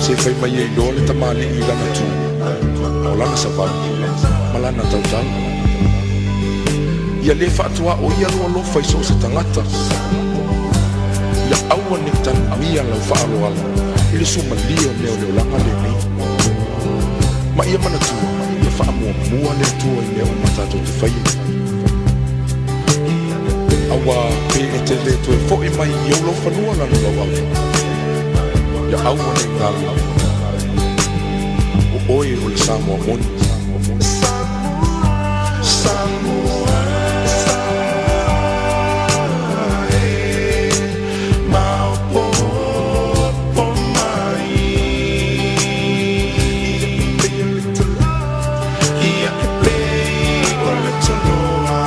Se i fai mai e iloa le tamalii i lana tu, o lana savali, ma lana tautala. Ia le faatuaoia lou alofa i so o se tagata. Ia aua ne i tanuia lau faaaloalo i le suamalie o mea o le olaga lenei. Ma ia manatua, ia faamuamua le Atua i mea uma tatou te faia. Auā, pe e te le toe foʻi mai i ou laufanua lana lauava, ia aua ne i galo, o oe o le Samoa moni. Samoa, Samoa e, maopoopo mai. Ia e pei o le toloa,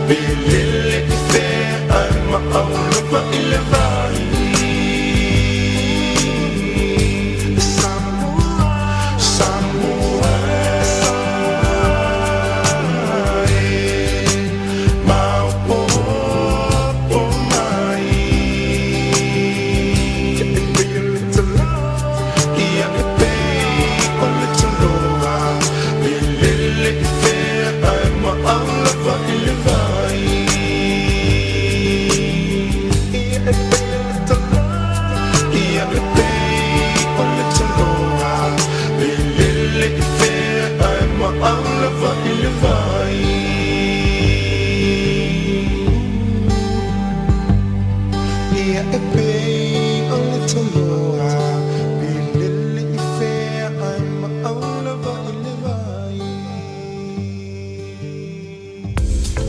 pe lele i fea ae maau lava i le vai. Samoa, Samoa, Samoa e, maopoopo mai. Ia e pei o le toloa, Ia e pei o le toloa, pe lele i fea ae maau lava i le vai. Ia e pei o le toloa, ia e pei o le toloa, pe lele i fea ae maau lava i le vai. Ia e pei o le toloa, pe lele i fea ae maau lava i le vai.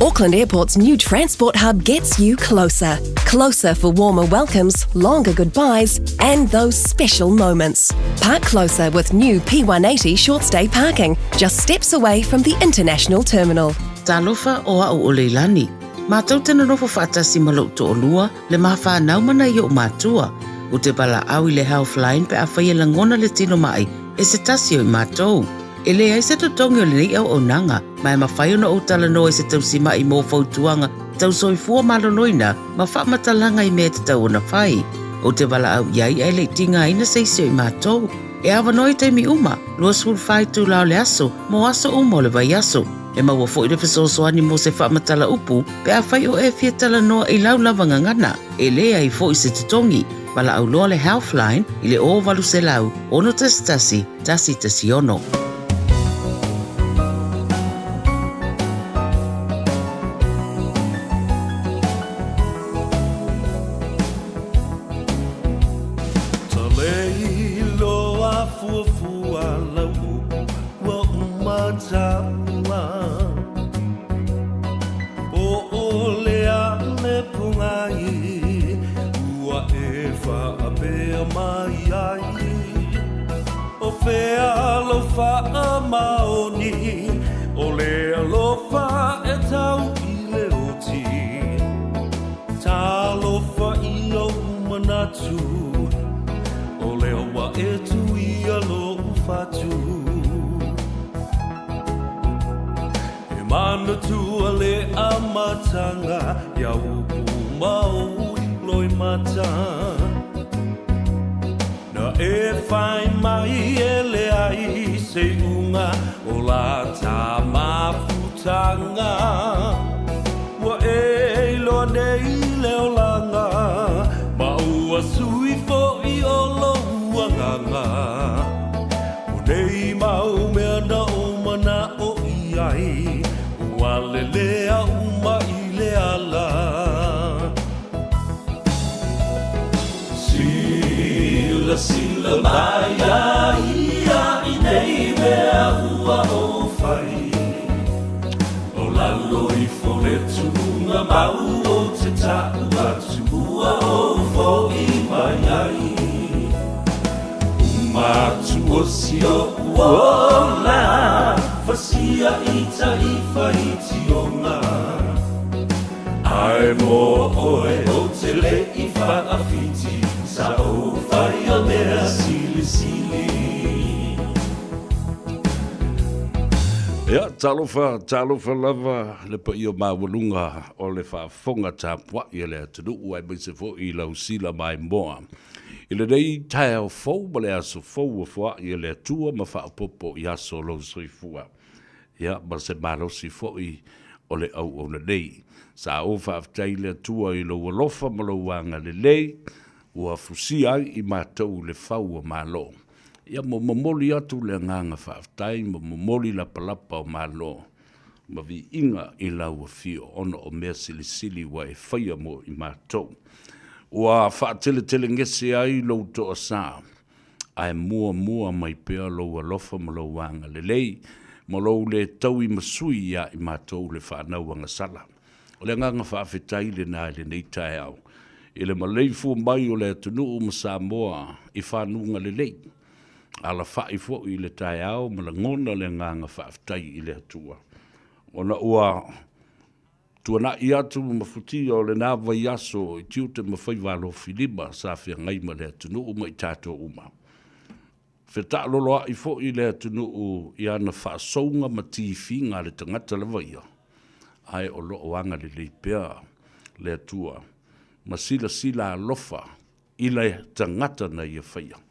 Auckland Airport's new transport hub gets you closer. Closer for warmer welcomes, longer goodbyes, and those special moments. Park closer with new P180 short stay parking, just steps away from the international terminal. Talofa o a'u o Leilani. Matou te nonofo faatasi ma lou toalua, le ma fanau ma nai o'u matua. Ou te valaau i le Healthline pe afai e lagona le tino ma'i e se tasi o i matou. E leai se totogi o lenei auaunaga, ma e mafai ona ou talanoa i se tausima'i mo fautuaga tau soifua maloloina ma faamatalaga i mea e tatau ona fai. Ou te valaau i ai ae le i tigaina se isi o i matou. E avanoa i taimi uma, 24 itula o le aso, mo aso uma o le vaiaso. E maua foi le fesoasoani mo se faamatala upu pe afai o e fia talanoa i lau lava gagana. E leai foi se totogi. Valaau loa le Healthline i le 0800 611 116. Talei loa fuafua lau upu ua uma taua Po o le a le pogai ua e faapea mai ai O fea lou faamaoni o le alofa e tau i le oti Talofa i ou manatu O lea ua e tuia lou fatu E manatua le amataga Ia upu ma ou loimata Na e whai mai e leai se iuga o la ta mafutanga Ua e iloa nei le olaga Ma ua sui foʻi o lou agaga O nei mau mea na ou manaʻo i ai Ua lelea uma i le ala Silasila mai a ia i nei mea ua ou fai O lalo ifo le tuunga mau o te taʻu atu ua ou foʻi mai ai Uma atu o si oʻu ola Fasia i taifa i tionga Ae mo oe ou te le i faawhiti Sa ou whai o mea silisili. Ia, talofa, talofa lava le paia maualuga o le faafofoga tapuai a le atunuu aemaise foi i lau sila maimoa. I lenei taeao fou ma le aso fou ua foai e le Atua ma faaopoopo i aso o lou soifua, ia, ma se malosi foi o le auauna nei. Sa ou faafetai i le Atua i lou alofa ma lou agalelei ua fusia ai i matou i le fau o Malo. Ia, ma momoli atu le agaga faafetai ma momoli lapalapa o Malo ma viiga i lau afio ona o mea silisili ua e faia mo i matou. Ua faateletelegese ai lou toasa, ae muamua mai pea lou alofa ma lou agalelei, ma lou le taui masui iā i matou le fanau agasala. O le agaga faafetai lena i lenei taeao, i le maleifua mai o le atunuu ma Samoa i fanuga lelei. Alafai foi i le taeao ma lagona le agaga faafetai i le Atua, ona ua tuanai atu ma futia o lena vaiaso i tiute ma faiva alofilima sa feagai ma le atunuu ma i tatou uma. Fetaaloloai foi le atunuu i ana faasouga ma tifiga a le tagata lava ia, ae o lo o agalelei pea le Atua ma silasila alofa i le tagata na ia faia.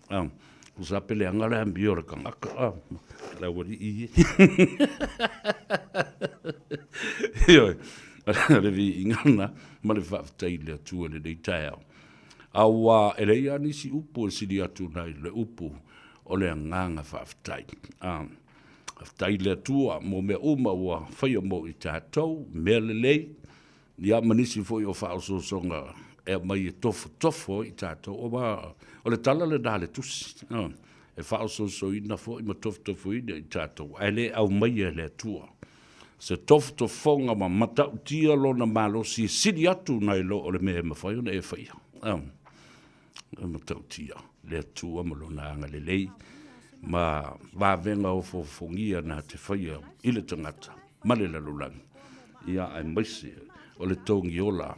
Tusa pe leaga le amio o le tagata, le aualii e. Ioe, o le viiga lena ma le faafetai i le Atua i lenei taeao. Aua e leai lava nisi upu e sili atu nai le upu o le agaga faafetai. Faafetai i le Atua mo mea uma ua faia mo i tatou, mea lelei, ia ma nisi foi o faaosoosoga e aumai e tofotofo ai i tatou. Aua o le tala lena a le Tusi, e faaosoosoina foi ma tofotofoina i tatou, ae le aumaia e le Atua se tofotofoga ma matautia lona malosi e sili atu nai lo o le mea e mafai ona e faia. E matautia le Atua ma lona agalelei ma vavega ofoofogia na te faia i le tagata ma le lalolagi, ia aemaise o le togiola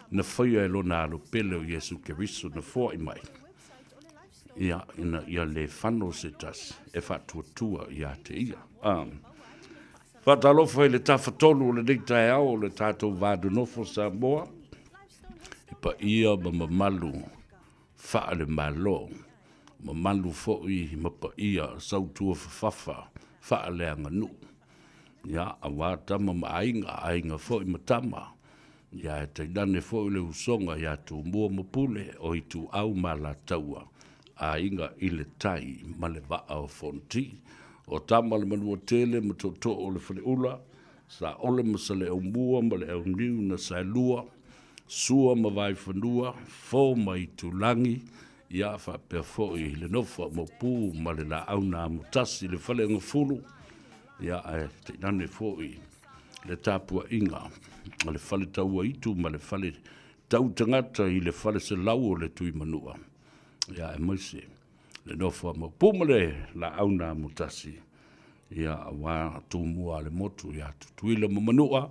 na faia e lona Alo pele o Iesu Keriso na foai mai, ia, ina ia le fano se tasi e faatuatua ia te ia. Faatalofa i le Tafatolu o lenei taeao o le tatou va nonofo Samoa, i paia ma mamalu faale-Malo, mamalu foi ma paia sautuafafafa faaleaganuu, ia, aua tama ma aiga, aiga foi ma tama, ia ae tainane foi le usoga ia Tumua ma Pule, o Ituau ma Alataua, Aiga i le Tai ma le Vaa o Fonoti, o Tama a le Manuatele ma Tootoo o le Faleula, Saole ma Saleaaumua ma le Auniu na Saelua, Sua ma Vaifanua, Fo ma Itulagi, ia faapea foi le nofo a Maopu ma le Laau na Amotasi, le Faleagafulu, ia ae tainane foi le tapuaiga a le Fale Tauaitu ma le Fale Tautagata i le Fale Selau o le Tuimanua, ia aemaise le nofo a Maopu ma le Laau na Amotasi, ia aua Tumua a le motu ia Tutuila ma Manua,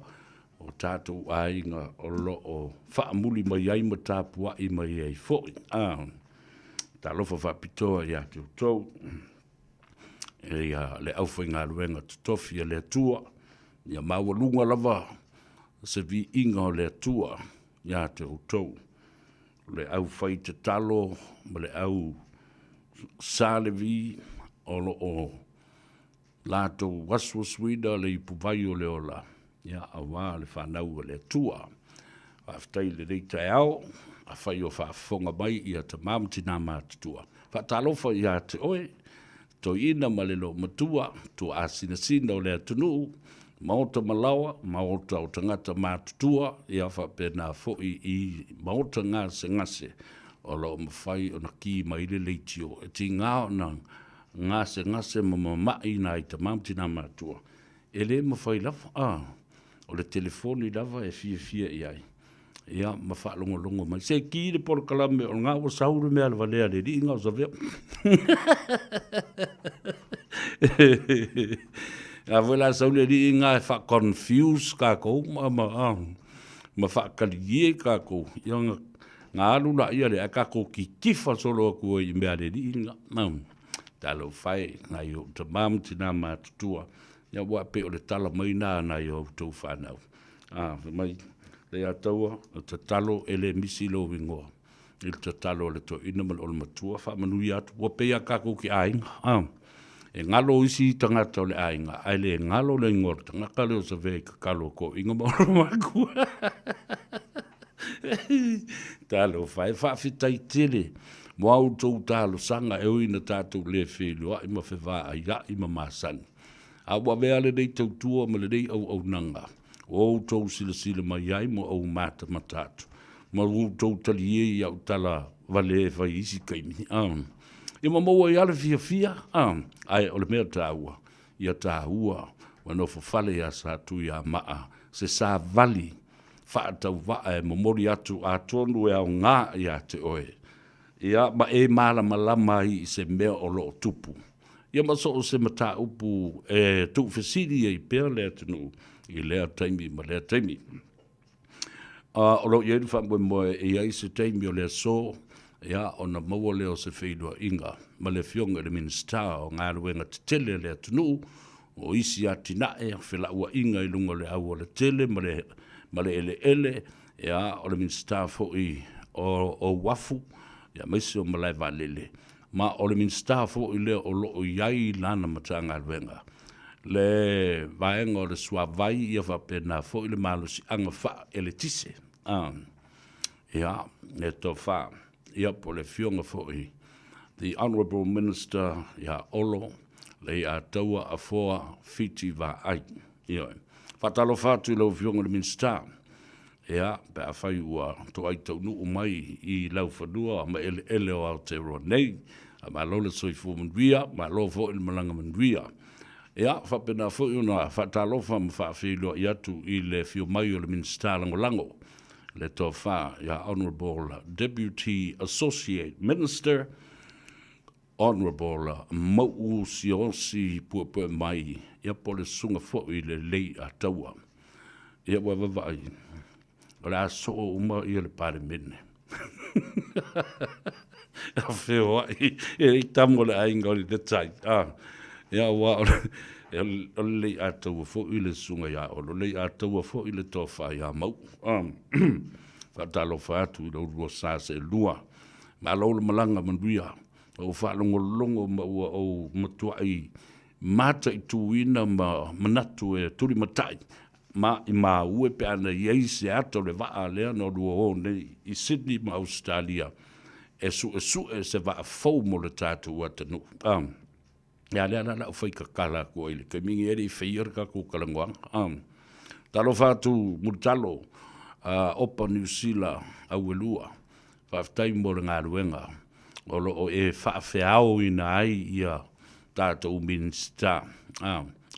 o tatou aiga o lo o faamuli mai ai ma tapuai mai ai foi. Talofa faapitoa ia te outou, ia le aufaigaluega totofi a le Atua, ia maualuga lava se viiga o le Atua ia te outou, le aufai tatalo ma le au Sa Levi o lo o latou asuasuina le ipuvai o le ola, ia, aua le fanau a le Atua. Faafetai i lenei taeao, afai o faafofoga mai ia tama ma tina matutua. Faatalofa ia te oe, toeaina ma le loomatua, tuaasinasina o le atunuu, maota malaoa, maota o tagata matutua, ia faapena foi i maota gasegase o lo o mafai ona ki mai le leitio e tiga ona gasegase ma mamai nai tama ma tina matua, e le mafai lava, a, o le telefoni lava e fiafia i ai, ia, ma faalogologo mai. Se ki le polokalame o lena ua sau le mea a le valea a le alii na o Savea. A foi la sau le alii na e faa-confuse kākou ma, ma, a, ma faakaligie kākou, ia, na alu laia lea, ae kākou kitifa solo atu ai i mea a le alii na. Talofa e, nai ou tama ma tina matutua, ia aua pei o le tala mai na nai o outou fanau. A, fai mai, Leiataua, o tatalo e le misi lou igoa. i le tatalo a le toeaina ma le olematua, faamanuia atu, ua pei lava tatou te aiga, a. E galo isi tagata o le aiga, ae le galo le igoa o le tagata lea o Savea i tatalo a toeaiina ma olematua. Talofa e, faafetai tele mo a outou talosaga e ui ina tatou le feiloai ma fevaaiai ma masani. A ua avea lenei tautua ma lenei auaunaga ua outou silasila mai ai ma ou matamata atu, ma ua outou talie i au tala vale e fai i isi taimi, a, ia ma maua ai lava le fiafia, a, ae o le mea taua, ia taua ua nofo fale iā Satuiamaa se savali faatauvaa e momoli atu atonu e aoga ia te oe, ia ma e malamalama ai i se mea o lo o tupu. Ia ma so o se mataupu e tuufesili ai pea le atunuu i lea taimi ma lea taimi. O lo o i ai le faamoemoe e i ai se taimi o le aso, ia, ona maua lea o se feiloaiga ma le Afioga i le Minisita o Galuega Tetele a le atunuu, o isi atinae, o felauaiga i luga o le aualatele ma le, ma le eleele, ia, o le Minisita foi o, o Uafu, ia, aemaise o Malae Vaalele, ma o le Minisita foi lea o lo o i ai i lana Matagaluega le vaega o le suavai, ia faapena foi le malosiaga faaeletise. A, ia, e tofa, ia, po o le Afioga foi the Honourable Minister ia Olo Leiataua Afoa Fiti Vaai. Ioe. Faatalofa atu i lau Afioga i le Minisita, ia, pe afai ua toai taunuu mai i laufanua ma eleele o Aotearoa nei, a malo le soifua manuia, malo foi le malaga manuia. Ia, faapena foi ona faatalofa ma faafeiloai atu i le afio mai o le Minisita Lagolago, le Tofa ia Honourable Deputy Associate Minister, Honourable Mauu Siaosi Puepuemai, ia po o le susuga foi i le Leiataua. Ia ua vaavaai, o le a soo uma ia le Palemene. A feoai, e le i tama o le aiga o le Tai. Ah, ia aua o le, o le Leiataua foi le susuga ia Olo, Leiataua foi le tofa ia Mauu. Ah, faatalofa atu i lo oulua sa seelua. Malo le malaga manuia. Ua ou faalogologo ma ua ou matuai mataituina ma manatu e tulimatai ma i maue pe ana i ai se ata o le vaa lea na olua o nei i Sydney ma Ausetalia e suesue se vaa fou mo le tatou atunuu. Ah, ia lea la lau fai tatala atu ai i le taimi lenei e le i faia le tatou talanoaga. Ah, talofa atu Mulitalo, ah, Opa Niu Sila Auelua, Faafetai mo le galuega o lo o e faafeaoina ai ia tatou Minisita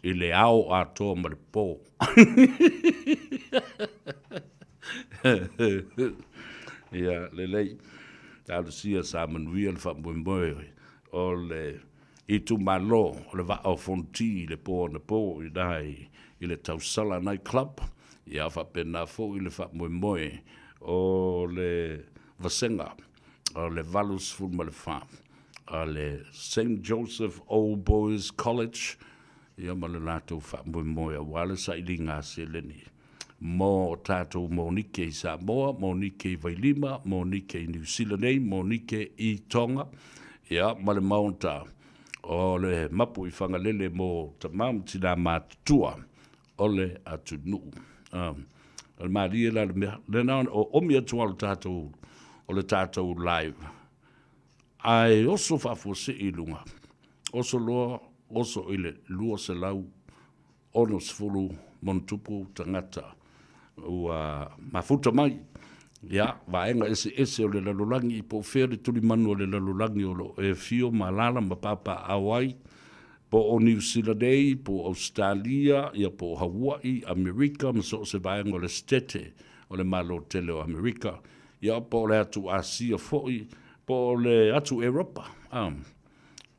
i le ao atoa ma le po. Ia, lelei. Talosia sa manuia le faamoemoe o le itumalo o le Vaa o Fonoti i le po anapo i ina i le Tausala Night Club. Ia faapena foi le faamoemoe o le vasega o le 84 a le Saint Joseph Old Boys College, ia ma le latou faamoemoe aua le sailiga seleni mo tatou monike i Samoa, monike i Vailima, monike i Niu Sila nei, monike i Tonga, ia ma le maota o le mapu i Fagalele mo tama ma tina matutua o le atunuu. O le malie la le mea, lena o omi atu o le tatou, o le tatou live, ae oso faafuasei i luga, oso loa, oso i le 260 montupu tagata ua mafuta mai, ia, vaega eseese o le lalolagi, po o fea le tulimanu o le lalolagi o lo o e afio ma alaala ma papaaao ai, po o Niu Sila nei, po o Ausetalia, ia po o Hauaʻi, Amerika ma so o se vaega o le Setete o le Malo Tele o Amerika, ia po o le atu Asia foi, po o le atu Eropa, a,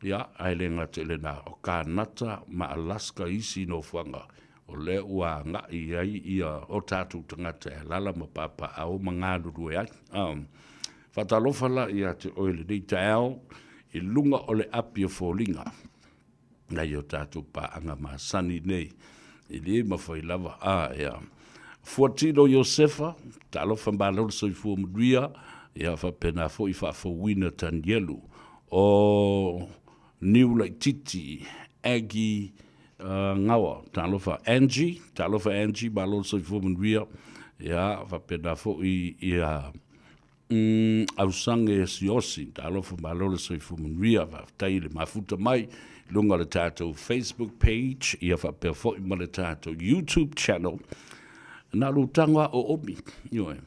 ia, ae le gata i lena, o Kanata ma Alaska isi nofoaga o lea ua agai i ai ia o tatou tagata e alaala ma papaaao ma galulue ai. A, faatalofa la ia te oe i lenei taeao i luga o le api o foliga nai o tatou paaga masani nei e le mafai lava a ea. Fuatino Iosefa, talofa malo le soifua manuia, Ia faapena foi Faafouina Tanielu. O Niu Laititi, Aggie Gawa, talofa Angie, talofa Angie, malo le soifua manuia. Ia faapena foi ia Ausange Siosi, talofa malo le soifua manuia, faafetai i le mafuta mai i luga o le tatou Facebook page, ia faapea foi ma le tatou YouTube channel. Na o lou tago lava o omi, ioe,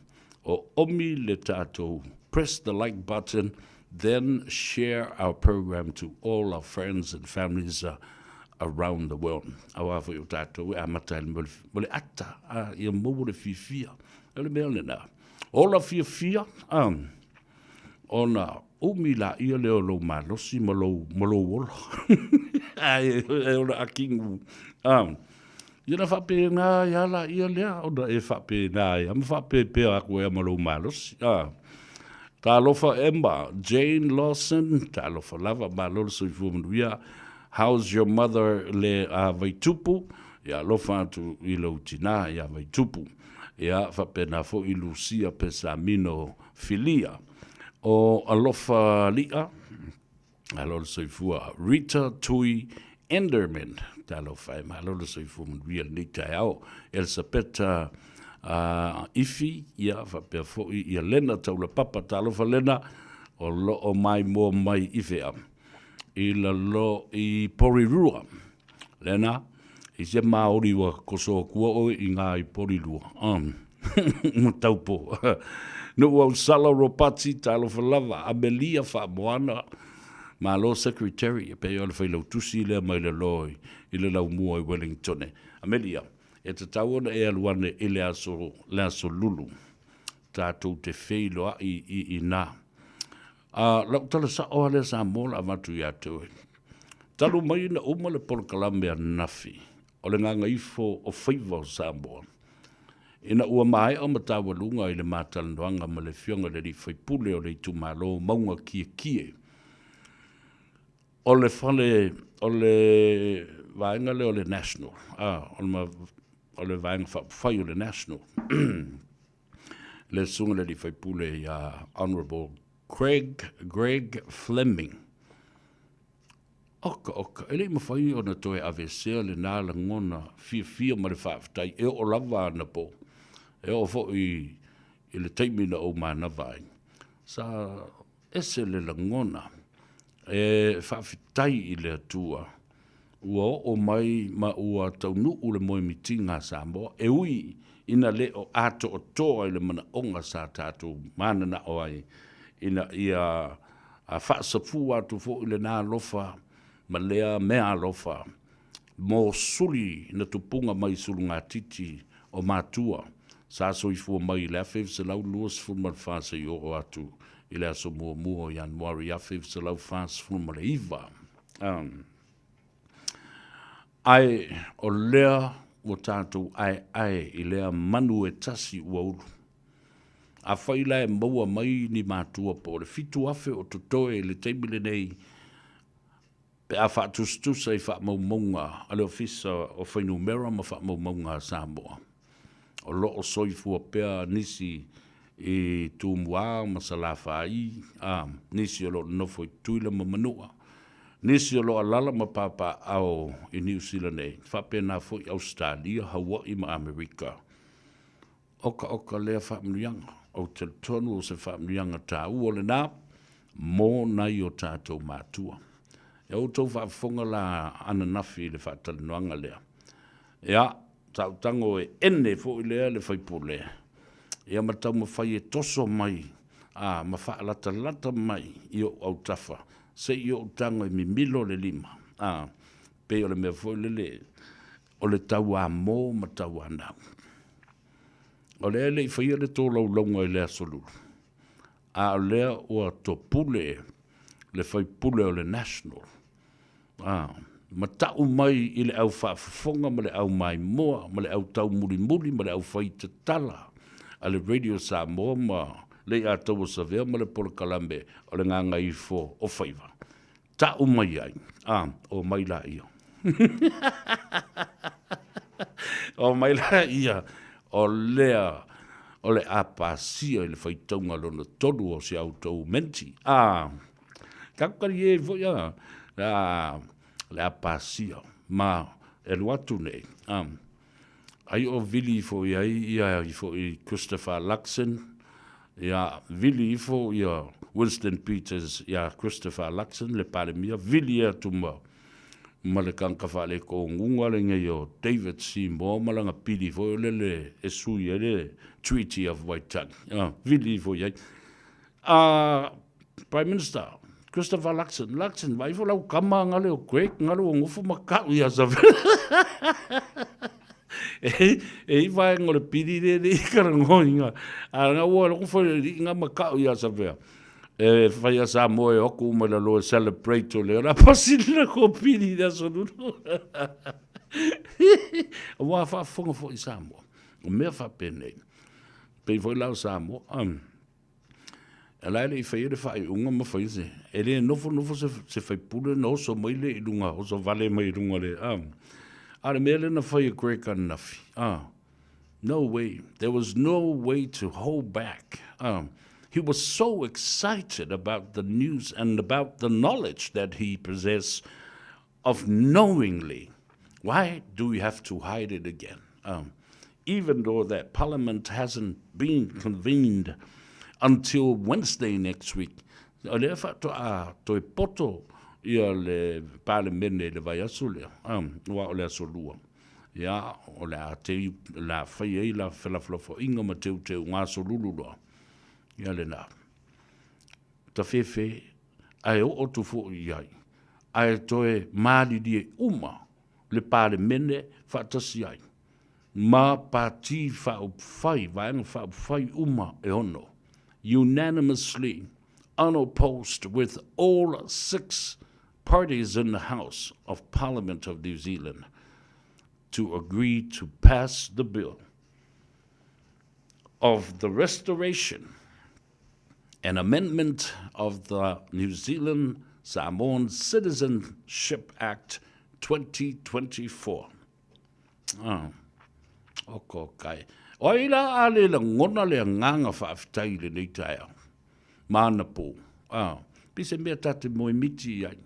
o omi le tatou press the like button, then share our program to all our friends and families around the world. Aua foi o tatou e amata ai mo le ata, a, ia maua le fiafia. O le mea lena. Ola fiafia, a, ona umi laia lea o lou malosi ma lou, ma lou ola. Ai, e ola akigu. A, ia na faapena ai lava laia lea, ona e faapena ai lava ma faapepea atu ai ma lou malosi. A, talofa Emma, Jane Lawson, talofa lava, malo le soifua manuia. How's your mother le a Vaitupu? Ia alofa atu i lou tinā iā Vaitupu. Ia faapena foi Lucia Pesamino Filia. O Alofa Li'a, malo le soifua. Rita Tui Enderman, talofa e, malo le soifua manuia lenei taeao. Elisapeta uh, Ifi, ia faapea foi ia Lena Taulapapa, talofa Lena, o loo maimoa mai i fea? I lalo i Porirua. Lena, i se Māori ua koso akua oe i ngā i Porirua. Um, ma Taupo. Nu'u au Sala Ropati, talofa lava, Amelia Faamoana, Malo Secretary, e pei o le failautusi lea mai le loa i le laumua i Wellingtone. Amelia, e tatau ona e alu ane i le aso, le aso Lulu. Tatou te feiloai i inā. A, lau tala sa'o lava lea Samoa la avatu ia te oe. Talu mai ina uma le polokalame ananafi o le gagaifo o faiva o Samoa, ina ua maea mataualuga i le ma talanoaga ma le Afioga i le Alii Faipule o le itumalo Mauga Kiekie, o le fale, o le vaega lea o le National, a, o le Vaega Faaupufai o le National, le susuga i le alii faipule ia Honourable Craig Greg Fleming. Oka, oka, e le i mafai ona toe aveesea lena lagona fiafia ma le faafetai e oo lava anapo, e oo foi i le taimi na ou manava ai. Sa ese le lagona e faafetai i le Atua ua oo mai ma ua taunuu le moemitiga a Samoa, e ui ina le o atoatoa i le manaoga sa tatou mananao ai ina ia faasafua atu foi lena alofa ma lea meaalofa mo suli na tupuga mai sulugatiti o matua sa soifua mai i le 1924 seia oo atu i le aso muamua o Ianuari 1949. Ae o lea ua tatou aeae i lea manu e tasi ua ulu. Afai la e maua mai ni matua po o le 7,000 o totoe i le taimi lenei, pe a faatusatusa i faamaumauga a le Ofisa o Fuainumera ma Faamaumauga a Samoa. O lo o soifua pea nisi i Tumua ma Salafai, a, nisi o lo o nonofo i Tutuila ma Manua, nisi o lo o alaala ma papaaao i Niu Sila nei, faapena foi Ausetalia, Hawaii ma Amerika. Okaoka lea faamanuiaga. Ou te talitonu o se faamanuiaga taua lena mo nai o tatou matua. E outou faafofoga la ananafi i le faatalanoaga lea. Ia, sa ou tago e ene foi lea le faipule, ia ma taumafai e toso mai a, ma faalatalata mai i ou autafa, se i ou tago e mimilo le lima, a, pei o le mea foi lele, o le tauamo ma tauanau. O lea e le i faia le tolaulauga i le Aso Lulu, a o lea ua topule le faipule o le National, a, ma tau mai i le au faafofoga ma le au maimoa ma le au taumulimuli ma le au faitatala a le Radio Samoa ma le Iataua Savea ma le polokalame o le Gagaifo o Faiva. Ta'u mai ai, a, omai laia. Omai laia, o lea. o le a pasia i le faitauga lona tolu o si a outou menti. A, tatou talie ai foi a, a, le a pasia ma e alu atu nei. A, ai o vili ifo i ai ia ifo i Christopher Luxon, ia vili ifo ia Winston Peters ia Christopher Luxon le Palemia, vili atu ma ma le kanka faalekoguga lenei o David Seymour ma lana pili foi o lele e sui ai le Treaty of Waitangi. Ah, vili ifo i ai. Ah, Prime Minister, Christopher Luxon, Luxon, vai ifo lau kama ngale o Greg, ngale o ngofo ma kau ia sa. E, e i vaenga o le pili le le i karangoinga. A nga ua loko fo le i nga ma kau ia sa vea. E fai a Samoa e oko uma i lalo e celebrate o lea o le a pasi le ko pili i le aso lulu. Ua faafofoga foi Samoa. O mea faapenei. Pei foi la o Samoa. Um, e la e le i faia le faaiuga ma faia se, e le nofonofo se, se faipule na oso mai le i luga, oso vale mai i luga le, um, a le mea lea na fai e Greg ananafi, ah, No way. There was no way to hold back. Um, he was so excited about the news and about the knowledge that he possessed of knowingly. Why do we have to hide it again? Um, even though that parliament hasn't been convened until Wednesday next week. O lea faatoa toe poto ia le Palemene i le vaiaso lea, um, aua o le aso lua. Ia, o le a te, le a fai ai la felafolafoaiga ma teuteuga aso lulu loa. Ia lena. Tafefe, ae oo atu foi i ai, ae toe malilie uma le Palemene faatasi ai ma Pati Faaupufai, Vaega Faaupufai uma e ono, unanimously unopposed with all six parties in the House of Parliament of New Zealand to agree to pass the bill of the restoration and amendment of the New Zealand Samoan Citizenship Act 2024. Ah, oko kai. O ai la a le lagona le agaga faafetai i lenei taeao. Ma ana pō. Ah, pei se mea ta te moemiti i ai.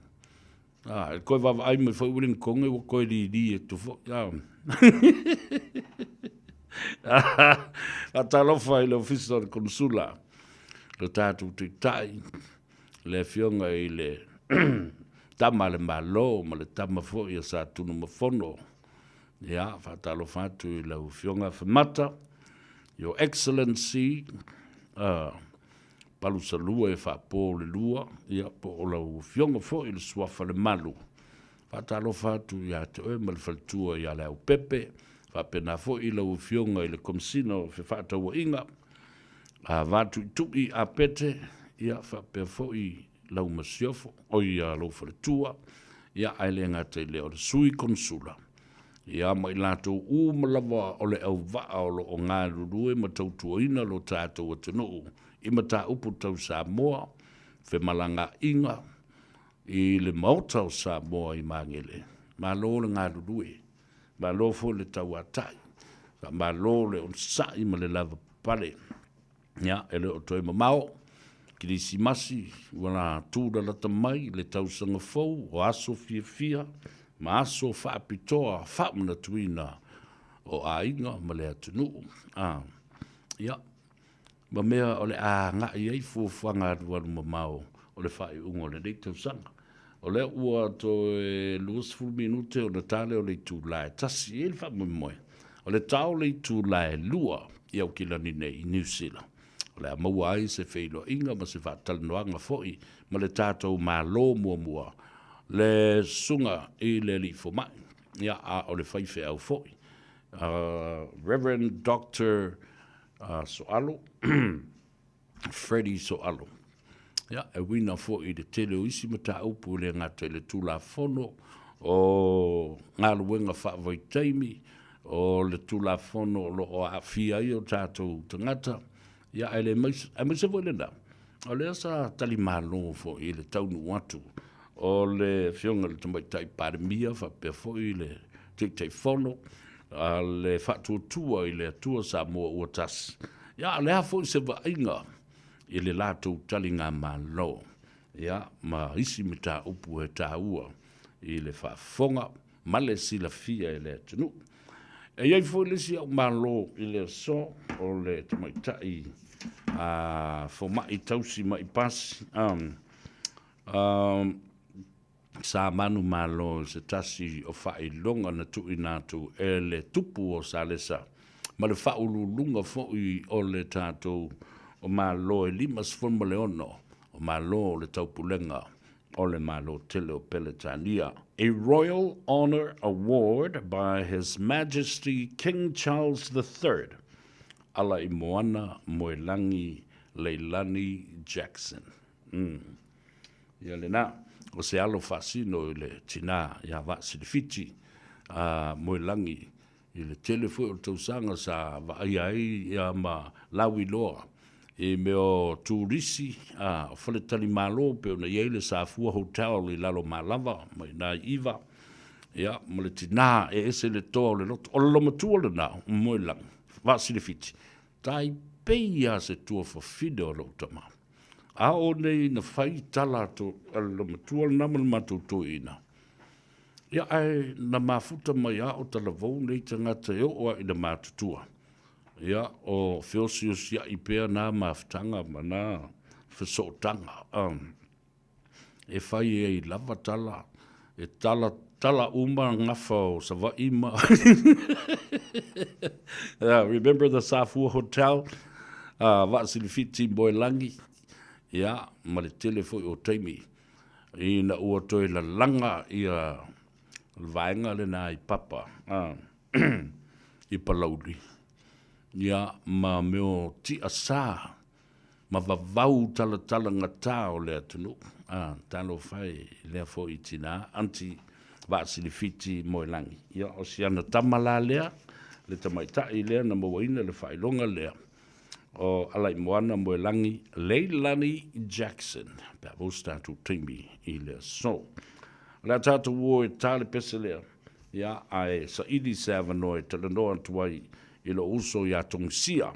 Ah, e koe vaavaai mai foi ua konge ua koe lili atu foi. Ah. Faatalofa i le ofisa o le Konsula, lo tatou Taitai, le Afioga i le Tama a le Malo ma le Tama foi a Sa Tunumafono. Ia, faatalofa atu i lau Afioga Afemata, Your Excellency, Palusalua e faapo le lua, ia, po o lau Afioga foi le Suafa le Malu. Faatalofa atu ia te oe ma le faletua ia Leaupepe, faapena foi i lau Afioga i le Komesina o Fefaatauaiga, a Vatuitui Apete, ia faapea foi lau masiofo, oi ia lou faletua, ia ae le gata i lea o le Sui Konesula, ia ma i latou uma lava o le auvaa o lo o galulue ma tautuaina lo tatou atunuu i mataupu tau Samoa, femalagaaiga i le Maota o Samoa i Magele. Malo le galulue, malo foi le tauatai, faamalo le onosai ma le lavapapale. Ia, e le o toe mamao, Kerisimasi ua la tūlalata mai le tausaga fou o aso fiafia ma aso faapitoa faamanatuina o aiga ma le atunuu. A, ia, ma mea o le a agai ai fuafuaga alualu mamao o le faaiuga o lenei tausaga. O lea ua toe 20 minute ona ta lea o le itula e tasi. E i ai le faamoemoe, o le ta o le itula e lua i Aukilani nei i Niu Sila. O le a maua ai se feiloaiga ma se faatalanoaga foi ma le tatou Malo muamua, le Susuga i le Alii Fomai, ia, a o le faifeau foi, Reverend Doctor Soalo, Freddie Soalo. Ia, e uiga foi i le tele o isi mataupu e le gata i le Tulafono o Galuega Faavaitaimi, o le Tulafono o lo o aafia ai o tatou tagata, ia, ae le aemaise foi lena, o lea sa talimalo foi i le taunuu atu o le Afioga i le Tamaitai Palemia faapea foi le Taitaifono a le Faatuatua i le Atua Samoa ua Tasi. Ia, o le a foi se vaaiga i le latou taligamalo, ia, ma isi mataupu e taua i le faafofoga ma le silafia e le atunuu. E i ai foi le isi au malo i le aso, o le tamaitai a fomai tausi mai pasi, sa manumalo i se tasi o faailoga na tuuina atu e le tupu o Salesa ma le faauluuluga foi o le tatou Malo e 56 o Malo o le Taupulega o le Malo tele o Peletania. A Royal Honour Award by His Majesty King Charles III, Alaimoana Moelangi Leilani Jackson. Mm. Ia lena, o se alo faasino i le tinā ia Vaasilifiti a Moelangi i le tele foi o le tausaga sa vaaia ai ia ma lauiloa i mea o turisi a o faletalimalo pei ona i ai le Safua Hotel i Lalomalava ma i ina i Iva, ia, ma le tinā e ese le toa o le loto. O le lomatua lena o Moelangi, Vaasilifiti, tai pei lava se tuafafine o lou tama. A o nei na fai tala atu a le matua lena ma le matou toeaina, ia ae na mafuta mai lava o talavou nei tagata e oo lava ina matutua. Ia o feosiosiai pea na mafutaga ma na fesootaga. E fai ai lava tala, e tala tala uma gafa o Savaii ma yeah, remember the Safua Hotel, Vaasilifiti Moelangi, ia, ma le tele foi o taimi ina ua toe lalaga ia le vaega lena i Papa, i Palauli, ia, ma mea o tiasa ma vavau talatalagata o le atunuu. A, talofa e i lea foi tina, Aunty Vaasilifiti Moelangi. Ia, o si ana tama la lea, le tamaitai lea na mauaina le faailoga lea, o Alaimoana Moelangi Leilani Jackson, pe a maua se tatou taimi i le aso. O le a tatou o e ta le pese lea, ia, ae saili se avanoa e talanoa atu ai i lou uso ia Togisia.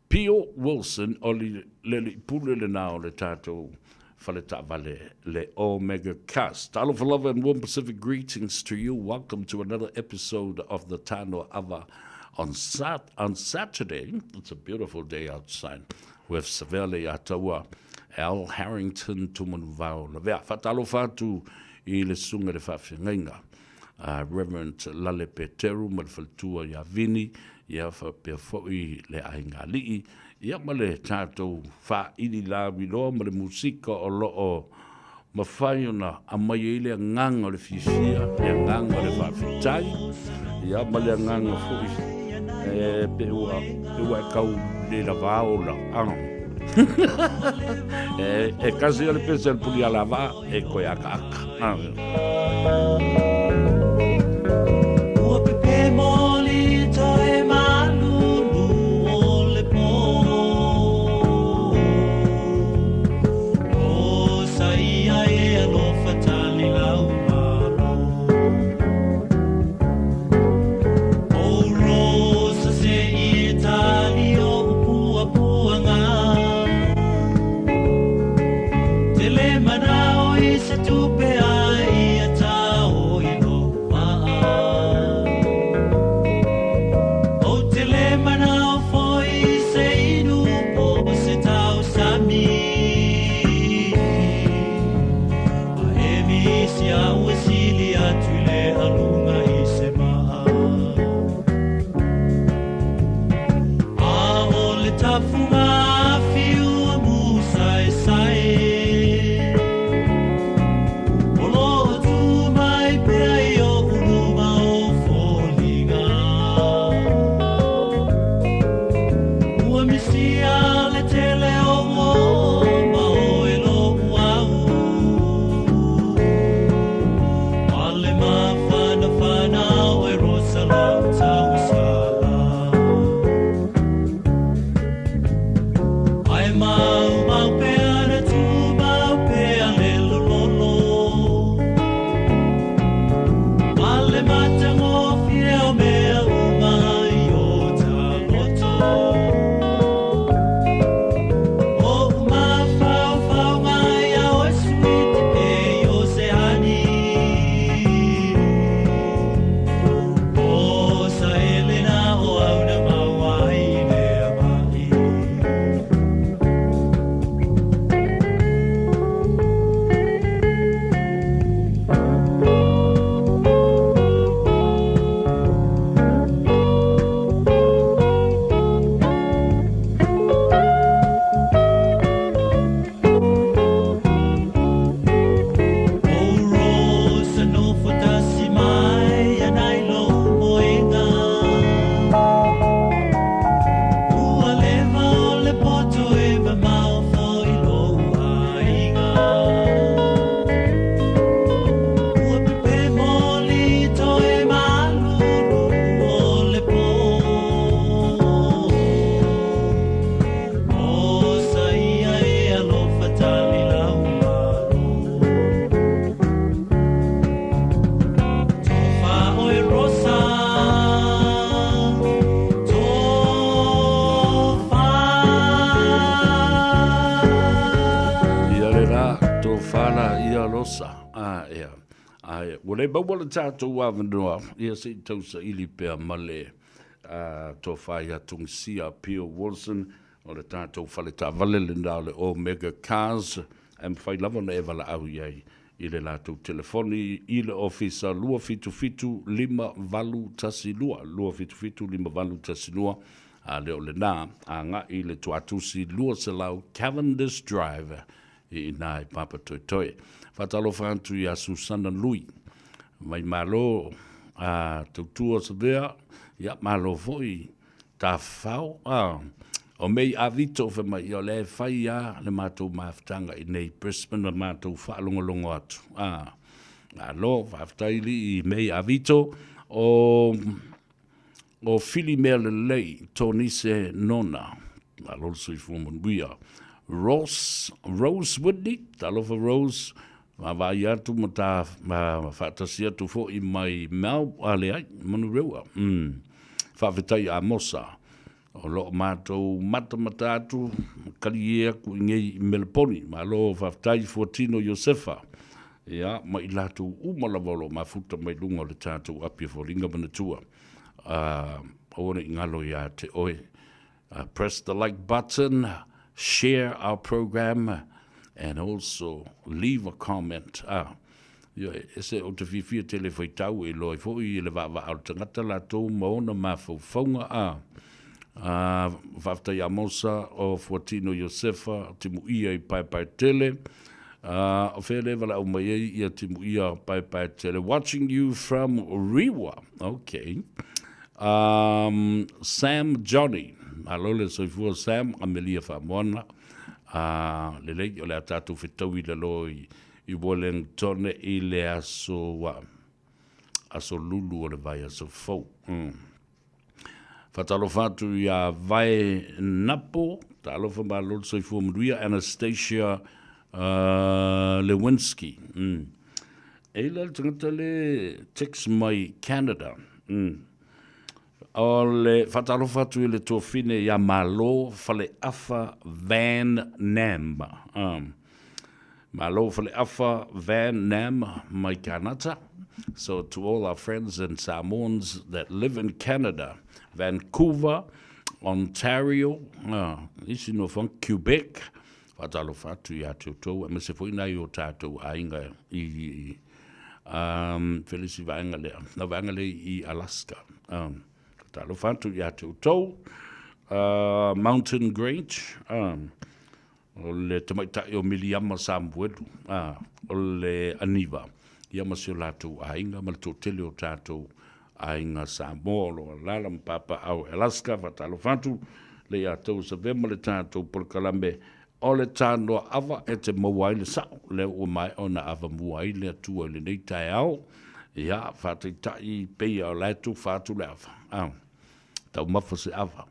Pio Wilson, o le alii pule lena o le tatou fale taavale le Omega Cast. Talofa lava and warm Pacific greetings to you. Welcome to another episode of the Tanoa Ava on, Sat on Saturday. It's a beautiful day outside with Savele Ataua, Al Harrington Tumanuvao Lavea. Fatalofa atu i le susuga i le faafeagaiga a Reverend Lale Peteru ma le faletua ia Vini, ia faapea foi le aiga alii, ia ma le tatou faaili lauiloa ma le musika o lo o mafai ona aumai ai le agaga o le fiafia, le agaga o le faafetai, ia ma le agaga foi e pe ua, pe ua e kau le lava ola. Ah. E, e kasi o le pese o le puli ala vaa, e koe akaaka. Ah. Ua pepe moli toe malulu o le pō. O saia e alofa tali lau malo. O rosa se i tali o puapuanga. Tele manao i se tupe ai ia tao. Ia, ae ua le maua le tatou avanoa, ia se i tausaili pea ma le tofa ia Tungisia Pio Wilson, o le tatou fale taavale lena o le Omega Cars, e mafai lava ona e valaau i ai i le latou telefoni i le ofisa 277 5812, 277 5812, a le o lena, agai i le tuatusi 200 Cavendish Drive i ina i Papatoetoe. Faatalofa atu ia Susana Lui, mai malo a tautua Savea, ia malo foi tafafao. A o Mei Avito fai mai, ia o lea e fai a le matou mafutaga i nei Brisbane ma matou faalogologo atu. A malo, faafetai lii Mei Avito. O O Fili Mea Lelei, Tonise Nona, malo le soifua manuia. Rose, Rose Whitney, talofa Rose, vaavaai atu ma ta ma faatasi atu foi mai Mel, a leai, Manurewa. Faafetai Amosa, o lo o matou matamata atu ma kaliē aku i nei i Meleponi. Malo faafetai Fuatino Iosefa, ia, ma i latou uma lava o lo o mafuta mai luga o le tatou api e foliga manatua. Aua ne i galo ia te oe. Press the like button, share our program, and also leave a comment. Ioe, ese ou te fiafia tele e faitau e iloa ai foi le vaavaa o le tagata latou ma ona mafaufauga. Faafetai ia Mosa o Fuatino Iosefa Timuia i Paepaetele. O fea lea e valaau mai ai ia Timuia Paepaetele? Watching you from Rewa. Okay. Sam Johnny. Malo le soifua Sam, Amelia Faamoana. Lelei, o le a tatou fetaui i lalo i Wellington i le aso, aso lulu o le vaiaso fou. Faatalofa atu ia Vae Napo, talofa malo le soifua manuia, Anastasia Lewinsky. E i la le tagata le text mai Canada. O le faatalofa atu i le tuafine ia Malo Faleafa Van Nam. Malo Faleafa Van Nam mai Kanata. So to all our friends and Samoans that live in Canada, Vancouver, Ontario, isi nofoaga, Quebec, faatalofa atu ia te outou, aemaise foi nai o tatou aiga i felisi vaega lea, na vaega lea i Alaska. Faatalofa atu ia te outou. Mountain Grange, O le tamaitai o Miliama Samuelu, ā, o le Aniva, ia ma si o latou aiga ma le toatele o tatou aiga Samoa o lo o alaala ma papaaao i Alaska. Faatalofa atu le ia tou Savea ma le tatou polokalame o le Tanoa Ava e te maua ai le sao lea ua maea ona avamua ai le Atua i lenei taeao. Ia, faataitai pei o la e tufa atu le ava, ā, taumafa se ava.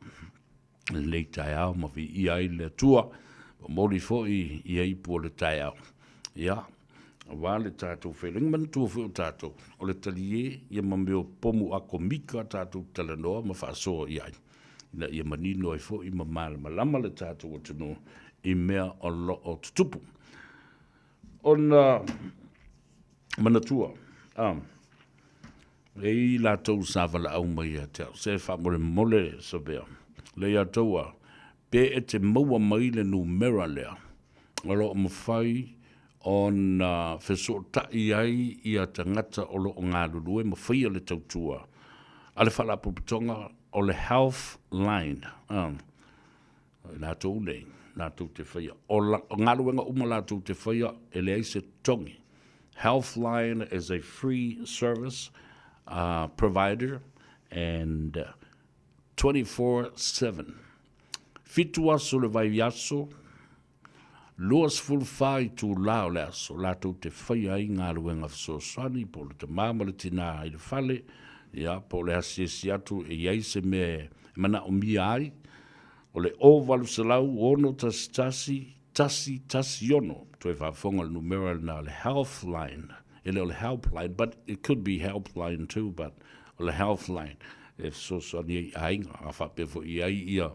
Lenei taeao ma viia ai le Atua, momoli foi ia ipu o le taeao. Ia, aua le tatou feiloaiga, manatua foi o tatou, o le talie ia ma mea o pomu akomika tatou talanoa ma faasoa i ai, ina ia manino ai foi ma malamalama le tatou atunuu i mea o lo o tutupu. Ona manatua, a, E i latou sa valaau mai ia te au, se faamolemole Savea, Leiataua, pe e te maua mai le numera lea o lo o mafai ona fesootai ai ia tagata o lo o galulue ma faia le tautua a le Faalapotopotoga o le Health Line. O i latou nei, latou te faia, o galuega uma latou te faia e leai se totogi. Healthline is a free service provider and 24/7. Fitu aso le vaiaso, 24 itulā o le aso latou te faia ai galuega fesoasoani po o le tama ma le tinā i le fale, ia, po o le asiasi atu e i ai se mea e manaomia ai. O le 0800 611 116, toe faafofoga le numera lena o le Healthline, e le o le Helpline, but it could be Helpline too, but o le Healthline e fesoasoani ai i aiga, a faapea foi i ai ia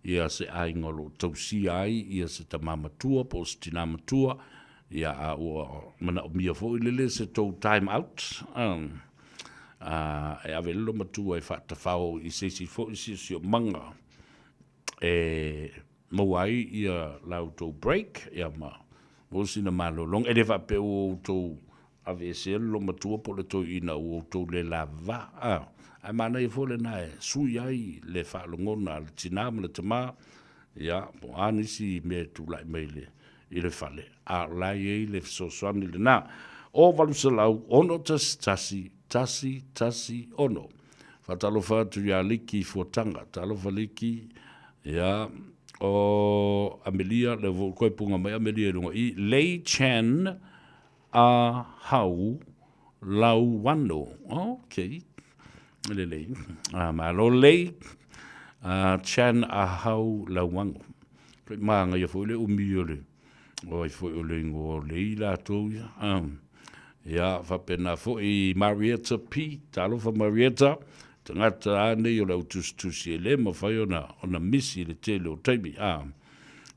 ia se aiga o lo o tausia ai ia se tama matua po o se tinā matua, Ia, a ua manaomia foi lele se tou time out, a, e ave le loomatua e faatafao i se isi foi siosiomaga e maua ai ia la outou break, ia ma maua sina malologa. E le faapea ua outou aveesea le loomatua po o le toeaina ua outou le lavava, a, ae manaia foi lena e sui ai le faalogona a le tina ma le tama, ia, po o a nisi mea e tulai mai i le i le fale, a o la e i ai le fesoasoani lena. O 800 611 116. Faatalofa atu ia Liki Fuataga. Talofa Liki. Ia, o Amelia, lea foi ua toe punga mai Amelia i luga i i. Lei Chan A Hau Lau Wano. Okay. Lelei. Malo Lei Chan A Hau Lau Wano. Toe māngaia foi le umi o le o ai foi o le ingoa o Lei latou ia. Ia, faapena foi Marietta P. Talofa Marietta, tagata a nei o le au tusitusi e le mafai ona, ona misi i le tele o taimi.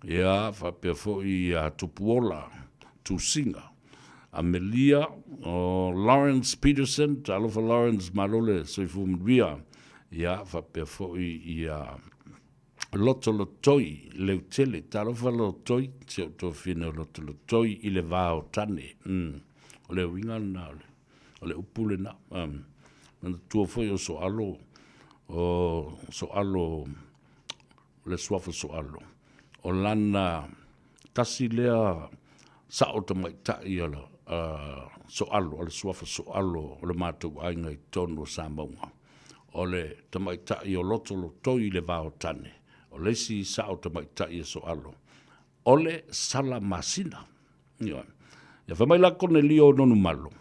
Ia, faapea foi ia Tupuola Tusiga, Amelia, o Lawrence Peterson, talofa Lawrence, malo le soifua manuia. Ia, faapea foi ia Lotolotoi Leutele, talofa Lotoi, si ou tofina o Lotolotoi i le va o tane. O le uiga lena o le, o le upu lena. Manatua foi o Soalo, o Soalo, o le suafa Soalo, o lana tasi lea sao tamaitai a Soalo, a le suafa Soalo o le matou aiga i totonu o Samauga. O le tamaitai o Lotolotoi i le va o tane, o le isi sao tamaitai a Soalo, o le Salamasina. Ioe. Ia fai mai la Konelio o Nonumalo,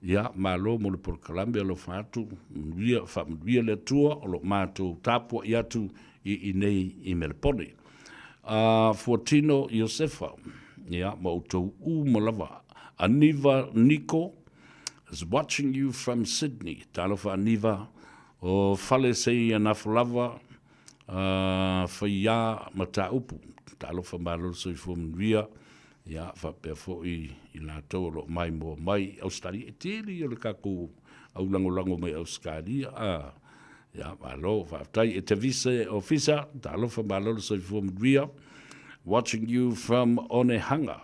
ia, malo mo le polokalame, alofa atu, manuia, faamanuia le Atua o lo o matou tapuai atu i inei i Melepone. Fuatino Iosefa, ia, ma outou uma lava. Aniva Niko is watching you from Sydney. Talofa Aniva, o fale sei anafo lava, Faiā Mataupu. Talofa malo le soifua manuia. Ia, faapea foi i latou o lo o maimoa mai i Ausetalia. E tele ia o le tatou aulagolago mai Ausetalia. Ia, malo, faafetai. E te vise ofisa, talofa malo le soifua manuia. Watching you from Onehunga.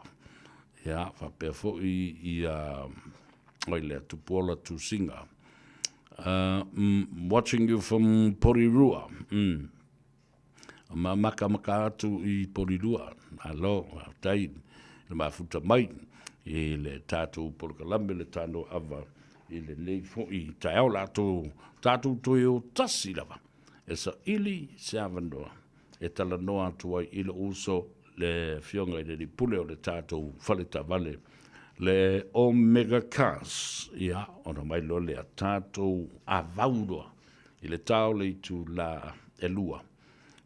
Ia, faapea foi ia, oi lea, Tupuola Tusiga. Watching you from Porirua. Ma makamaka atu i Porirua. Malo, faafetai i le mafuta mai i le tatou polokalame le tano ava i lenei foi taeao latou tatou toe o tasi lava e saili se avanoa e talanoa atu ai i lou uso le Afioga i le Alii Pule o le tatou fale taavale le Omega Cars, ia, ona mai loa lea tatou avau loa i le ta o le itula e 2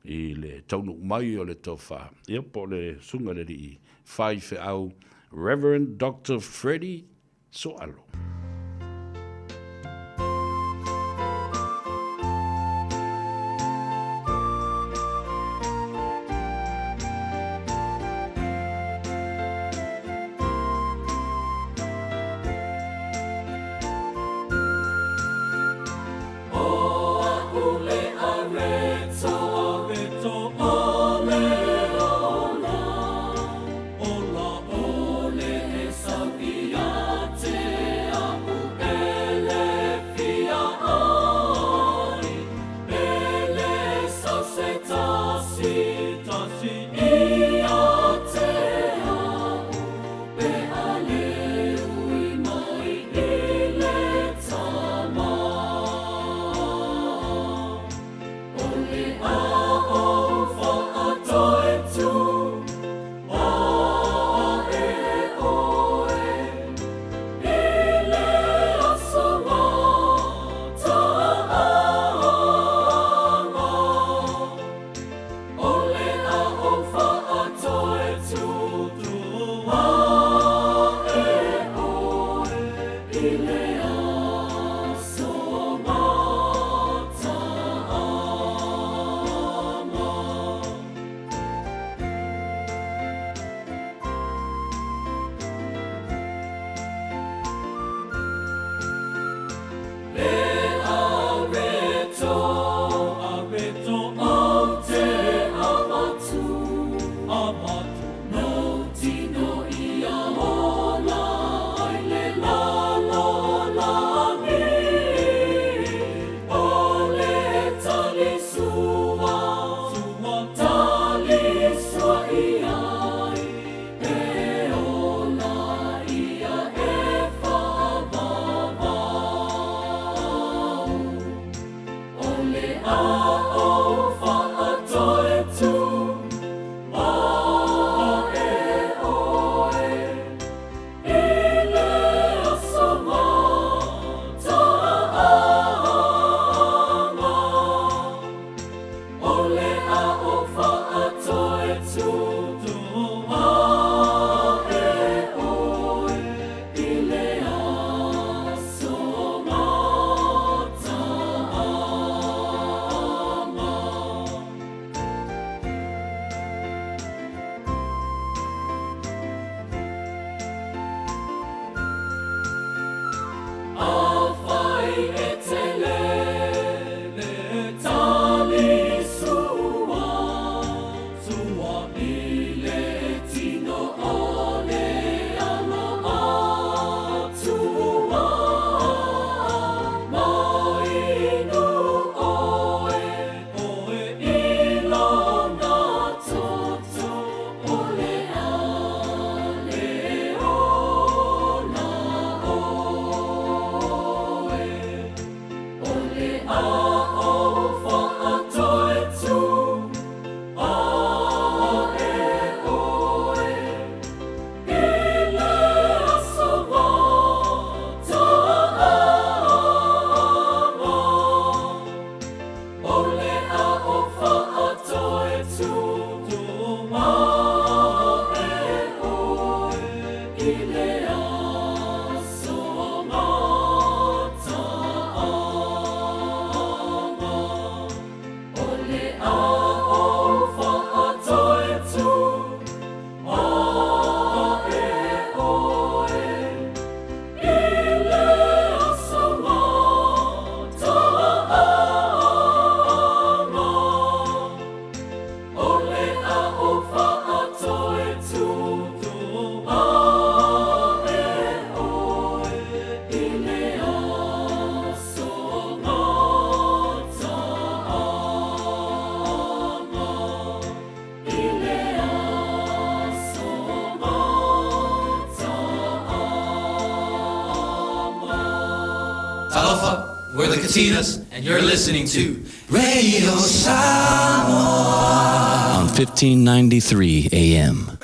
i le taunuu mai o le tofa, ia, po o le Susuga i le Alii Faifeau Reverend Doctor Freddie Soalo. Talofa, we're the Katinas, and you're listening to Radio Samoa on 1593 AM.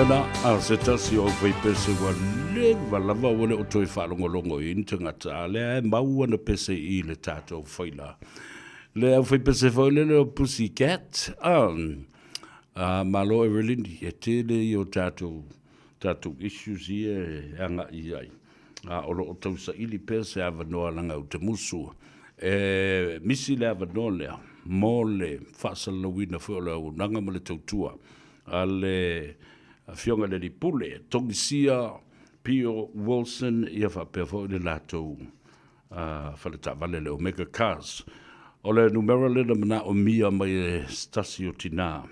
lena a se tasi o aufaipese ua leva lava ua le o toe faalogologo i ni tagata, a lea e mau ana pese i le tatou faila. Le aufaipese foi lele o Pussy Cat, a, a malo Evelini, e tele ia o tatou, tatou issues ia e agai i ai. A o lo o tausaili pea se avanoa leaga ou te musu e misi le avanoa lea mo le faasalalauina foi o le auaunaga ma le tautua a le Afioga i le Alii Pule, Togisia Pio Wilson, ia faapea foi le latou fale taavale le Omega Cars. O le numera lea na manaomia mai e se tasi o tina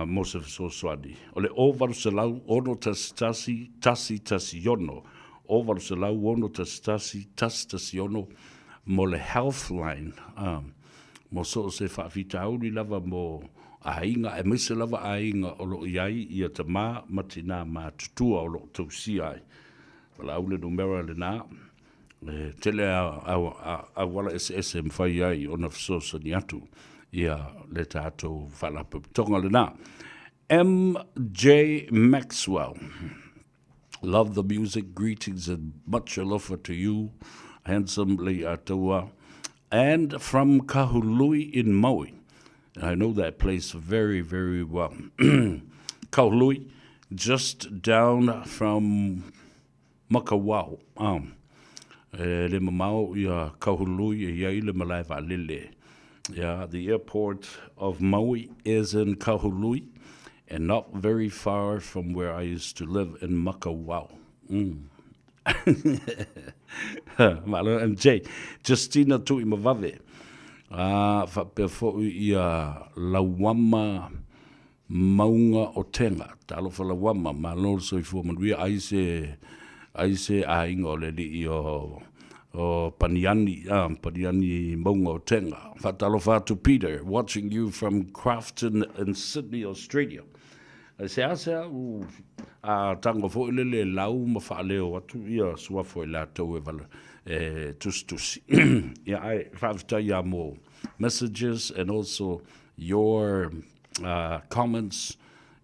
mo se fesoasoani, o le 0800 611 116, 0800 611 116 mo le Healthline, mo so o se faafitauli lava mo aiga, aemaise lava aiga o lo o i ai ia tama ma tina matutua o lo o tausia ai. Valaau le numera lena, e tele auala eseese e mafai ai ona fesoasoani atu ia le tatou faalapotopotoga lena. MJ Maxwell. Love the music, greetings and much alofa to you, handsome Leiataua, and from Kahului in Maui. I know that place very, very well. Kahului, just down from Makawao. Um, e le mamao ia Kahului e iai le malae vaalele. Yeah, the airport of Maui is in Kahului and not very far from where I used to live in Makawao. Mm. Malo MJ. Justina Tuimavave. A faapea foi ia Lauama Mauga o Tega. Talofa Lauama, malo le soifua manuia. Ai se, ai se aiga o le alii o, o Paniani, ah, Paniani Mauga o Tega. Faatalofa atu Peter, watching you from Crafton in Sydney, Australia. Ai seasea u a tago foi lele e lau ma faaleo atu ia suafa o i latou e vala e tusitusi. Ia ae faafetai ia mo messages and also your comments.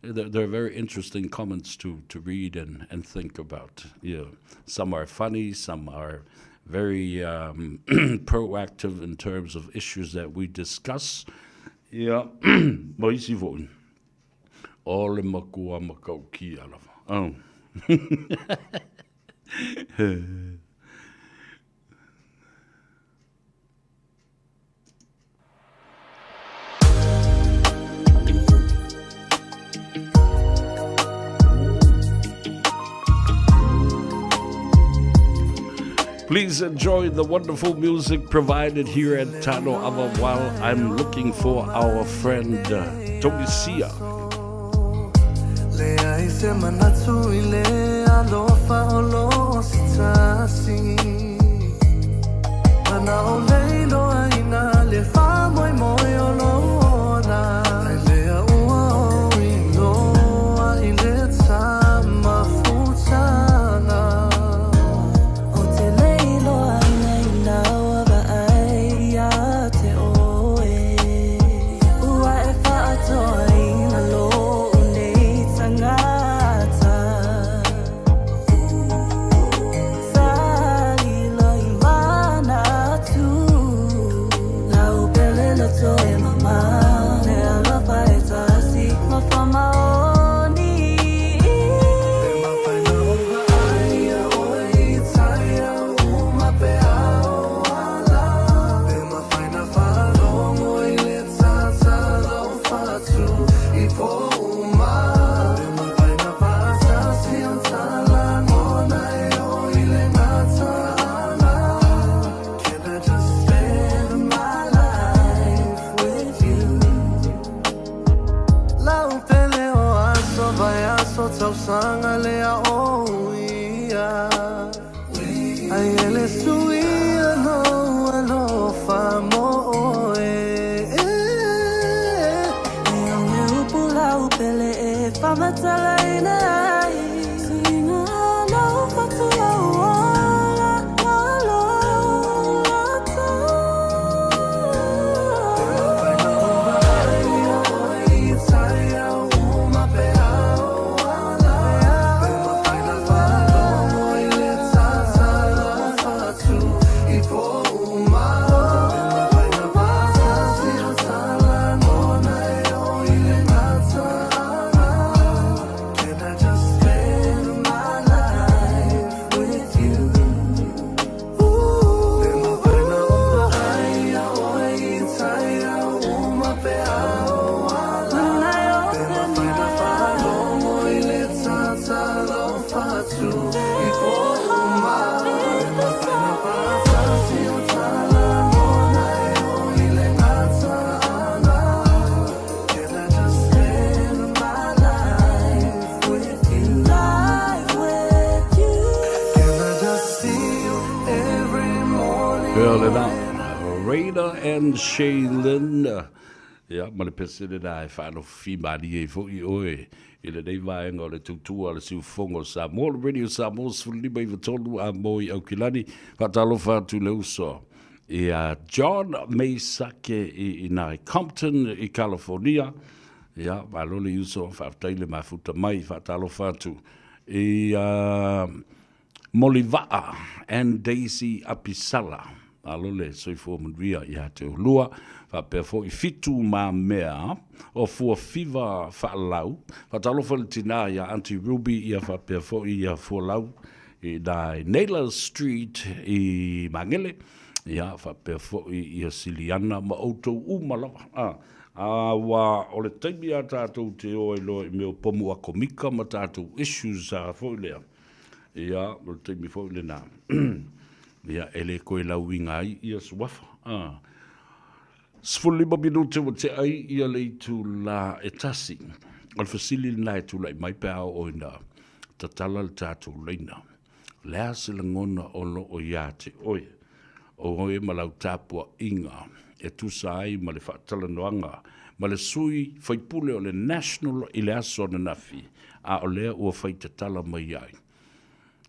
They're, they're very interesting comments to, to read and, and think about. You know, some are funny, some are very um, proactive in terms of issues that we discuss. Ia, mo isi foi. O le makua matautia lava. Oh. Please enjoy the wonderful music provided here at Tano Ava while I'm looking for our friend uh, Togisia. Ia lena, Raina and Shaylin. Ia, ma le pese lena e faalofofimālie ai foi oe i lenei vaega o le tautua a le siufofoga o Samoa, le Radio Samoa 15 93 a mo i Aukilani. Faatalofa atu i le uso ia John Meisake i ina i Compton i California. Ia, malo le uso, faafetai le mafuta mai, faatalofa atu i Molivaa and Daisy Apisala, malo le soifua manuia ia te oulua, faapea foi Fitu Mamea o Fuafiva Faalau, faatalofa i le tina ia Aunty Ruby ia faapea foi ia Fualau i ina i Naylor Street i Magele, ia faapea foi ia Siliana ma outou uma lava. A, a ua o le taimi a tatou te o ai loa i mea o pomu akomika ma tatou issues a foi lea, Ia, o le taimi foi lena, ia, e le toe lauiga ai ia suafa. A. 15 minute ua tea ai ia le itulā e tasi. O le fesili lena e tulai mai pe a oo ina tatala le tatou laina. O le a se lagona o lo o iā te oe? O oe ma lau tapuaiga e tusa ai ma le faatalanoaga ma le sui faipule o le National i le aso ananafi, a o lea ua fai tatala mai ai.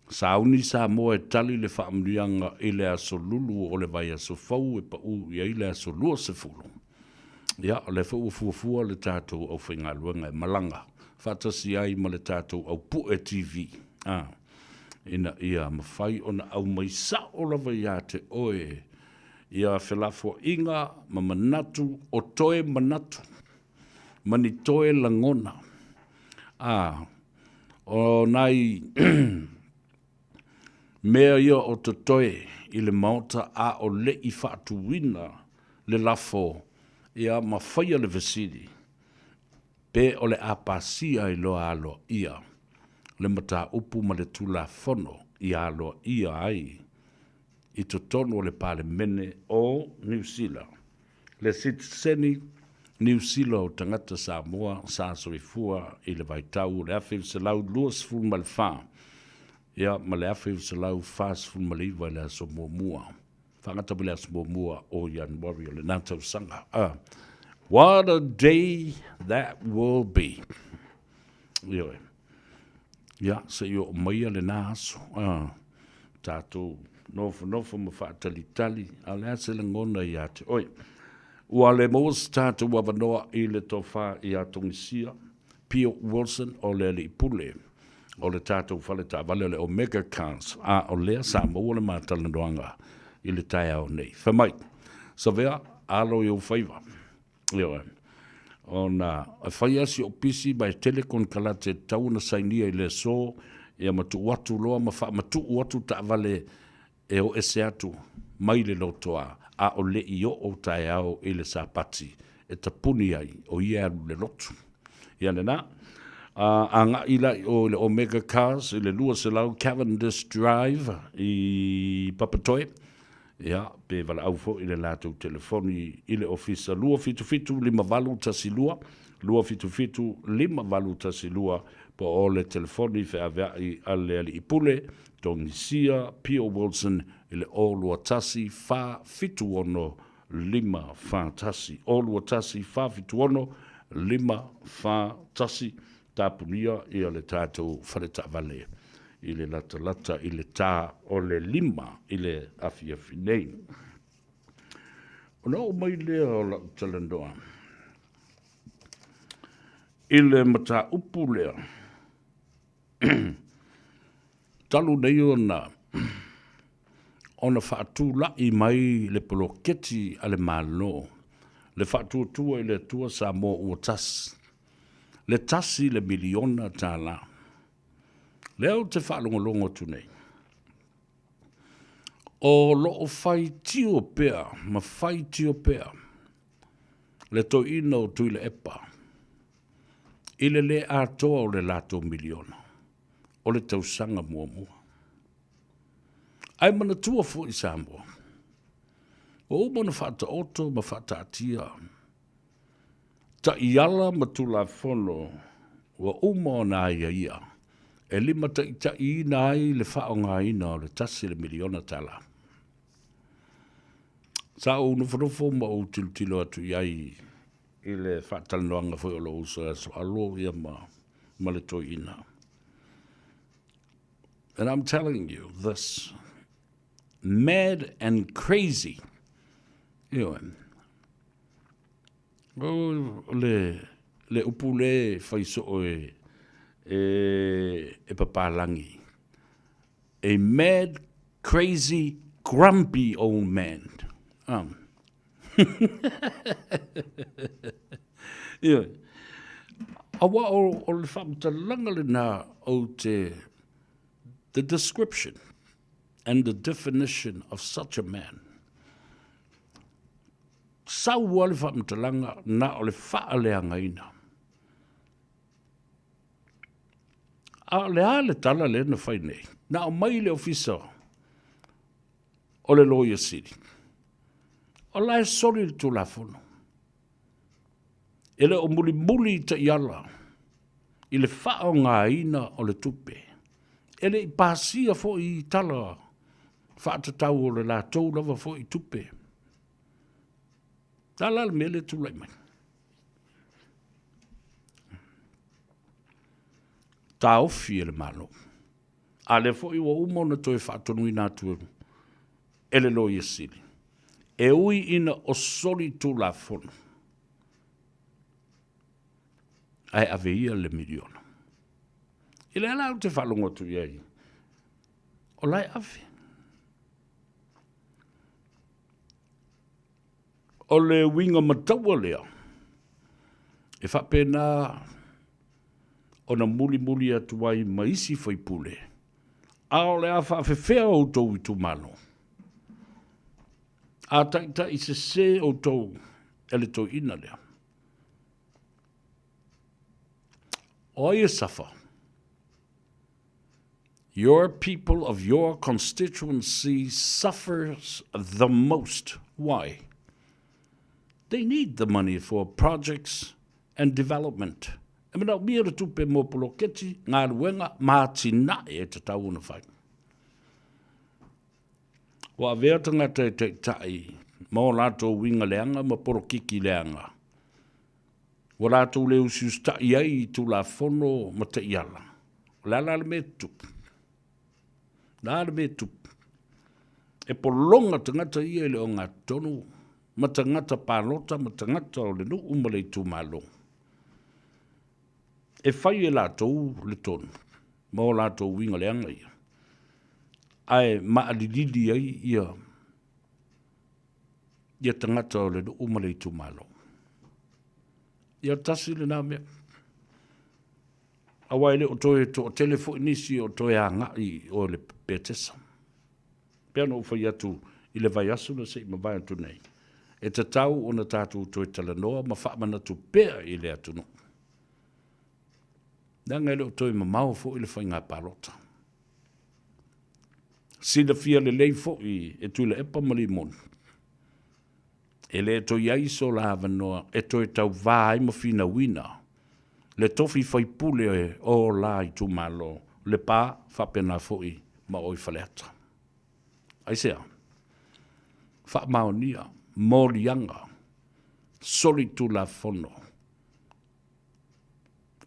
Sauni Samoa e tali le faamanuiaga i le aso Lulu o le vaiaso fou e pau i ai le aso 20. Ia, o lea foi ua fuafua le tatou aufaigaluega e malaga faatasi ai ma le tatou Aupue TV. A. ina ia mafai ona aumai sao lava ia te oe ia felafoaiga ma manatu o toe manatu ma ni toe lagona. A, o nai mea ia o totoe i le Maota a o le i faatuina le lafo ia ma faia le fesili, pe o le a pasia ai loa aloaia le mataupu ma le Tulafono ia aloaia ai i totonu o le Palemene o Niu Sila le sitiseni Niu Sila o tagata Samoa sa soifua i le vaitau o le 1924 ia ma le 1949 i le aso muamua faagata mai le aso muamua o Ianuari o lena tausaga. What a day that will be. Ioe. Ia, se i oo maia lena aso. Tatou nofonofo ma faatalitali, a o le a se lagona ia te oe? Ua le maua se tatou avanoa i le tofa ia Togisia Pio Wilson o le alii pule o le tatou fale taavale o le Omega Cars, a o lea sa maua le ma talanoaga i le taeao nei. Fai mai, Savea, alo i ou faiva. Ioe. Ona e fai lava si ou pisi ma e tele konekarate e tatau ona sainia i le aso, ia ma tuu atu loa ma faamatuu atu taavale e o ese atu mai le lotoa, a o le i oo taeao i le Sapati e tapuni ai, o ia e alu i le lotu. Ia lena. A agai la i o i le Omega Cars i le 200 Cavendish Drive i Papatoe, ia, pe valaau foi i le latou telefoni i le ofisa 277 5812, 277 5812, po o le telefoni feaveai a le Alii Pule, Togisia Pio Wilson i le 0 21 476 541. 0 21 476 541. Tapunia ia le tatou fale taavale i le latalata i le ta o le 5 i le afiafi nei. Ona oo mai lea o lau talanoa i le mataupu lea, Talu nei ona ona faatula'i mai le poloketi a le Malo, le Faatuatua i le Atua Samoa Ua Tasi, le tasi le miliona tala. Lea ou te faalogologo atu nei, o lo o faitio pea ma faitio pea le toeaina o Tuilaepa i le le atoa o le latou miliona o le tausaga muamua. Ae manatua foi Samoa, ua uma ona faataoto ma faataatia taiala ma Tulafono ua uma ona aiaia e limataitaiina ai le faaaogaina o le tasi le miliona tala. Sa ou nofonofo ma ou tilotilo atu i ai i le faatalanoaga foi o lou uso ia Soalo ia ma, ma le toeaina. And I'm telling you this, mad and crazy. Ioe. O le, le upu le fai soo e, e, e papalangi. A mad, crazy, grumpy old man. Ioe. Aua o, o le faamatalaga lena ou te, the description and the definition of such a man. Sau lava le faamatalaga na o le faaleagaina. A o le a le tala lea na fai nei? Na aumai le ofisa o le Loia Sili. O la e soli le Tulafono. E le o mulimuli i taiala i le faaaogaina o le tupe. E le i pasia foi i tala faatatau o le latou lava foi tupe. O le a la le mea lea e tulai mai? Taofi e le Malo. A lea foi ua uma ona toe faatonuina atu e le Loia Sili, e ui ina o soli Tulafono, ae ave ia le miliona. I lea la ou te faalogo atu i ai, o la e ave. O le uiga mataua lea, e faapena ona mulimuli atu ai ma isi faipule, a o le a faafefea outou itumalo? A taitai sese outou e le toeaina lea. O ai e safa? Your people of your constituency suffers the most. Why? They need the money for projects and development. E manaomia le tupe mo poloketi, galuega ma atinae e tatau ona fai. Ua avea tagata e taitai ma o latou uiga leaga ma polokiki leaga. Ua latou le usiusitai ai i Tulafono ma taiala. O le a la le mea e tutupu? O le a le mea e tupu? E pologa tagata ia i le ogatotonu ma tagata palota ma tagata o le nuu ma le itumalo. E fai e latou le tonu ma o latou uiga leaga ia, ae maalilili ai ia ia tagata o le nuu ma le itumalo. Ia tasi lena mea. Aua e le o toe toatele foi nisi o toe agai o le Petesa. Pei ona ou fai atu i le vaiaso na se i mavae atu nei, e tatau ona tatou toe talanoa ma faamanatu pea i le atunuu. Leaga e le o toe mamao foi le faiga palota. Silafia lelei foi e Tuilaepa ma Limoni, e le toe i ai so la avanoa e toe tauvā ai ma finauina le tofi faipule o la itumalo Lepa faapena foi ma o i Faleata. Aisea? Faamaonia moliaga solitulafono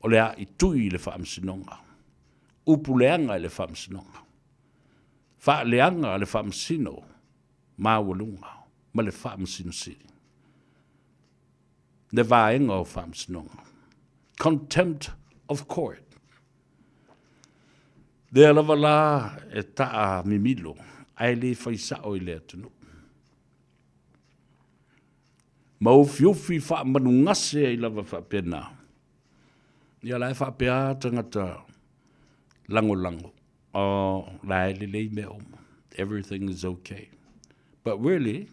o le aaitui i le Faamasinoga, upu leaga i le Faamasinoga, faaleaga a le Faamasino maualuga ma le Faamasino Sili, le vaega o Faamasinoga, contempt of court. Lea lava la e taa mimilo. Ae le fai sao i le atunuu. Ma ufiufi faamanugase ai lava faapena. Ia la e faapea tagata lagolago, oh, la e lelei mea uma. Everything is okay. But really,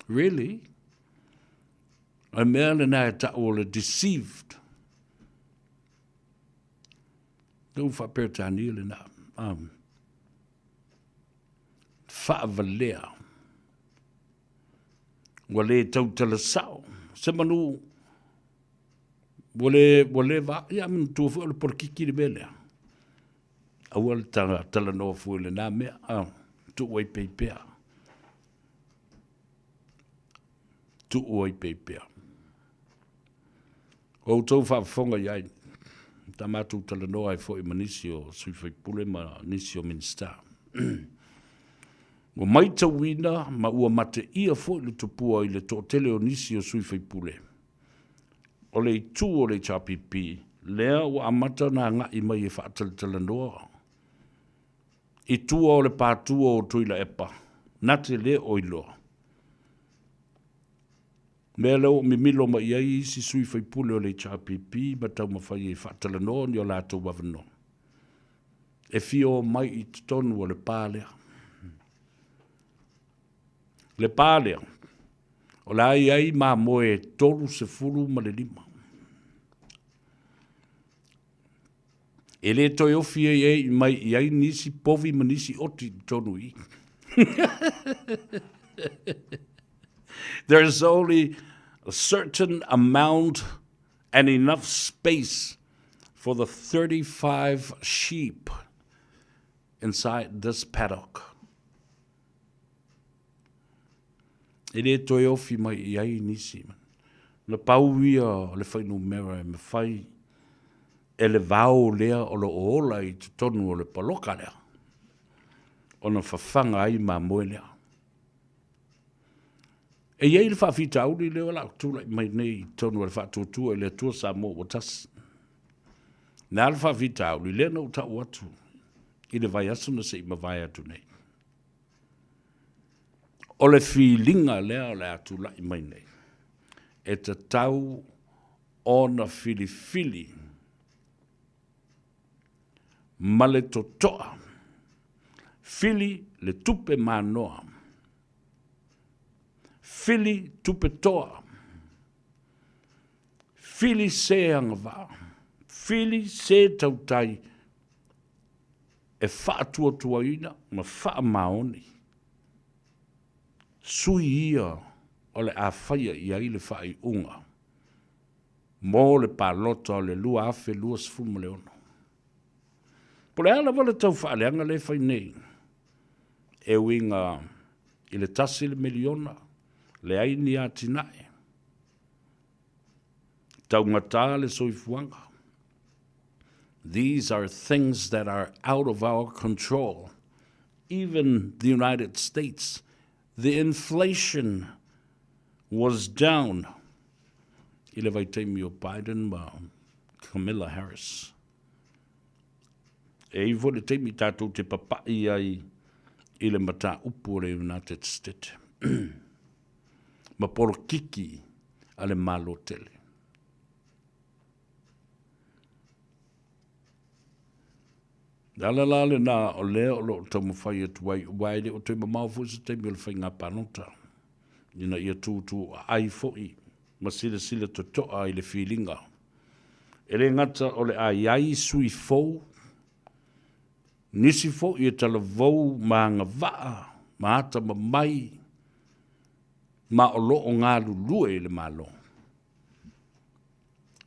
really, o le mea lena e tau o le deceived. Le u faa-Peretania lena. Faavalea. Ua le tautala sao. Se manu ua le, ua le va, ia manatua foi o le polokiki le mea lea. Aua le talanoa fua i lena mea, tuu ai pei pea. Tuu ai pei pea. Ua outou faafofoga i ai, ta matou talanoa ai foi ma nisi o sui faipule ma nisi o Minisita. Ua maitauina ma ua mateia foi le tupua i le toatele o nisi o sui faipule o le itu o le HRPP lea ua amata ona agai mai e faatalatalanoa i tua o le patua o Tuilaepa na te le o iloa mea lea ua mimilo mai i ai isi sui faipule o le HRPP ma taumafai e faatalanoa ni o latou avanoa e fia omai i totonu o le pa lea. Le pa lea, o le a i ai mamoe e 35. E le toe ofi ai ai mai i ai nisi povi ma nisi oti i totonu i. There's only a certain amount and enough space for the 35 sheep inside this paddock. E le toe ofi mai i ai nisi. Na pau ia o le fuainumera e mafai e le vao lea o lo o ola i totonu o le paloka lea ona fafaga ai mamoe lea. E i ai le faafitauli lea o le a tulai mai nei i totonu o le Faatuatua i le Atua Samoa ua tasi. Le a le faafitauli lea na ou tau atu i le vaiaso na se i mavae atu nei. O le filiga lea o le a tulai mai nei, e tatau ona filifili ma le totoa, fili le tupe manoa, fili tupe toa, fili se agavaa, fili se tautai e faatuatuaina ma faamaoni sui ia o le a faia i ai le faaiuga mo le palota o le 2026. Po o le a lava le tau faaleaga lea e fai nei, e uiga i le $1 le miliona, leai ni atinae, taugata le soifuaga. These are things that are out of our control. Even the United States, the inflation was down i le vaitaimi o Biden ma Camilla Harris. E i foi le taimi tatou te papa'i ai i le mataupu o le United States ma polokiki a le Malo tele. Le ala la lena o lea o lo o taumafai atu ai, aua e le o toe mamao foi se taimi o le faiga palota, ina ia tuutuuaai foi ma silasila totoa i le filiga. E le gata o le a i ai sui fou, nisi foi e talavou ma agavaa ma atamamai ma o lo o galulue i le Malo.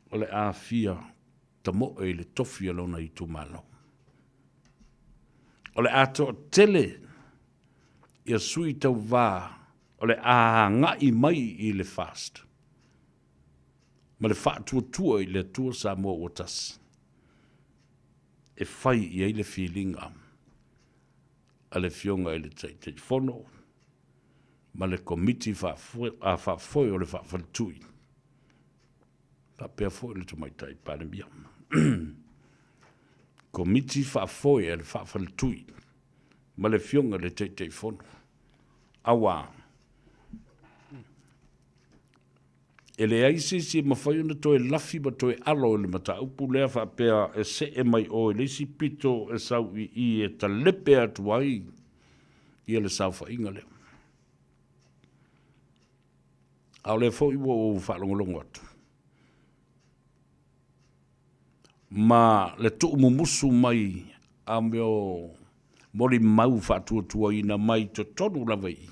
O le a fia tamoe i le tofi o lona itumalo. O le a toatele ia sui tauva o le a agai mai i le FAST ma le faatuatua i le Atua Samoa ua tasi e fai i ai le filiga a le Afioga i le Taitaifono ma le Komiti Faafoe o le Faafaletui faapea foi le Tamaitai Palemia. Komiti Faafoe a le Faafaletui. ma le Afioga i le Taitaifono. Auā, e leai se isi e mafai ona toe lafi ma toe alo i le mataupu lea faapea e see mai oe i le isi pito e sau i i e talepe atu ai ia le saofaiga lea. A o lea foi ua ou faalogologo atu ma le tuumumusu mai a mea o molimau faatuatuaina mai totonu lava i i.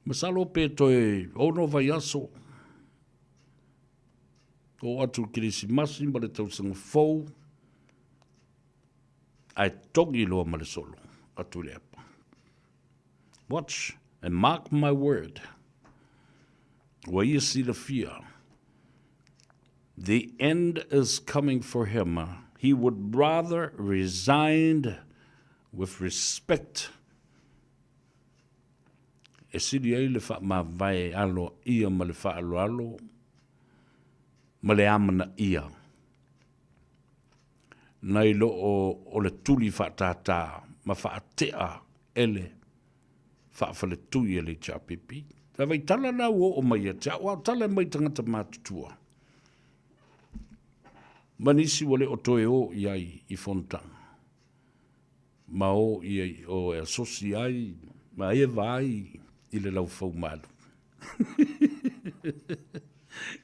Masalo pe toe 6 vaiaso oo atu i le Kerisimasi ma le tausaga fou, ae togi loa ma le solo a Tuilaepa. Watch and mark my word. Ua ia silafia, the end is coming for him. He would rather resign with respect e sili ai le faamavae aloaia ma le faaaloalo ma le amanaia nai lo o le tuli faatātā ma faatea e le faafaletui e le HRPP. Le vaitala la ua oo mai ia te au, a o tala mai tagata matutua. Ma nisi ua le o toe o i ai i fonotaga. Ma o i ai o e asosi ai, ma eva ai i le laufau malu.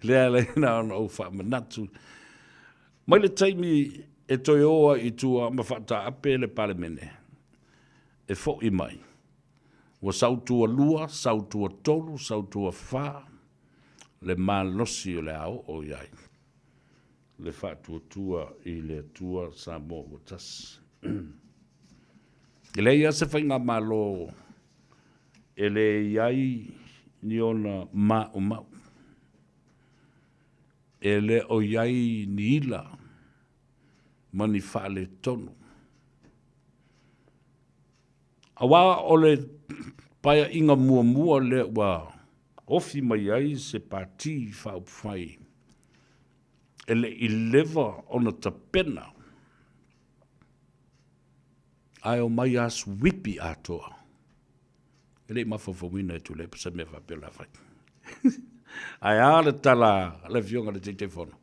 Lea ala ai na ona ou faamanatu. Mai le taimi e toe o ai i tua ma faataape le Palemene, e fo'i mai. Ua sautua lua, sautua tolu, sautua fā le malosi o le a oo i ai le faatuatua i le Atua Samoa ua tasi. E leai lava se faigamalo e le i ai ni ona maumau. E le o i ai ni ila ma ni faaletonu. Aua o le paeaiga muamua lea ua ofi mai ai se Pati Faaupufai e le i leva ona tapena ae omai a suipi atoa. E le i mafaufauina e Tuilaepa se mea faapea o le a fai. Ae a le tala a le Afioga i le Taitaifono?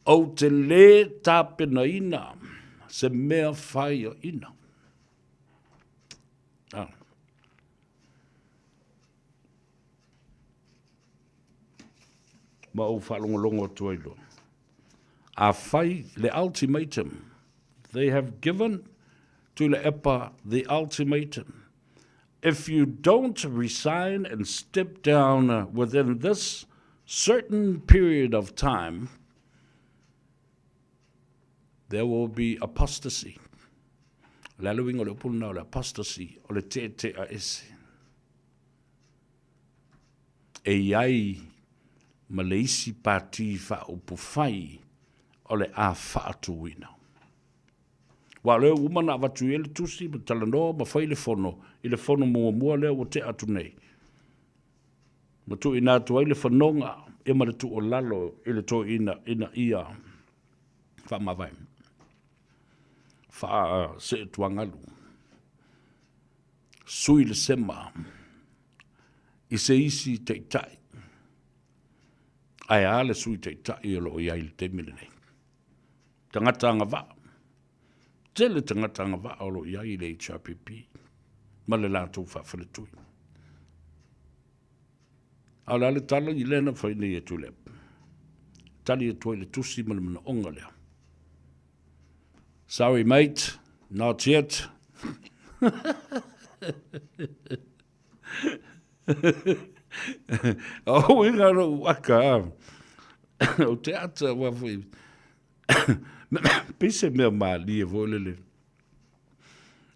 Ou te lē tapenaina se mea faiaina. Ah. Ma ou faalogologo atu ai loa. Afai le ultimatum, they have given Tuilaepa the ultimatum. If you don't resign and step down within this certain period of time, there will be apostasy. O le a le uiga o le upu lena o le apostasy, o le teetea ese. E i ai ma le isi pati faaupufai o le a faatuina. Aua o lea ua uma ona avatu i ai le tusi ma talanoa ma fai le fono i le fono muamua lea ua tea atu nei. Ma tuuina atu ai le fanoga ia ma le tuualalo i le toeaina ina ia faamavae, faaseetuagalu, sui le sema i se isi taitai, ae a le sui taitai o lo o i ai i le taimi lenei. Tagata agavaa. Tele tagata agavaa o lo o i ai i le HRPP ma le latou faafaletui. A o le a le tala i lea na fai nei e Tuilaepa? Tali atu ai le tusi ma le manaoga lea. Sorry mate, not yet. O uiga lou aka, o te ata ua foi, pei se mea malie foi lele.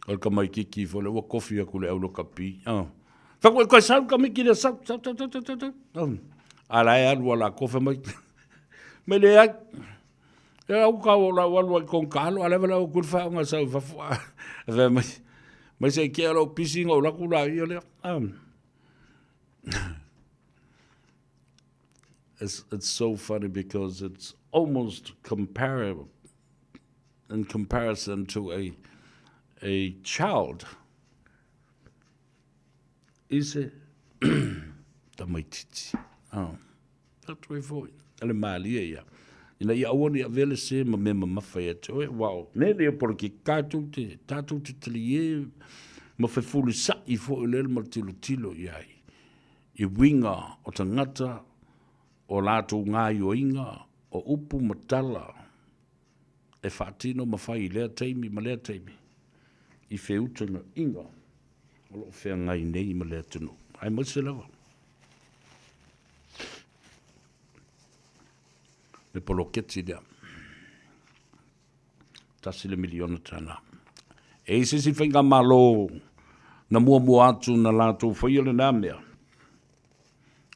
O le tamaititi foi lea ua kofi atu i le au lakapi. Oh. Fai atu, koe sau tamaiti lea, sau, sau, sau, sau, sau, sau. A la e alu a la kofe mai. Mai leai. E au kau o lau alu ai kong kalo, a lewa lau kul wha onga sau fafo. Fai mai, mai se kia lau pisi ngau laku la ia lea. It's so funny because it's almost comparable. in comparison to a, a child i se tamaitiiti. Oh. Atu ai foi, a le mālie ia. Ina ia aua ne i avea le sē ma mea mamafa ia te oe, aua o mea nei o polokiki, tātou te, tātou te taliē ma fefulisaʻi foi lea ma le tilotilo i ai i uiga o tagata, o latou gaioiga, o upu ma tala e faatino ma fai i lea taimi ma lea taimi i feutagaiga o lo o feagai nei ma le atunuu, aemaise lava le poloketi lea. $1 miliona. E i se isi faigamalo na muamua atu na latou faia lena mea,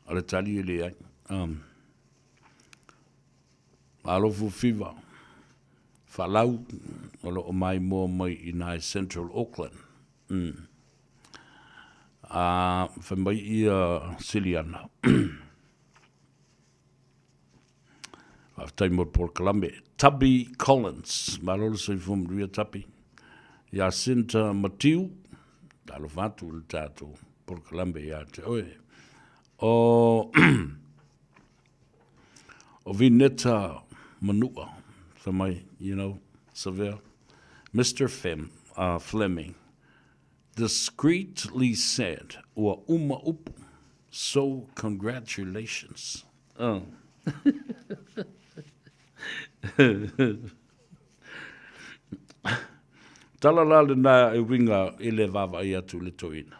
o le tali e leai. Malo Fufiva, Falau o lo o maimoa mai i ina i Central Auckland. A fai mai ia Siliana. Faafetai mo le polokalame. Tubby Collins, malo le soifua manuia Tubby. Jacinta Matiu, talofa atu i le tatou polokalame ia te oe. O o Vineta Manua, fai mai, you know, Savea, Mister Fem, Fleming, discreetly said, ua uma upu, so congratulations. Oh. Tala la lena e uiga i le vaavaai atu i le toeaina.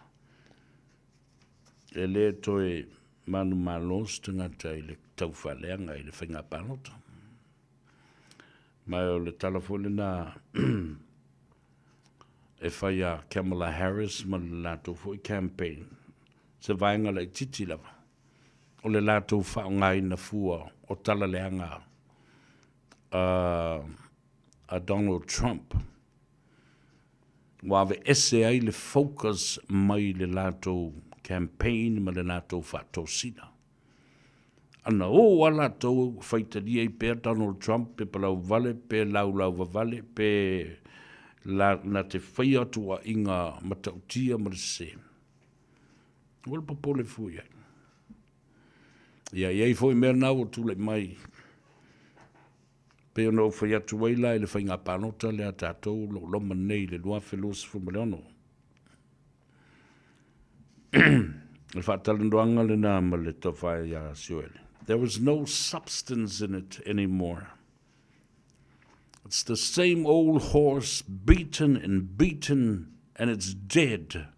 E le toe manumalo se tagata i le taufaaleaga i le faiga palota. Ma o le tala foi lena e fai a Kamala Harris ma le latou foi campaign, se vaega laitiiti lava o le latou faaaogaina fua o tala leaga a Donald Trump, ua aveese ai le focus mai le latou campaign ma le latou faatosina. Ana o a latou faitalia ai pea Donald Trump pe palauvale pe laulauvavale pe la, na te faia tuuaiga matautia ma le sese. Ua le popole fua i ai. Ia, e i ai foi mea na ua tulai mai pei ona ou fai atu ai la i le faiga palota lea a tatou o lo o loma nei i le 2026. O le faatalanoaga lena ma le tofa ia Sioeli. There was no substance in it anymore. It's the same old horse beaten and beaten and it's dead.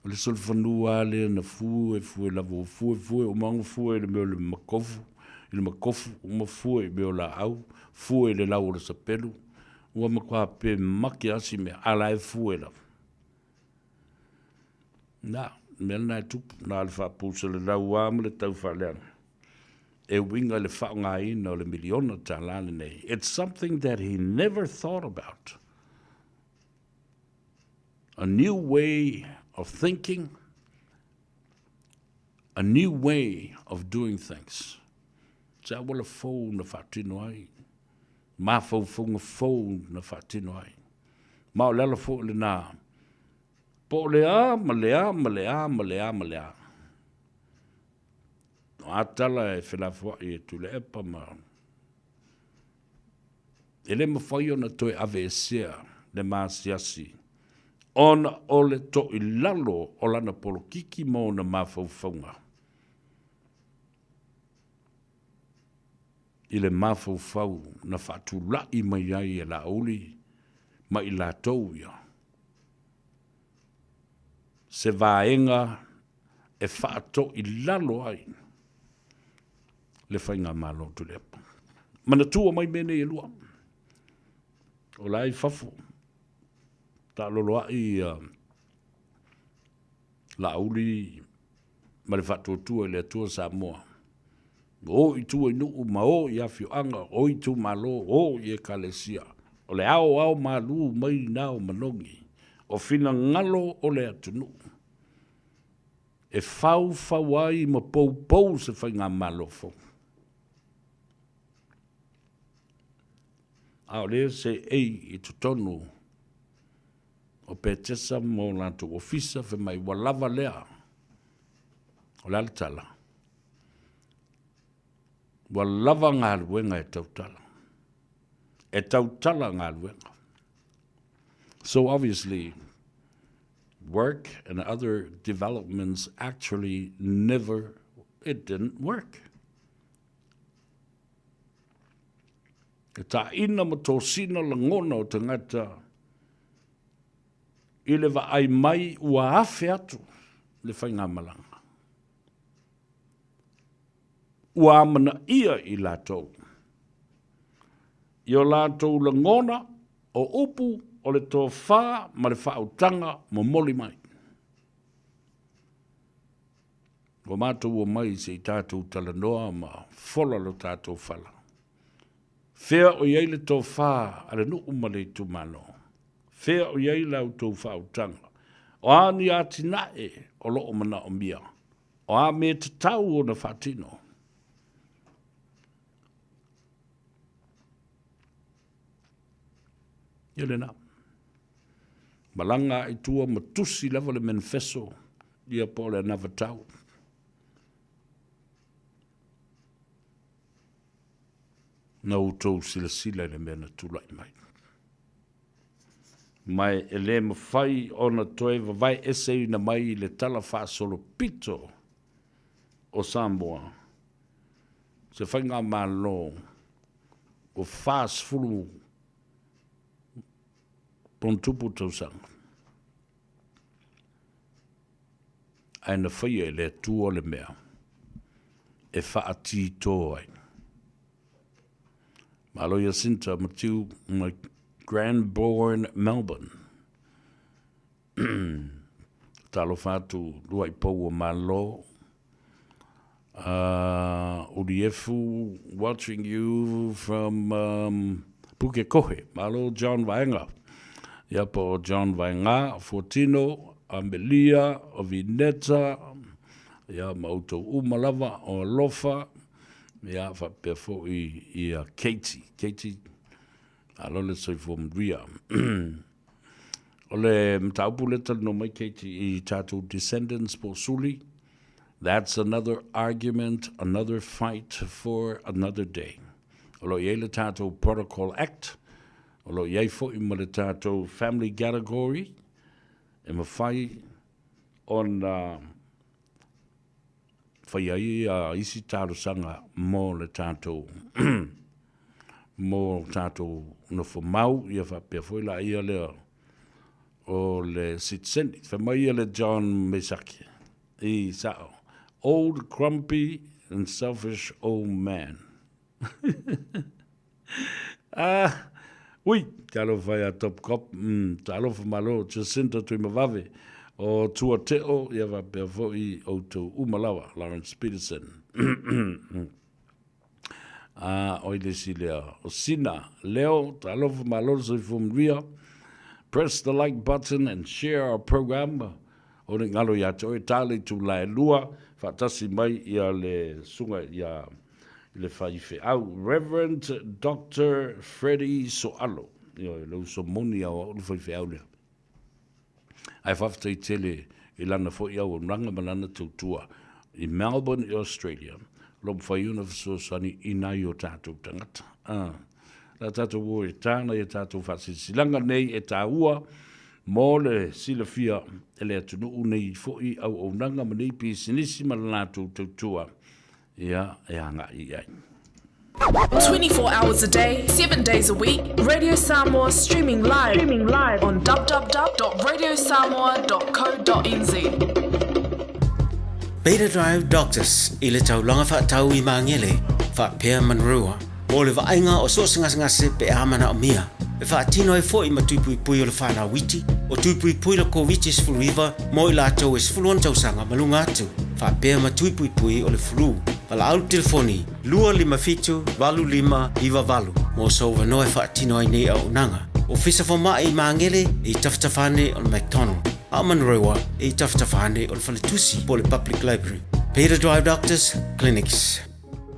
O le solofanua lava lea na fue, fue lava, ua fue, fue, uma ona fue i le mea o le makofu, i le makofu, uma fue i mea o laau, fue i le lau o le sapelu, ua matua pe make lava si mea, a la e fue lava. Na, mea lena e tupu, na o le faapuselelau lava ma le tau faaleaga. E uiga i le faaaogaina o le $1 miliona lenei. It's something that he never thought about. A new way of thinking, a new way of doing things. Se auala fou na faatino ai, mafaufauga fou na faatino ai. Ma o le ala foi lena, po o le a ma le a ma le a ma le a ma le a. O a tala e felafoai e Tuilaepa ma E le mafai ona toe aveesea le maasiasi ona o le toilalo o lana polokiki ma ona mafaufauga i le mafaufau na faatulai mai ai e Laauli ma i latou ia se vaega e faatoilalo ai le faigamalo Tuilaepa. Manatua mai mea nei e lua. O la i fafo, taaloloai ia Laauli ma le faatuatua i le Atua Samoa. O i tua i nuu ma o i afioaga, o i itumalo, o i ekalesia. O le ao ao malu mai na o manogi, o finagalo o le atunuu. E faufau ai ma poupou se faigamalo fou. A o lea seei i totonu o Petesa ma o latou ofisa, fai mai ua lava lea. O le a le tala? Ua lava galuega e tautala. E tautala galuega. So obviously, work and other developments actually never, it didn't work. E tāina ma tōsina lagona o tagata i le vaai mai ua afe atu le faigamalaga. Ua amanaia i latou i o latou lagona o upu o le tofa ma le faautaga momoli mai. Ua matou omai se i tatou talanoa ma fola lo tatou fala. Fea o i ai le tofa a le nuu ma le itumalo? Fea o i ai la outou faautaga? O a ni atinae o lo o manaomia? O a mea tatau ona faatino? Ia lena. Malaga i tua ma tusi lava le manifesto ia po o le anavatau. Na outou silasila i le mea na tulai mai. Ma e le mafai ona toe vavae eseina mai i le tala faasolopito o Samoa se faigamalo ua 40 pontupu tausaga ae na faia e le Atua le mea e faatito ai. Malo Jacinta Matiu mai Cranbourne, Melbourne. Talofa atu lua'i pou o Malo. Uliefu watching you from Pukekohe. Malo John Vaega. Ia po o John Vaega, Fuatino, Amelia, o Vineta, ia ma outou uma lava o Alofa, ia faapea foi ia Katie. Katie, malo le soifua manuia. O le mataupu lea talanoa mai Katie i tatou descendants po o suli, that's another argument, another fight for another day. O lo o i ai le tatou Protocol Act, o lo o i ai foi ma le tatou family category e mafai ona fai ai isi talosaga mo le tatou mo tatou nofo mau ia faapea foi la ia lea o le sitiseni. Fai mai ia le John Mesaki i sao, old grumpy and selfish old man. Ah, ui, talofa ia Top Cop, talofa malo Jacinta Tuimavave, o Tua Teo, ia faapea foi outou uma lava, Lawrence Peterson. Ah, oi le isi lea, o Sina, Leo, talofa malo le soifua manuia. Press the like button and share our program. O le galo ia te oe, tā le itula e lua, faatasi mai ia le susuga ia i le faifeau Reverend Doctor Freddie Soalo. Ioe, le uso moni a o au le faifeau lea. Ae faafetai tele i lana foi auaunaga ma lana tautua i Melbourne i Australia, o lo o mafai ona fesoasoani i nai o tatou tagata. Ah, la tatou o e tāna i a tatou faasilasilaga nei e tāua mo le silafia e le atunuu nei foi auaunaga ma nei pisinisi ma le latou tautua ia e agai i ai. 24 hours a day, 7 days a week, Radio Samoa streaming live, streaming live on www.radiosamoa.co.nz. Beta Drive Doctors i le taulaga faatau i Magele, faapea Manurewa, mo le vaaiga o so o se gasegase pe a manaomia. E faatino ai foi ma tui puipui o le fanau iti, o tui puipui le Koviti-19 mo i latou e 16 tausaga ma luga atu, faapea ma tui puipui o le flu. Valaau le telefoni 257 8598 mo sou avanoa e faatino ai nei auaunaga. Ofisa Fomai i Magele e i tafatafa ane o le McDonald, a o Manurewa e i tafatafa ane o le Faletusi po o le Public Library. Peter Drive Doctors Clinics.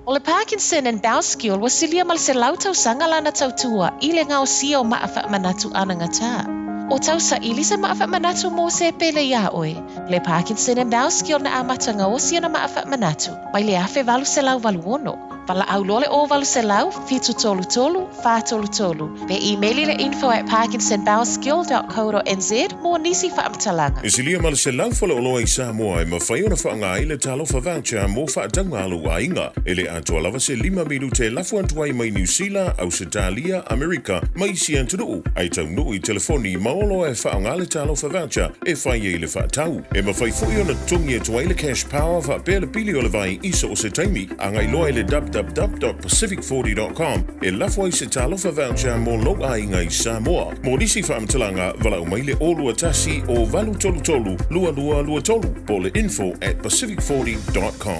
O le Parkinson and Bowskill ua silia ma le 100 tausaga lana tautua i le gaosia o maa faamanatu anagatā. O tausaili se maa faamanatu mo se pele iā oe. Le Parkinson and Bowskill na amata gaosi ona maa faamanatu mai le 1886. Valaau loa le 0800 733 433 pe imeli le info at parkinsonbowskill.co.nz mo nisi faamatalaga. E silia ma le 100 faleoloa i Samoa e mafai ona faaaoga ai le Talofa Voucher mo faatauga a lou aiga. E le atoa lava se lima minute e lafo atu ai mai Niu Sila, Ausetalia, Amerika ma isi atunuu, ae taunuu i telefoni ma oloa e faaaoga le Talofa Voucher e fai ai le faatau. E mafai foi ona totogi atu ai le Cash Power faapea le pili o le vai i so o se taimi. Agai loa i le www.pacific40.com e lafo ai se Talofa Voucher mo lou aiga i Samoa. Mo nisi faamatalaga, valaau mai le 021 0833 2223 po o le info at pacific40.com.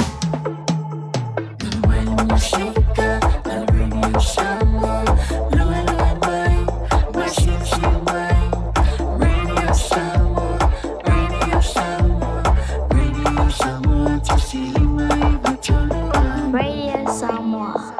Radio Samoa.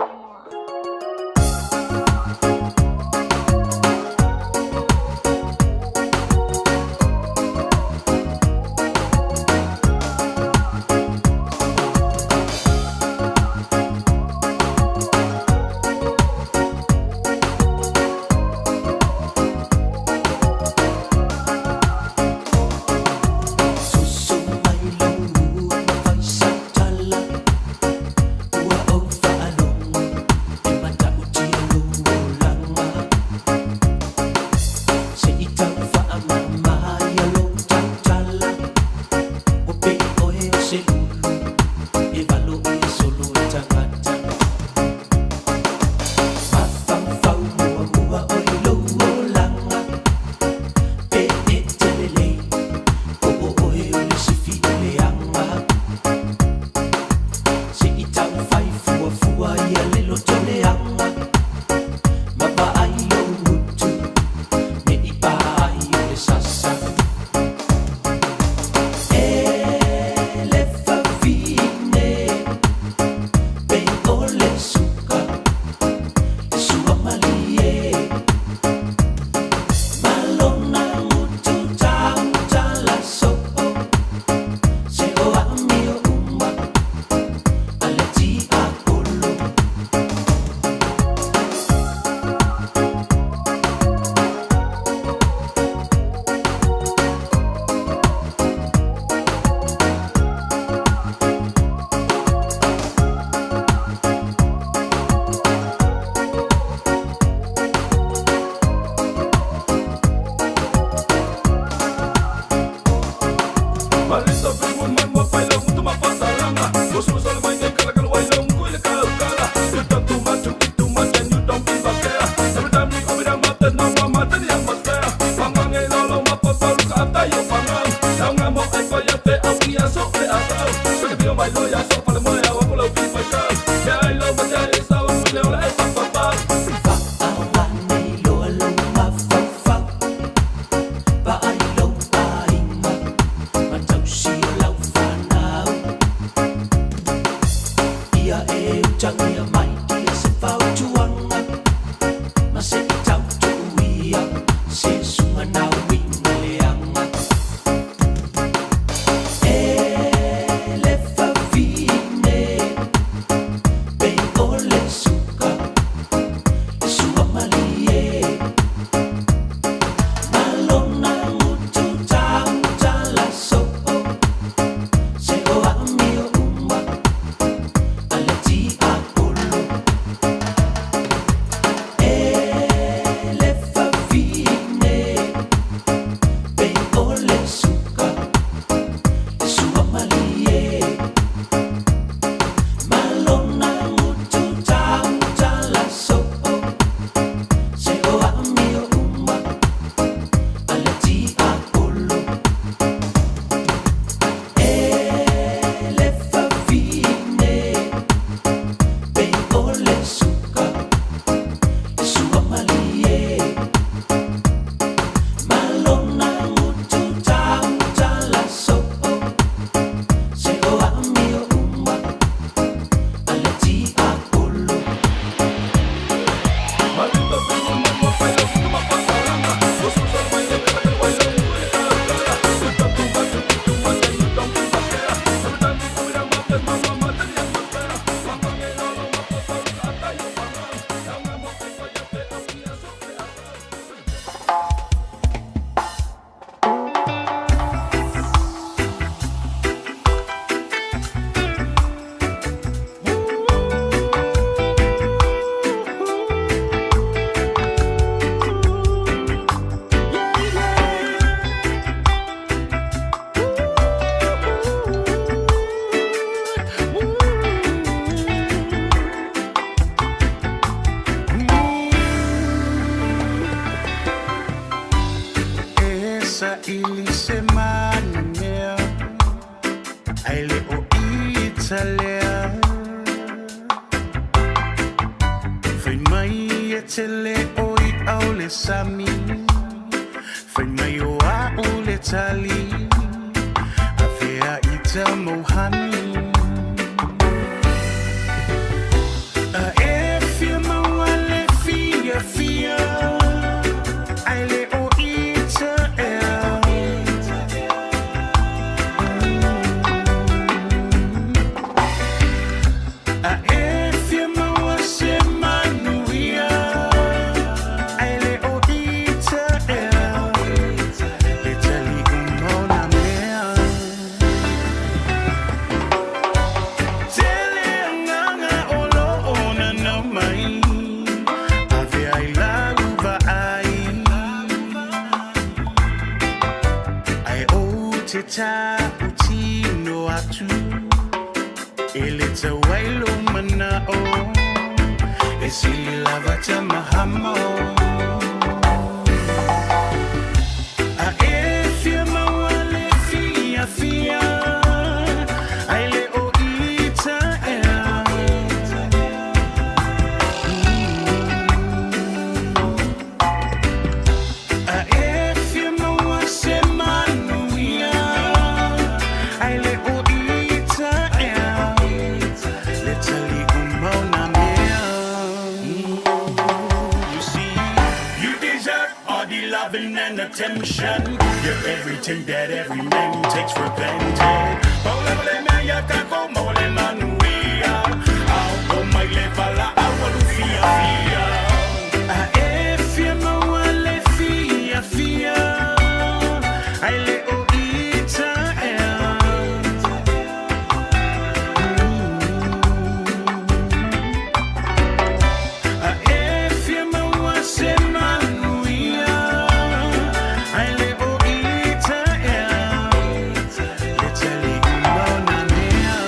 saili se manamea Ai le o Italia Fai mai e tele o i au le sami Fai mai o a o le tali A fea i ta mauhani A e fia maua le fia fia Ai le o ita ea A e fia maua se manuia Ai le o ita ea Le tali uma o nā mea Tele agaga o loo nanau mai Ave ai lau vaai Ae ou te tautino atu E le tau ai lou manao E sili lava Tamahamo A e fia maua le fiafia Ai le o ita ea A e fia maua se manuia Ai le o ita ea Le tali uma o nā mea You see, you deserve all the loving and attention. You're everything that every man takes for granted. Paulele mea ia kako mo le manuia. Au o mai le vala au alu fia fia. A e fia maua le fia fia. Ai le o ita ea. A e fia maua se manuia Ai le o ita ea Le tali uma o nā mea.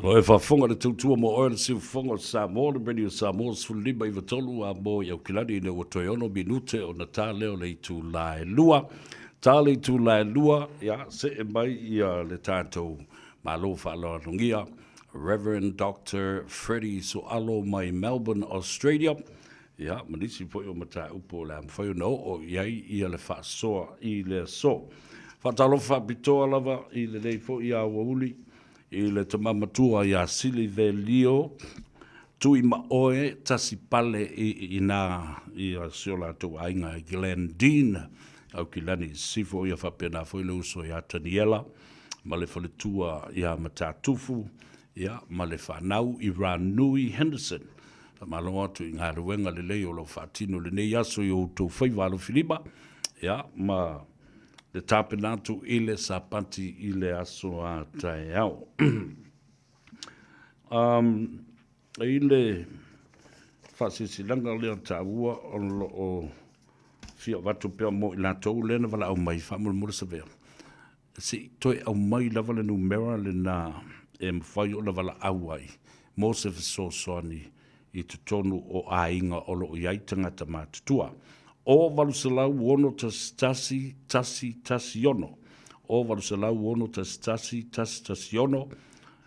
O lo e faafofoga le tautua mo oe le siufofoga o Samoa, le Radio Samoa 15 93 a mo i Aukilani ina ua toe 6 minute ona ta lea o le itula e 2. Ta le itula e 2, ia, see mai ia le tatou Malo faaaloalogia Reverend Doctor Freddie Soalo mai Melbourne, Australia, ia, ma nisi foi o mataupu o le a mafai ona oo i ai ia le faasoa i le aso. Faatalofa faapitoa lava i lenei foi aoauli i le tama matua ia Sili Velio Tuimaoe Tasipale i ina i si o latou aiga i Glendene, Aukilani i Sisifo, ia faapena foi le uso ia Taniela ma le faletua ia Matatufu, ia, ma le fanau i Ranui Henderson. Faamalo atu i galuega lelei o lo o faatino i lenei aso i o outou faiva alofilima, ia, ma le tapena atu i le Sapati i le aso a taeao. I le faasilasilaga lea taua o lo o fia avatu pea mo i latou lea na valaau mai, faamolemole Savea, se i toe aumai lava le numera lena e mafai ona valaau ai mo se fesoasoani i totonu o aiga o lo o i ai tagata matutua. O 800 61 1 1 6. O 800 61 1 1 6,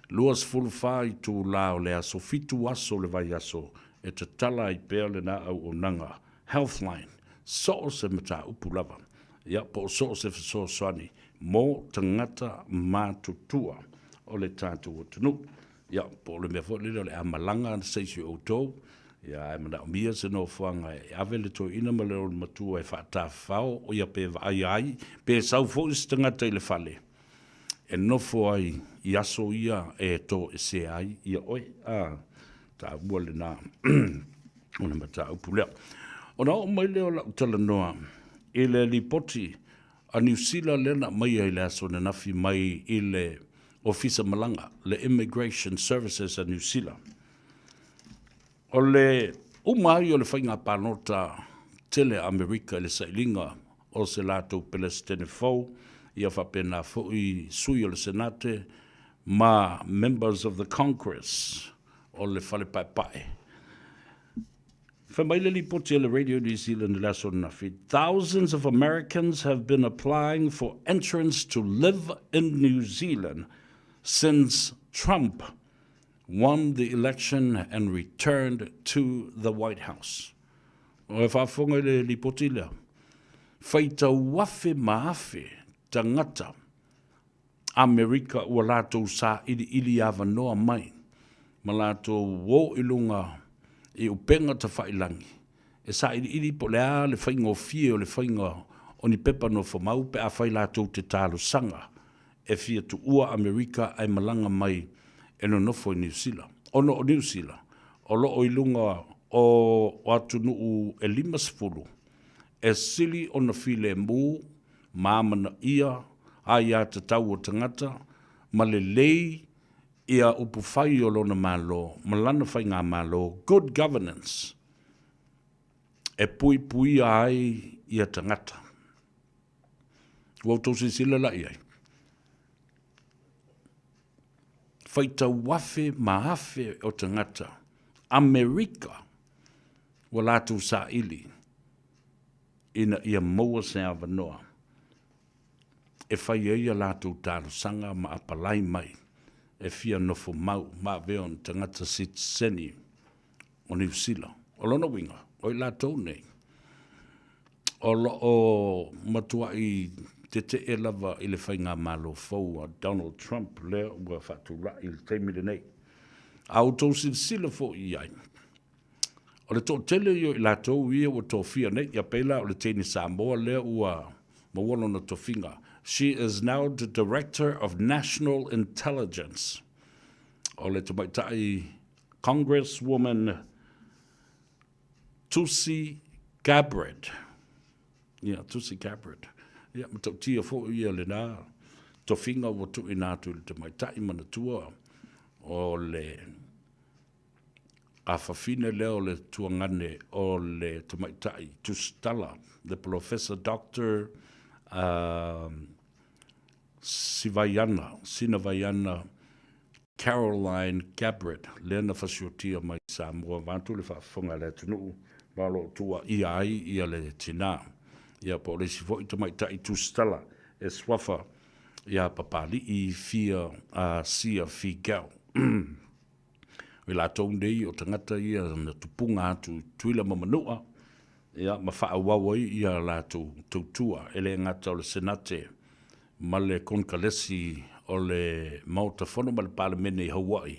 24 itulā o le aso, 7 aso o le vaiaso e tatala ai pea lena auaunaga Healthline, so o se mataupu lava, ia, po o so o se fesoasoani mo tagata matutua o le tatou atunuu. Ia, po o le mea foi lele o le a malaga se isi o outou, ia, ae manaomia se nofoaga e ave le toeaina ma le olomatua e faatafafao, ia, pe vaaia ai, pe sau foi se tagata i le fale e nofo ai i aso ia e toesea ai ia oe. A, taua lena o le mataupu lea. Ona oo mai lea o lau talanoa i le lipoti a Niu Sila lea na aumaia i le aso ananafi mai i le Ofisa Malaga, le Immigration Services a Niu Sila. O le uma ai o le faiga palota tele a Amerika i le sailiga o se latou Peresetene fou, ia faapena foi sui o le Senate ma Members of the Congress o le Fale Paepae. Fai mai le lipoti a le Radio New Zealand i le aso ananafi, Thousands of Americans have been applying for entrance to live in New Zealand since Trump won the election and returned to the White House. O e faafofoga i le lipoti lea, faitau afe ma afe tagata Amerika ua latou sailiili avanoa mai ma latou o i luga i upega tafailangi e sailiili po o le a le faigofie o le faiga o ni pepa nofomau pe afai latou te talosaga e fia tuua Amerika ae malaga mai e nonofo i Niu Sila. Ona o Niu Sila, o lo o i luga o atunuu e 50 e sili ona filemu ma amanaia aiatatau o tagata ma lelei ia upufai o lona Malo ma lana faigamalo, good governance, e puipuia ai ia tagata. Ua outou silasila la i ai? Faitau afe ma afe o tagata Amerika ua latou saili ina ia maua se avanoa e fai ai a latou talosaga ma apalai mai e fia nofo mau ma avea o ni tagata sitiseni o Niu Sila. O lona uiga, o i latou nei, o lo o matuai tetee lava i le faigamalo fou a Donald Trump lea ua faatulai i le taimi lenei. A outou silasila foi i ai, O le toatele ia o i latou ia ua tofia nei, ia pei la o le teine Samoa lea ua maua lona tofiga, she is now the Director of National Intelligence. O le tamaitai Congresswoman Tulsi Gabbard. Ia, Tulsi Gabbard. Ia, matautia foi ia lena tofiga ua tuuina atu i le tamaitai manatua o le Afafine lea o le tuagane o le tamaitai tusitala, le Polofesa Doctor Sivaiana, Sinavaiana. Caroline Gabbard, lea na fasiotia mai Samoa vaeatu le faafofoga a le atunuu ma o lo o tuuaia ai ia le tinā. Ia po o le isi foi tamaitai tusitala e suafa ia Papali'i Fia a Sia Figel. O i latou nei o tagata ia na tupuga atu i Tutuila ma Manua, ia ma faaauau ai ia latou tautua e le gata o le Senate ma le Konekaresi o le Maota Fono ma le Palemene i Hauaʻi,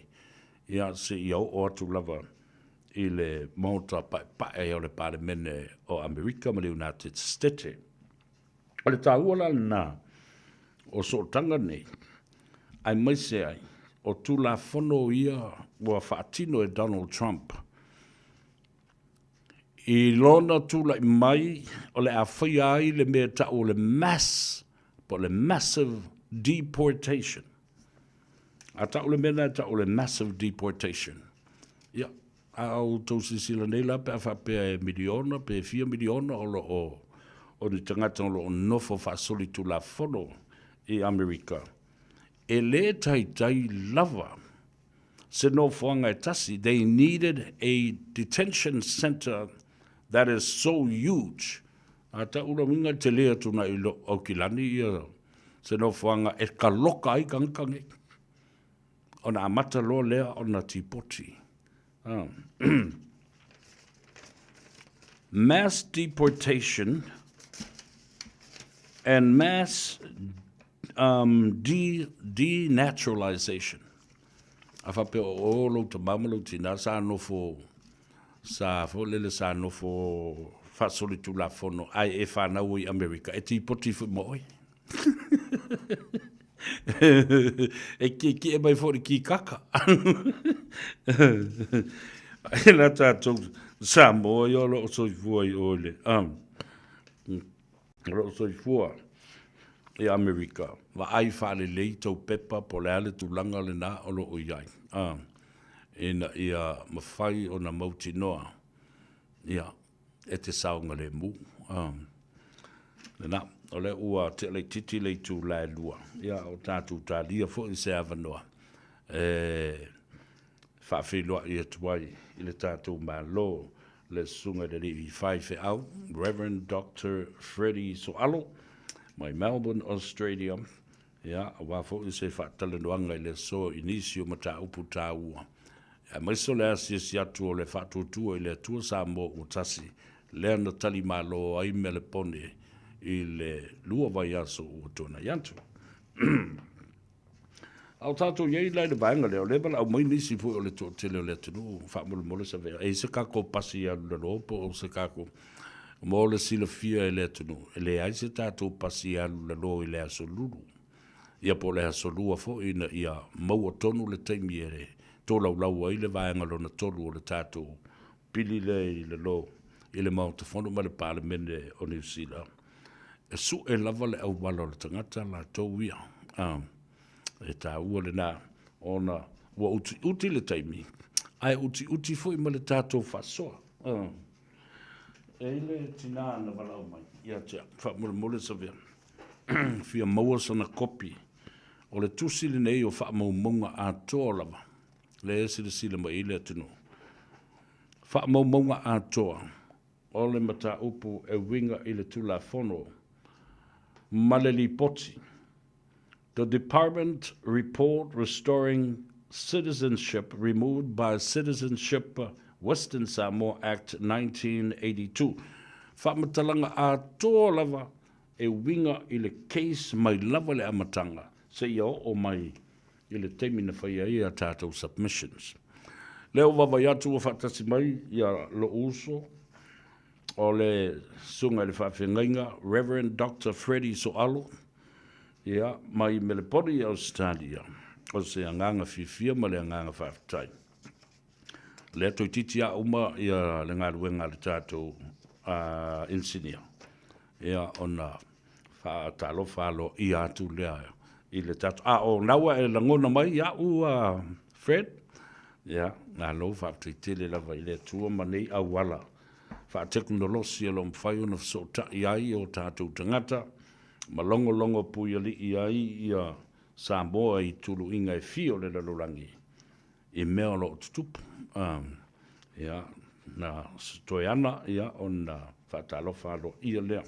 ia seia oo atu lava i le Maota Paepae o le Palemene o Amerika ma le United Stete. O le taua la lena o sootaga nei, aemaise ai o Tulafono ia ua faatino e Donald Trump I lona tulai mai, o le a faia ai le mea e tau o le mass, po o le massive deportation. A tau le mea lena e tau o le massive deportation. Ia, a outou silasila nei la pe a faapea e miliona pe fia miliona o lo o o ni tagata o lo o nofo faasolitulafono i Amerika, e le taitai lava se nofoaga e tasi, they needed a detention centre that is so huge. A tau la uiga e tele atu na i lo Aukilani ia se nofoaga e kaloka ai tagata nei. Ona amata loa lea ona tipoti. Mass deportation and mass um, de, denaturalization. A faapea o o lou tamā ma lou tinā sa nofo, sa foi lele sa nofo faasolitulafono ae e fanau ai i Amerika, e tipoti foi ma oe. E kiekie mai foi le kikaka. Ai la tātou Samoa ia o lo o soifua i o i le, um, O lo o soifua i Amerika, vaai faalelei tou pepa po o le a le tulaga lena o lo o i ai, a, ina ia mafai ona mautinoa, ia, e te saogalemu. A, lena, o lea ua tea laitiiti le itula e 2, ia, o tatou talia foi se avanoa e faafeiloai atu ai i le tatou Malo le Susuga i le Alii Faifeau, Rev. Doctor Freddie Soalo, mai Melbourne, Australia, ia, aua foi se faatalanoaga i le aso i nisi o mataupu taua, aemaise o le asiasi atu o le Faatuatua i le Atua Samoa ua tasi, lea na talimalo ai Melepone i le 2 vaiaso ua tuanai atu. A o tatou i ai la i le vaega lea, o lea e valaau mai nisi foi o le toatele o le atunuu, faamolemole sa vea, e i ai se tatou pasi e alu i lalo po o se tatou, mo le silafia e le atunuu, e leai se tatou pasi e alu i lalo i le Aso Lulu, ia po o le Aso Lua foi ina ia maua tonu le taimi e tolaulau ai le vaega lona tolu o le tatou pili lea i lalo i le Maota Fono ma le Palemene o Niu Sila. E sue lava le auala o le tagata latou ia. A, e taua lena ona ua utiuti le taimi, ae utiuti foi ma le tatou faasoa. A, e i le tinā na valaau mai ia te au, faamolemole Savea, fia maua sana kopi o le tusi lenei o faamaumauga atoa lava lea e silasila mai ai le atunuu. Faamaumauga atoa o le mataupu e uiga i le Tulafono ma le Lipoti, The Department Report Restoring Citizenship Removed by Citizenship Western Samoa Act 1982, Faamatalaga atoa lava e uiga i le case mai lava le amataga seia oo mai i le taimi na faia ai a tatou submissions. Lea ua vaavaai atu ua faatasi mai ia lo'u uso o le Susuga i le Faafeagaiga Rev. Doctor Freddie Soalo, ia, mai Meleponi i Ausetalia. O se agaga fiafia ma le agaga faafetai. Lea toeitiiti a uma ia le galuega a le tatou inisinia, ia, ona faatalofa aloaia atu lea i le tatou. A o na ua e lagona mai iaʻu a Fred, ia, malo faafetai tele lava i le Atua ma nei auala faatekonolosi o lo o mafai ona fesootai ai o tatou tagata ma logologo puialii ai ia. Samoa i tuluiga e fia o le lalolagi i mea o lo o tutupu. Ia, na se toe ana, ia, ona faatalofa aloaia lea.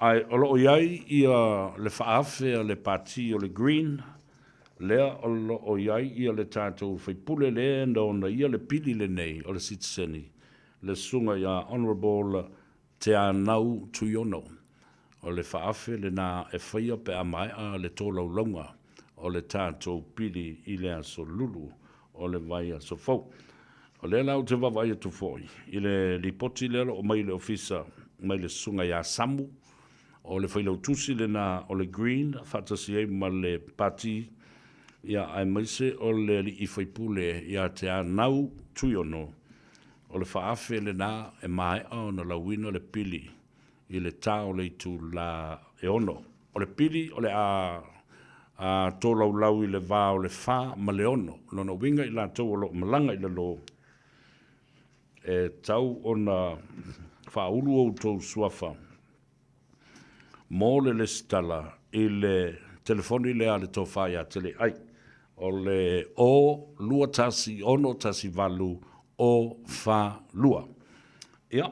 Ae o lo o i ai ia le faaafe a le Pati o le Green, lea o lo o i ai ia le tatou faipule lea na ona ia le pili lenei o le sitiseni, le susuga ia Honourable Teanau Tuiono. O le faaafe lena e faia pe a maea le tolaulauga o le tatou pili i le aso Lulu o le vaiaso fou. O lea la ou te vaavaai atu foi i le lipoti lea o lo o mai i le Ofisa mai le Susuga ia Samu, o le failautusi lena o le Green faatasi ai ma le Pati, ia aemaise o le alii faipule ia Teanau Tuiono, o le faaafe lena e maea ona lauina le pili i le ta o le itula e 6. O le pili o le a a tolaulau i le va o le 4 ma le 6. Lona uiga i latou o lo o malaga i lalo, e tau ona faaulu outou suafa mo le lesitala i le telefoni lea a le Tofa ia Teleai, o le 0 2 1 6 1 8 0 4 2. Ia,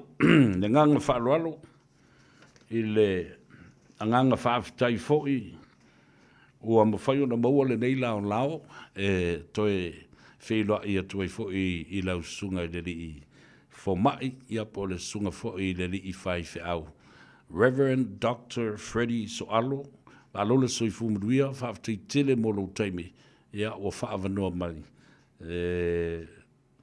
le agaga faaaloalo i le agaga faafetai foi ua mafai ona maua lenei laolao e toe feiloai atu ai foi i lau susuga i le alii fomai, ia po o le susuga foi i le alii faifeau, Rev. Doctor Freddie Soalo. Malo le soifua manuia, faafetai tele mo lou taimi, ia ua faaavanoa mai e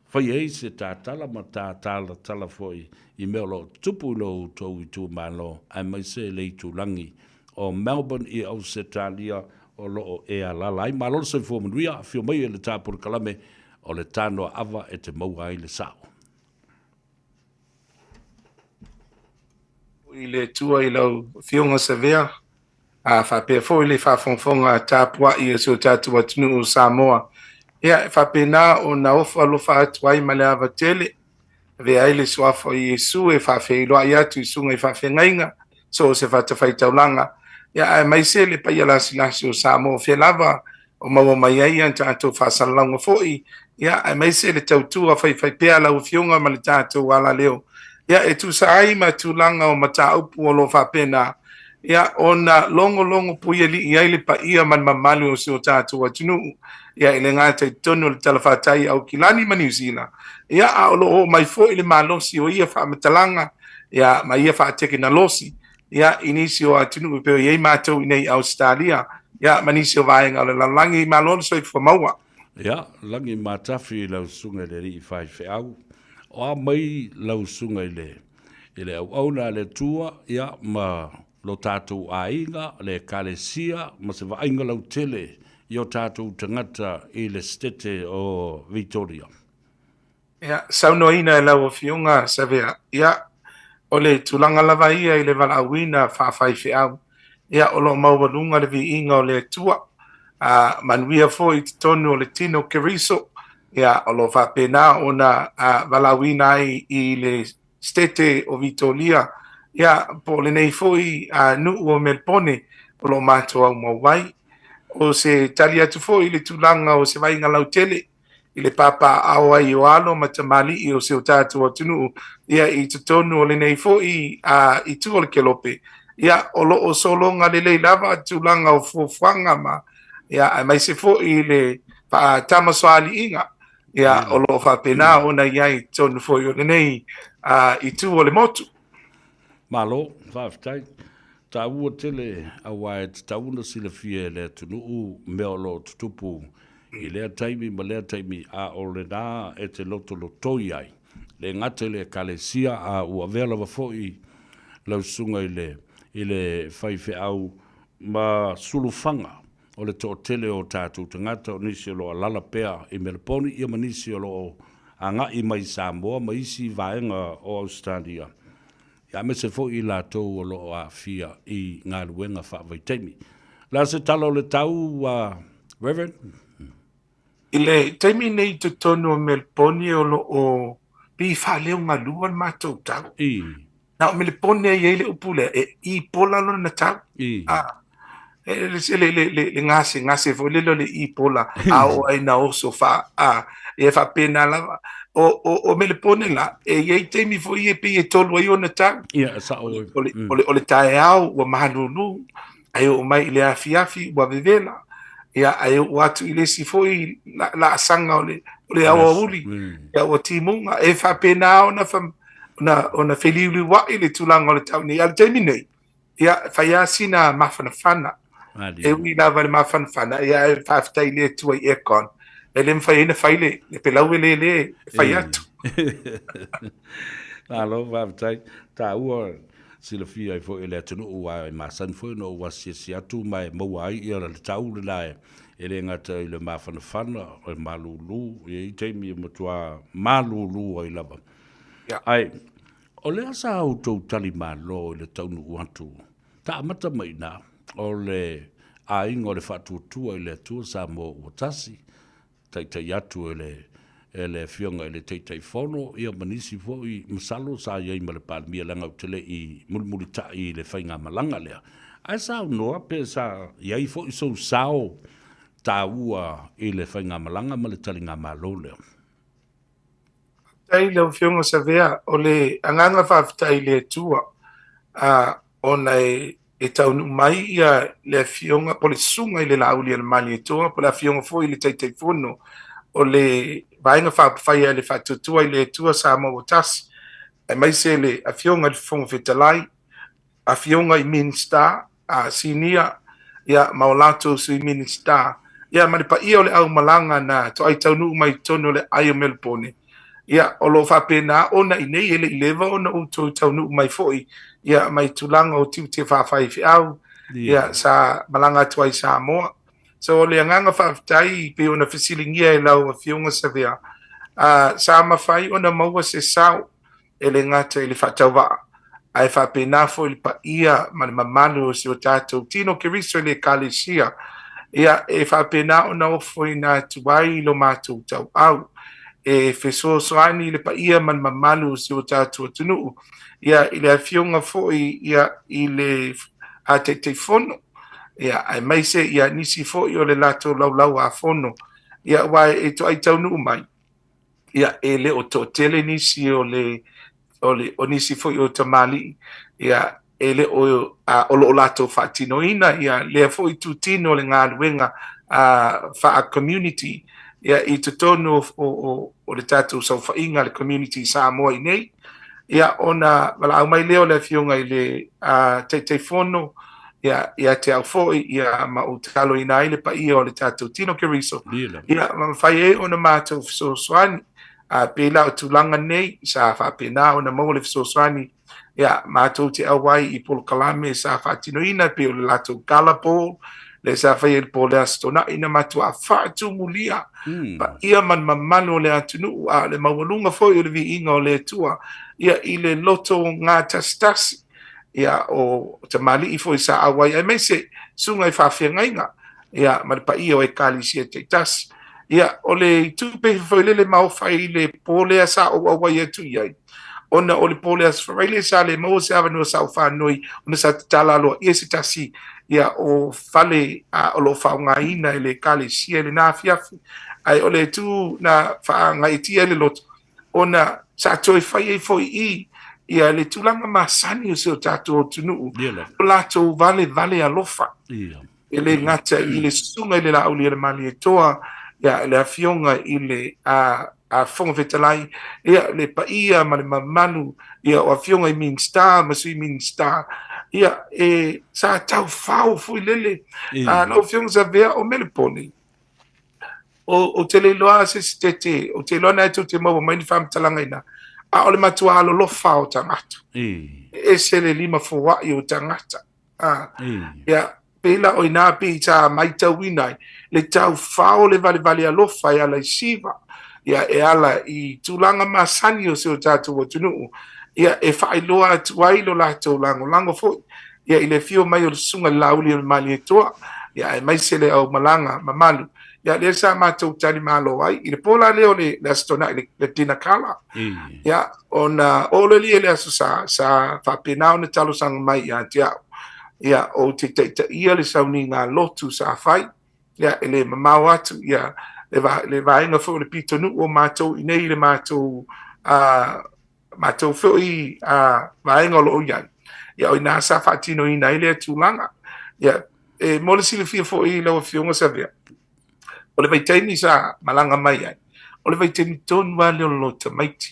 fai ai se tatala ma tatalatala foi i mea o lo o tutupu i lo outou itumalo aemaise le itulagi o Melbourne i Ausetalia o lo o e alaala ai. Malo le soifua manuia, afio mai e le ta polokalame o le Tanoa Ava e te maua ai le sao. I le Atua i lau Afioga Savea, a faapea foi le faafogafoga tapuai a si o tatou atunuu o Samoa. Ia, e faapena ona ofo alofa atu ai ma le ava tele, avea ai le suafa o Iesu e faafeiloai atu i susuga i faafeagaiga, so o se fatafaitaulaga, ia aemaise le paia lasilasi o Samoa, o fea lava o maua mai ai a tatou faasalalauga foi, ia aemaise le tautua faifaipea a lau Afioga ma le tatou alaleo, ia e tusa ai ma tulaga o mataupu o lo o faapena, ia ona logologo puialii ai le paia ma le mamalu o si o tatou atunuu, ia e le gata i totonu o le talafatai Aukilani ma Niu Sila, ia a o lo o oo mai foi le malosi o ia faamatalaga, ia ma ia faatekenalosi, ia, i nisi o atunuu e pei ona i ai matou i nei i Ausetalia, ia, ma nisi o vaega o le lalolagi. Malo le soifua maua. Ia, lagi matafi i lau susuga i le alii faifeau. O a mai lau susuga i le, i le auauna a le Atua, ia, ma lo tatou aiga, le Ekalesia, ma se vaaiga lautele i o tatou tagata i le Setete o Vitoria. Ia, saunoaina e lau Afioga Savea, ia, o le tulaga lava ia i le valaauina faafaifeau, ia, o lo o maualuga le viiga o le Atua, a manuia foi i totonu o le tino Keriso, ia, o lo o faapena ona valaauina ai i le Setete o Vitolia, ia, po o lenei foi nuu o Melpone o lo o matou aumau ai. O se tali atu foi i le tulaga o se vaaiga lautele, i le papaaao ai o alo ma tamalii o si o tatou atunuu, ia, i totonu o lenei foi itu o le kelope, ia, o lo o sologa lelei lava tulaga o fuafuaga ma, ia, aemaise foi le faatamasoaliiga, ia, o lo o faapena ona i ai i totonu foi o lenei itu o le motu. Malo, faafetai. Taua tele aua e tatau ona silafia e le atunuu mea o lo o tutupu i lea taimi ma lea taimi, a o lena e te lotolotoi ai, le gata i le Ekalesia, a ua avea lava foi lau susuga i le, i le faifeau ma sulufaga o le toatele o tatou tagata, o nisi o lo o alala pea i Meleponi, ia ma nisi o lo o agai mai i Samoa ma isi vaega o Ausetalia, aemaise foi i latou o lo o aafia i galuega faavaitaimi. O le a se tala o le tau, Reverend? I le taimi nei i totonu o Meleponi o lo o pei faaleogalua le matou tau. I. Na o Meleponi e i ai le upu lea, e i pola lona tau. I. le le le le gasegase foi lele o le Ebola a oo ai ina oso fa a e faapena lava. O Melepone la, e i ai taimi foi e pei e tolu ai ona tau. Ia, sa'o. O le taeao ua malulu, ae oo mai i le afiafi ua vevela. Ia, ae oo atu i le isi foi laasaga o le aoauli, ia ua timuga. E faapena ona feliuliuai le tulaga o le tau nei. A o le taimi nei, ia, fai lava sina mafanafana. E ui lava i le mafanafana, ia, ae faafetai i le Atua i aircon. E le mafai ai ona fai le pelau e lele e fai atu. Malo faafetai. Taua silafia ai foi e le atunuu aua e masani foi ona ou asiasi atu ma e maua ai ia le tau lena e le gata i le mafanafana, o le malulu, e i ai taimi e matua malulu ai lava. Ae o lea sa outou talimalo i le taunuu atu, ta amata mai i ina, o le aiga o le Faatuatua i le Atua Samoa ua tasi, taitai atu e le e le Afioga i le Taitaifono, ia ma nisi foi, masalo sa i ai ma le Palemia leaga ou te le i mulimulitai i le faigamalaga lea. Ae saunoa pe sa i ai foi sou sao taua i le faigamalaga ma le taligamalo lea. Faafetai i lau Afioga Savea, o le agaga faafetai i le Atua, ona e taunuu mai ia le Afioga po o le Susuga i le Laauli a le Malietoa po o le Afioga foi i le Taitaifono o le Vaega Faaupufai a le Faatuatua i le Atua Samoa ua Tasi, aemaise le Afioga i le Fofoga Fetalai, Afioga i Minisita a Sinia ia ma o latou Sui Minisita, ia ma le paia o le aumalaga na toai taunuu mai i totonu o le ai o Melbourne. Ia, o lo o faapena ona i nei e le i leva ona outou taunuu mai foi ia mai tulaga o tiute faafaifeau ia sa malaga atu ai i Samoa. So o le agaga faafetai pei ona fesiligia e lau Afioga Savea, sa mafai ona maua se sao e le gata i le faatauvaa, ae faapena foi le paia ma le mamalu o si o tatou tino Keriso i le Ekalesia, ia, e faapena ona ofoina atu ai lo matou tauau e fesoasoani i le paia ma le mamalu o si o tatou atunuu, ia, i le afioga foi ia, i le Taitaifono, ia, aemaise ia, nisi foi o le latou laulau-a-fono, ia, aua e toai taunuu mai. Ia, e le o toatele nisi o le, o le, o nisi foi o tamalii, ia, e le o, a, o lo o latou faatinoina, ia, lea foi itutino o le galuega, a, faa-community, ia, i totonu o, o, o le tatou saofaiga a le community i Samoa i nei. Ia, ona valaau mai lea o le Afioga i le, a, Taitaifono, ia, ia te au foi, ia, ma ou taloina ai le paia o le tatou tino Keriso, ia, ma mafai ai ona matou fesoasoani. A pei la o tulaga nei, sa faapena ona maua le fesoasoani, ia, matou te auai i polokalame sa faatinoina, pei o le latou gala ball, lea sa faia i le po o le Aso Toonai, na matuā faatumulia paia ma le mamalu o le atunuu, a o le maualuga foi o le viiga o le Atua, ia, i le loto gatasitasi. ia, o tamalii foi sa auai, aemaise susuga i faafeagaiga, ia, ma le paia o Ekalesia taitasi. Ia, o le itu pei foi lele maofa i le po lea sa ou auai atu i ai, ona o le po le Aso Faraile sa le maua se avanoa sa ou faanoi ona sa tatala aloaia se tasi ia o fale o lo o faaaogaina e le Ekalesia i lena afiafi. Ae o le itu na faagaeetia ai le loto, ona sa toe fai ai foi i ia le tulaga masani o si o tatou atunuu, o latou valevale alofa. E le gata i le susuga i le Laauli a le Malietoa, ia, le afioga i le Fofoga Fetalai, ia, le paia ma le mamalu ia, o afioga i Minisita ma Sui Minisita, ia, e, sa taufao foi lele. Lau Afioga Savea, o Melepone, Ou te le iloa se isi tete, ou te iloa na e tou te maua mai ni faamatalaga i ina, a o le matua alolofa o tagata. E ese le lima foai o tagata. Ia, pei la o ina pei sa maitauina ai le taufao le valevale alofa e ala i siva, ia, e ala i tulaga masani o si o tatou atunuu, ia, e faailoa atu ai lo latou lagolago foi ia i le afio mai o le Susuga i le Laauli o le Malietoa, ia aemaise le aumalaga mamalu. Ia lea sa matou talimalo ai i le po la lea o le Aso Toonai le dinner gala. Ia ona oo loa lea i le Aso Sa, sa faapena ona talosaga mai ia te au. Ia, ou te taitaia le sauniga lotu sa fai, ia, e le mamao atu, ia, le, va, le vaega foi o le pitonuu o matou i nei le matou, matou foi vaega o lo o i ai, ia, o i ina sa faatinoina ai lea tulaga. Ia, e mo le silafia foi i lau Afioga Savea, o le vaitaimi sa malaga mai ai, o le vaitaimi tonu lava lea o le loto tamaiti,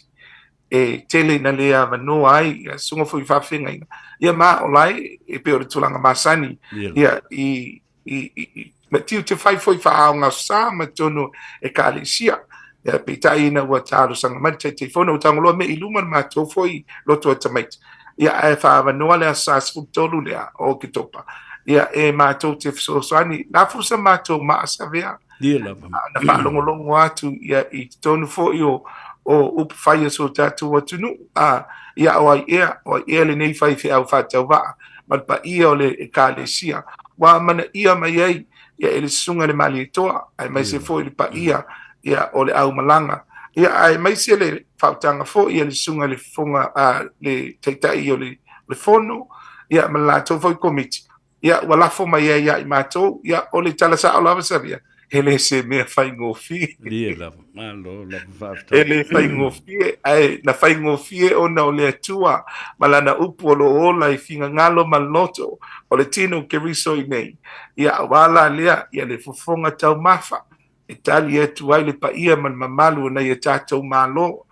e tele ina le avanoa ai ia susuga foi i faafeagaiga, ia ma o la e pei o le tulaga masani, ia, i, i, i, i ma tiute fai foi faaaoga ma totonu ekalesia. Ia, peitai ina ua talosaga mai le Taitaifono, ua tagoloa mea i luma le matou foi loto a tamaiti. Ia, ae faaavanoa le aso Sa 13 lea o Oketopa. Ia, e matou te fesoasoani. Lafo sa matou maa Savea. Ia lava. Na faalogologo atu ia, i totonu foi o, o upu fai a so tatou atunuu. A, ia, o ai ea, o ai ea lenei faifeau faatauvaa ma le paia o le ekalesia. Ua amanaia mai ai ia e le susuga i le Malietoa, aemaise foi le paia ia o le aumalaga. Ia aemaise le faautaga foi a le susuga i le fofoga a le taitai o le, le fono, ia ma le latou foi komiti. Ia ua lafo mai ai ia i matou, ia o le tala sao lava Savia, e le se mea faigofie. Ia lava, malo lava faafetai. E le faigofie, ae na faigofie ona o le Atua ma lana upu o lo o ola i finagalo ma loto o le tino o Keriso i nei. Ia aua la lea, ia le fofoga taumafa e tali atu ai le paia ma le mamalu o nai a tatou Malo,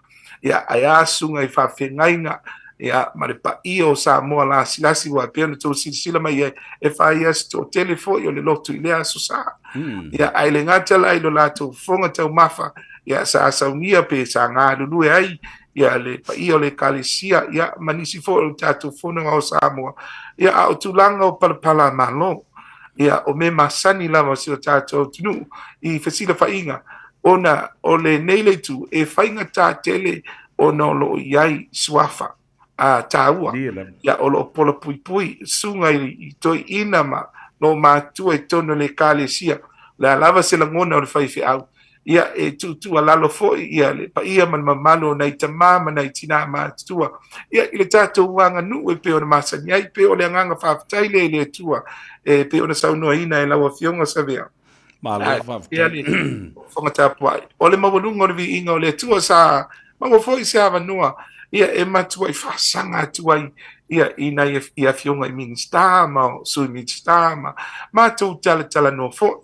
ia, ae a susuga i faafeagaiga, ia, ma le paia o Samoa lasilasi, aua e pei ona outou silasila mai ai, e fai lava si toatele foi o le lotu i lea Aso Sa. Ia, ae le gata la i lo latou fofoga taumafa, ia, sa saunia pe sa galulue ai ia le paia o le Ekalesia, ia, ma nisi foi o le tatou Fono Aoao Samoa, ia, a o tulaga o palapala Malo, ia, o mea masani lava o si o tatou atunuu i fesilafaiga, ona o lenei le itu e faigata tele ona o lo o i ai suafa a taua, ia, o lo o polapuipui susuga i toeaiina ma loomatutua i totonu o le Ekalesia. O le a lava se lagona o le faifeau, ia, e tuutuualalo foi ia le paia ma le mamalu o nai tamā ma nai tinā matutua, ia, i le tatou aganuu e pei ona masani ai. Pei o le agaga faafetai lea i le Atua e pei ona saunoaina e lau Afioga Savea. Malo faafetai. Fofoga tapuai. O le maualuga o le viiga o le Atua sa maua foi se avanoa ia e matuai faasaga atu ai ia i nai i afioga i Minisita ma Sui Minisita ma matou talatalanoa foi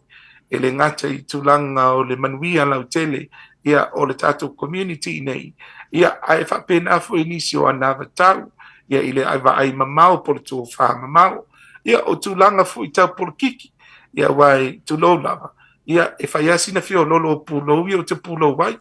e le gata i tulaga o le manuia lautele ia o le tatou community nei ia ae faapena foi nisi o anavatau ia i le vaai mamao po o le tofa mamao ia o tulaga foi tau polokiki ia aua e tulou lava ia e fai lava sina fiololo o pulou ia ou te pulou ai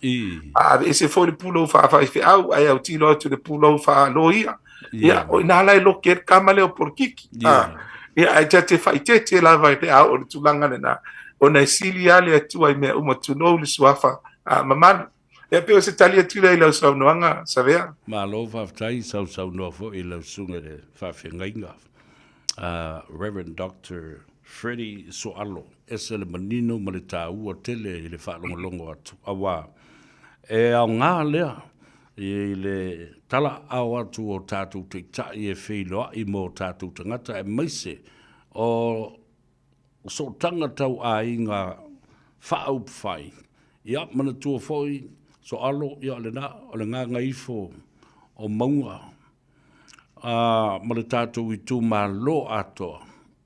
a aveese foi le pulou faafaifeau ae autilo atu le pulou faaloia ia o ina la e loke ai le kama lea o polokiki a ia ae ta te faaeteete lava pe a oo i le tulaga lena ona e sili lava le Atua i mea uma tulou le suafa mamalu. Ia pei o se tali atu lea i lau saunoaga, Savea. Malo faafetai sausaunoa foi i lau susuga i le faafeagaiga a Reverend Doctor Freddie Soalo. Ese le manino ma le taua tele i le faalogologo atu, aua e aoga lea i le talaaao atu o tatou taitai e feiloai mo tatou tagata aemaise o sootaga tau aiga faaupufai. Ia, manatua foi Soalo, ia o lena, o le gagaifo o mauga a, ma le tatou itumalo atoa.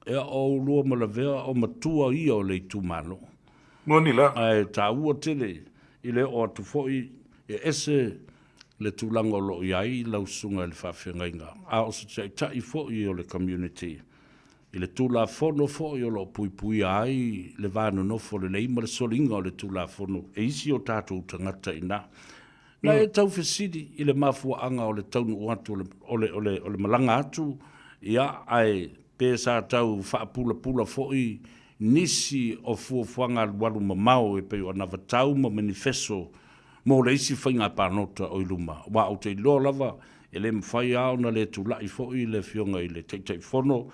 Ia, o oulua ma Lavea o matua ia o le itumalo. Moni la. Ae taua tele i le oo atu foi e ese le tulaga o lo o i ai lau susuga i le faafeagaiga, a o se taitai foi o le community I le Tulafono foi o lo o puipuia ai le va nonofo lelei ma le soliga o le Tulafono e isi o tatou tagata i ina. Na e tau fesili i le mafuaaga o le taunuu atu o le, o le, o le, o le malaga atu, ia, ae pe sa tau faapulapula foi nisi o fuafuaga alualu mamao e pei o anavatau ma menifeso mo le isi faiga palota o i luma, aua ou te iloa lava E le mafai lava ona le tulai foi le Afioga i le Taitaifono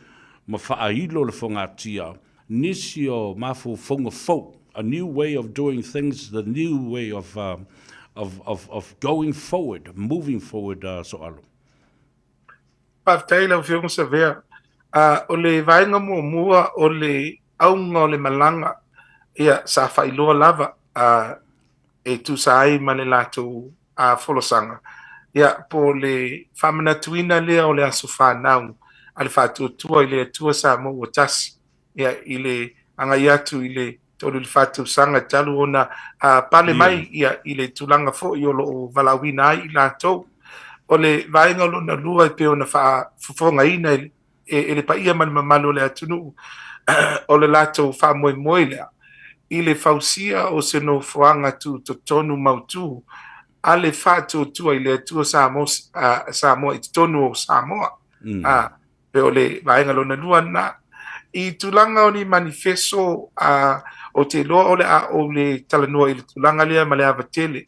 ma faailo le fogatia nisi o mafaufauga fou, a new way of doing things, the new way of, of, of, of going forward, moving forward, Soalo. Faafetai lau Afioga Savea. O le vaega muamua o le auga o le malaga, ia, sa faailoa lava e tusa ai ma le latou folasaga, ia, po o le faamanatuina lea o le aso fanau a le Faatuatua i le Atua Samoa ua Tasi, ia, i le agai atu i le 34 tausaga talu ona pale mai ia, i le tulaga foi o lo o valaauina ai i latou. O le vaega lona lua e pei ona faafofogaina e le paia ma le mamalu o le atunuu, o le latou faamoemoe lea i le fausia o se nofoaga tutotonu mautu a le Faatuatua i le Atua Samoa i totonu o Samoa. Pe o le vaega lona lua lena. I tulaga o ni manifeso, ou te iloa o le a ou le talanoa i le tulaga lea ma le ava tele,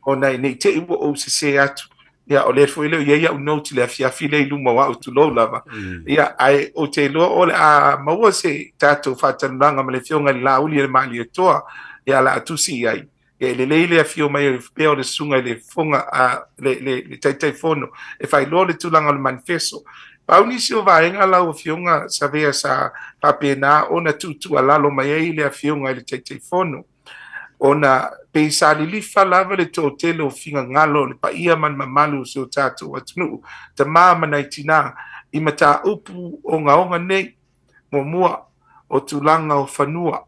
ona ne i te i ua ou sese atu. Ia, o lea foi e le o i ai au note i le afiafi lea i luma o au, tulou lava. Ia, ae ou te iloa o le a maua se tatou faatalanoaga ma le Afioga i le Laauli a le Malietoa, ia, o le a tusi i ai. Ia, e lelei le afio mai o pea o le susuga i le fofoga, a, le, le, le Taitaifono e faailoa le tulaga o le manifeso. Pau nisi o vaega lau Afioga Savea sa faapena ona tuutuualalo mai ai le Afioga i le Taitaifono, ona pei sa lilifa lava le toatele o finagalo o le paia ma le mamalu o si o tatou atunuu, tama ma nai tinā, i mataupu ogaoga nei. Muamua, o tulaga o fanua,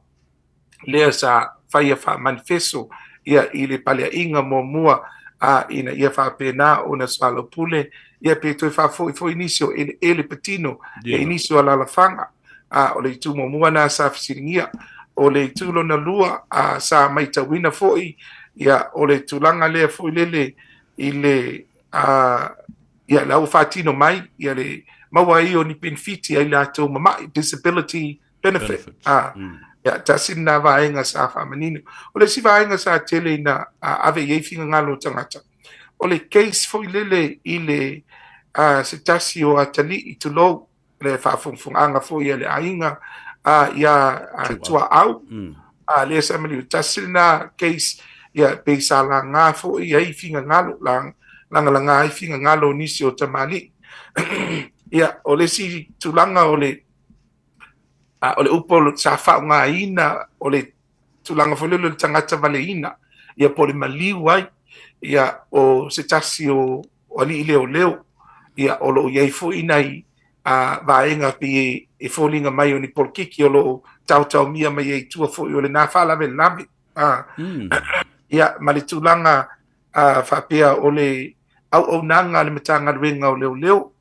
lea sa faia faamanifeso ia i le paleaiga muamua a ina ia faapena ona soalaupule ia pe toe faafoi foi nisi o eleele patino yeah. i nisi o alalafaga. A o le itu muamua na sa fesiligia. O le itu lona lua a sa maitauina foi ia o le tulaga lea foi lele i le a ia la ua faatino mai ia le maua ai o ni penefiti ai latou mama'i, disability benefit. A, ia, tasi lena vaega sa faamanino. O le isi vaega sa tele ina ave i ai finagalo o tagata, o le case foi lele i le se tasi o atalii, tulou le faafogafogaaga foi a le aiga ia Tuaau, lea sa maliu. Tasi lena case, ia, pei sa laga foi ai finagalo, lagalaga ai finagalo o nisi o tamalii. Ia, o le isi tulaga o le o le upu sa faaaogaina o le tulaga foi lele o le tagata valeina, ia po o le maliu ai, ia o se tasi o alii leoleo, ia o lo o i ai foi nai vaega pei e foliga mai o ni polokiki o lo o taotaomia mai ai i tua foi o lena faalavelave. Ia ma le tulaga faapea o le auaunaga a le Matagaluega o Leoleo,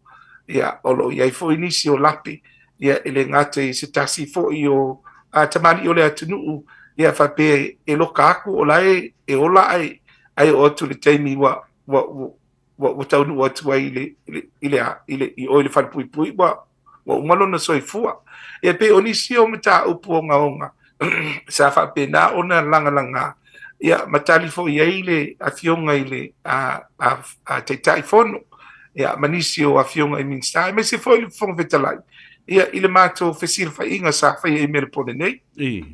ia, o lo o i ai foi nisi o lape, ia, e le gata i se tasi foi o tamalii o le atunuu, ia, faapea e loka atu o la e e ola ae ae oo atu i le taimi ua ua ua ua taunuu atu ai i le i le i le i o i le falepuipui ua ua uma lona soifua. Ia pei o nisi o mataupu ogaoga sa faapena ona lagalaga, ia ma tali foi i ai le Afioga i le Taitaifono, ia ma nisi o Afioga i Minisita, aemaise foi le Fofoga Fetalai, ia i le matou fesilafaiga sa faia i Melepone nei. I.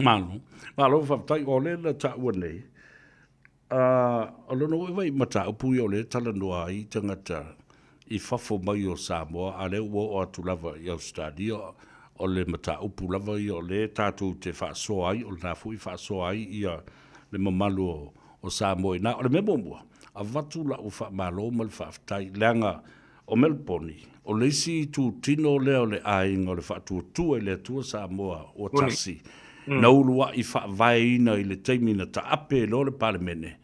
Malo. Malo faafetai. O lea na taua nei, O lona uiga i mataupu ia o lea e talanoa ai tagata i fafo mai o Samoa, a o lea ua oo atu lava i Ausetalia, o le mataupu lava ia o lea tatou te faasoa ai, o lena foi e faasoa ai ia le mamalu o Samoa i ina. O le mea muamua, avatu lau faamalo ma le faafetai, leaga O Meleboni, o le isi itutino lea o le Aiga o le Faatuatua i le Atua Samoa ua Tasi, na uluai faavaeina i le taimi na taape loa le Palemene,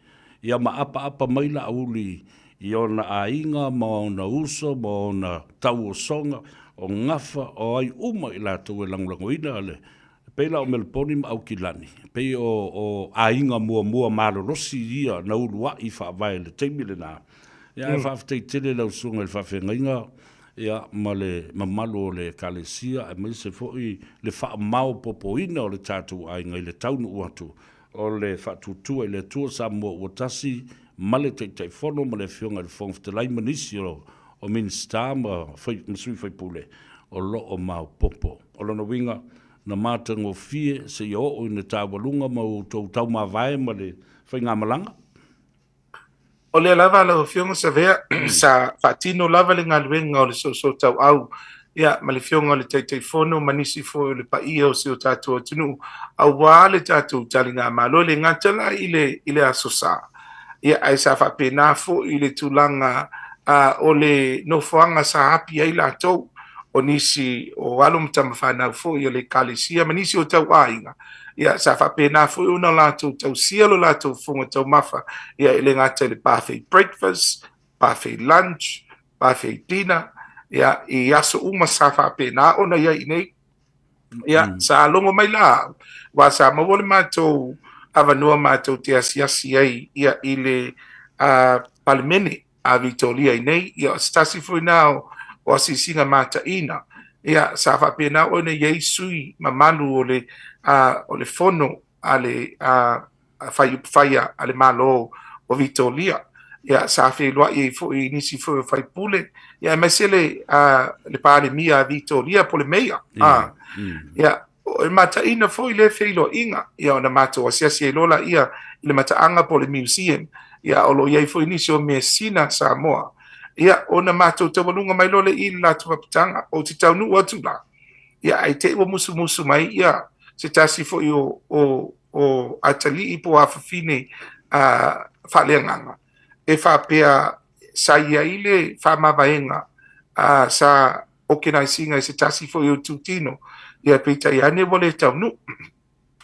ia ma apaapa mai Laauli i ona aiga ma ona uso ma ona tauosoga, o gafa, o ai uma i latou e lagolagoina le E pei la o Meleboni ma Aukilani, e pei o, o aiga muamua malolosi ia na uluai faavae i le taimi lena. Ia, ae faafetai tele i lau susuga i le faafeagaiga, ia, ma le mamalu o le Ekalesia, aemaise foi le faamaopoopoina o le tatou aiga i le taunuu atu o le faatuatua i le Atua Samoa ua tasi ma le Taitaifono ma le Afioga i le Fofoga Fetalai ma nisi o, o Minisita ma, ma sui faipule o lo o maopoopo. O lona uiga, na matagofie seia oo ina taualuga ma outou taumavae ma le faigamalaga. O lea lava lau Afioga Savea, sa faatino lava le galuega o le soosoo tauau. ia, ma le Afioga i le Taitaifono ma nisi foi o le paia o si o tatou atunuu, aua le tatou taligamalo, e le gata la i le, i le Aso Sa, ia, ae sa faapena foi i le tulaga o le nofoaga sa api ai latou, o nisi o alo ma tamafanau foi o le Ekalesia ma nisi o tauaiga, ia, sa faapena foi ona latou tausia lo latou fofoga taumafa, ia, e le gata i le buffet breakfast, buffet lunch, buffet dinner, ia, i aso uma sa faapena ona i ai i inei. Ia, sa logo mai la au, aua sa maua le matou avanoa matou te asiasi ai ia, i le Palemene a Vitoria i nei. Ia, o se tasi foi lena o asiasiga mataina. Ia, sa faapena ona i ai sui mamalu o le, o le fono a le fai upu a le Malo o Vitoria. Ia, sa feiloai ai foi i nisi foi o faipule, ia, aemaise le, le Palemia a Vitoria po o le Meia. Ia, e mataina foi lea feiloaiga, ia, ona matou asiasi ai loa laia i le mataaga po o le museum, ia, o lo o i ai foi nisi o measina a Samoa. Ia, ona matou taualuga mai loa lea i le latou apitaga, ou te taunuu atu la, ia, ae te i ua musumusu mai ia se tasi foi o, o, o atalii po o afafine faaleagaga e faapea sa i ai le faamavaega sa okenaisi ina e se tasi foi o itutino, ia peitai ane ua le taunuu.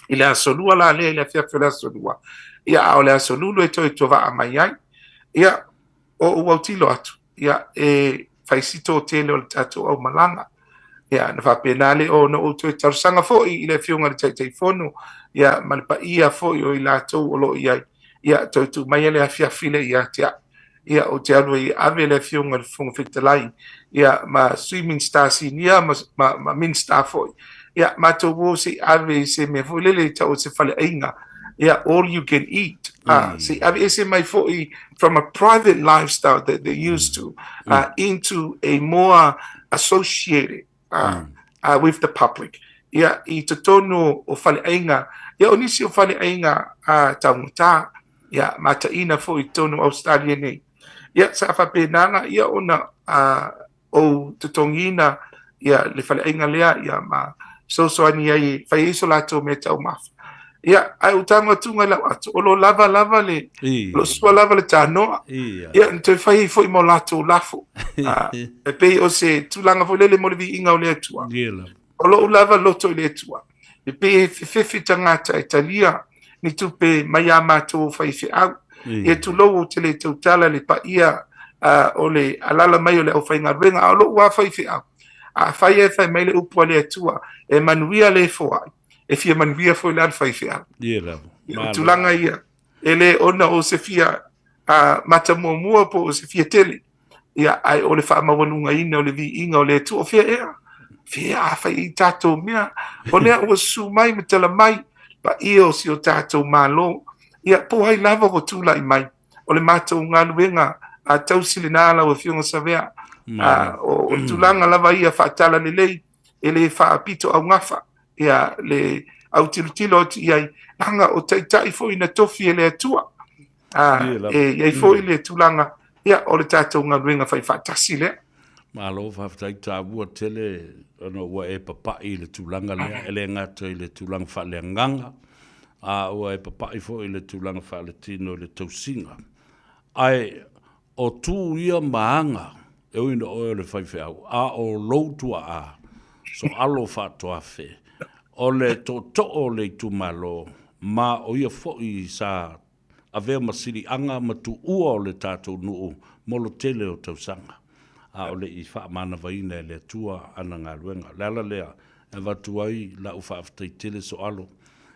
I le aso lua la lea i le afiafi o le aso lua, ia a o le aso lulu e toe tovaa mai ai. Ia, o ou autilo atu, ia, e fai si toatele o le tatou aumalaga. Ia, na faapena lea ona ou toe talosaga foi i le Afioga i le Taitaifono, ia, ma le paia foi o i latou o lo o i ai, ia, toe tuu maia le afiafi lea ia te au. Ia, ou te alu ai e ave le Afioga i le Fofoga Fetalai, ia, ma Sui Minisita Sinia ma, ma, ma Minisita foi. Ia, matou o se i ave i se mea foi lele e tau o se faleaiga, ia, all you can eat. Se i ave ese mai foi from a private lifestyle that they're used to into a more associated with the public. Ia, i totonu o faleaiga, ia, o nisi o faleaiga taugata, ia, mataina foi i totonu o Australia nei. Ia, sa faapena la, ia, ona ou totogiina ia le faleaiga lea ia ma fesoasoani ai e fai ai so latou mea taumafa. Ia, ae ou tago atu i lau ato, o lo lava lava le, o lo sua lava le tanoa. Ia, na toe fai ai foi ma o latou lafo. E pei o se tulaga foi lele mo le viiga o le Atua. O lou lava loto i le Atua, e pei e fefefe tagata e talia ni tupe mai a matou faifeau. Ia tulou ou te le tautala le paia o le alala mai o le aufaigaluega, a o lou lava faifeau, afai e fai mai le upu a le Atua, e manuia le foai, e fia manuia foi la le faifeau. Ia, o tulaga ia, e le ona o se fia mata muamua po o se fia tele, ia, ae o le faamaualugaina o le viiga o le Atua. O fea ea? Fea a fai i tatou mea? O lea ua susu mai ma tala mai paia o si o tatou Malo. Ia, po ai lava ua tulai mai. O le matou galuega a tausi lena lau Afioga Savea. O le tulaga lava ia faatala lelei, e le faapito augafa ia le autilotilo atu i ai, leaga o taitai foi na tofi e le Atua. E i ai foi le tulaga ia, o le tatou galuega fai faatasi lea. Malo faafetai, taua tele ona ua e papai i le tulaga lea, e le gata i le tulaga faaleagaga, a ua e papai foi i le tulaga faaletino i le tausiga. Ae o tu ia ma aga, e ui ina oe o le faifeau, a o lou tuaa, Soalo Faatoafe, o le tootoo o le itumalo, ma o ia foi sa avea ma siliaga ma tuua o le tatou nuu mo le tele o tausaga, a o le i faamanavaina e le Atua ana galuega. O le ala lea e avatu ai lau faafetai tele Soalo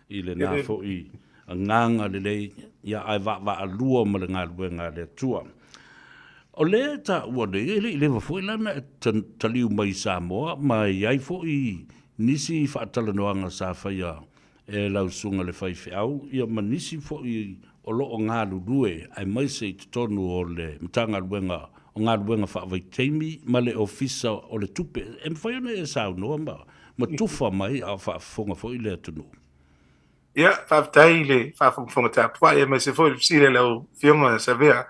i lena foi agaga lelei, ia ae vaavaalua ma le galuega a le Atua. O lea e taua nei, e le i leva foi la ona e taliu mai i Samoa, ma e i ai foi nisi faatalanoaga sa faia e lau susuga i le faifeau, ia ma nisi foi o lo o galulue aemaise i totonu o le Matagaluega o Galuega Faavaitaimi ma le Ofisa o le Tupe. E mafai ona e saunoa ma tufa mai a o faafofoga foi le atunuu? Ia, faafetai i le faafogafoga tapuai aemaise foi le fesili a lau Afioga Savea.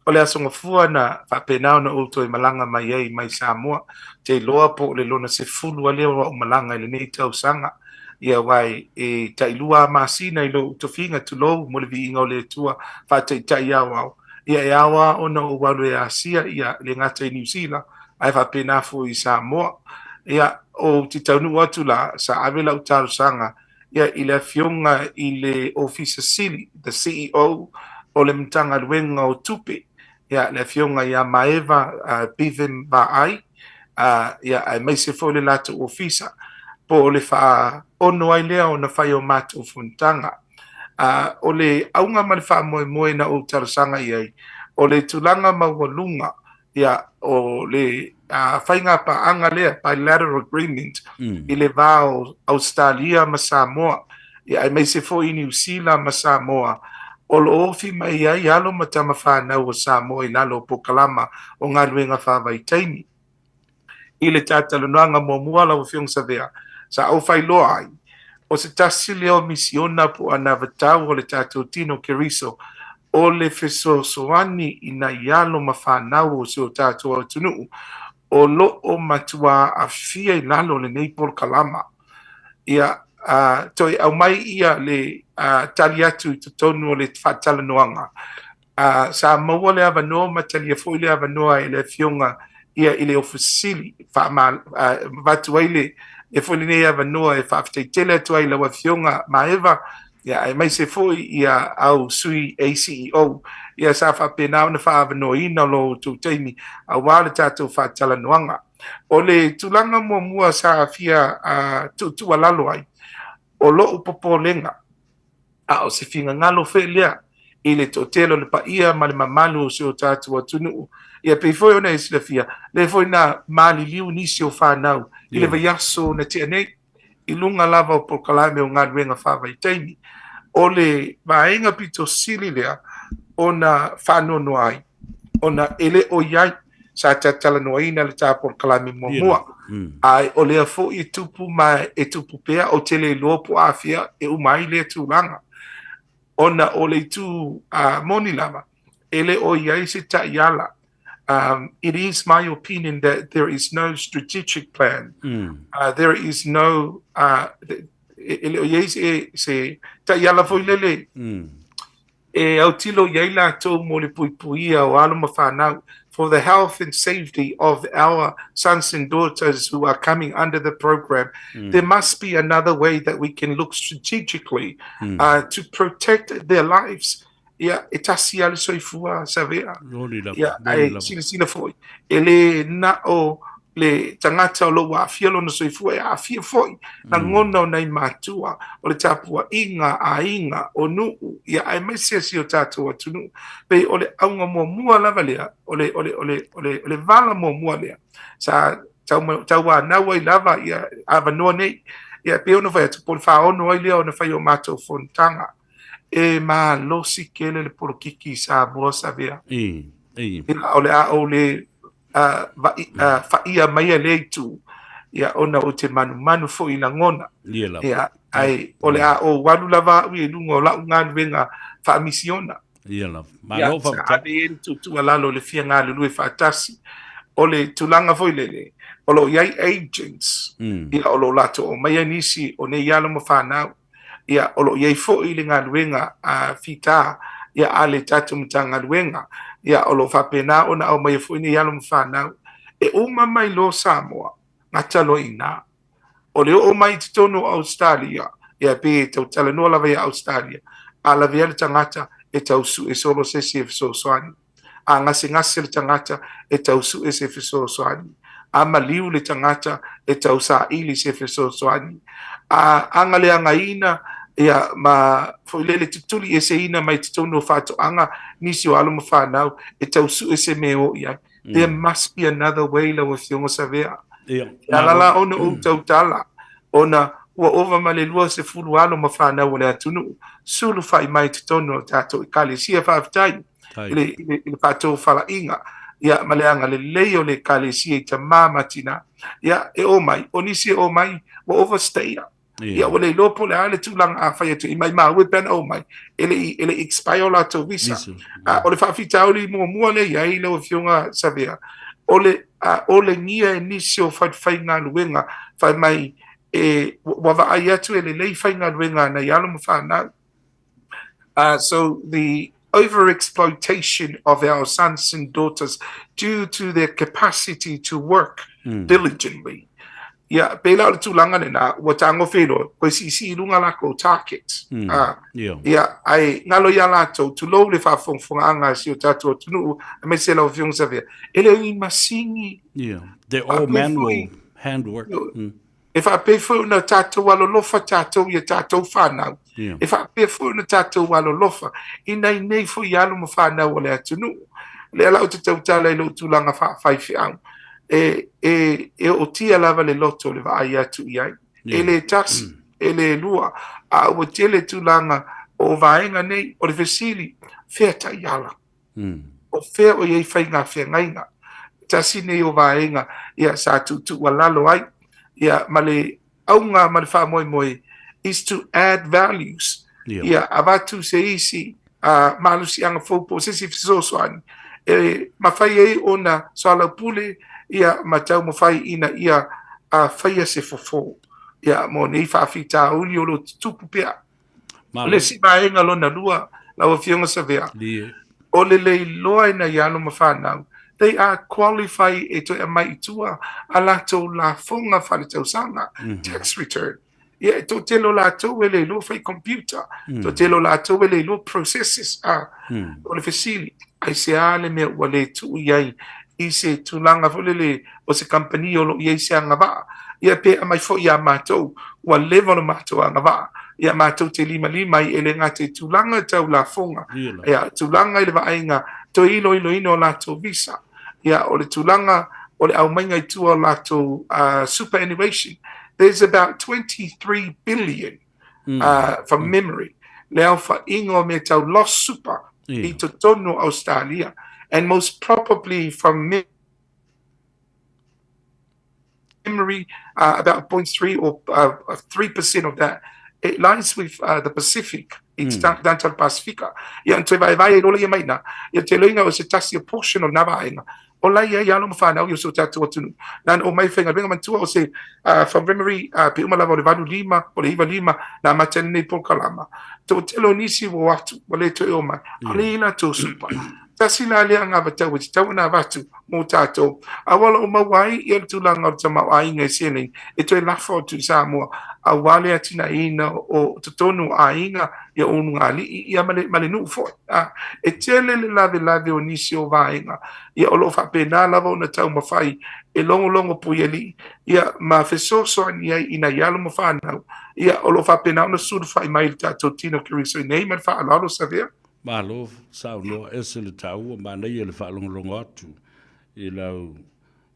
O le Aso Gafua na faapena ona ou toe malaga mai ai mai Samoa. Ou te iloa po o le lona 10 lava lea o au malaga i lenei tausaga. Ia aua e tailua lava masina i lou tofiga, tulou, mo le viiga o le Atua, faataitai aoao. Ia e ao lava ona ou alu e asia ia le gata i Niu Sila ae faapena foi i Samoa. Ia ou te taunuu atu la, sa ave lau talosaga ia i le Afioga i le Ofisa Sili, the CEO, o le Matagaluega o Tupe, ia le Afioga ia Maeva Bevan Vaai, ia aemaise foi le latou Ofisa, po o le faaono ai lea ona fai o matou fonotaga. O le auga ma le faamoemoe na ou talosaga i ai, o le tulaga maualuga ia, o le faiga paaga lea, bilateral agreement, i le va o Ausetalia ma Samoa, ia, aemaise foi Niu Sila ma Samoa, o lo o ofi mai ai alo ma tama fanau o Samoa i lalo o polokalama o galuega faavaitaimi. I le talatalanoaga muamua lau Afioga Savea, sa ou faailoa ai, o se tasi lea o misiona po o anavatau o le tatou tino Keriso, o le fesoasoani i nai alo ma fanau o si o tatou atunuu o lo o matua aafia i lalo o lenei polokalama. Ia, a, toe aumai ia le a, tali atu i totonu o le faatalanoaga. A, sa maua le avanoa ma talia foi le avanoa e le Afioga ia i le Ofisa Sili, faama, a, avatu ai le, le foi lenei avanoa e faafetai tele atu ai i lau Afioga Maeva, ia aemaise foi ia au sui ACEO, ia sa faapena ona faaavanoaina lo outou taimi aua le tatou faatalanoaga. O le tulaga muamua sa fia tuutuualalo ai, o lou popolega, a o se finagalo foi lea i le toatele o le paia ma le mamalu o si o tatou atunuu. Ia pei foi ona e silafia, lea foi na maliliu nisi o fanau i le vaiaso na tea nei, i luga lava o polokalame o galuega faavaitaimi. O le vaega pito sili lea ona faanoanoa ai, ona e le o i ai sa talatalanoaina le ta polokalame muamua. Ae o lea foi e tupu ma e tupu pea, ou te le iloa po o afea e uma ai lea tulaga. Ona o le itu moni lava, e le o i ai se taiala. It is my opinion that there is no strategic plan. There is no, e le o i ai se, se taiala foi lele e autilo i ai latou mo le puipuia o alo ma fanau, for the health and safety of our sons and daughters who are coming under the program. There must be another way that we can look strategically to protect their lives. Ia, e tasi lava le soifua, Savea. Ia, ae silasila foi, e le na o le tagata o lo o ua aafia lona soifua, e aafia foi lagona o nai matua, o le tapuaiga, aiga, o nuu, ia, aemaise si o tatou atunuu. Pei o le auga muamua lava lea, o le, o le, o le, o le, o le vala muamua lea, sa tauanau ai lava ia avanoa nei. Ia, pei ona fai atu, po o le faono ai lea ona fai o matou fonotaga. E malosi tele le polokiki i Samoa, Savea. Ia, o le a ou le faia maia lea itu, ia, ona ou te manumanu foi i lagona. Ia, ae o le a ou alu lava au i luga o lau galuega faamisiona. Ia lava. Malo faafetai. Sa ave i ai le tuutuualalo i le fia galulue faatasi. O le tulaga foi lele, o lo o i ai agents, ia, o lo o latou aumaia nisi o nei alo ma fanau. Ia, o lo o i ai foi le galuega a fita ia a le tatou Matagaluega, ia o lo o faapena ona aumaia foi nei alo ma fanau. E uma mai loa Samoa, gata loa i ina. O le oo mai i totonu o Ausetalia, ia pei e tau talanoa lava ia Ausetalia, a lavea le tagata e tau sue solo se isi e fesoasoani. A gasegase le tagata e tau sue se fesoasoani. A maliu le tagata e tau saili se fesoasoani. A agaleagaina ia ma foi lele tutuli eseina mai totonu o faatoaga nisi o alo ma fanau e tau sue se mea e o i ai. There must be another way lau Afioga Savea. Ia. E ala la ona ou tautala, ona ua ova ma le 20 alo ma fanau o le atunuu sulufai mai totonu o le tatou Ekalesia. Faafetai i le, i le, i le faatofalaiga ia, ma le agalelei o le Ekalesia i tamā ma tinā. Ia, e o mai, o nisi e o mai, ua overstay. Ia ua le iloa po o le a le tulaga a fai atu i maimau e pe ana omai e le i e le i expire o latou visa. A o le faafitauli muamua lea e i ai lau Afioga Savea, o le olegia e nisi o falefaigaluega fai mai e ua vaai atu e lelei faigaluega a nai alo ma fanau. So the overexploitation of our sons and daughters due to their capacity to work mm. diligently. Ia, pēlā o le tulaga lena, ua tagofe loa, koe siisii i luga lakou target. Mm. Yeah. Ia, ae galo iā latou, tulou le faafogafogaaga a si o tatou atunuu, aemaise lau Afioga Savea, e le o ni masini. Yeah. They're all manual handwork. E faapea foi ona tatou alolofa tatou i a tatou fanau. Yeah. E faapea foi ona tatou alolofa i nai nei foi alo ma fanau o le atunuu. Lea la ou te tautala i lou tulaga faafaifeau. E, e, e ootia lava le loto le vaai atu i ai. Yeah. E le tasi, mm. e le lua, a ua tele tulaga o vaega nei, o le fesili, fea taiala. Mm. O fea o i ai faiga feagaiga. Tasi nei o vaega ia sa tuutuualalo ai ia ma le auga ma le faamoemoe is to add values. Yeah. Ia avatu se isi uh, malosiaga fou po o se isi fesoasoani e mafai ai ona soalaupule ia ma taumafai ina ia uh, faia se fofo ia mo nei faafitauli o lo o tutupu pea. O le isi vaega lona lua, lau Afioga Savea, o le le iloa e nai alo ma fanau, they are qualified e toe aumai i tua a latou lafoga faaletausaga, tax return. Ia, e toatele o latou e le iloa fai computer, toatele o latou e le iloa processes, a, o le fesili, aisea le mea ua le tuu i ai i se tulaga foi lele o se kamupani o lo o i ai se agavaa, ia pe aumai foi iā matou, ua leva lo matou agavaa, ia matou te limalima ai e le gata i tulaga tau lafoga, ia tulaga i le vaaiga toe iloiloina o latou visa, ia o le tulaga o le aumaiga i tua o latou uh, superannuation. There's about 23 billion mm. uh, from mm. memory le aofaiga o mea tau lost super yeah. i totonu o Australia and most probably from memory, uh, about 0.3 or uh, 3% of that, it lies with uh, the Pacific, i te mm. tangata le Pasifika. Ia, toe vaevae ai loa ia mai i ina. Ia, te loiga o se tasi o portion o lena vaega, o la e i ai alo ma fanau i o si o tatou atunuu. Na ona omai faigaluega manatua o se uh, from memory, uh, pe uma lava o le 85, o le 95, na amata ai lenei polokalama. Toatele o nisi ua o atu, ua le toe omai. A le i ai latou super. Tasi la lea anavatau e tatau ona avatu mō tātou. A ua o lo o maua ai ia le tulaga o le tamaoaiga i seleni e toe lafo atu i Samoa aua le atinaeina o totonu o aiga, ia ulugalii ia ma le, ma le nuu foi. A, e tele le lavelave o nisi o vaega ia o lo o faapena lava ona taumafai e logologo puialii ia ma fesoasoani ai i nai alo ma fanau ia o lo o faapena ona sulufai mai i le tatou tino Keriso i nei ma le faaaloalo Savea. Malo saunoa ese le taua manaia le faalogologo atu i lau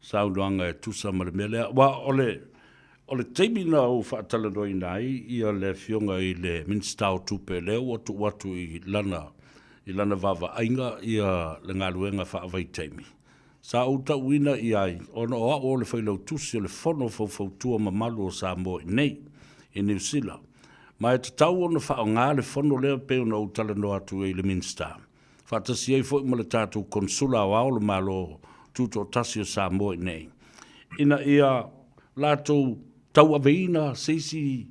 saunoaga e tusa ma le mea lea. Aua o le, o le taimi na ou faatalanoaina ai ia le Afioga i le Minisita o Tupe lea ua tuu atu i lana, i lana vaavaaiga ia le galuega faavaitaimi, sa ou tauina i ai ona o au o le Failautusi o le Fono Faufautua Mamalu o Samoa i nei, i Niu Sila. Ma e tatau ona faaaoga le fono lea pei ona ou talanoa atu ai i le Minisita, faatasi ai foi ma le tatou Konesula Aoao o le Malo Tutoatasi o Samoa i nei, ina ia latou tauaveina se isi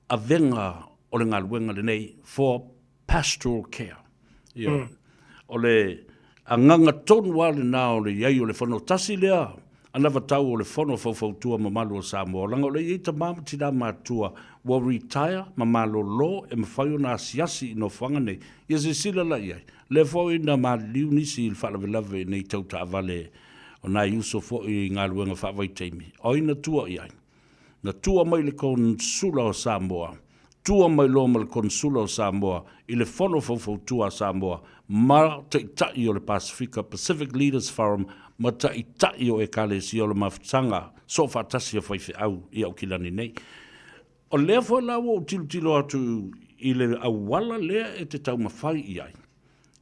avega o le galuega lenei for pastoral care. Ia, mm. O le agaga tonu lava lena o le i ai o le fono tasi lea anavatau o le Fono Faufautua Mamalu o Samoa, leaga o lea e i ai tama ma tina matutua ua retire ma malolo e mafai ona asiasi i nofoaga nei. Ia silasila la i ai, lea foi na maliliu nisi i le faalavelave i nei tau taavale o nai uso foi i galuega faavaitaimi. O ai na tua i ai? Na tua mai le Konesula o Samoa, tua mai loa ma le Konesula o Samoa i le Fono Faufautua a Samoa ma Taitai o le Pasefika, Pacific Leaders Forum, ma Taitai o Ekalesia o le Mafutaga Soofaatasi a Faifeau i Aukilani nei. O lea foi la ua ou tilotilo atu i le auala lea e te taumafai i ai.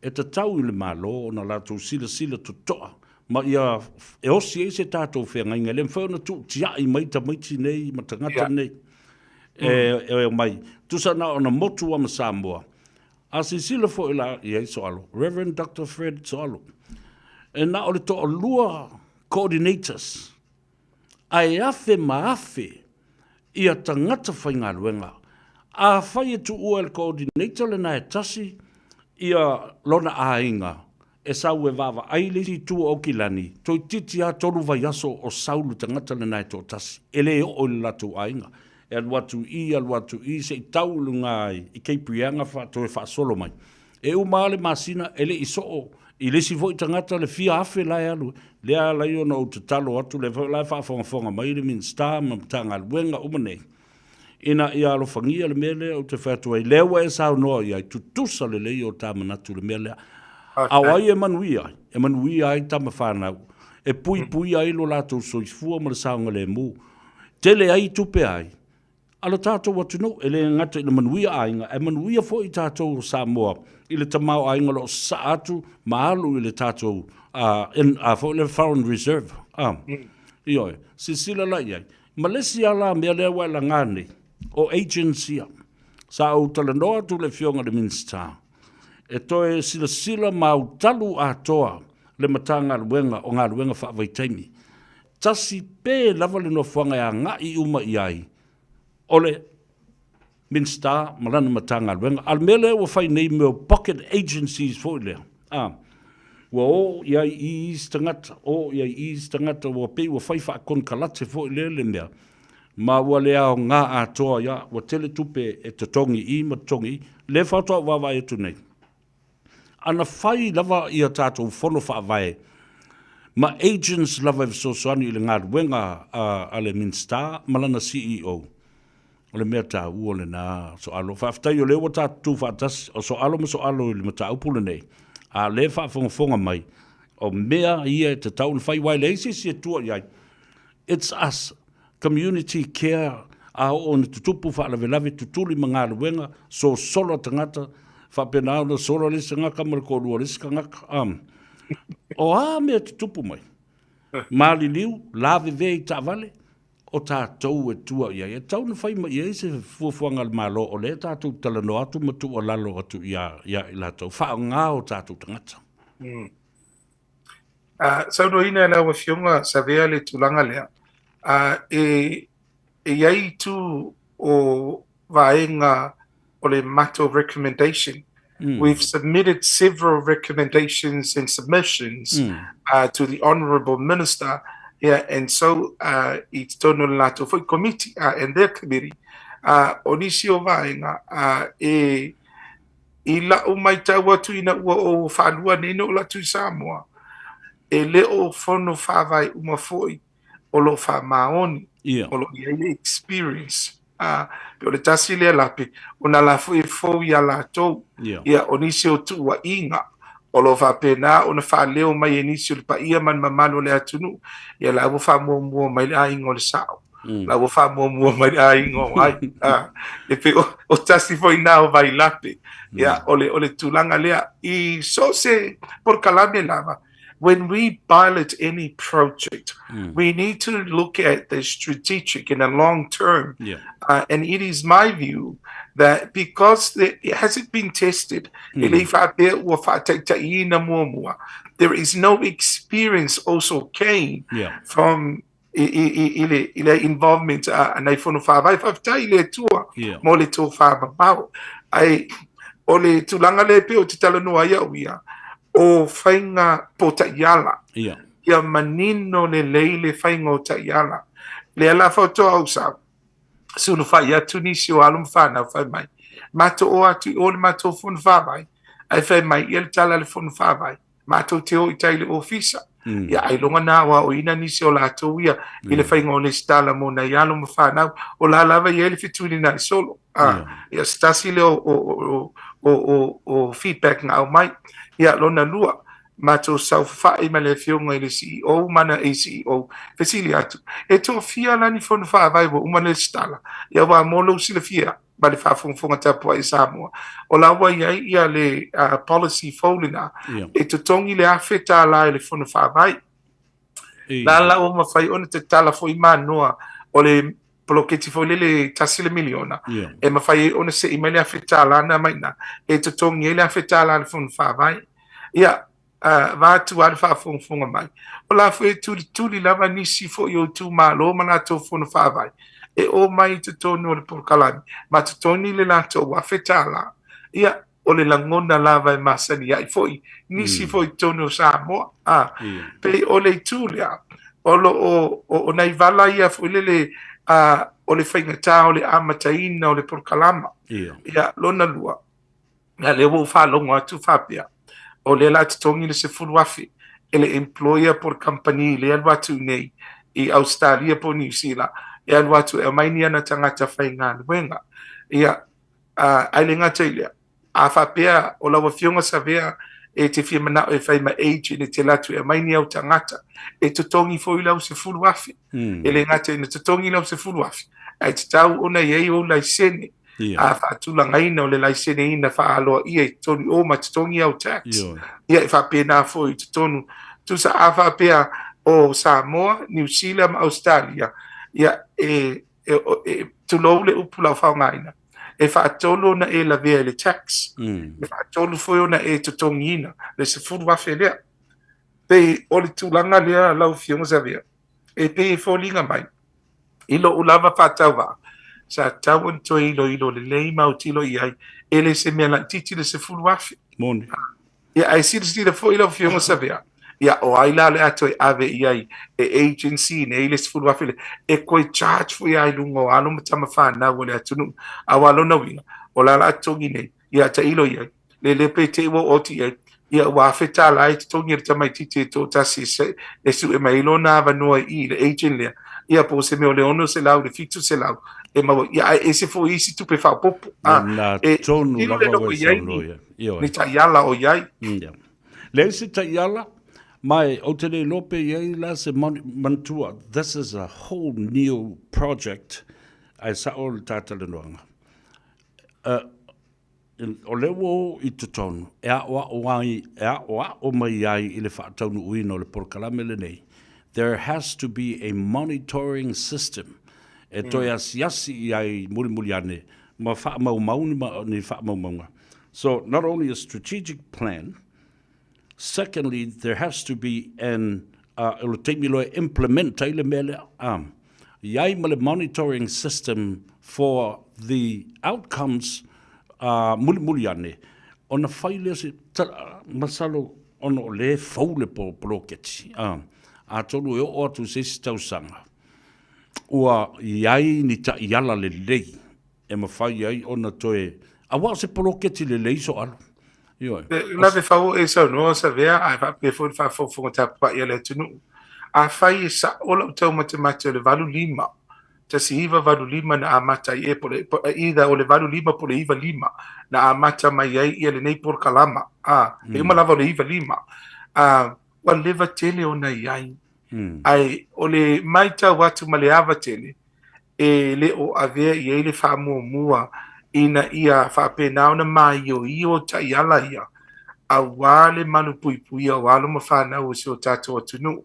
E tatau i le Malo ona latou silasila totoa ma ia e osi ai se tatou feagaiga. E le mafai ona tuutiai mai tamaiti nei ma tagata nei. E omai, tusa na ona motu lava ma Samoa. A silasila foi la i ai Soalo, Reverend Doctor Fred Soalo, e na o le toalua coordinators, ae afe ma afe ia tagata faigaluega. Afai e tuua e le coordinator lena e tasi ia lona aiga, e sau e vaavaai le isi itu o Aukilani, toeitiiti lava tolu vaiaso o sau le tagata lena e toatasi, e le oo i le latou aiga. E alu atu i i, alu atu i i, se i tau i luga i Cape Reinga toe faasolo mai. E uma lava le masina e le i soo i le isi foi tagata le fia afe la e alu ai. Lea e ala ai ona ou tatalo atu, lea foi la e faafogafoga mai le Minisita ma Matagaluega uma nei, ina ia alofagia le mea lea ou te fai atu ai, lea ua e saunoa i ai, tutusa lelei o ta manatu i le mea lea. A o ai e manuia ai? E manuia ai tama fanau, e puipuia ai lo latou soifua ma le saogalemu. Tele ai tupe ai a lo tatou atunuu, e le gata i le manuia aiga, ae manuia foi tatou o Samoa i le tamaoaiga o lo o sasaa atu ma alu i le tatou foi lea foreign reserve. Ioe, silasila la i ai. Ma le isi lava la mea lea ua e laga nei, o agents ia. Sa ou talanoa atu i le Afioga i le Minisita, e toe silasila ma autalu atoa le Matagaluega o Galuega Faavaitaimi. Tasi pe lava le nofoaga e agai uma i ai, o le Minisita ma lana Matagaluega. A o le mea lea ua fai nei mea o pocket agencies foi lea, a, ua o i ai i isi tagata, o i ai i isi tagata, ua pei ua fai faakonekarate foi lea le mea, ma ua le aoga atoa, ia, ua tele tupe e totogi i i ma totogi i i. Lea faatoa ou vaavaai atu nei, ana fai lava ia tatou fono faavae ma agents lava e fesoasoani i le galuega a le Minisita ma lana CEO, O le mea taua lena, Soalo. Faafetai o lea ua tatou tu faatasi, o Soalo ma Soalo i le mataupu lenei, a o lea e faafogafoga mai, o mea ia e tatau ona fai, aua e leai se isi e tua i ai. It's us, community care, a oo ina tutupu faalavelave, tutuli ma galuega, sosolo tagata, faapena ona solo le isi tagata ma le toalua o le isi tagata. O a mea e tutupu mai? Maliliu, lavevea i taavale, o tatou e tua i ai. E tatau ona fai mai i ai se fuafuaga a le Malo o lea tatou te talanoa atu ma tuualalo atu ia i latou, faaaoga o tatou tagata. Mm. Saunoaina e lau Afioga Savea le tulaga lea, e i ai itu o vaega o le matou recommendation. We've submitted several recommendations and submissions to the Honourable Minister, yeah, and so i totonu o le latou foi komiti, and their committee, o nisi o vaega e i la'u matau atu ina ua ou faalua nei na ou alu atu i Samoa, e le o fono faavae uma foi o lo o faamaoni, o lo o i ai le experience. A, pe o le tasi lea lape, ona la foi e fou iā latou. Ia, o nisi o tuuaiga o lo o faapena ona faaleo mai e nisi o le paia ma le mamalu o le atunuu, ia la ua faamuamua mai le aiga o le sao, la ua faamuamua mai le aiga o ai. A, e pei o tasi foi na o vailape. Ia, o le tulaga lea i so o se polokalame lava, when we pilot any project, we need to look at the strategic in the long term. And it is my view that because it hasn't been tested, e le i faapea ua faataitaiina muamua, there is no experience also came from i le involvement a nai fono faavae. Faafetai i le Atua mo le tofa mamao. Ae o le tulaga lea e pei ou te talanoa ai au ia, o faiga po o taiala. Ia manino lelei le faiga o taiala. Lea la faatoa ou sau, sulufai atu nisi o alo ma fanau fai mai, matou o atu i o le matou fono faavae, ae fai mai ia le tala a le fono faavae. matou te o i tai i le ofisa. Ia ailoga na aoaoina nisi o latou ia i le faiga o lesitala mo nai alo ma fanau, o la lava e i ai le fetulinai solo. Ia se tasi lea o feedback na aumai. Ia lona lua, matou saofafai ma le afioga i le CEO ma ana ACEO, fesili atu, e toafia la ni fono faavae ua uma lesitala? Ia aua mo lou silafia, ma le faafogafoga tapuai a Samoa, o la ua i ai ia le policy fou lena, e totogi le $1,000 i le fono faavae. La la ua mafai ona tatala foi manoa o le poloketi foi lele tasi le miliona, e mafai ai ona se'i mai le $1,000 na mai i ina, e totogi ai le $1,000 a le Fono Faavae. Ia, vaeatu lava le faafogafoga mai, o la foi e tulituli lava nisi foi o itumalo ma latou fono faavae e omai i totonu o le polokalame ma totogi le latou $1,000. Ia, o le lagona lava e masani ai foi nisi foi i totonu o Samoa. A, pei o le itu lea, o lo o, o nai vala ia foi lele, a, o le faigata o le amataina o le polokalama. Ia, lona lua, Ia, lea ua ou faalogo atu faapea, o lea o le a totogi le $10,000 e le employer po o le kamupani lea e alu atu nei i Ausetalia po o Niu Sila e alu atu e aumai ni ana tagata faigaluega. Ia, ae le gata i lea, a faapea o lau Afioga Savea e te fia manao e fai ma agent e te alu atu e aumai ni au tagata, e totogi foi lau $10,000. E le gata ina totogi lau $10,000, ae tatau ona i ai ou laisene a faatulagaina o le laiseneina faaaloaia i totonu o ma totogi au tax. Ia, e faapena foi i totonu. Tusa a faapea o Samoa, Niu Sila ma Ausetalia, ia, e, e, e, tulou le upu lau faaaogaina, e faatolu ona e lavea i le tax, e faatolu foi ona e totogiina le $10,000 lea. Pei o le tulaga lea lau Afioga Savea, e pei e foliga mai, I lou lava faatauvaa, sa tatau ona toe iloilo lelei ma autilo i ai, e le se mea laitiiti le $10,000. Moni. Ia, ae silasila foi lau Afioga Savea, ia, o ai la o le a toe ave i ai e agency nei le $10,000 lea, e toe charge foi lava i luga o alo ma tama fanau a le atunuu. Aua lona uiga, o la o le a totogi nei, ia tailo i ai, lele pe te i ua oo atu i ai, ia ua $1,000 e totogi e le tamaitiiti e toatasi e sue mai ai lona avanoa i i le agent lea, ia po o se mea o le 600 i le 700 e maua, ia ae ese foi isi tupe faaopoopo. A, Na e tonu tilo le lava ua ua e i ai saunoa ni, i ai. Ioe. ni taiala o i ai. Ia. Leai se taiala, ma e ou te le iloa pe i ai la se manatua, this is a whole new project, ae sao le ta talanoaga. O lea ua o i totonu e aʻoaʻo ai, e aʻoaʻo mai ai i le faataunuuina o le polokalame lenei, there has to be a monitoring system e toe asiasi i ai mulimuli ane ma faamaumau ni, ni faamaumauga. So, not only a strategic plan, Secondly, there has to be an, uh, o le taimi loa e implement ai le mea lea, i ai ma le monitoring system for the outcomes uh, mulimuli ane, ona fai lea se, ta, masalo ona o lea e fou le poloketi, atonu e oo atu i se isi tausaga, ua i ai ni taiala lelei e mafai ai ona toe, aua o se poloketi lelei soalo. Ioe. E lave fau e saunoa Savea ae faapea foi le faafogafoga tapuai a le atunuu. Afai e sa'o lau taumatemate o le 85, 1985 na amata ai ea po le either o le 85 po o le 95 na amata mai ai ia lenei polokalama, a, e uma lava o le 95, a, ua leva tele ona i ai. Ae o le matau atu ma le ava tele, e le o avea i ai le faamuamua ina ia faapena ona māioio taiala ia aua le malupuipuia o alo ma fanau o si o tatou atunuu,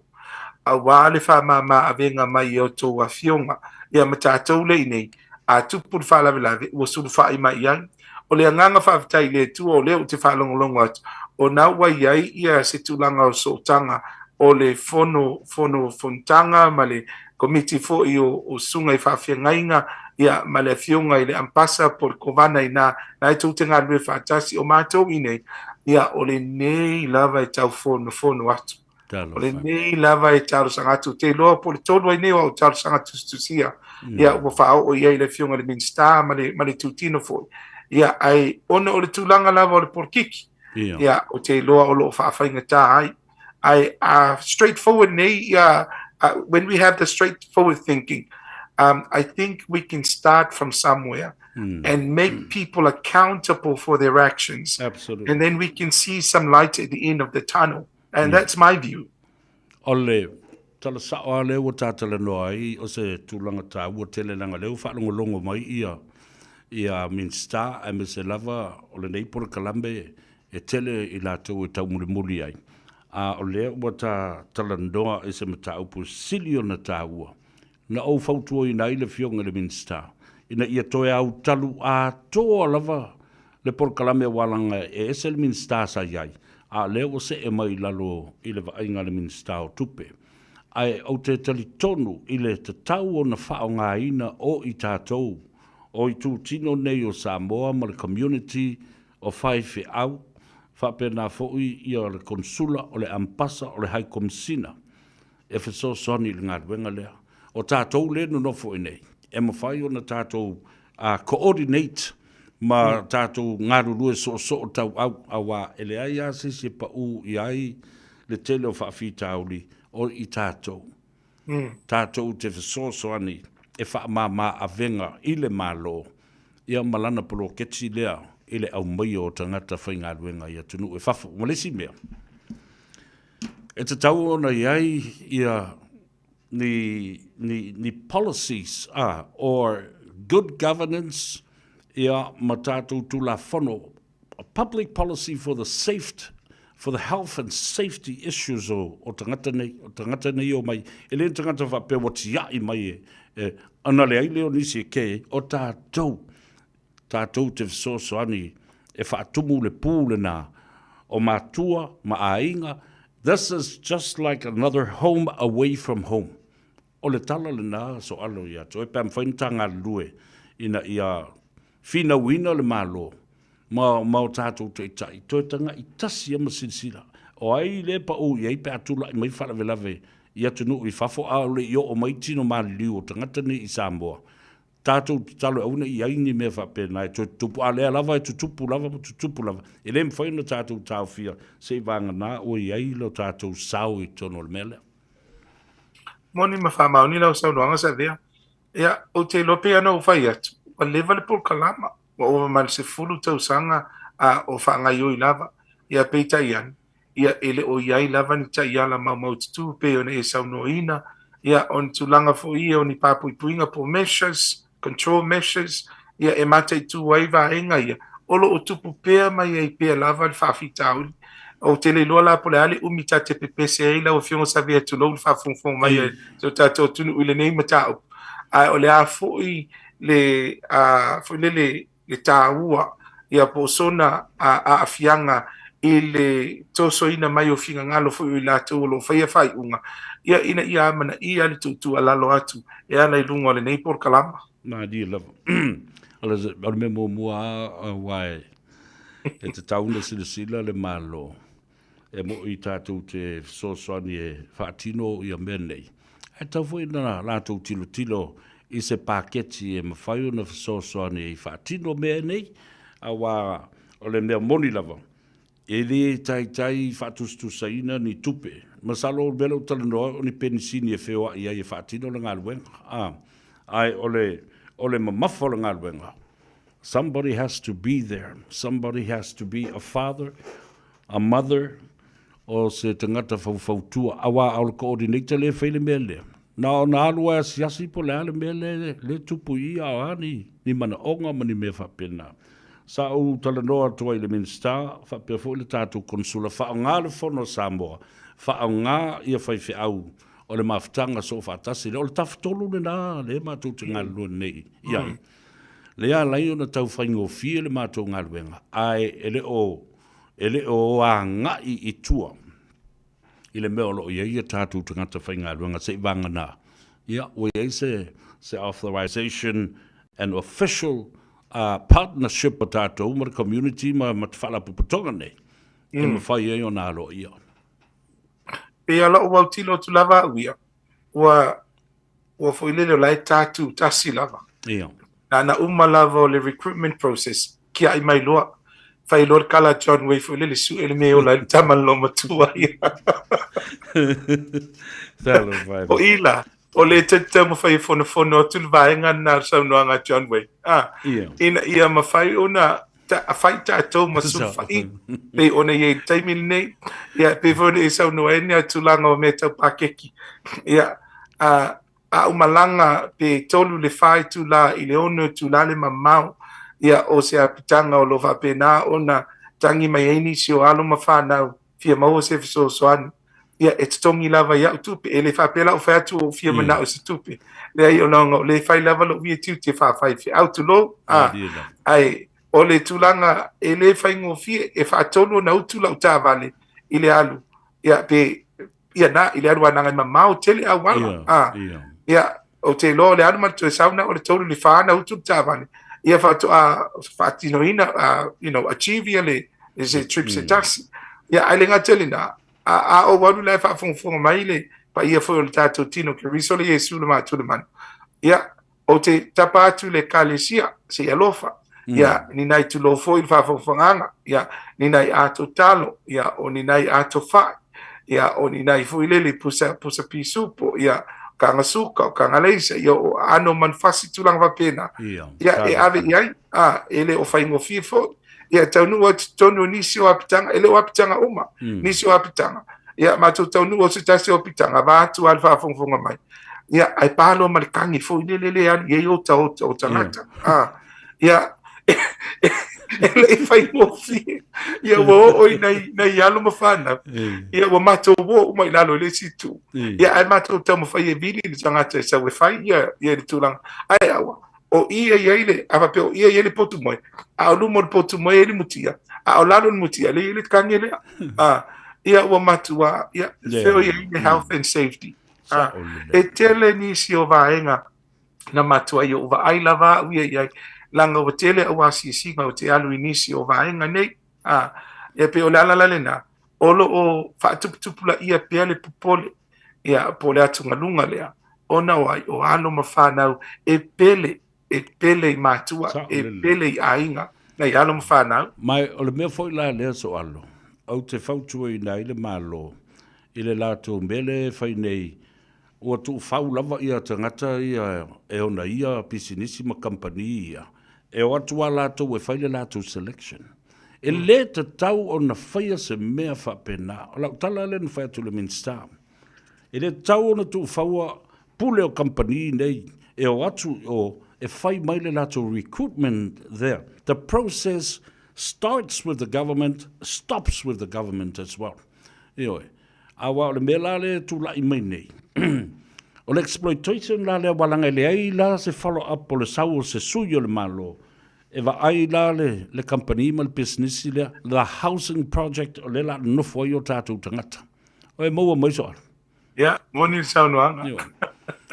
aua le faamama avega mai e outou afioga, ia ma tatou lea i nei, a tupu le faalavelave ua sulufai mai i ai. O le agaga faafetai i le Atua o lea ou te faalogologo atu, o na ua i ai ia se tulaga o sootaga o le fono, fono fonotaga ma le komiti foi o, o susuga i faafeagaiga, ia, ma le afioga i le Ampasa po o le Kovana inā, na e tou te galulue faatasi, o matou inei, ia, o lenei lava e tau fonofono atu. O lenei lava e talosaga atu. Ou te iloa po o le tolu ai nei o au talosaga tusitusia, ia, ua faaoo i ai le afioga i le Minisita ma le, ma le itutino foi. Ia, ae ona o le tulaga lava o le polokiki, ia, ou te iloa o lo o faafaigata ai. Ae a straightforward nei, ia, when we have the straightforward thinking, I think we can start from somewhere and make people accountable for their actions. Absolutely. And then we can see some light at the end of the tunnel. And that's my view. O le tala sa'o lava lea ua ta talanoa ai, o se tulaga taua tele leaga lea ua faalogologo mai ia ia Minisita aemaise lava o lenei polokalame e tele i latou e taumulimuli ai, a o lea ua ta talanoa i se mataupu sili ona taua. Na ou fautuaina ai le Afioga i le Minisita ina ia toe autalu atoa lava le polokalame aua leaga e ese le Minisita sa i ai, a o lea ua see mai i lalo i le vaaiga a le Minisita o Tupe. Ae ou te talitonu i le tatau ona faaaogaina o i tatou o itutino nei o Samoa ma le community o faifeau, faapena foi ia le Konesula, o le Ambasa, o le High Komisina e fesoasoani i le galuega lea. O tatou lea e nonofo i inei, e mafai ona tatou coordinate ma tatou galulue soosoo tauau, aua e leai lava se isi e pau i ai le tele o faafitauli o i tatou. Tatou te fesoasoani e faamama avega i le Malo ia ma lana poloketi lea i le aumaia o tagata faigaluega i atunuu i fafo. Ma le isi mea, e tatau ona i ai ia ni, ni, ni policies or good governance ia ma tatou Tulafono, a public policy for the safe, for the health and safety issues o, o tagata nei, o tagata nei e omai. E le ni tagata faapea ua tiai mai e, e, ona leai lea o nisi e kē, o tatou, tatou te fesoasoani e faatumu le pū lenā o matua ma aiga, this is just like another home away from home. O le tala lenā soalo ia te oe pe a mafai ona ta galulue ina ia finauina le Malo ma ma o tatou taitai toe taga'i tasi ia ma silasila o ai lea e pa'u i ai pe a tula'i mai faalavelave i atunuu i fafo a o le i oo mai tino maliliu o tagata nei i Samoa. Tatou tatalo e aua ne i ai ni mea faapena e toe tutupu, a o lea lava e tutupu lava ma tutupu lava. E le mafai ona tatou taofia seivaganā ua i ai lo tatou sao i totonu o le mea lea. Moni ma faamaoni lau saunoaga Savea. Ia, ou te iloa pei ona ou fai atu, ua leva le polokalama, ua ova ma le 10 tausaga a o faagaioi lava. Ia, peitai ane, ia e le o i ai lava ni taiala maumaututu pei ona e saunoaina, ia o ni tulaga foi ia o ni papuipuiga po o measures, control measures, ia e mataitu ai vaega ia, o lo o tupu pea mai ai pea lava le faafitauli. Ou te le iloa la po o le a le umi ta te pepese ai lau Afioga Savea tulou le faafogafoga mai a si o tatou atunuu i lenei mataupu, ae o le a foi le foi lele le taua ia po o sona aafiaga i le tosoina mai o finagalo foi o i latou o lo o faia faaiuga, ia ina ia amanaia le tuutuualalo atu e ala i luga o lenei polokalama. Malie lava. O le mea muamua lava aua e tatau ona silasila le Malo E moni tatou te fesoasoani e faatino ia mea nei, ae tatau foi ona latou tilotilo i se paketi e mafai ona fesoasoani e faatino mea nei, aua o le mea moni lava, e le taitai faatusatusaina ni tupe. Masalo o le mea lea ou te talanoa ai o ni penisini e feoai ai e faatino le galuega, ae o le, o le mamafa o le galuega, somebody has to be there, somebody has to be a father, A mother, o se tagata faufautua, aua o le coordinator lea e fai le mea lea. Na ona alu lava e asiasi po o le a le mea lea e tupu i i, a o a ni, ni manaoga ma ni mea faapena. Sa ou talanoa atu ai i le Minisita, faapea foi le tatou Konesula, faaaoga le Fono a Samoa, faaaoga ia faifeau o le mafutaga soofaatasi lea. O le tafatolu lena lea matou te galulue nei i ai. Lea e ala ai ona tau faigofie le matou galuega, ae e le o e le o agai i tua i le mea o lo o i ai a tatou tagata faigaluega seivaganā, ia, ua i ai se, se authorization and official partnership a tatou ma le community ma, ma te faalapotopotoga nei, e mafai ai ona aloaia. Pei o lou autilo atu lava au ia, ua ua foi lele o la e tātū tasi lava. Ia. Na na uma lava o le recruitment process, kiaʻi mai loa. Fai loa le kala a John Way foi lele, suʻe le mea e ola ai le tama le loomatua ia. Talofa e. O i la, o le te taumafai e fonofono atu le vaega lena o le saunoaga a John Way. Ah, Ia. ina ia mafai ona ta, fai tatou ma sulufai, pei ona i ai i le taimi lenei, ia, pei foi ona e saunoa ai ni tulaga o mea tau pakeki. Ia, a, a ou malaga pe 3 le 4 itula i le 6 itula le mamao, ia, o se apitaga o lo o faapena ona tagi mai ai nisi o alo ma fanau fia maua se fesoasoani. Ia, e totogi lava i au tupe. E le faapea la ou fai atu ua ou fia manao i se tupe. Leai, ona o lea e fai lava lou ia tiute faa-faifeau, tulou, a, ae o le tulaga e le faigofie, e faatolu ona utu lau taavale i le alu, ia, pe, ia na, i le alu a e mamao tele auala. A, ia, ou te iloa o le alu ma le toe sau na o le 3 i le 4 ona utu le taavale, ia faatoa faatinoina, you know, achieve ia le, se trip se tasi. Ia, ae le gata i lena, a, a ou alu la e faafogafoga mai le paia foi o le tatou tino Keriso le Iesu le Matua le Manu. Ia, ou te tapa atu i le Ekalesia, se i alofa, ia, ni nai tulou foi i le faafogafogaaga, ia, ni nai ato talo, ia, o ni nai ato fai, ia, o ni nai foi lele pusa, pusa pisupo, ia, kaga suka, o kaga leisa, ia, o aano o manufasi tulaga faapena, Ia, ia, e ave i ai, a, e le o faigofie foi. Ia, taunuu atu i totonu o nisi o apitaga, e le o apitaga uma, nisi o apitaga. Ia, matou taunuu o se tasi o apitaga, vaeatu lava le faafogafoga mai. Ia, ae pa loa ma le kagi foi lele le alu i ai otaota o tagata. Ah, ia, e le i faigofie. Ia, ua oo i nai, nai alo ma fanau. Ia, ua matou o uma i lalo i le isi itu. Ia, ae matou taumafai e vili le tagata e sau e fai ia, ia le tulaga. Ae aua, o i e i ai le, a faapea o i e i ai le potu moe, a o luma o le potu moe e i ai le mutia, a o lalo o le mutia, lea e i ai le kage lea. A, ia ua matua, ia, fea o i ai le health and safety. A, e tele nisi o vaega na matua ai ou vaai lava au ia i ai, leaga ua tele au asiasiga ou te alu i nisi o vaega nei. A, ia pei o le ala la lena, o lo o faatuputupulaia pea le popole, ia, po o le atugaluga lea, ona o ai, o alo ma fanau e pele, e pele i matua, e pele i aiga, nai alo ma fanau. Ma o le mea foi la lea Soalo, ou te fautuaina ai le Malo i le latou mea lea e fai nei, ua tuufau lava ia tagata ia e ona ia pisinisi ma kamupani ia, e o atu lava latou e fai le latou selection. E le tatau ona faia se mea faapena. O lau tala lea na fai atu i le Minisita, e le tatau ona tuufaua pule o kamupani nei e o atu i o e fai mai le latou recruitment there. The process starts with the government, stops with the government as well. Ioe. Aua o le mea la lea e tulai mai nei, o le exploitation la lea aua leaga e leai la se follow up o le sau o se sui o le Malo e vaai la le, le kamupani ma le pisinisi lea, the housing project o lea la nofo ai o tatou tagata. O e maua mai Soala? Ia, moni le saunoaga.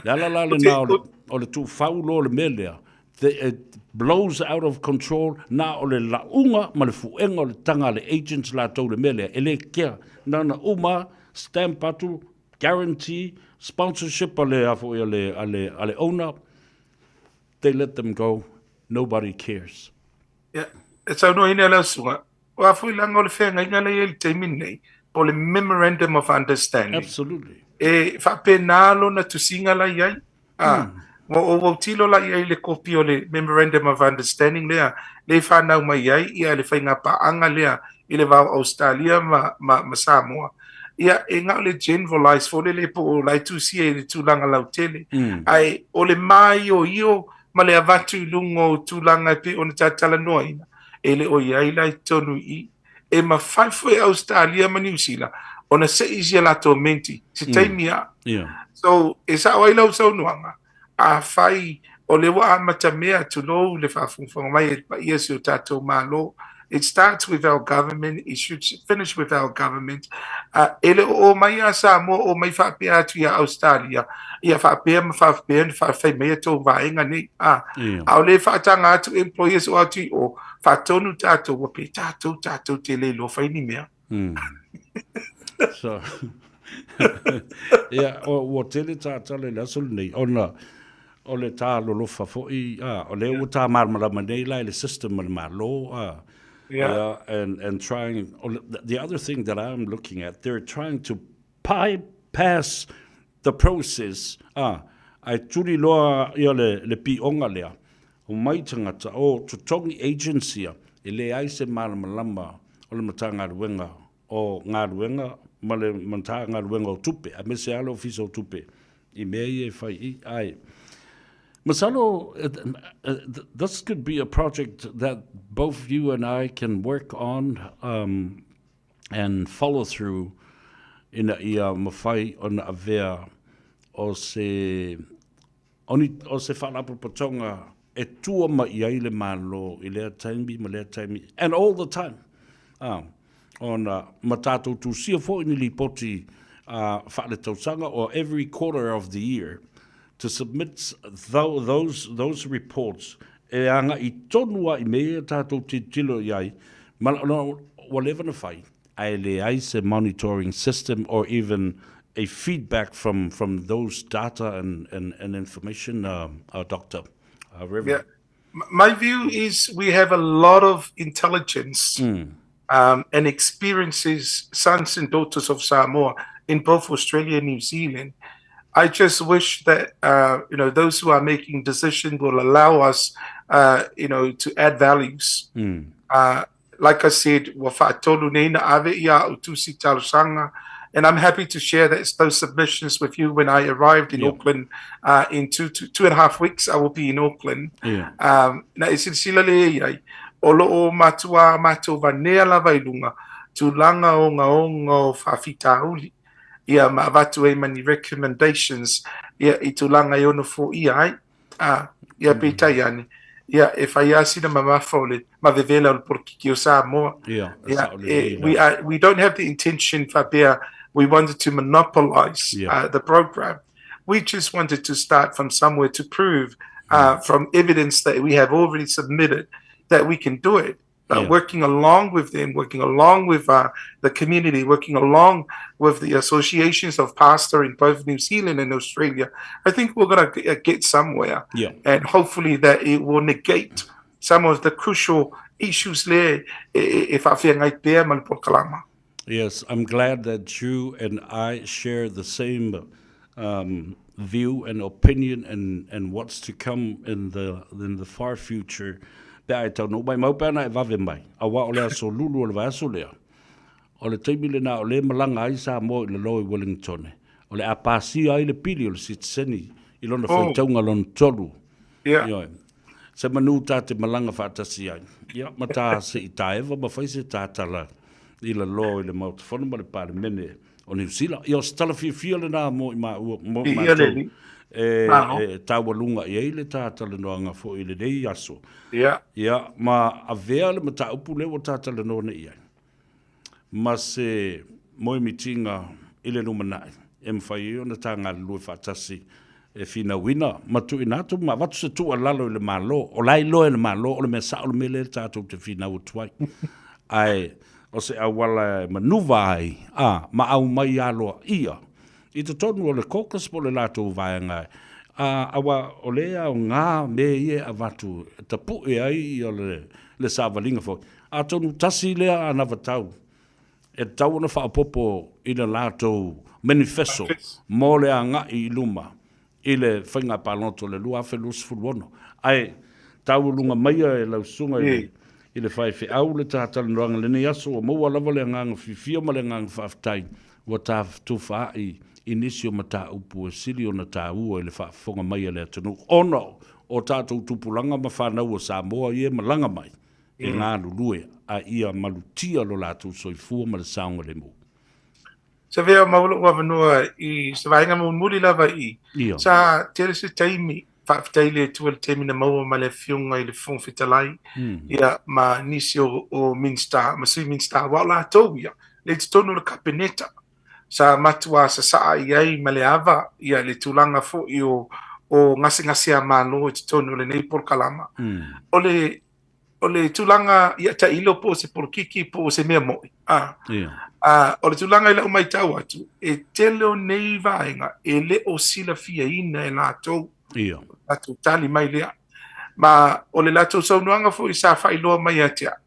Le ala la lena o le, o le tuufau loa o le mea lea, the, it blows out of control, na o le lauga ma le fuega o le taga a le agents latou le mea lea, e le kea, na ona uma stamp atu, guarantee, sponsorship a le, a foi a le, a le, a le owner, they let them go, nobody cares. Ia, e saunoaina e lau susuga, o a foi leaga o le feagaiga lea e i ai i le taimi lenei, po o le Memorandum of Understanding. Absolutely. E faapena lona tusiga la i ai. A, ua ou autilo la i ai i le kopi o le Memorandum of Understanding lea, lea i fanau mai ai ia le faigapaaga lea i le va o Ausetalia ma, ma, ma Samoa. Ia, e na o le generalize foi lele po o la e tusia i le tulaga lautele. Ae o le māioio ma le avatu i luga o tulaga e pei ona talatalanoaina, e le o i ai la i totonu i i. E mafai foi e Ausetalia ma Niu Sila ona sei sia latou menti se taimi lava. So, e sao ai lau saunoaga, afai o lea ua amatamea, tulou le faafogafoga mai e le paia o si o tatou Malo, it starts with our government, it should finish with our government. E le o omai a Samoa omai faapea atu ia Ausetalia, ia faapea ma faapea ona faafai mai a tou vaega nei. A, a o lea e faataga atu employers o atu i o, faatonu tatou, ua pe tatou tatou te le iloa fai ni mea. So, ia, ua tele tātala i le aso lenei, ona o le tā lolofa foi, a, o lea ua tā malamalama nei la i le system a le Malo, a, yeah, and trying, the other thing that I'm looking at, they're trying to bypass the process, a, ae tuli loa ia le, le pioga lea, omai tagata, o totogi agents ia, e leai se malamalama o le Matagaluega o Galuega ma le Matagaluega o Tupe, aemaise lava le Ofisa o Tupe i mea ia e fai i, ae masalo this could be a project that both you and I can work on um, and follow through. ina ia mafai ona avea o se o ni o se faalapotopotoga e tua mai i ai le Malo i lea taimi ma lea taimi and all the time a ona ma tatou tusia foi ni lipoti a faaletausaga or every quarter of the year to submit those those reports e agai tonu lava i mea ia tatou tilotilo i ai ma ua leva ona fai ae leai se monitoring system or even a feedback from from those data and and and information uh, uh, doctor uh, Reverend. Yeah. My view is we have a lot of intelligence mm. um, and experiences, sons and daughters of Samoa in both Australia and New Zealand. I just wish that uh, you know those who are making decisions will allow us, uh, you know, to add values. Mm. Uh, like I said, ua faatolu nei na ave i a'u tusi talosaga, and I'm happy to share that, those submissions with you when I arrived in yeah. Auckland uh, in two, two, two and a half weeks. I will be in Auckland. Yeah. Um, na e silasila le i ai, o lo o matua matou vanea lava i luga, tulaga ogaoga o faafitauli, ia ma avatu ai ma ni recommendations ia i tulaga e ono foia ai. A, ia peitai ane, ia e fai lava sina mamafa o le mavevela o le polokiki o Samoa. Ia, ia e, we, are, we don't have the intention faapea we wanted to monopolize yeah. uh, the program. We just wanted to start from somewhere to prove uh, mm. from evidence that we have already submitted that we can do it. But yeah. working along with them, working along with uh, the community, working along with the associations of pastor in both New Zealand and Australia, I think we're going to uh, get somewhere. Yeah. And hopefully that it will negate some of the crucial issues there if I feel like Yes, I'm glad that you and I share the same um, view and opinion and, and what's to come in the, in the far future. Pe a e taunuu mai, mau pe ana e vave mai. Auā o le aso lulu o le vaiaso lea, o le taimi lena o lea e malaga ai Samoa i lalo i Wellingtone, o le a pasia ai le pili o le sitiseni i lona oh. faitauga lona tolu. Yeah. Ioe. Se manu tā te malaga faatasi ai. Ia, ma tā se i taeva ma fai se tātala i lalo i le Maota Fono ma le Palemene o Niu Sila. Ia, o se tala fiafia lenā mo i māua, mo i mātou. E, e taualuga i ai le tātalanoaga foi i lenei aso. Ia. Ia, ma avea le mataupu lea ua tātalanoa nei i ai. Ma se moemitiga i le lumanai e mafai ai ona tā galulue faatasi e finauina ma tuuina atu ma avatu se tuualalo i le Malo, o la e iloa e le Malo o le mea sao le mea lea tatou te finau atu ai. Ae o se auala e manuva ai, a, ma aumai aloaia i totonu o le caucus po o le latou vaega, a, aua o lea aoga mea ia e avatu e tapue ai ia le, le savaliga foi. Atonu tasi lea anavatau e tatau ona faaopoopo i le latou manifesto mo le agai i luma i le faiga palota o le 2026. Ae taualuga maia e lau susuga i le, i le faifeau le ta talanoaga i lenei aso, ua maua lava le agaga fiafia ma le agaga faafetai ua ta tufaai i nisi o mataupu e sili ona taua i le faafofoga mai a le atunuu ona o tatou tupulaga ma fanau o Samoa ia e malaga mai e galulue a ia malutia lo latou soifua ma le saogalemu. Savea mau lou avanoa i se vaega mulimuli lava i Ia. Sa tele se taimi, faafetai i le Atua i le taimi na maua ma le Afioga i le Fofoga Fetalai, ia, ma nisi o, o Minista, ma Sui Minista, aua o latou ia, le i totonu o le Kapeneta, sa matuā sasaa i ai ma le ava, ia, le tulaga foi o, o gasegase a Malo i totonu o lenei polokalama. O le, o le tulaga ia tailo po o se polokiki po o se mea mo'i. A, yeah. a, o le tulaga i lau matau atu, e tele o nei vaega e le o silafiaina e latou. Yeah. Latou tali mai lea. Ma o le latou saunoaga foi sa faailoa mai ia te au,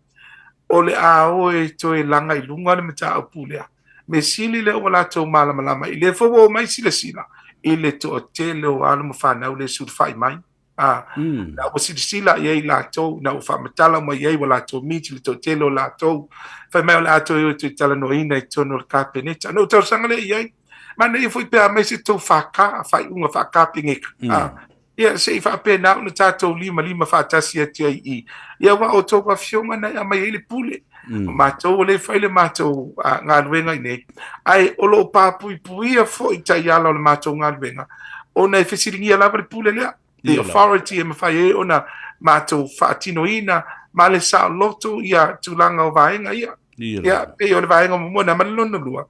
o le a o e toe laga i luga le mataupu lea. Mea sili lea ua latou malamalama i lea foi ua omai silasila i le toatele o alo ma fanau lea e sulufai mai. A, mm. na ua silasila i ai latou, na ua faamatala mai ai ua latou miti le toatele o latou, fai mai o le a toe o e toe talanoaina i totonu o le Kapeneta. Na ou talosaga lea i ai, manaia foi pe a aumai se tou FK, faaiuga faa-Kapeneta. Mm. A, ia, se i faapena ona tatou limalima faatasi atu ai i i. Ia, aua o outou afioga na e aumai ai le pule. O matou ua le fai le matou galuega i inei, ae o lo o papuipuia foi taiala o le matou galuega, ona e fesiligia lava le pule lea, the authority e mafai ai ona matou faatinoina ma le saoloto ia tulaga o vaega ia. Ia, pei o le vaega muamua lena. Ma le lona lua,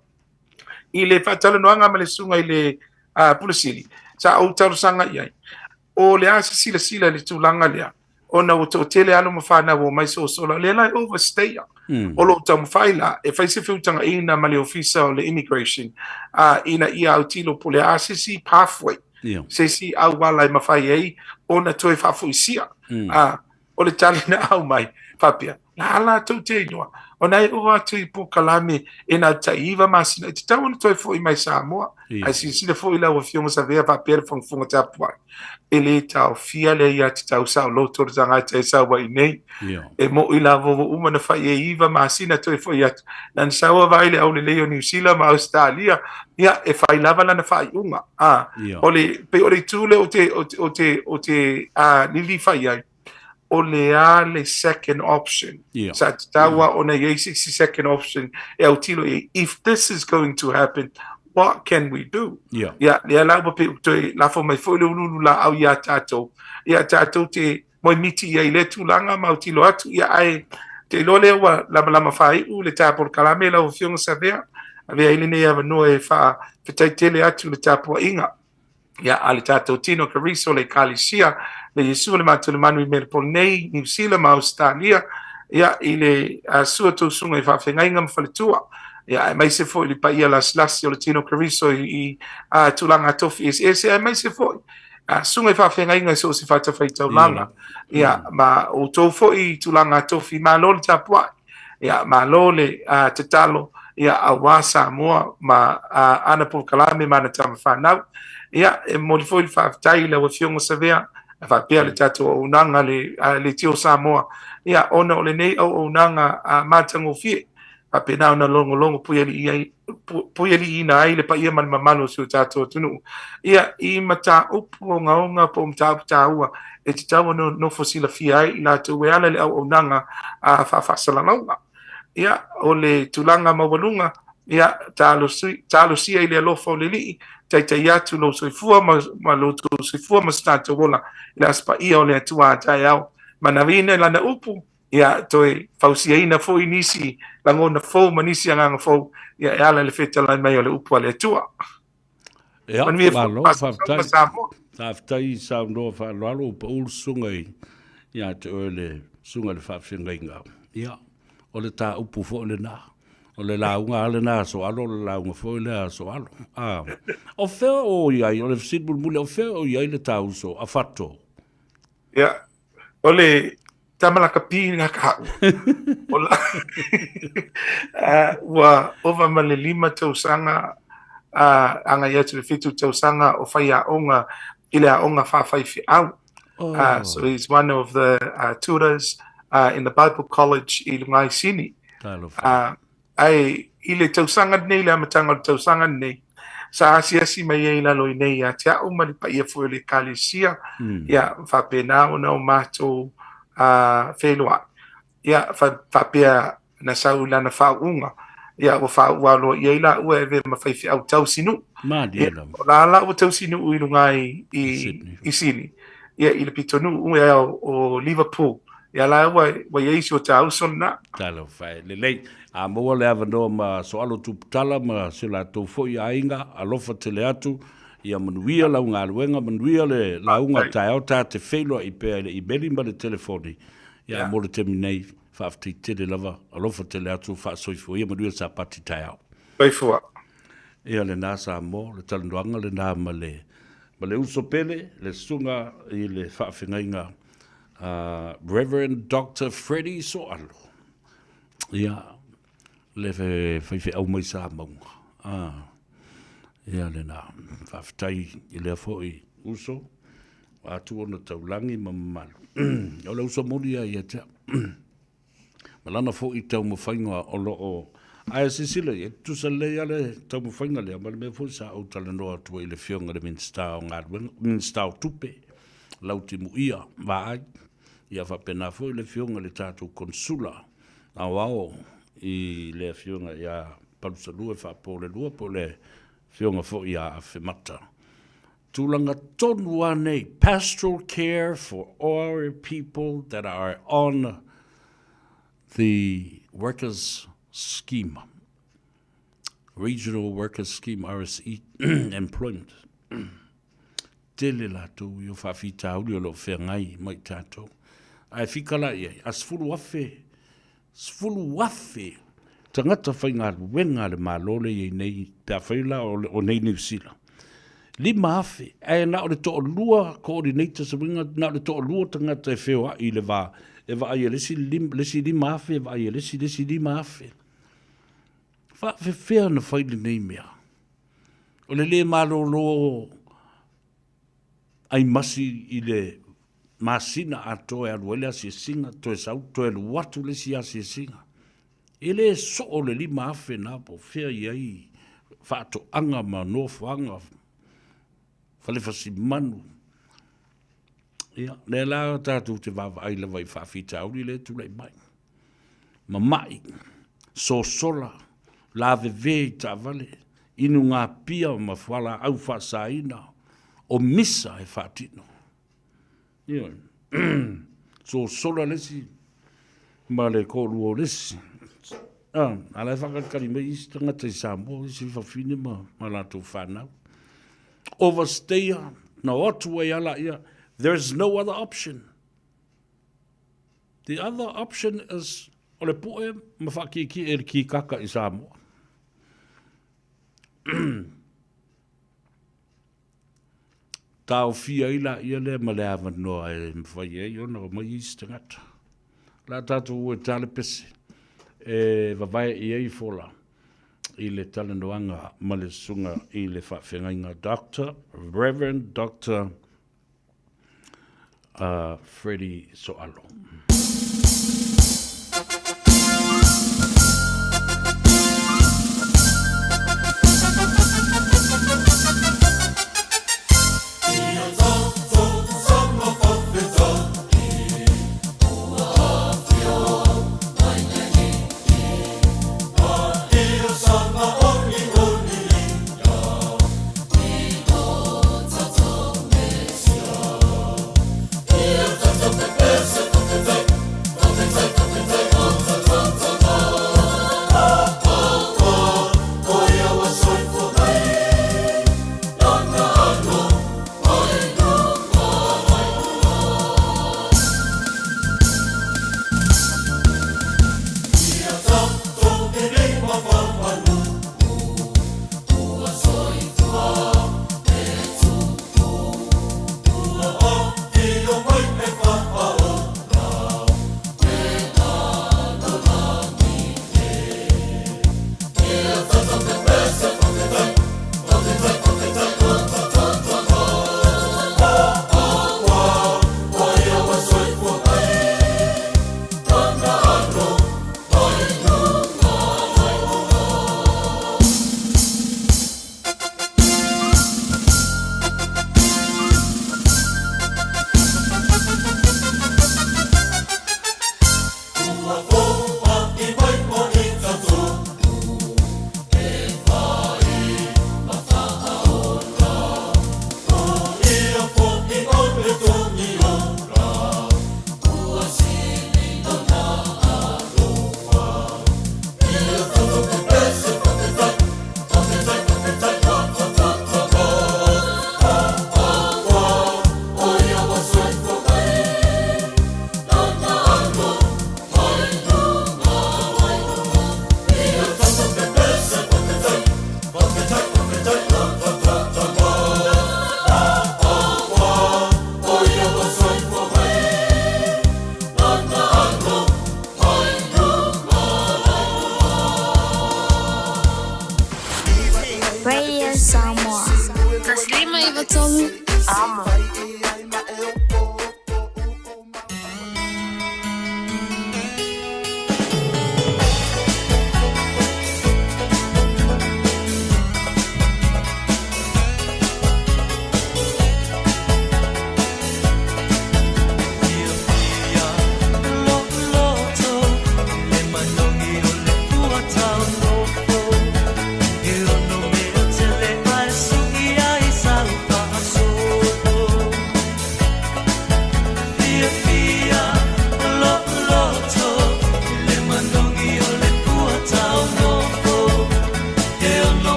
i le faatalanoaga ma le susuga i le Pule Sili, sa ou talosaga i ai, o le a se silasila i le tulaga lea, ona ua toatele alo ma fanau ua omai sosola, o lea la e overstay. O lo o taumafai la e fai se feutagaina ma le Ofisa o le Immigration ina ia autilo po o le a se isi pathway, se isi auala e mafai ai ona toe faafoisia. O le tali na aumai, faapea, la a latou te iloa, ona e oo atu i polokalame e na o le tai 9 masina, e tatau ona toe foi mai Samoa. Ae silasila foi lau Afioga Savea faapea le fogafoga tapuai, e le taofia le aiatatau saoloto o le tagata e sau ai nei. E mo'i lava ua uma ona fai e 9 masina toe foi atu, lana sau a vaai le aulelei o Niu Sila ma Ausetalia, ia, e fai lava lana faaiuga. O le, pei o le itu lea ou te, ou te, ou te, ou te lilifa i ai, o le a le second option. Sa tatau lava ona i ai se isi second option e autilo i ai, if this is going to happen, what can we do? Ia, lea la ua pei ua toe lafo mai foi le uluulu laau iā tatou, ia tatou te moemiti i ai i lea tulaga ma autilo atu, ia ae te iloa lea ua lamalama faaiu le ta polokalame lau Afioga Savea, avea ai lenei avanoa e faafetai tele atu i le tapuaiga. Ia, a le tatou tino Keriso le Ekalesia, le Iesu o le matou le manu i Melbourne nei, Niu Sila ma Ausetalia, ia, i le sua tou susuga i faafeagaiga ma faletua, ia, aemaise foi le paia lasilasi o le tino Keriso i tulaga tofi eseese, aemaise foi susuga i faafeagaiga i so o se fatafaitaulaga, ia, ma outou foi i tulaga tofi, malo le tapuai. Ia, malo le tatalo, ia, aua Samoa ma ana polokalame ma ana tama fanau. Ia, e momoli foi le faafetai i lau Afioga Savea, faapea le tatou auaunaga le Leitio Samoa, ia, ona o lenei auaunaga matagofie, faapena ona logologo puialiiina ai le paia ma le mamalu o si o tatou atunuu, ia, i mataupu ogaoga po o mataupu taua e tatau ona nofo silafia ai i latou e ala i le auaunaga faafaasalalauga. Ia, o le tulaga maualuga, ia, talosia i le alofa o le Alii, taitai atu lou soifua ma lo outou soifua ma so tatou ola i le Aso Paia o le Atua a taeao. Manaviina i Lana upu, ia, toe fausiaina foi nisi lagona fou ma nisi agaga fou, ia, e ala i le fetalai mai o le upu a le Atua. Ia, Manuia foi malo, le faafetai. ma Samoa. Faafetai i saunoa faaaloalo ua pau le susuga i ia te oe le susuga i le faafeagaiga. Ia, o le tāupu foi lena. O le lauga lava lena a Soalo, o le lauga foi lea a Soalo. Ah, o fea o i ai, o le fesili mulimuli, o fea o i ai le tāuso a Fato? Ia, o le tama lakapi lena ka au. O la, ua ova ma le 5 tausaga agai atu i le 7 tausaga o faiaoga i le aoga faafaifeau. So he's one of the tutors in the Bible College i luga i Sini. Ae i le tausaga lenei, le amataga o le tausaga lenei, sa asiasi mai ai i lalo i nei ia te au ma le paia foi o le Ekalesia, ia, faapena ona o matou feiloai. Ia, faapea na sau i lana faauuga, ia, ua faauu aloaia ai laua e avea ma faifeau tausinuu. Malie Ia, lava. o la la ua tausinuu i luga i, I i, Sydney. i Sydney, ia, i le pitonuu ea o Liverpool. Ia la ua, ua i ai si o ta uso lena. Talofa e lelei. A maua le avanoa ma Soalo Tuputala ma si o latou foi aiga, alofa tele atu, ia manuia lau galuega, manuia le lauga taeao, ta te feiloai pea i le imeli ma le telefoni. Ia mo le taimi nei, faafetai tele lava, alofa tele atu, faasoifua ia, manuia le Sapati taeao. Soifua. Ia lena Samoa, le talanoaga lena ma le, ma le uso pele, le susuga i le faafegaiga a Reverend Doctor Freddie Soalo. Ia, le faifeau mai Samauga. Ah, ia lena. Faafetai i lea foi uso, atu ona taulagi ma mamalu. O le uso moni ia ia te au. Ma lana foi taumafaiga o lo o... Ae silasila i ai, e tutusa lelei lava le taumafaiga lea ma le mea foi sa ou talanoa atu ai i le Afioga i le Minisita o Galuega, Minisita o Tupe, Lautimuia Vaai, ia faapena foi le Afioga i le tatou Konesula. Aoao i le Afioga ia Palusalua Faapolelua po o le Afioga foi ia Afemata. Tulaga tonu lava nei, pastoral care for our people that are on the workers scheme, Regional Workers Scheme, RSE, employment. Tele latou i o faafitauli o lo o feagai ma i tatou. Ae fika la i ai, a 10,000, 10,000 tagata faigaluega a le Malo lea e i ai nei, pe afai la o nei Niu Sila. 5,000, ae na o le toalua coordinators, uiga na o le toalua tagata e feoai i le va, e vaai e le isi 5,000, e vaai e le isi 5,000. Faafefea ona fai lenei mea? O le lē malolo aimasi i le masina atoa e alu ai le asiasiga, toe sau toe alu atu le isi asiasiga. E le soo le 5,000 na po o fea i ai faatoaga ma nofoaga falefasimanu. Ia, lea la tatou te vaavaai lava i faafitauli lea e tulai mai. Mama'i, sosola, laveve i taavale, inugapia ma fualaau faasaina, o misa e faatino. Ioe. Sosola le isi ma le toalua o le isi. Ah, a la e faakalitali mai isi tagata i Samoa, isi fafine ma, ma latou fanau. Overstayer, na o atu ai ala ia, there is no other option. The other option is o le poʻe ma faakiekie e le kikaka i Samoa. Taofia ai laia lea ma le avanoa e mafai ai ona omai isi tagata. O le a tatou o e ta le pese e vavae i ai fola i le talanoaga ma le susuga i le faafeagaiga Doctor, Reverend Doctor Freddie Soalo.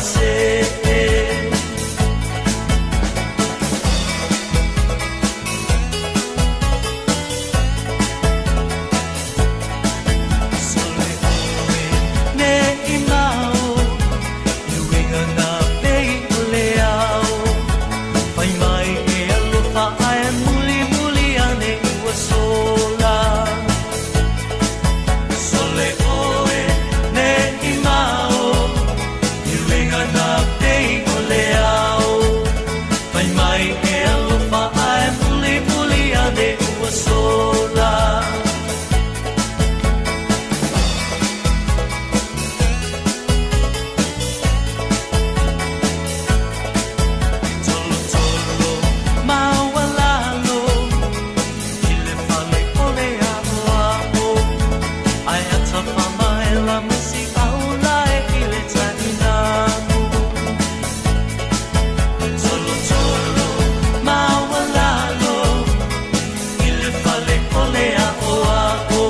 see. Sole oe ne i mao, i uiga na pei o le ao. Fai mai e alofa ae muli muli ane ua sola. Sole oe ne i mao, i uiga na pei o le ao. Fai mai e alofa ae muli muli ane ua sola. Tolotolo maualalo i le fale o le aʻoaʻo, ae atafamaela ma si aulae i le tainamu. Tolotolo maualalo i le fale o le aʻoaʻo,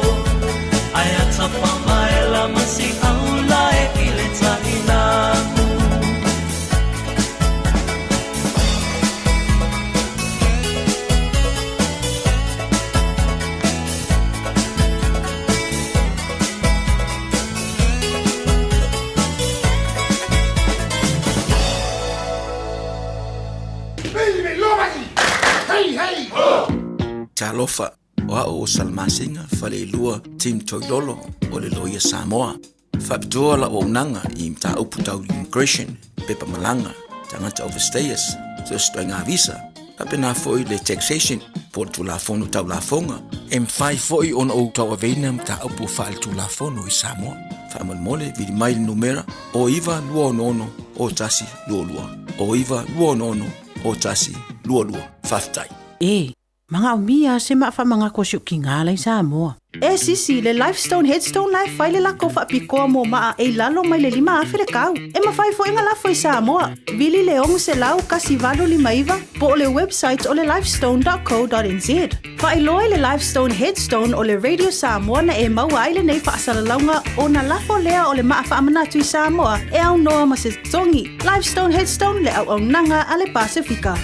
ae atafamaela ma si aulae i le tainamu. Talofa, o a'u o Salamasina Faleilua Tim Toilolo o le Loia Samoa. Faapitoa la'u auaunaga i mataupu tau immigration, pepa malaga, tagata overstayers, so o se ituaiga visa, faapena foi le taxation po o le Tulafono Tau Lafoga. E mafai foi ona ou tauaveina mataupu faaletulafono i Samoa. Faamolemole, vili mai le numera o 9266 0122, o 9266 0122. Faafetai. E, manaomia se maa faamagako a si ou kinā la i Samoa. E sisi, le Lifestone Headstone la e fai le lako faapitoa mo maa e i lalo mai le 5,000 le tau. E mafai foi ona lafo i Samoa. Vili le 600 1859 po o le website o le lifestone.co.nz. Faailoa i le Lifestone Headstone o le Radio Samoa na e maua ai lenei faasalalauga ona lafo lea o le maa faamanatu i Samoa e aunoa ma se totogi. Lifestone Headstone le auaunaga a le Pasefika.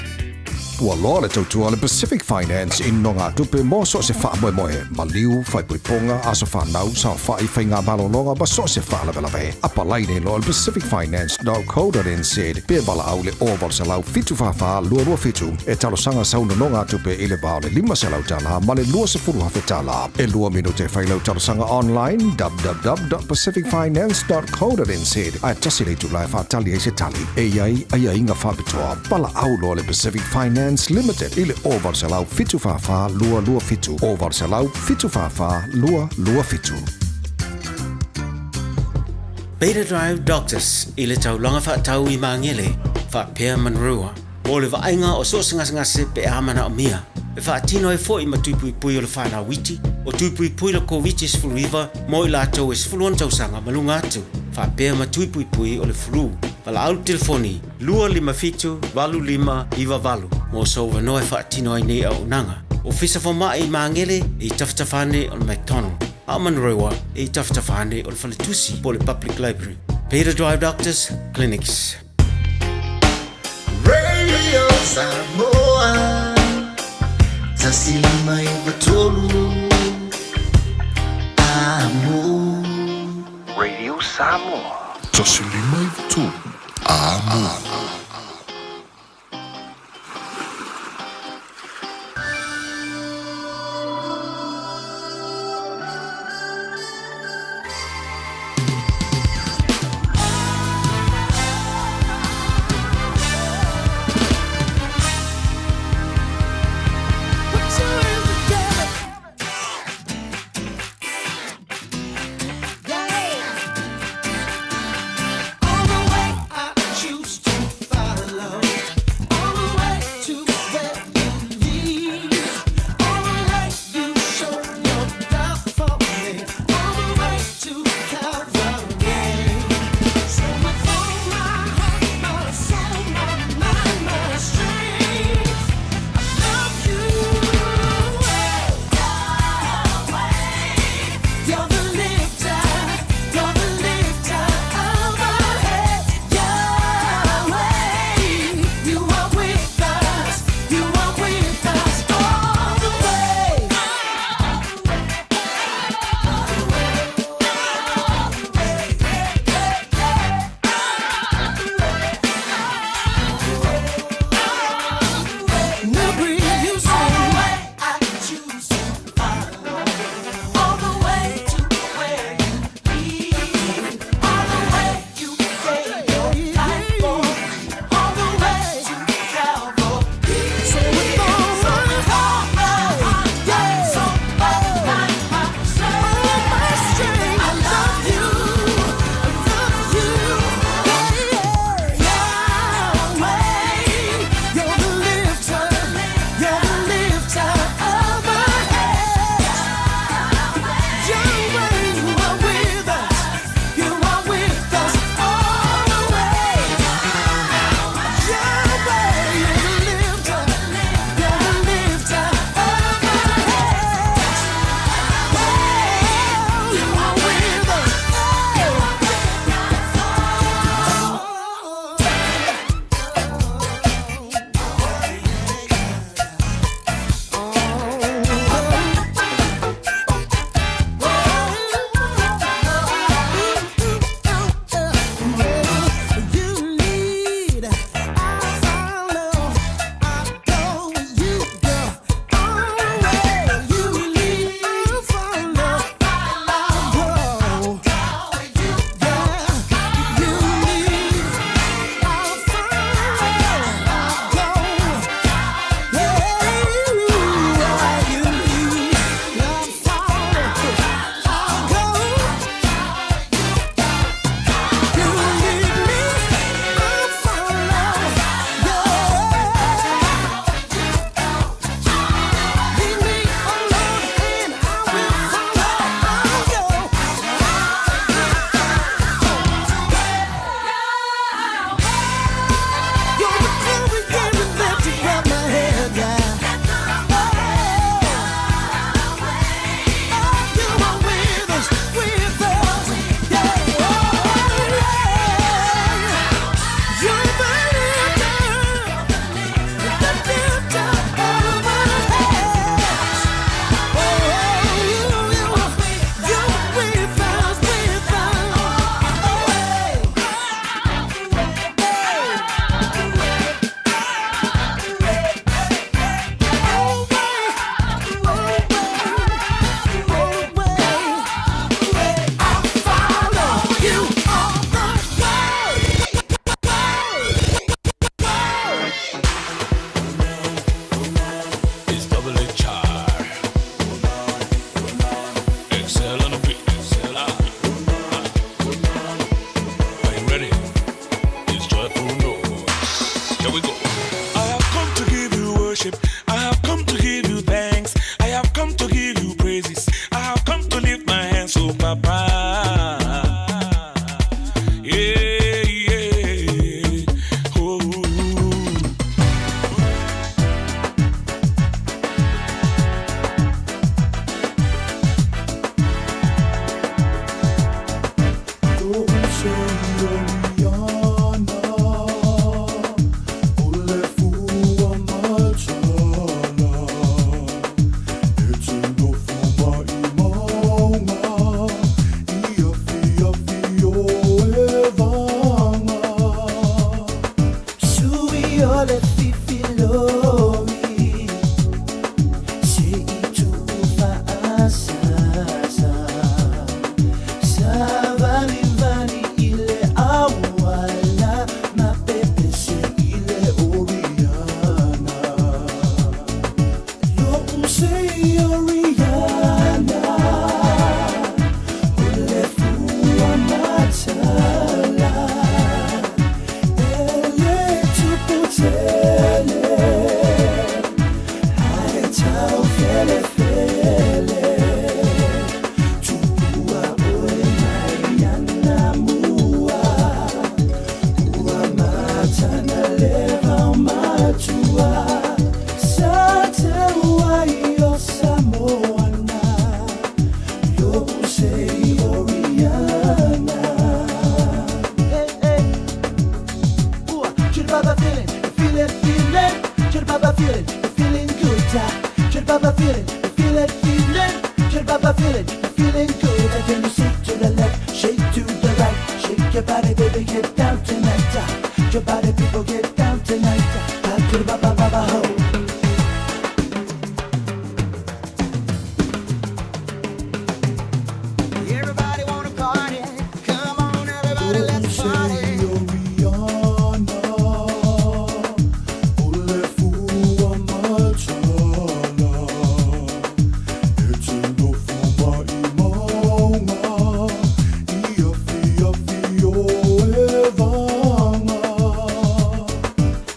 Ua loa le tautua a le Pacific Finance i nonogatupe mo so o se faamoemoe, maliu, faaipoipoga, aso fanau, saofai, faiga malologa ma so o se faalavelave. Apalai nei loa i le pacificfinance.co.nz pe valaau i le 0800 744 227 e talosaga sau nonogatupe i le va o le $500 ma le $20,000. E lua minute e fai lau talosaga online www.pacificfinance.co.nz ae tasi le itula e faatali ai se tali. E i ai aiaiga faapitoa. Valaau loa le Pacific Finance Limited i le 0800 744 227, 0800 744 227. Beta Drive Doctors i le taulaga faatau i Magele faapea Manurewa mo le vaaiga o so o se gasegase pe a manaomia. E faatino ai foi ma tuipuipui o le fanau iti, o tuipuipui le Koviti-19 mo i latou e 16 tausaga ma luga atu, faapea ma tuipuipui o le flu. Valaau le telefoni 257 8598 mo sou avanoa e faatino ai nei auaunaga. Ofisa Fomai i Magele e i tafatafa ane o le McDonald, a o Manurewa e i tafatafa ane o le Faletusi po o le Public Library. Beta Drive Doctors Clinics. Radio Samoa 159 Amo. Radio Samoa 159 Amo. Put your hands together. Yeah. All the way I choose to. the feeling, you feel that feeling. Chirubaba feeling, you feeling good. I can you shake to the left, shake to the right, shake your body, baby, get down tonight. Your body, people, get down tonight. Chirubaba baba ho. Everybody wanna party. Come on, everybody, let's party.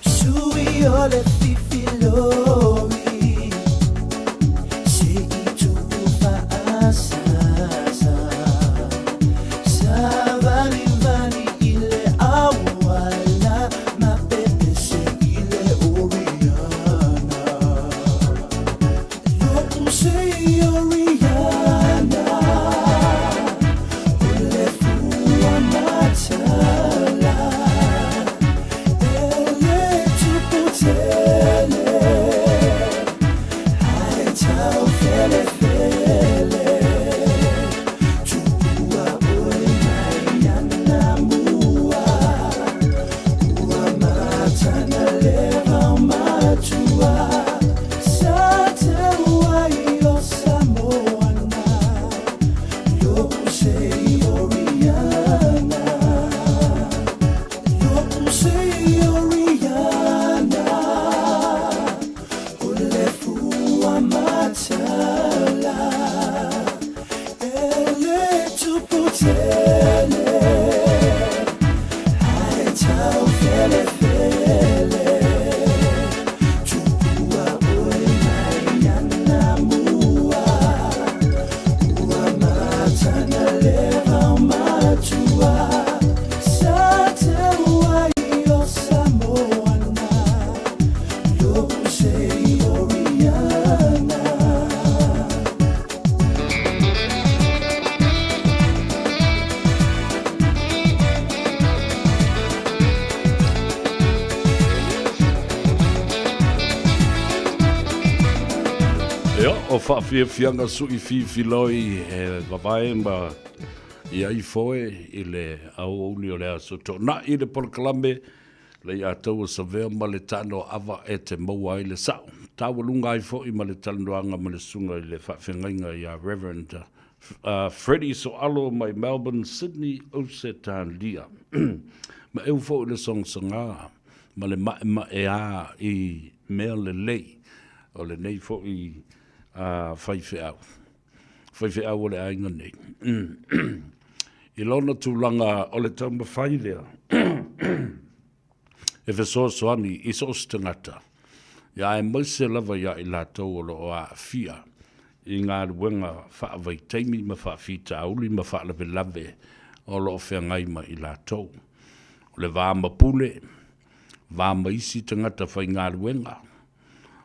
Sui ole fifi loi, se i tupu faasasa. Sa vali vali i le auala, ma pepe se i le Oriana. Loku se i Oriana, o le fua matala. Ele tupu tele, ae tau fele fele. Tupua oe mai ana mua, ua matana le vaumatua. Sa te uai o Samoana, loku se i Oriana. Loku se i Oriana, o le fua matala. Ele tupu tele, ae tau fele fele. Tupua oe mai ana mua, ua matana le vaumatua. Sa te uai o Samoana, loku se i Oriana. Ia, o faafiafiaga suʻi fifiloi e vavae ma i ai foe i le aoauli o le aso toonai le polokalame le ia taua savea ma le tano ava e te maua ai le sa'o. Taualuga ai foi ma le talanoaga ma le susuga i le faafeagaiga ia Reverend Freddie Soalo mai Melbourne, Sydney, Ausetalia. Ma eu foi le sogasoga ma le ma'ema'eā i mea lelei o lenei foi faifeau, faifeau o le aiga nei. I lona tulaga o le taumafai lea e fesoasoani i so o se tagata, ia aemaise lava iā i latou o lo o aafia i galuega faavaitaimi ma faafitauli ma faalavelave o lo o feagai ma i latou. O le va ma pule, va ma isi tagata faigaluega,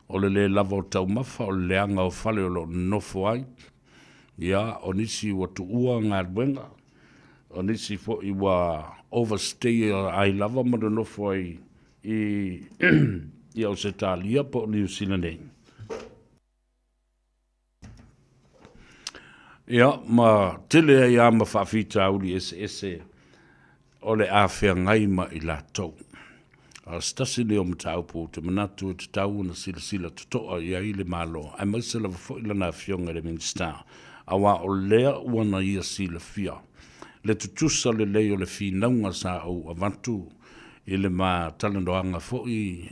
o le lē lava o taumafa, o le leaga o fale o lo o nonofo ai, ia, o nisi ua tuua galuega, o nisi foi ua overstay ai lava ma nonofo ai i i Ausetalia po o Niu Sila nei. Ia, ma tele ai lava ma faafitauli eseese o le a feagai ma i latou. A o se tasi lenei o mataupu ou te manatu e tatau ona silasila totoa i ai le Malo, aemaise lava foi lana Afioga i le Minisita, aua o lea ua na ia silafia le tutusa lelei o le finauga sa ou avatu i le ma talanoaga foi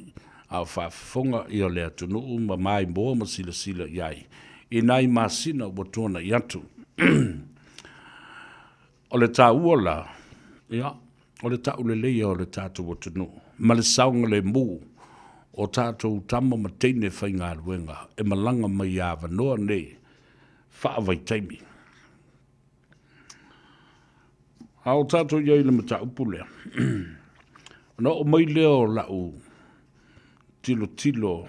a o faafofoga ia le atunuu ma maimoa ma silasila i ai i nai masina ua tuanai atu. O le taua la, ia, o le tauleleia o le tatou atunuu ma le saogalemu o tatou tama ma teine faigaluega e malaga mai i avanoa nei faavaitaimi. A o tatou i ai i le mataupu lea, ona oo mai lea o lau tilotilo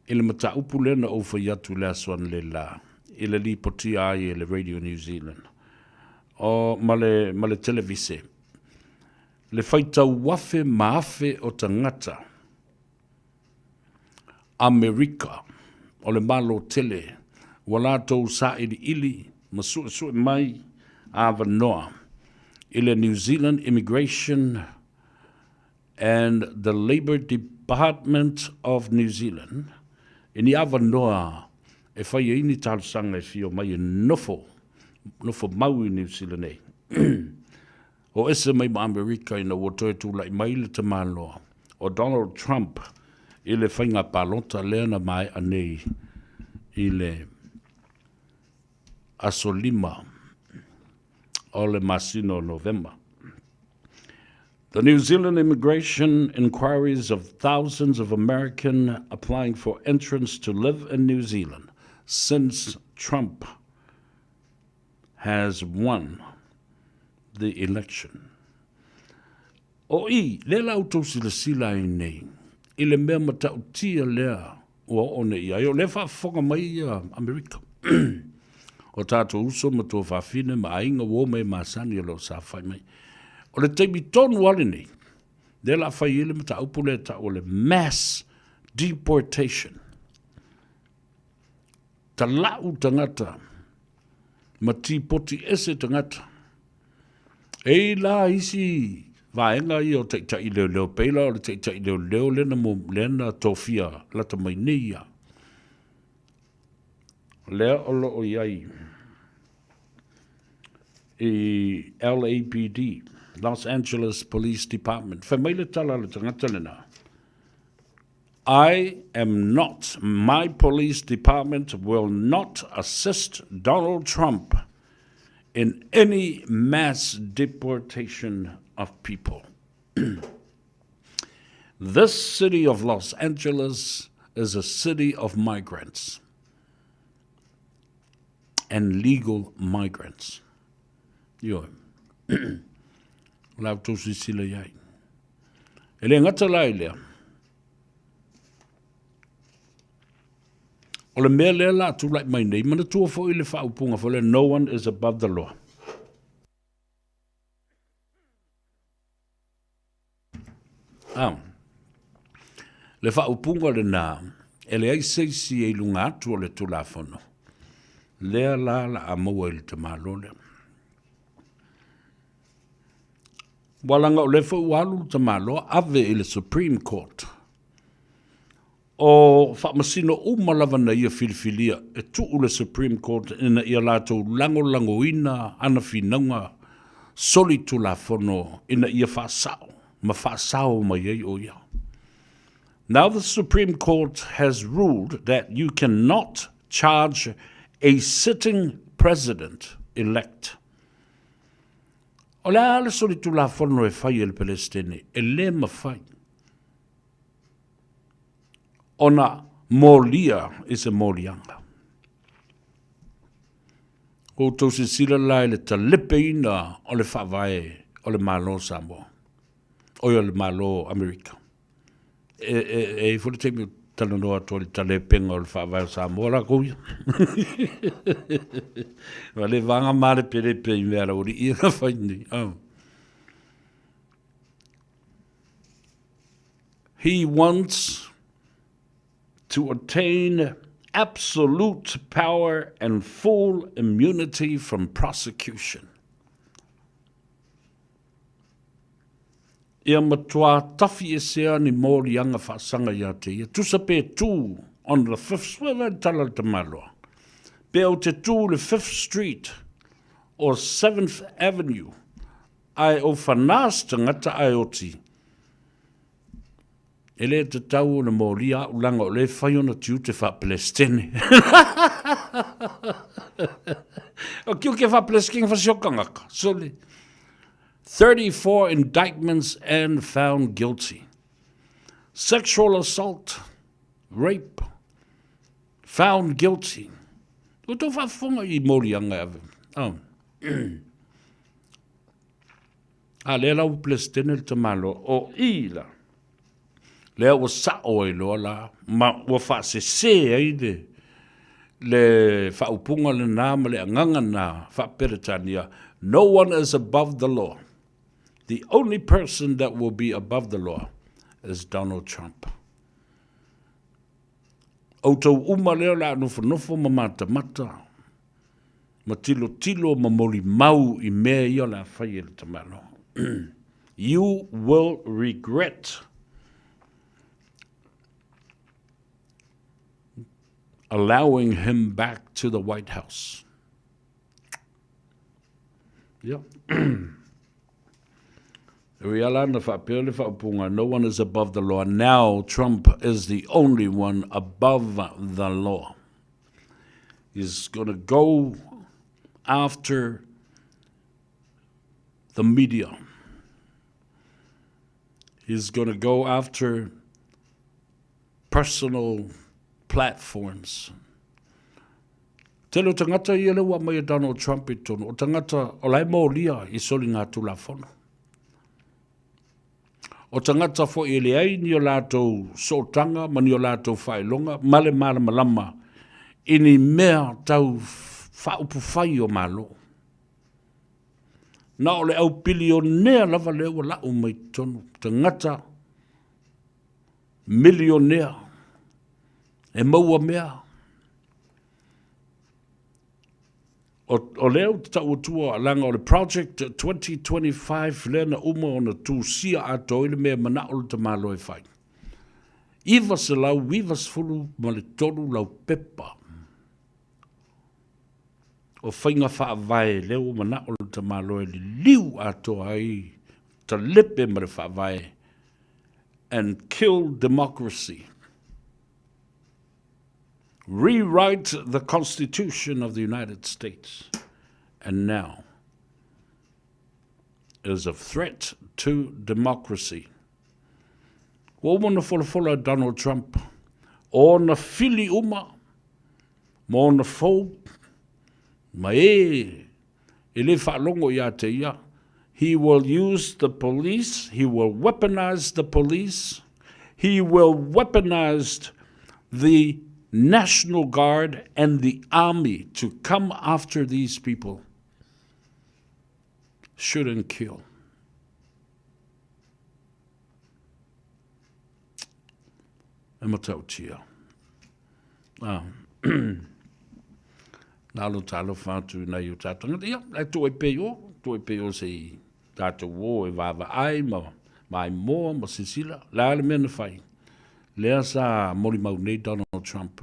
i le mataupu lea na ou fai atu i le aso analeila i le lipotia ai e le Radio New Zealand o, ma le, ma le televise, le faitau afe ma afe o tagata Amerika. o le Malo tele ua latou sailiili ma suesue mai avanoa i le New Zealand Immigration and the Labour Department of New Zealand i ni avanoa e fai ai ni talosaga e fia omai e nofo nofo mau i Niu Sila nei. O ese mai ma Amerika ina ua toe tulai mai le tamaloa o Donald Trump i le faiga palota lea na maea nei i le aso 5 o le masina o Novema. The New Zealand immigration inquiries of thousands of American applying for entrance to live in New Zealand since Trump has won the election. O i, lea la outou silasila ai nei, i le mea matautia lea ua oo nei i ai, o lea faafofoga mai ia Amerika. O tatou uso ma tuafafine ma aiga uo ma e masani o lo o saofai mai. O le taimi tonu lava lenei, lea la fai ai le mataupu lea e tau o le mass deportation. Talau tagata ma tipoti ese tagata. E i la isi vaega ia o taitai leoleo, pei la o le taitai leoleo lea na, lea na tofia lata mai nei ia. Lea o lo o i ai i LAPD, Los Angeles Police Department. Fai mai le tala a le tagata lena, I am not, my police department will not assist Donald Trump in any mass deportation of people. This city of Los Angeles is a city of migrants and legal migrants. Ioe. La outou silasila i ai. E le gata la i lea, o le mea lea la tulai mai nei, manatua foi le faaupuga foi lea, no one is above the law. Ah. Le faaupuga lenā, e leai se isi e i luga atu o le Tulafono, lea la la a maua i le tamaloa lea. Ua laga o lea foi ua alu le tamaloa ave i le Supreme Court. O faamasino uma lava na ia filifilia e tuu le Supreme Court ina ia latou lagolagoina ana finauga solitulafono ina ia faasao ma faasao mai ai o ia. Now the Supreme Court has ruled that you cannot charge a sitting president elect. O le a le solitulafono e fai e le Peresetene? E le mafai ona molia i se moliaga. Ua outou silasila la i le talepeina o le faavae o le Malo o Samoa, oi o le Malo o Amerika. E, e, e i foi le taimi o talanoa atu ai le talepega o le faavae o Samoa lakou ia. Ua le vaga malepelepe i mea la ia na fai nei. Oh. He wants to attain absolute power and full immunity from prosecution. Ia matuā tawhi esea ni mōrianga whaasaga ia te ia, tusa pe tū on the fifth, well, le tala le tamaloa. Pe au te tū le Fifth Street or Seventh Avenue, Ae o whanas tangata ae oti. E le tatau ona molia a'u laga o lea e fai ona tiute faa-Pelestene. O tiute faa-Pelestene fasiokangaka. Sole. 34 indictments and found guilty. Sexual assault, rape, found guilty. Ua tou faafofoga i moliaga e ave. Oh. A lea la ua Peresetene le tamaloa o i la, lea ua sa'o ai loa la, ma ua faasesē ai le, le faaupuga lenā ma le agaga lenā faa-Peretania, No one is above the law. The only person that will be above the law is Donald Trump. Outou uma lea o le a nofonofo ma matamata, ma tilotilo ma molimau i mea ia o le a fai e le tamaloa. You will regret allowing him back to the White House. Ia. E ui ala na faapea le faaupuga, no one is above the law. Now Trump is the only one above the law. He's going to go after the media. He's going to go after personal platforms. Tele o tagata ia lea ua aumai e Donald Trump i totonu, o tagata o la e molia i soligatulafono. O tagata foi e leai ni o latou sootaga ma ni o latou faailoga ma le malamalama i ni mea tau faaupufai o Malo. Na o le au pilionea lava lea ua lau mai totonu, tagata milionea e maua mea. O, o lea ou te tau atua, leaga o le Project 2025 lea na uma ona tusia atoa ai le mea e manao le tamaloa e fai. 993 laupepa o faiga faavae lea ua manao le tamaloa e liliu atoa ai, talepe ma le faavae and kill democracy. Rewrite the Constitution of the United States. And now is a threat to democracy. Ua uma ona folafola e Donald Trump ona fili uma ma ona fou ma e e le faalogo ia te ia. He will use the police, he will weaponize the police, he will weaponize the National Guard and the army to come after these people. Shoot and kill. E matautia. Ah. Nā lo talofa atu i nai o tātou ngata. Ia, e tō e pei o, tō e pei o se i tātou o e vāva ai ma mai moa ma sisila. La le mea na whai. Lea sa molimau nei Donald Trump.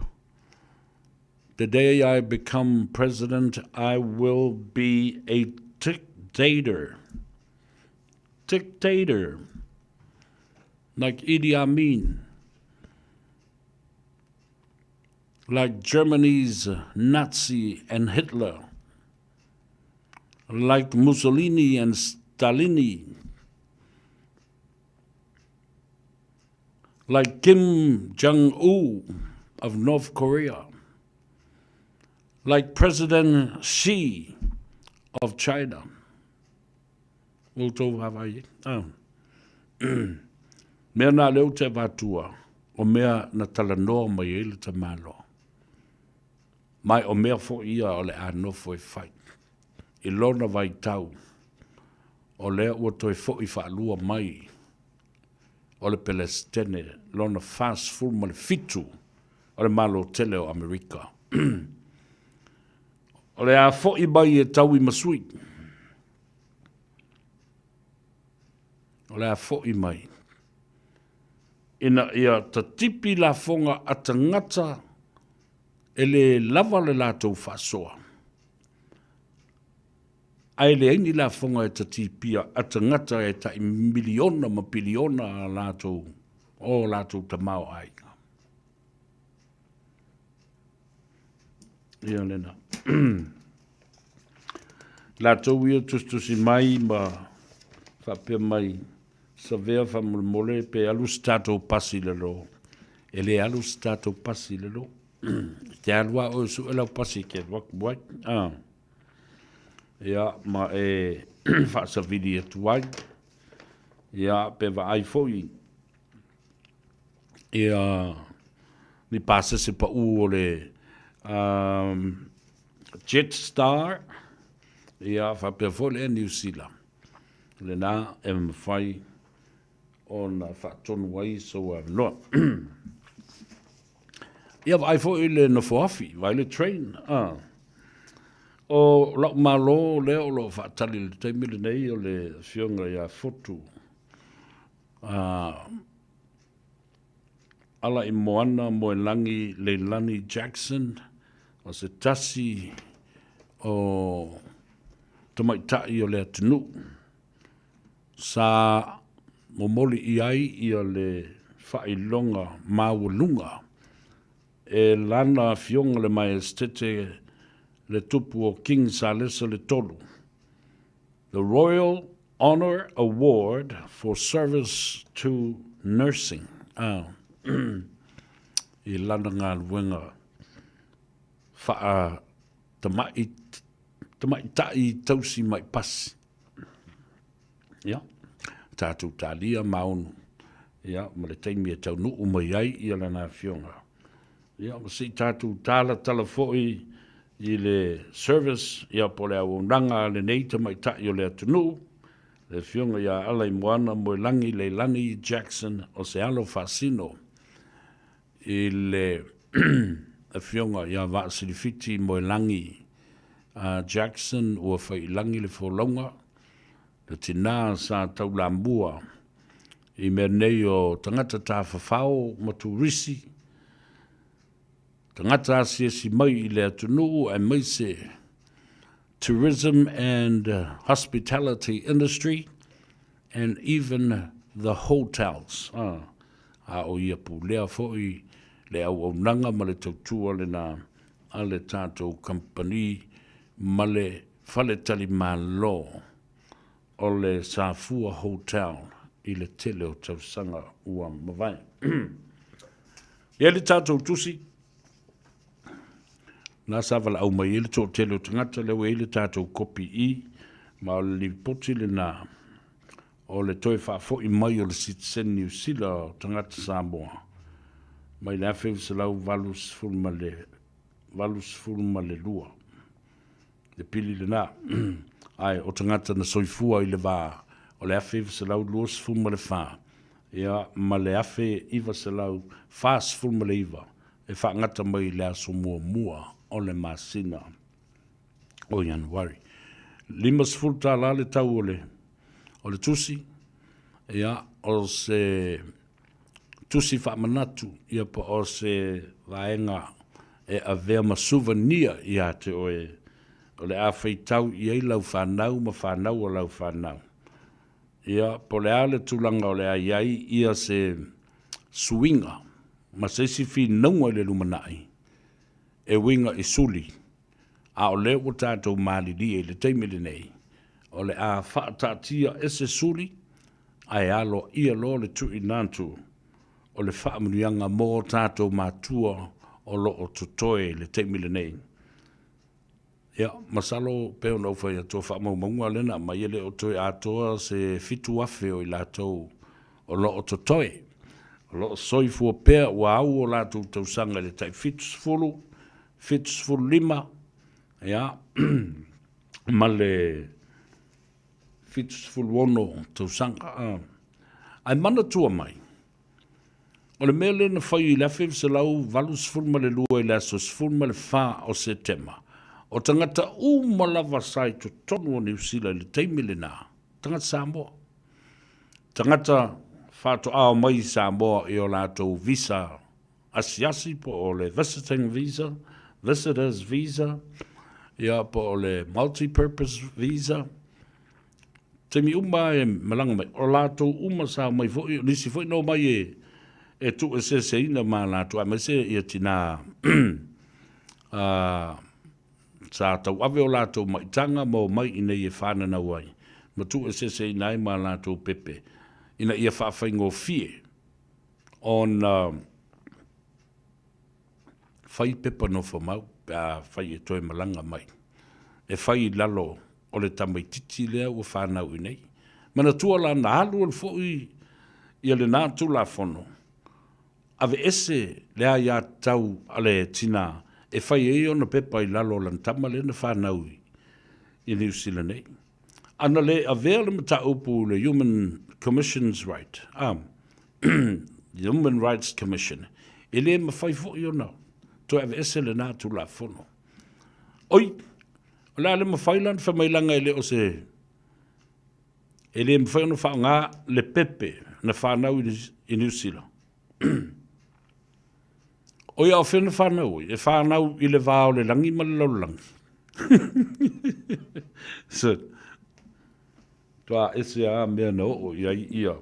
The day I become president, I will be a dictator. Dictator. Like Idi Amin. Like Germany's Nazi and Hitler. Like Mussolini and Stalini. Like Kim Jong-un of North Korea. Like President Xi of China. Outou vaavaai ai. Ah. Mea na lea ou te avatua, o mea na talanoa mai ai le tamaloa. Mai o mea foi ia o le a nofo e fai. I lona vaitau, o lea ua toe foi faalua mai o le Pelesitene lona 47 o le Malo tele o Amerika. O le a foi mai e taui ma sui. O le a foi mai. Ina ia tatipi lafoga a tagata e le lava le latou faasoa, ae leai ni lafoga e tatipia a tagata e tai miliona ma piliona a latou, o latou tamaoaiga. Ia lena. Latou ia tusitusi mai ma faapea mai, Savea faamolemole pe alu se tatou pasi i lalo. E le alu se tatou pasi i lalo. E te alu a oe sue lau pasi e te alu atu ai. Ah. Ia, ma e faasavili atu ai. Ia, pe vaai foi ia ni pasese paʻū o le um, Jetstar, ia faapea foi le Air New Zealand. Lena e mafai ona faatonu ai sou avanoa. Ia vaai foi i le nofoafi, vaai le train. A. O la'u Malo lea o lo o faatali i le taimi lenei o le Afioga ia Fotu a Alaimoana Moelangi Leilani Jackson, o se tasi o tamaitai o le atunuu sa momoli i ai ia le faailoga maualuga e lana Afioga le Maestete le Tupu o King Salesa le Tolu, The Royal Honour Award for Service to Nursing, i lana galuega faa tama'i tamaitai tausi mai pasi. Ia, tatou talia maunu, ia, ma le taimi e taunuu mai ai ia lana afioga. Ia, ma se i tatou talatala foi i le service, ia, po o le auaunaga a lenei tamaitai o le atunuu, le afioga ia Alaimoana Moelangi Leilani Jackson o se alo faasino i le afioga ia Vaasilifiti Moelangi Jackson ua fai i lagi le folauga, le tinā sa taulamua i mea nei o tagata tafafao ma turisi, tagata asiasi mai i le atunuu aemaise tourism and hospitality industry and even the hotels. A o ia pulea foi le auaunaga ma le tautua lena a le tatou kamupani ma le faletalimalo o le Safua Hotel i le tele o tausaga ua mavae. E i ai le tatou tusi, na sa valaau mai ai le toatele o tagata, lea ua i ai le tatou kopi i, ma o le lipoti lena o le toe faafoi mai o le sitiseni Niu Sila o tagata Samoa mai le 1982, le pili lena, ae o tagata na soifua i le va o le 1924 ia ma le 1949 e faagata mai i le aso muamua o le masina o Ianuari. $50 le tau o le o le tusi, ia, o se tusi faamanatu, ia po o se vaega e avea ma souvenir ia te oe, o le a faitau i ai lau fanau ma fanau a lau fanau. Ia, po o le a le tulaga o le a i ai ia se suiga ma se isi finauga i le lumanai e uiga i suli A o lea ua tatou malilie i le taimi lenei, o le a faataatia e se suli ae aloaia loa le tuuina atu o le faamanuiaga mo tatou matua o lo o totoe i le taimi lenei. Ia, masalo pei ona ou fai atu, o faamaumauga lea na aumai e le o toe atoa se 7,000 o i latou o lo o totoe, o lo o soifua pea ua au o latou tausaga i le tai 70, 75, ia, ma le 76 tausaga. Ae manatua mai, o le mea lea na fai i le 1982 i le aso 14 o Setema, o tagata uma lava sa i totonu o Niu Sila i le taimi lena, tagata Samoa, tagata faatoa omai i Samoa i o latou visa asiasi po o le visiting visa, visitors visa, ia po o le multi-purpose visa. Taimi uma e malaga mai, o latou uma sa omai foi, o nisi foi na omai e, e tuueseeseina ma latou, aemaise ia tinā sa tauave o latou maitaga ma omai i nei e fananau ai, ma tuueseeseina ai ma latou pepe, ina ia faafaigofie ona fai pepa nofomau pe a fai e toe malaga mai, e fai i lalo o le tamaitiiti lea ua fanau i nei. Manatua la na alu alu foi ia lena Tulafono, aveese le aiatatau a le tina e fai ai ona pepa i lalo o lana tama lea na fanau i Niu Sila nei. A na le avea le mataupu i le Human Commission's Right, Human Rights Commission, e le mafai foi ona Toe aveese lenā Tulafono. Oi, o le a le mafai la ona fai mai leaga e le o se, e le mafai ona faaaoga le pepe na fanau i Niu Sila. Oi, a o fea na fanau ai? E fanau i le va o le lagi ma le lalolagi. So, toa ese a mea na oo i ai ia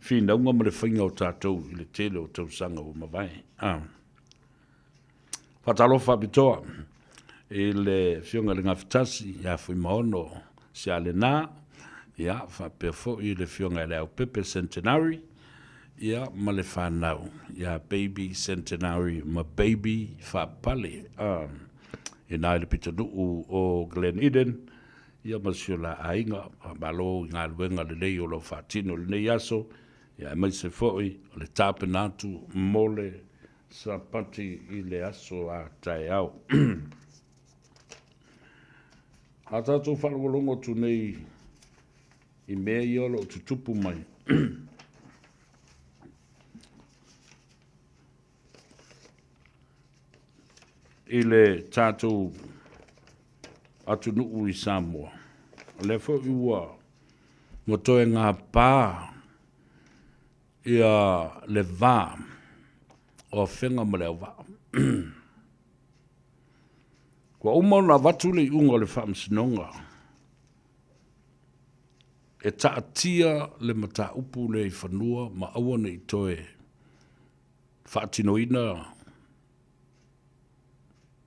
finauga ma le faiga o tatou i le tele o tausaga ua mavae. Ah. Faatalofa faapitoa i le Afioga i le Gafatasi ia Fuimaono Sialena, ia faapea foi le Afioga i le Aupepe Centenary, ia ma le fanau ia Baby Centenary ma Baby Faapale, i ina i le pitonuu o Glen Eden, ia ma si o la aiga. Faamalo i galuega lelei o lo o faatino i lenei aso, ia aemaise foi o le tapena atu mo le Sapati i le aso a taeao. A tatou faalogologo atu nei i mea ia o lo o tutupu mai. I le tatou atunuu i Samoa, o lea foi ua toe gapa ia le va o Afega ma Leauvaa. Ua uma ona avatu le iuga o le Faamasinoga e taatia le mataupu lea i fanua ma aua ne i toe faatinoina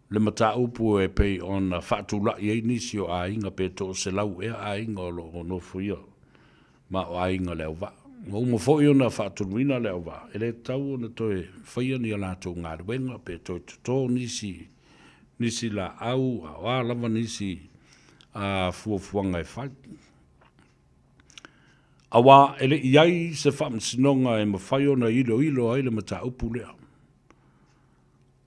le mataupu e pei ona faatulai ai nisi o aiga pe 100 ea aiga o lo o nofoia ma o aiga Leauvaa. Ua uma foi ona faatonuina Leauvaa, e le tatau ona toe faia ni a latou galuega pe toe toto nisi, nisi laau a o a lava nisi fuafuaga e fai. Aua e le i i ai se faamasinoga e mafai ona iloilo ai le mataupu lea.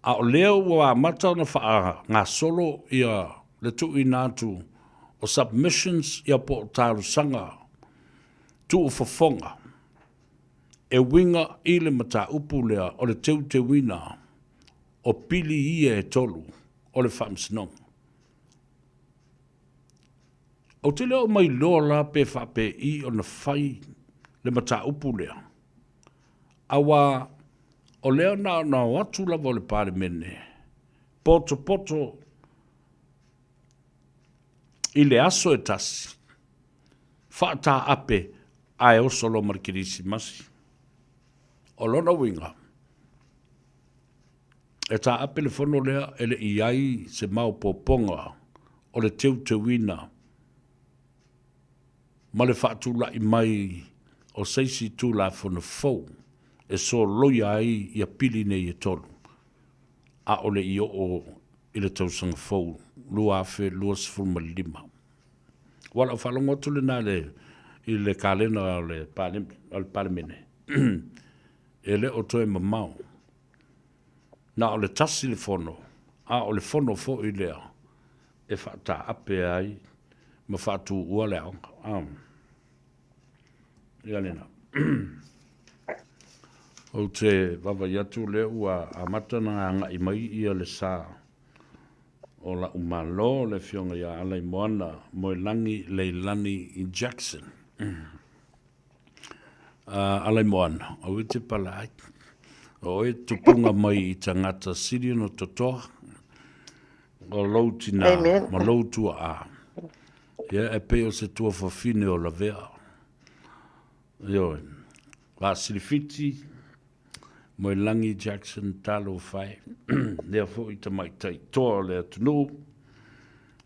A o lea ua amata ona faagasolo ia le tuuina atu o submissions ia po o talosaga tuufofoga e uiga i le mataupu lea o le teuteuina o pili ia e tolu o le Faamasinoga. Ou te le o mailoa la pe faapei ona fai le mataupu lea, aua o lea na ona o atu lava o le Palemene potopoto i le aso e tasi, faataape ae oso loa ma le Kerisimasi. O lona uiga, e taape le fono lea e le i i ai se maopoopoga o le teuteuina ma le faatulai mai o se isi Tulafono fou e soloia ai ia pili nei e tolu, a o le i oo i le tausaga fou 2025. Ua lau faalogo atu lena i le kalena o le Palemene, e le o toe mamao. Na o le tasi le fono, a o le fono foi lea e faataape ai ma faatuua le aoga. Ia lena. Ou te vaavaai atu lea ua amata ona agai mai ia le sa o la'u Malo, le Afioga ia Alaimoana Moelangi Leilani Jackson. Alaimoana, aua e te pala ai. O oe tupunga mai i tagata sili ona totoa, o lou tinā ma lou tua'a. Ia, e pei o se tuafafine o lavea. Ioe. Vaasilifiti, Moelangi Jackson Talofa e. Lea foi tamaitai toa o le atunuu,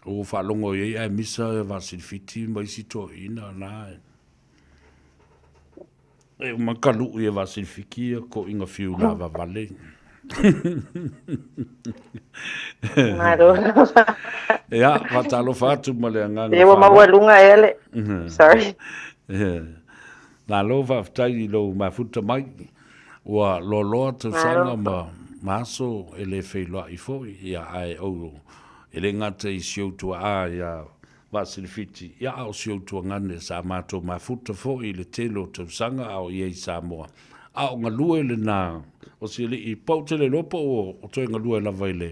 ua ou faalogo i ai ae misa Vaasilifiti ma isi toeaiina na e. E uma ka luʻu ia Vasilifiki ia koʻiga fiu lava vale. Malo lava. Ia, faatalofa atu ma le agaga Ia ua maualuga ea le... Sorry. Malo faafetai i lou mafuta mai. Ua loaloa tausaga ma ma aso e le feiloai foi, ia ae ou e le gata i si ou tuaa ia Vaasilifiti, ia a o si ou tuagane sa matou mafuta foi i le tele o tausaga a o i ai i Samoa. A o galue lena o si aliʻi pau tele loa po o toe galue lava i le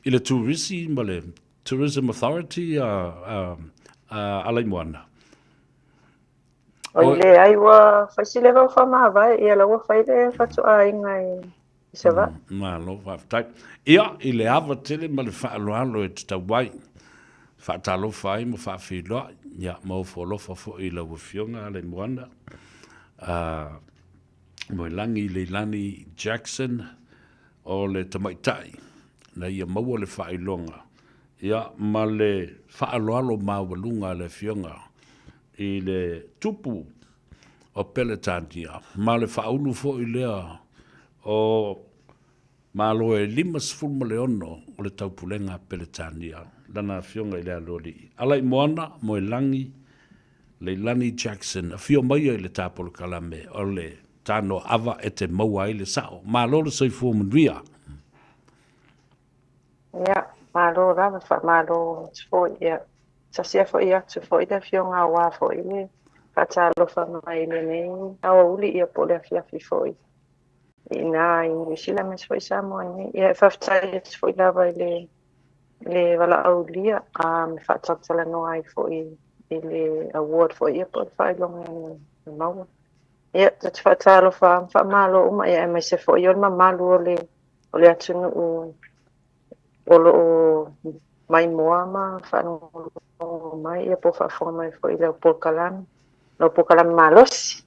i le turisi ma le Tourism Authority a a a Alaimoana. Oi leai ua fai si leva o faamavae ia la ua fai le fatuaiga i Savaii. Malo faafetai. Ia i le ava tele ma le faaaloalo e tatau ai, faatalofa ai ma faafeiloai, ia ma ofo alofa foi i lau Afioga Alaimoana, Moelangi Leilani Jackson o le tamaitai na ia maua le faailoga, ia ma le faaaloalo maualuga a le Afioga i le Tupu o Peretania, ma le faaulu foi lea o Malo e 56 o le Taupulega a Peretania, lana Afioga i le Aloalii Alaimoana Moelangi Leilani Jackson, afio maia i le tapolokalame o le Tanoa Ava e te maua ai le sao. Malo le soifua manuia. Ia, malo lava, faamalo atu foi. Ia, tasi foi atu foi le afioga aua foi le faatalofa mai i lenei aoauli ia po o le afiafi foi i ina i Niu Sila aemaise foi Samoa nei. Ia, e faafetai atu foi lava i le le valaaulia a me faatalatalanoa ai foi i le award foi ia po o le faailoga na maua. Ia, ta te faatalofa ma faamalo uma ia aemaise foi o le mamalu o le o le atunuu o lo o maimoa ma faalogologo mai ia po o faafofoga mai foi i lau polokalame, lau polokalame malosi.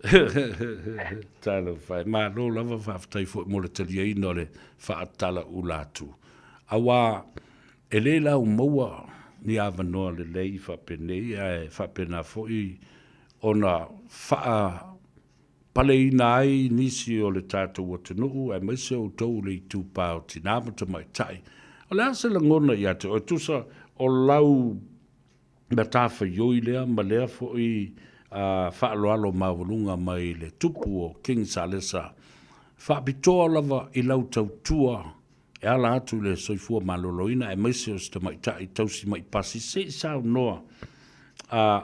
Talofa e, malo lava faafetai foi mo le taliaina o le faatalaula atu. Aua e le lau maua ni avanoa lelei faapenei ae faapena foi ona faa paleina ai nisi o le tatou atunuu aemaise outou le itupa o tina ma tamaitai. O le a se lagona ia te oe? Tusa o lau matafaioi lea ma lea foi faaaloalo maualuga mai le tupu o King Salesa faapitoa lava i lau tautua e ala atu i le soifua maloloina aemaise o se tamaitai tausi mai pasi se i saunoa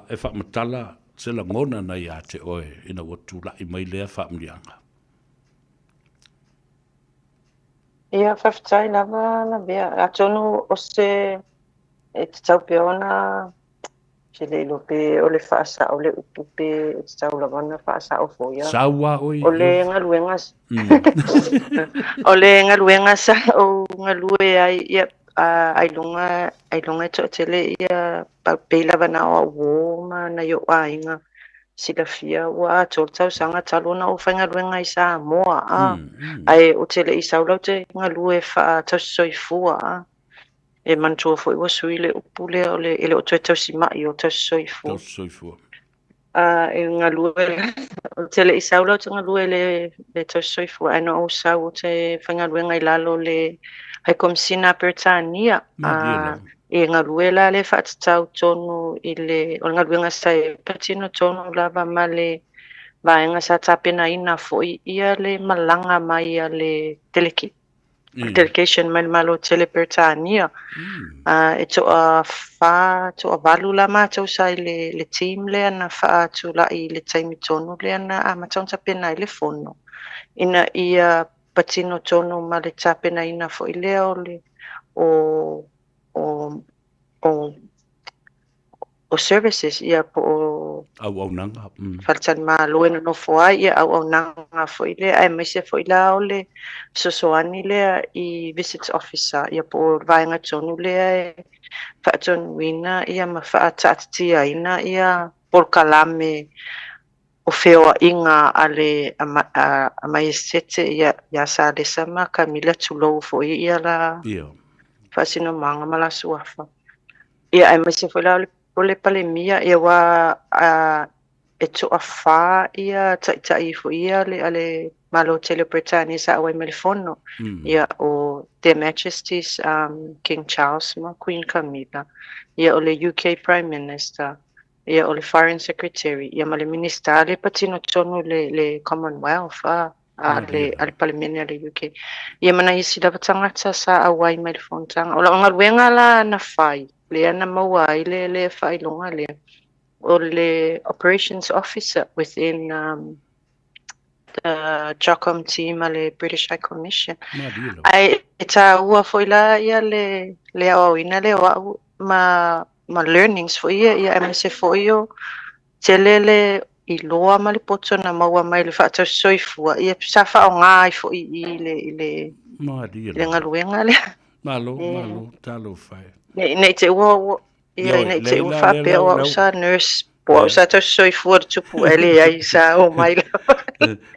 e faamatala se lagona na ia te oe ina ua tulai mai lea faamanuiaga. Ia, faafetai lava Lavea. Atonu o se e tatau pea ona se le iloa pe o le faasao le upu pe e tatau lava ona faasao foi ia. Sau a oi. O le galuega o le galuega sa ou galue ai ia ailoga ailoga e toatele ia pei lava na o au uō ma nai o'u aiga silafia ua atoa le tausaga talu ona ou faigaluega i Samoa a ae ou te le i sau la ou te galue faatausisoifua a e manatua foi ua sui le upu lea o le e le o toe tausima'i o tausisoifua. Tausisoifua. E galue ou te le i sau la ou te galue i le tausisoifua ae na ou sau ou te faigaluega i lalo o le High Komisina a Peretania e galue la le faatatau tonu i le o le galuega sa e patino tonu lava ma le vaega sa tapenaina foi ia le malaga mai a le teleki delegation mai le Malo tele Peretania. E toafa, toavalu la matou sa i le, le team lea na faatulai i le taimi tonu lea na amata ona tapena ai le fono, ina ia patino tonu ma le tapenaina foi lea o le o o o o services ia po o auaunaga faletalimalo e nonofo ai ia auaunaga foi lea aemaise foi la o le fesoasoani lea i visits officer ia po o le vaega tonu lea e faatonuina ia ma faataatitiaina ia polokalame o feoaiga a le a Maiesete ia ia Salesa ma Kamila tulou foi ia la faasinomaga ma la suafa. Ia aemaise foi la o le Palemia ia aua e toafa ia taitai foi ia a le Malo tele o Peretania sa auai mai le fono. Ia o Their Majesties King Charles ma Queen Camilla, ia o le UK Prime Minister, ia o le Foreign Secretary, ia ma le Minisita lea e patino tonu le le Commonwealth a a le a le Palemene a le UK. Ia ma nai isi lava tagata sa auai mai le fonotaga. O lau galuega la na fai, lea na maua ai le le faailoga lea, o le Operations Officer within um, the JOCOMT ma le British High Commission. Ae e tāua foi la ia le, le aoaoina lea o au ma, ma learnings foi ia, ia aemaise foi o tele le iloa ma le poto na maua mai le faatausi soifua, ia sa faaaoga ai foi i le, i le, i le galuega lea. Malo, malo, talofa e. Ne, ne i te ua, ua, ia, ina i te ua faapea o au sa nurse, po o au sa tausi soifua le tupu, ae leai sa o mai lava.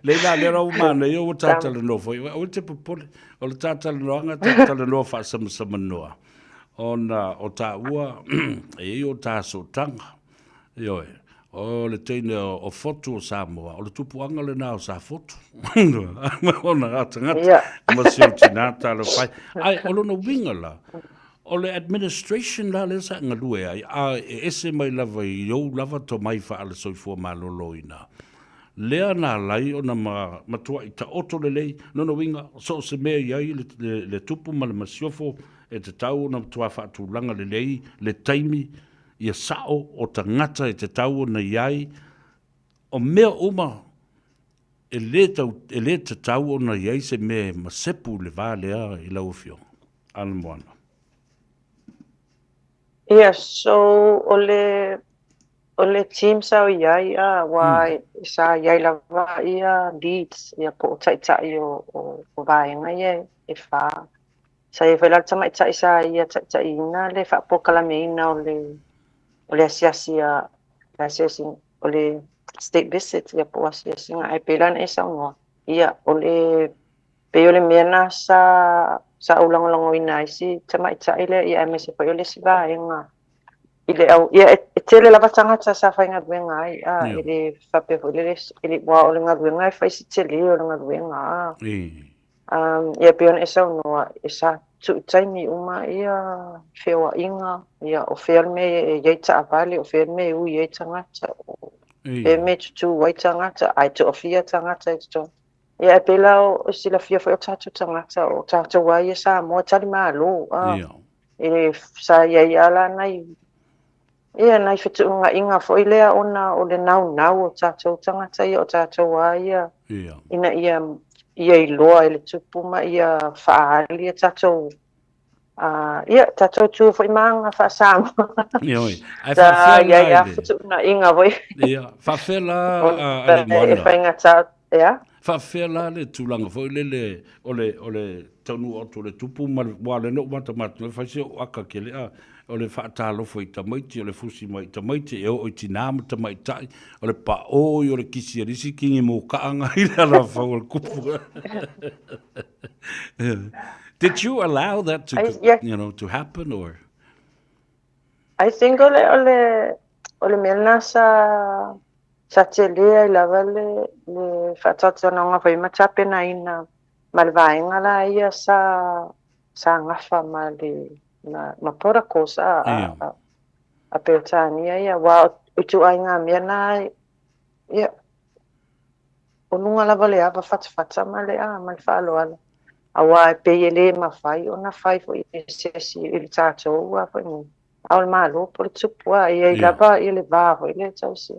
Leila, lea rau manaia ua tātalanoa foi. Aua te popole, o le tātalanoaga, tātalanoa faasamsamanoa. Ona o tāua, e i ai o tā sootaga. Ioe, o le teine o Fotu o Samoa, o le tupuaga lenā o Safotu. Ona a tagata, yeah. ma si o tinā talofa ai. Ai, o lona uiga la, o le administration la lea sa e galue ai, a e ese mai lava i ou lava tomai faale-soifua maloloina. Lea na ala ai ona ma, matuai taoto lelei, lona uiga, so o se mea i ai le, le, le tupu ma le masiofo, e tatau ona matua faatulaga lelei le taimi, ia sao o tagata e tatau ona i ai, o mea uma e le tau, e le tatau ona i ai se mea e masepu i le va lea i lau Afioga. Ana Moana. Ia, so o le, o le team sa o i ai, a, aua sa i ai lava ia leads, ia po o taitai o, o, o vaega ia e fā. Sa i ai foi la le tamaitai sa ia taitaiina le faapolokalameina o le o le asiasi a le asiasi o le state visit ia po o asiasiga ae pei la ona e saunoa ia o le pei o le mea lena sa sa ou lagolagoina ai si tamaitai lea ia aemaise foi o le isi vaega i le au ia e tele lava tagata sa faigaluega ai a e le faapea foi lele e le aua o le galuega e fai si tele o le galuega a. Um, ia pei ona e saunoa, e sa tuu taimi uma ia feoaiga, ia o fea le mea e i ai taavale, o fea le mea e ui ai tagata, o fea le mea e tutū ai tagata, ae toafia tagata i totonu. Ia e pei la o silafia foi o tatou tagata, o tatou lava ia Samoa e talimalo, a, e sa i ai lava la nai Ia, nai fetuunaiga foi lea ona o le naunau o tatou tagata ia, o tatou lava ia, ina ia ia iloa e le tupu ma ia faaali a tatou, ia, tatou tu foi ma aga faa-Samoa. Ioe. Ae Sa faafefea i ai la lava i le... fetuunaiga foi. Ia, faafefea la a, a le E Moana? faigata, ea? Faafefea la le tulaga foi lele o le, o le taunuu atu o le tupu ma le, aua o lea na ou matamata e fai si ou aka kele a, o le faatalofa i tamaiti, o le fusi mai i tamaiti, e oo i tinā ma tamaitai, o le paʻō i o le kisi a le isi kingi mōkaʻa i le alafau o le kupu. Did you allow that to, I, yeah. you know, to happen or? I think o le, o le, o le mea lena sa, sa tele ai lava le, le faatautanoga foi ma tapenaina ma le vaega la ia sa, sa gafa ma le, ma, ma protocols a, a, a, a Peretania ia, aua o ituaiga mea na, ia, o luga lava o le ava fatafata ma le, a, ma le faaaloalo. Aua e pei e le mafai ona fai foi e se isi i le tatou a foi nei. A o le Malo po o le tupu a, e i ai lava ia le va foi lea e tausia.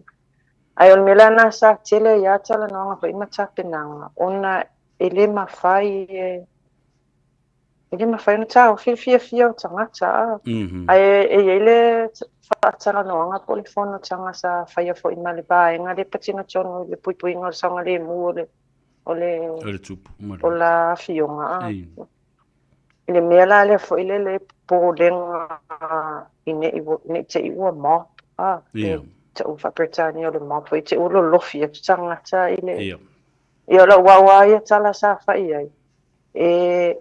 Ae o le mea la lena sa tele ai lava talanoaga foi ma tapenaga ona e le mafai e e le mafai ona taofi le fiafia o tagata a. Ae e i ai le faatalanoaga po o le fonotaga sa faia foi ma le vaega lea e patino tonu i le puipuiga o le saogalemu o le o le o le tupu ma le o la afioga a. I le mea la lea foi lele popolega i ne i ne i te i ua mob a e ta'u faa-Peretania o le mob foi te ua lolofi atu tagata i le Ia o la'u au a ia tala sa fai ai e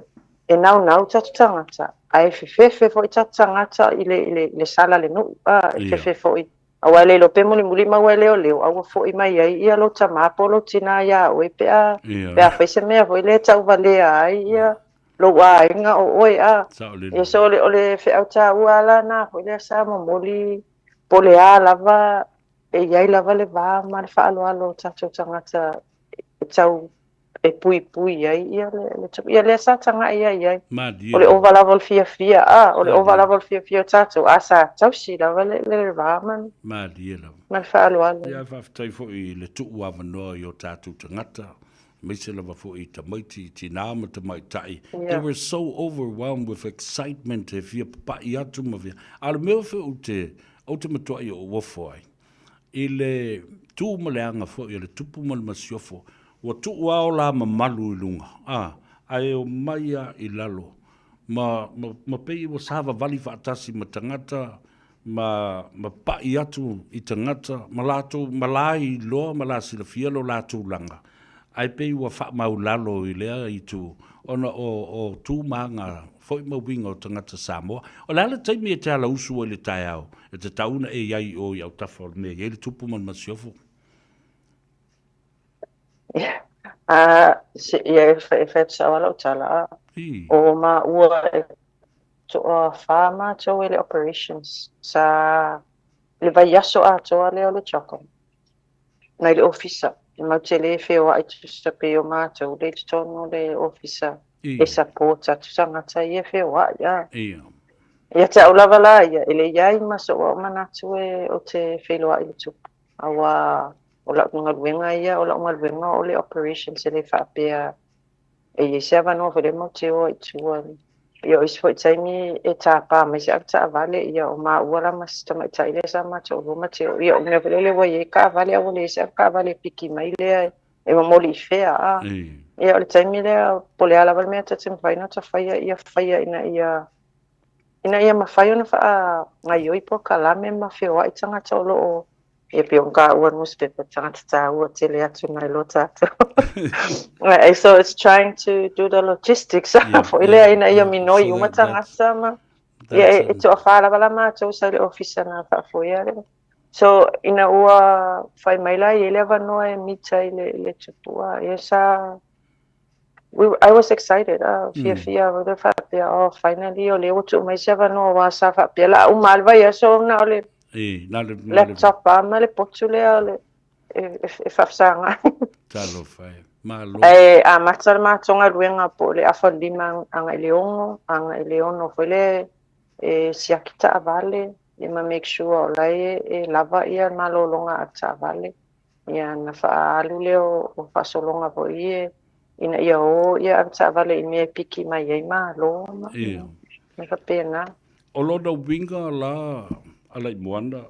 e naunau tatou tagata ae fefefe foi tatou tagata i le i le i le sala a le nu'u a e fefe foi Aua e le iloa pe mulimuli maua e leoleo, a ua foi mai ai ia lou tamā po o lou tinā iā oe pe a, pe a fai se mea foi lea e tauvalea ai ia lou aiga o oe a. Ia so o le, o le feau taua lava la na foi lea sa momoli po o le a lava e i ai lava le va ma le faaaloalo o tatou tagata e tau e puipui ai ia le, le tupu. Ia lea sa taga'i ai ai. Malie. O le ova lava o le fiafia, a, o le ova lava o le fiafia o tatou, a sa tausi lava le, le va ma, Malie lava. ma le faaaloalo. Ia, faafetai foi i le tuu avanoa i o tatou tagata. Aemaise lava foi i tamaiti, i tinā ma tamaitai. They were so overwhelmed with excitement e fia papa'i atu ma fia. A o le mea foi ou te, ou te matua'i ou ofo ai, i le tu ma le aga foi o le Tupu ma le Masiofo, ua tuu lava o la mamalu i luga, a, ae omai lava i lalo, ma, ma, ma pei ua savavali faatasi ma tagata, ma, ma pa'i atu i tagata, ma latou, ma la iloa ma la silafia lo la tulaga, ae pei ua faamaulalo i lea itu, ona o, o tu ma aga foi ma uiga o tagata Samoa. O le a le taimi e te ala usu ai i le taeao, e tatau ona e i ai i o i autafa o le mea e i ai le Tupu ma le Masiofo? Ia, e fai atu sao lava lau tala, o maua e toafā matou e le operations sa le vaiaso atoa lea o le CHOGM mai le ofisa e matou te le feoai tusa pei o matou lea i totonu o le ofisa e support atu tagata ia e feoai a. Ia te au lava la ia e le i ai ma so'u au manatu e ou te feiloai i le tupu aua o la'u galuega ia o la'u galuega o le operations e le faapea E i ai se avanoa foi lea matou te o ai i tua. Ia o isi foi taimi e tapa mai se avetaavale, ia o maua la ma si tamaitai lea sa ma toalua ma te o. Ia o le mea foi lele ua i ai taavale ae ua leai se avetaavale e piki mai lea e momoli i fea a. Ia o le taimi lea po o le a lava le mea ta te mafai ona ta faia ia faia ina ia ina ia mafai ona faagaoioi polokalame ma feoai tagata o lo o Ia pei o taua newspaper tagata taua tele atu nai lo tatou. So it's trying to do the logistics foi lea ina ia minoi uma tagata ma ia e toafā lava la matou sa i le ofisa na faafoea le. So ina ua fai mai la e i ai le avanoa e meet ai le le tupu ia sa we, I was excited, fiafia mm. faapea, oh, finally, o lea ua tuu mai se avanoa aua sa faapea, la uma le vaiaso na o le laptop a ma le potu lea o le e, e, e faafesaga. Talofa e. Malo. Ae amata le matou galuega po o le afa 5 agai i le 6, agai i le 6 foi le e siaki taavale, ia ma make sure o la e, e lava ia malologa a taavale. Ia ona faaalu lea o faasologa foi ia ina ia o ia avetaavale i mea e piki mai ai malo ma mea faapena. O lona uiga la a Laimoana,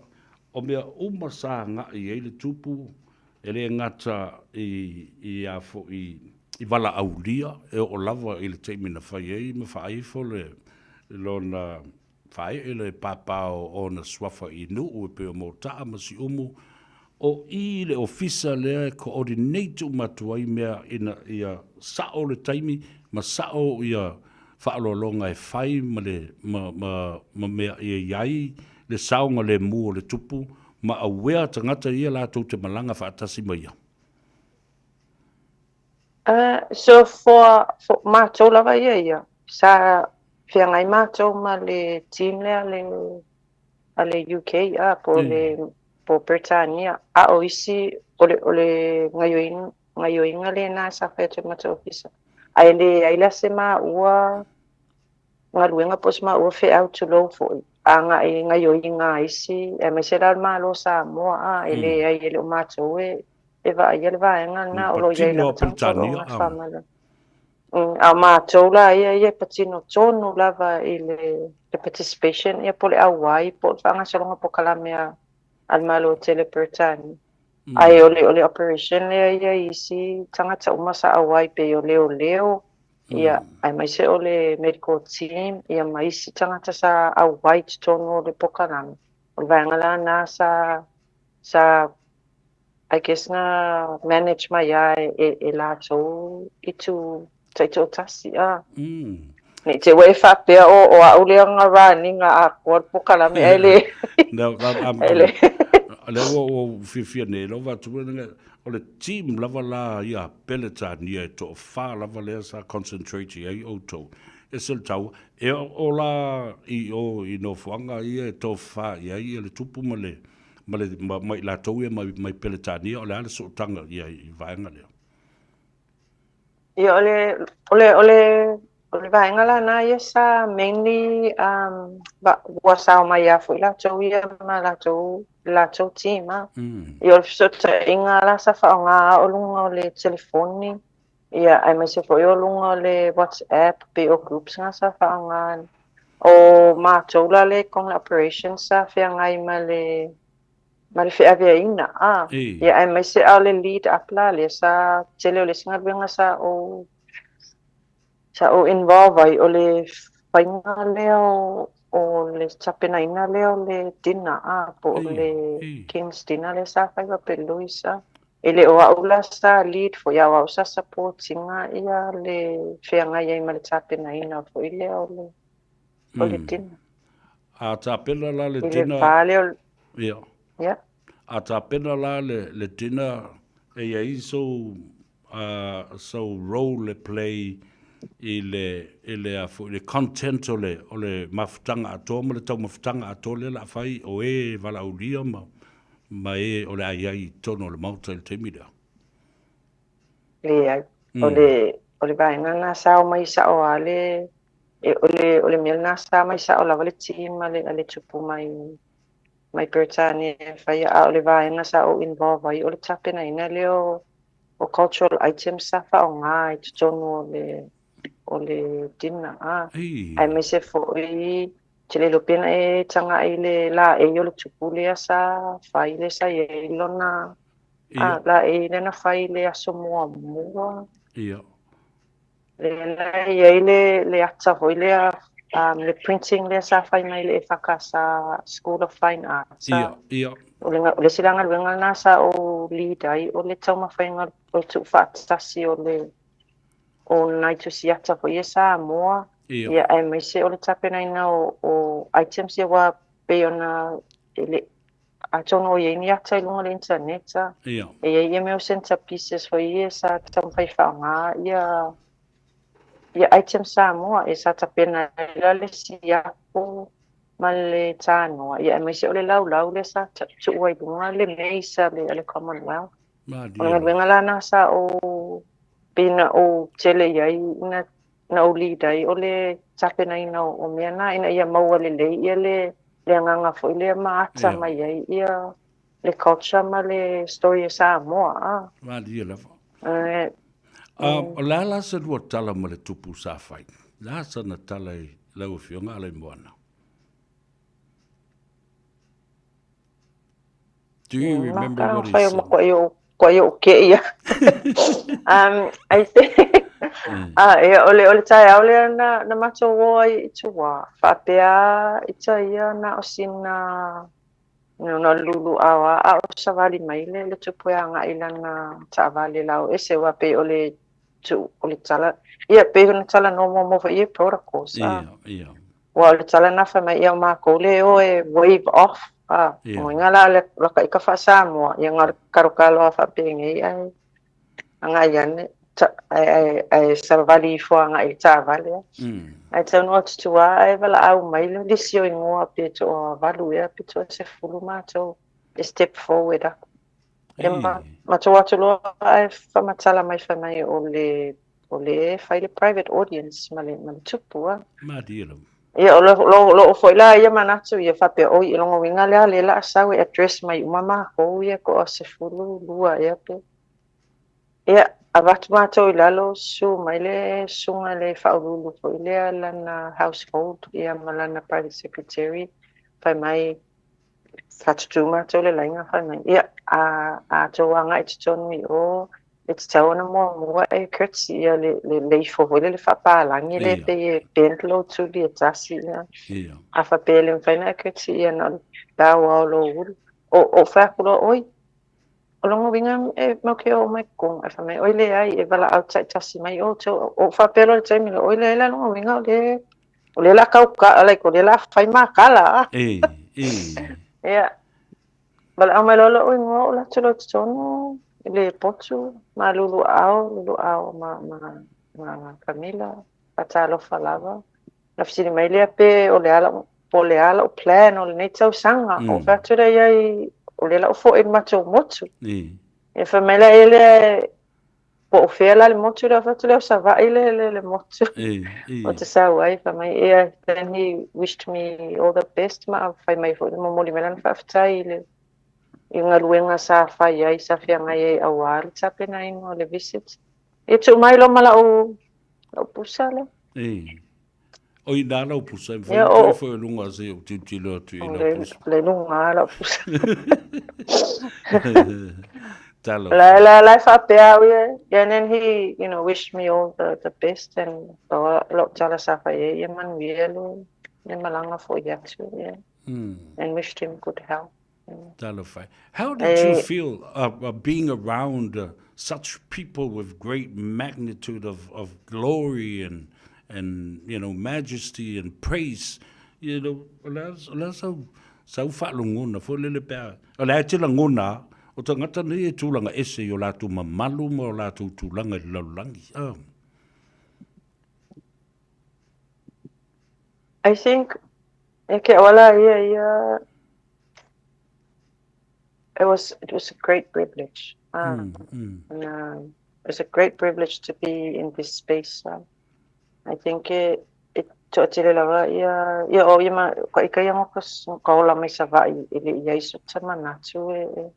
o mea uma sa agai i ai le tupu, e le gata i a foi i valaaulia e oo lava i le taimi na fai ai ma faaifo le lona Faaee le pāpā o ona suafa i Nuu e pei o Mota'a ma Siumu, o i le ofisa lea e coordinate uma atu ai mea ina ia sa'o le taimi ma sa'o ia faaaloaloga e fai ma le ma ma ma mea ia i ai le saogalemu o le tupu ma awea tagata ia latou te malaga faatasi ma ia. So for, for matou lava ia ia, sa feagai matou ma le team lea le, a le UK a, po le, po Peretania, a o isi, o le, o le gaioiga, gaioiga lena sa fai atu e le matou ofisa. Ae leai la se maua galuega po o se maua feau tulou foi, agai i gaioiga a isi, aemaise la o le Malo o Samoa a, e leai e le o matou e, e vaaia le vaega lena o lo o i ai lava tagata o lo o gafa ma le. A o matou la ia, ia e patino tonu lava i le, le participation ia po o le auai po o le faagasologa polokalame a, a le Malo tele Peretania. Ae o le, o le operation lea ia i isi tagata uma sa auai pei o leoleo, ia, aemaise o le medical team, ia ma isi tagata sa auai i totonu o le polokalame. O le vaega la lena sa, sa I guess na manage mai a e, e latou i tu taitoatasi a. Ne i te ua e faapea o, o au lea nga running a atoa le polokalame ae le. No, I'm, Ae le. lea ua ou fiafia nei lou avatu o le team lava la ia Peletania e toafā lava lea sa concentrate i ai outou. E se le taua, e o la i o i nofoaga ia e tofafa i ai ia le tupu ma le ma le ma, ma i latou ia mai, mai Peretania, o le a le sootaga ia i vaega lea? Ia, o le, o le, o le, o le vaega la na ia sa mainly um, ba, ua sao mai lava foi latou ia ma latou, latou team a. Ia, o le fesootaiga la sa faaaoga o luga o le telefoni. Ia, aemaise foi o luga o le WhatsApp pei o groups na sa faaaoga. O matou la le Kona Operations sa feagai ma le ma le feaveaiina a. Ia, aemaise a o le lead up la lea sa tele o le isi galuega sa ou sa ou involve ai o le faiga lea o o le tapenaina lea o le dinner a po o le King's Dinner lea sa fai faapea Louis a. E le o au la sa lead foi, a o au sa support ina ia le feagai ai ma le tapenaina foi lea o le, o le dinner. A tapena la le dinner... I le va lea o... Ia. Ia. A tapena la le, le dinner, e i ai sou, uh, sou role e play i le, i le, a foi, le content o le, o le mafutaga atoa ma le taumafataga atoa lea o le a fai, o e valaaulia ma, ma e o le a i ai i totonu o le Maota i le taimi lea? Leai. O le, o le vaega lena sa omai sao lava le, e, o le, o le mea lena sa omai sao lava le team a le, a le tupu mai, mai Peretania e faia, a o le vaega sa ou involve ai, o le tapenaina lea o, o cultural items sa faaaoga i totonu o le, o le dinner, a, aemaise foi Te le iloa pe na e tagaʻi i le laʻei o le tupu lea sa fai lea sa i ai lona a laʻei lea na fai i le aso muamua. Ia. Lea na i ai le le ata foi lea um, le printing lea sa fai mai le EFKS School of Fine Arts. Ia, ia. O le, o le isi la galuega lena sa ou lead ai o le taumafaiga o le tuufaatasi o le o nai tusi ata foi ia Samoa, ia aemaise o le tapenaina o, o items ia aua pei ona e le atonu o i ai ni ata i luga o le internet a. Ia. E i ai ia mea o center pieces foi ia sa taumafai e faaaoga ia ia items Samoa e sa tapena ai la le siapo ma le tanoa, ia aemaise o le laulau lea sa tuu ai i luga le mace a le, a le Commonwealth. O le galuega la lena sa ou pei na ou tele i ai na, na ou lead ai o le tapenaina o, o mea na ina ia maua lelei ia le, le agaga foi lea ma ata mai ai ia le culture ma le story o Samoa. A. Malie lava. O le a la se lua tala ma le tupu sa fai? Le a sana tala i lau Afioga Alaimoana? Do you remember what he said? Koa i o ke ia. I think, ia, o le, o le taeao lea na, na matou o ai i tua, faapea i ta ia na o sina, no, na luluʻao a, a o savali mai le, le tupu e agai i lana taavale lao ese, aua pei o le tu, o le tala, ia, pei ona talanoa muamua foi ia protocols. Ia, ia. Ua o le tala na fai mai ia o makou le o e wave off a yeah. Uiga la le laka i ka faa-Samoa ia nga kalokalo a faapenei ae agai ane ae ae ae savali ifo agai i le taavale a. Ae taunuu atu tua ae valaau mai le lisi o igoa pe toavalu ea pe toasefulu matou e step forward aku. Ia ma matou atu loa ae faamatala mai fai mai o le o le fai le private audience ma le, ma le tupu a. Malie lava. Ia, o lo, lo, loo foi la ia manatu ia faapea, oi, i lona uiga lea lea la a sau e address mai uma makou ia toa 12 ea pe. Ia, avatu matou i lalo, susu mai le susuga i le faauluulu foi lea lana household ia ma lana private secretary, fai mai, faatutū matou le laina fai mai, ia, a, a tou agai i totonu i o, e tatau ona muamua e courtesy ia le, le leifo foi lele faapalagi lea pei e bend lou tuli e tasi ia. A faapea e le mafai ona e courtesy ia na o le bow lava o lou ulu. O, o fai atu loa, oi, o lona uiga e mau ke oo mai totonu. Ae fai mai, oi leai, e valaau taitasi mai outou. Ou faapea loa i le taimi lea, oi leai la lona uiga o lea O lea la kau ka, like, o lea la fai makala. Ah. E, e. Ia. Valaau mai loa lo'u igoa ou alu atu loa i totonu i le potu, ma luluau, luluau ma, ma, ma Camila, faatalofa lava. Na fesili mai lea pe o le a la'u, po o le a la'u plan o lenei tausaga. Ou fai atu lea i ai, o lea la ua fo'i i le matou motu. Ia fai mai la ia lea, Po o fea la le motu lea, fai atu lea o Savaii le, le, le motu. Ou te sau ai, fai mai, yeah, then he wished me all the best, ma fai mai foi, momoli mai lana faafetai i le i galuega sa fai ai, sa feagai ai aua le tapenaina o le visit. Ia tuu mai loa ma la'u la'u pusa lea. E. O i nā lau pusa, e mawhai o foi o lunga se o tilotilo atu i lau pusa. Le lunga lau pusa. Talo. La la la faapea au ia. Yeah, and then he, you know, wished me all the, the best and la'u tala sa fai ai ia manuia le, le malaga fo'i atu, yeah. And wished him good health. Talofa. How did you feel being around such people with great magnitude of, of glory and, and you know, majesty and praise? You know, o le a, o le a sau, sau faalogona foi lele pe a, o le a e te lagona, o tagata nei e tulaga ese i o latou mamalu ma o latou tulaga i le lalolagi. Oh. I think e ke wala ia ia it was it was a great privilege. And, it was a great privilege to be in this space. I think it e to'atele lava ia ia o ia ma ka ika ia ka ka ola mai Sava'i e le i ai so ta manatu e e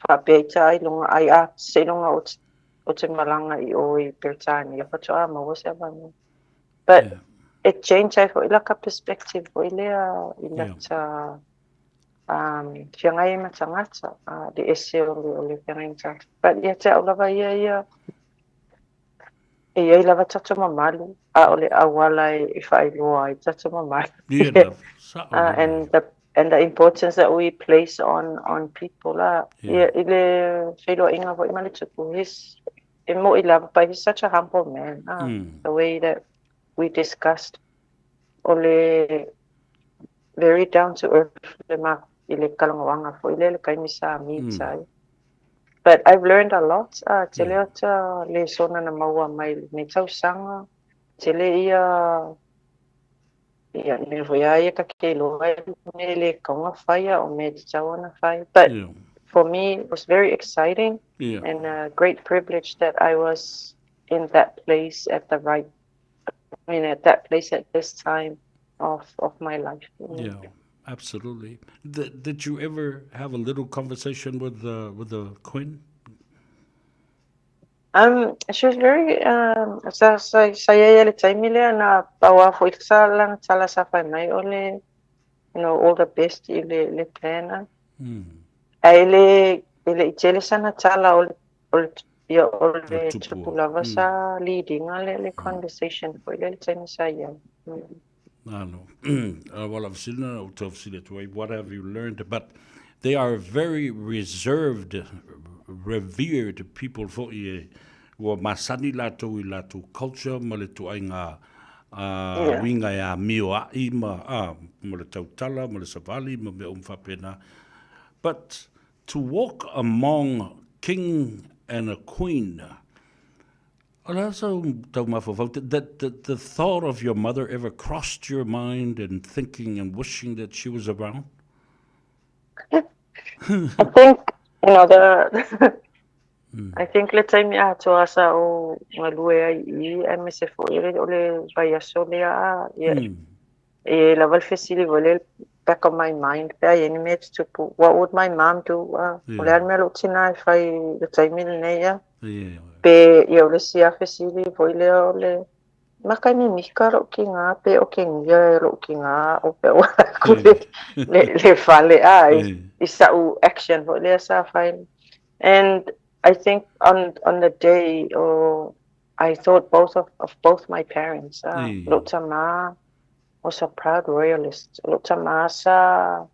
faapea i ta ai lunga ai a seiloga o o te malaga i o i Peretania faatoa maua se avanoa. But yeah. it changed ai fo'i laka perspective fo'i lea i lata um, feagai ai ma tagata, uh, le ese o le, o le feagai ma tagata. But ia te au lava ia ia, e iai lava tatou mamalu, a o le auala e, e faailoa ai tatou mamalu. Yeah, and the and the importance that we place on on people la. Yeah. Ia, i le feiloaiga foi ma le tupu, he's e mo'i lava, but he's such a humble man. The way that we discussed o le very down to earth le ma i le kalagaoaga foi lea le taimi sa meet ai. But I've learned a lot, ah, tele ata lesona na maua mai lenei tausaga, tele ia ia mea foi a ia ka ke iloa ai mea e le tatau ona faia o mea e tatau ona fai. But for me it was very exciting and a great privilege that I was in that place at the right I mean at that place at this time of of my life. Yeah, absolutely. Did you ever have a little conversation with the with the queen? She was very um, sa sa sa ia le taimi lea na pau lava foi sa lana tala sa fai mai o le you know all the best i le le plan. Ae le e le i tele sana tala o le o le ia o le tupu lava sa lead ina le le conversation foi lea le taimi sa i ai. Malo. Well, I've seen what have you learned? But they are very reserved, revered people foi e ua masani latou i latou culture ma le tuaiga uiga e amio a'i ma, ma le tautala ma le savali ma mea uma faapena. But to walk among king and a queen, o le a sau tau mafaufau, that the, the thought of your mother ever crossed your mind and thinking and wishing that she was around? I think, you know, the I think le taimi atoa sa ou galue ai i i aemaise foi o le vaiaso lea ia e i ai lava le fesili foi lea i le back of my mind pe a i ai ni mea e tutupu, what would my mom do? O le a le mea o lou tina e fai i le taimi lenei a? Pe ia o le isi lava fesili foi lea o le maka mimika lou kiga pe o kegia e lou kiga o pe ua aku le, le, le fale a i, i sa'u action foi lea sa fai. And I think on on the day oh, I thought both of, of both my parents. Lou tama was a proud royalist. Lou tama sa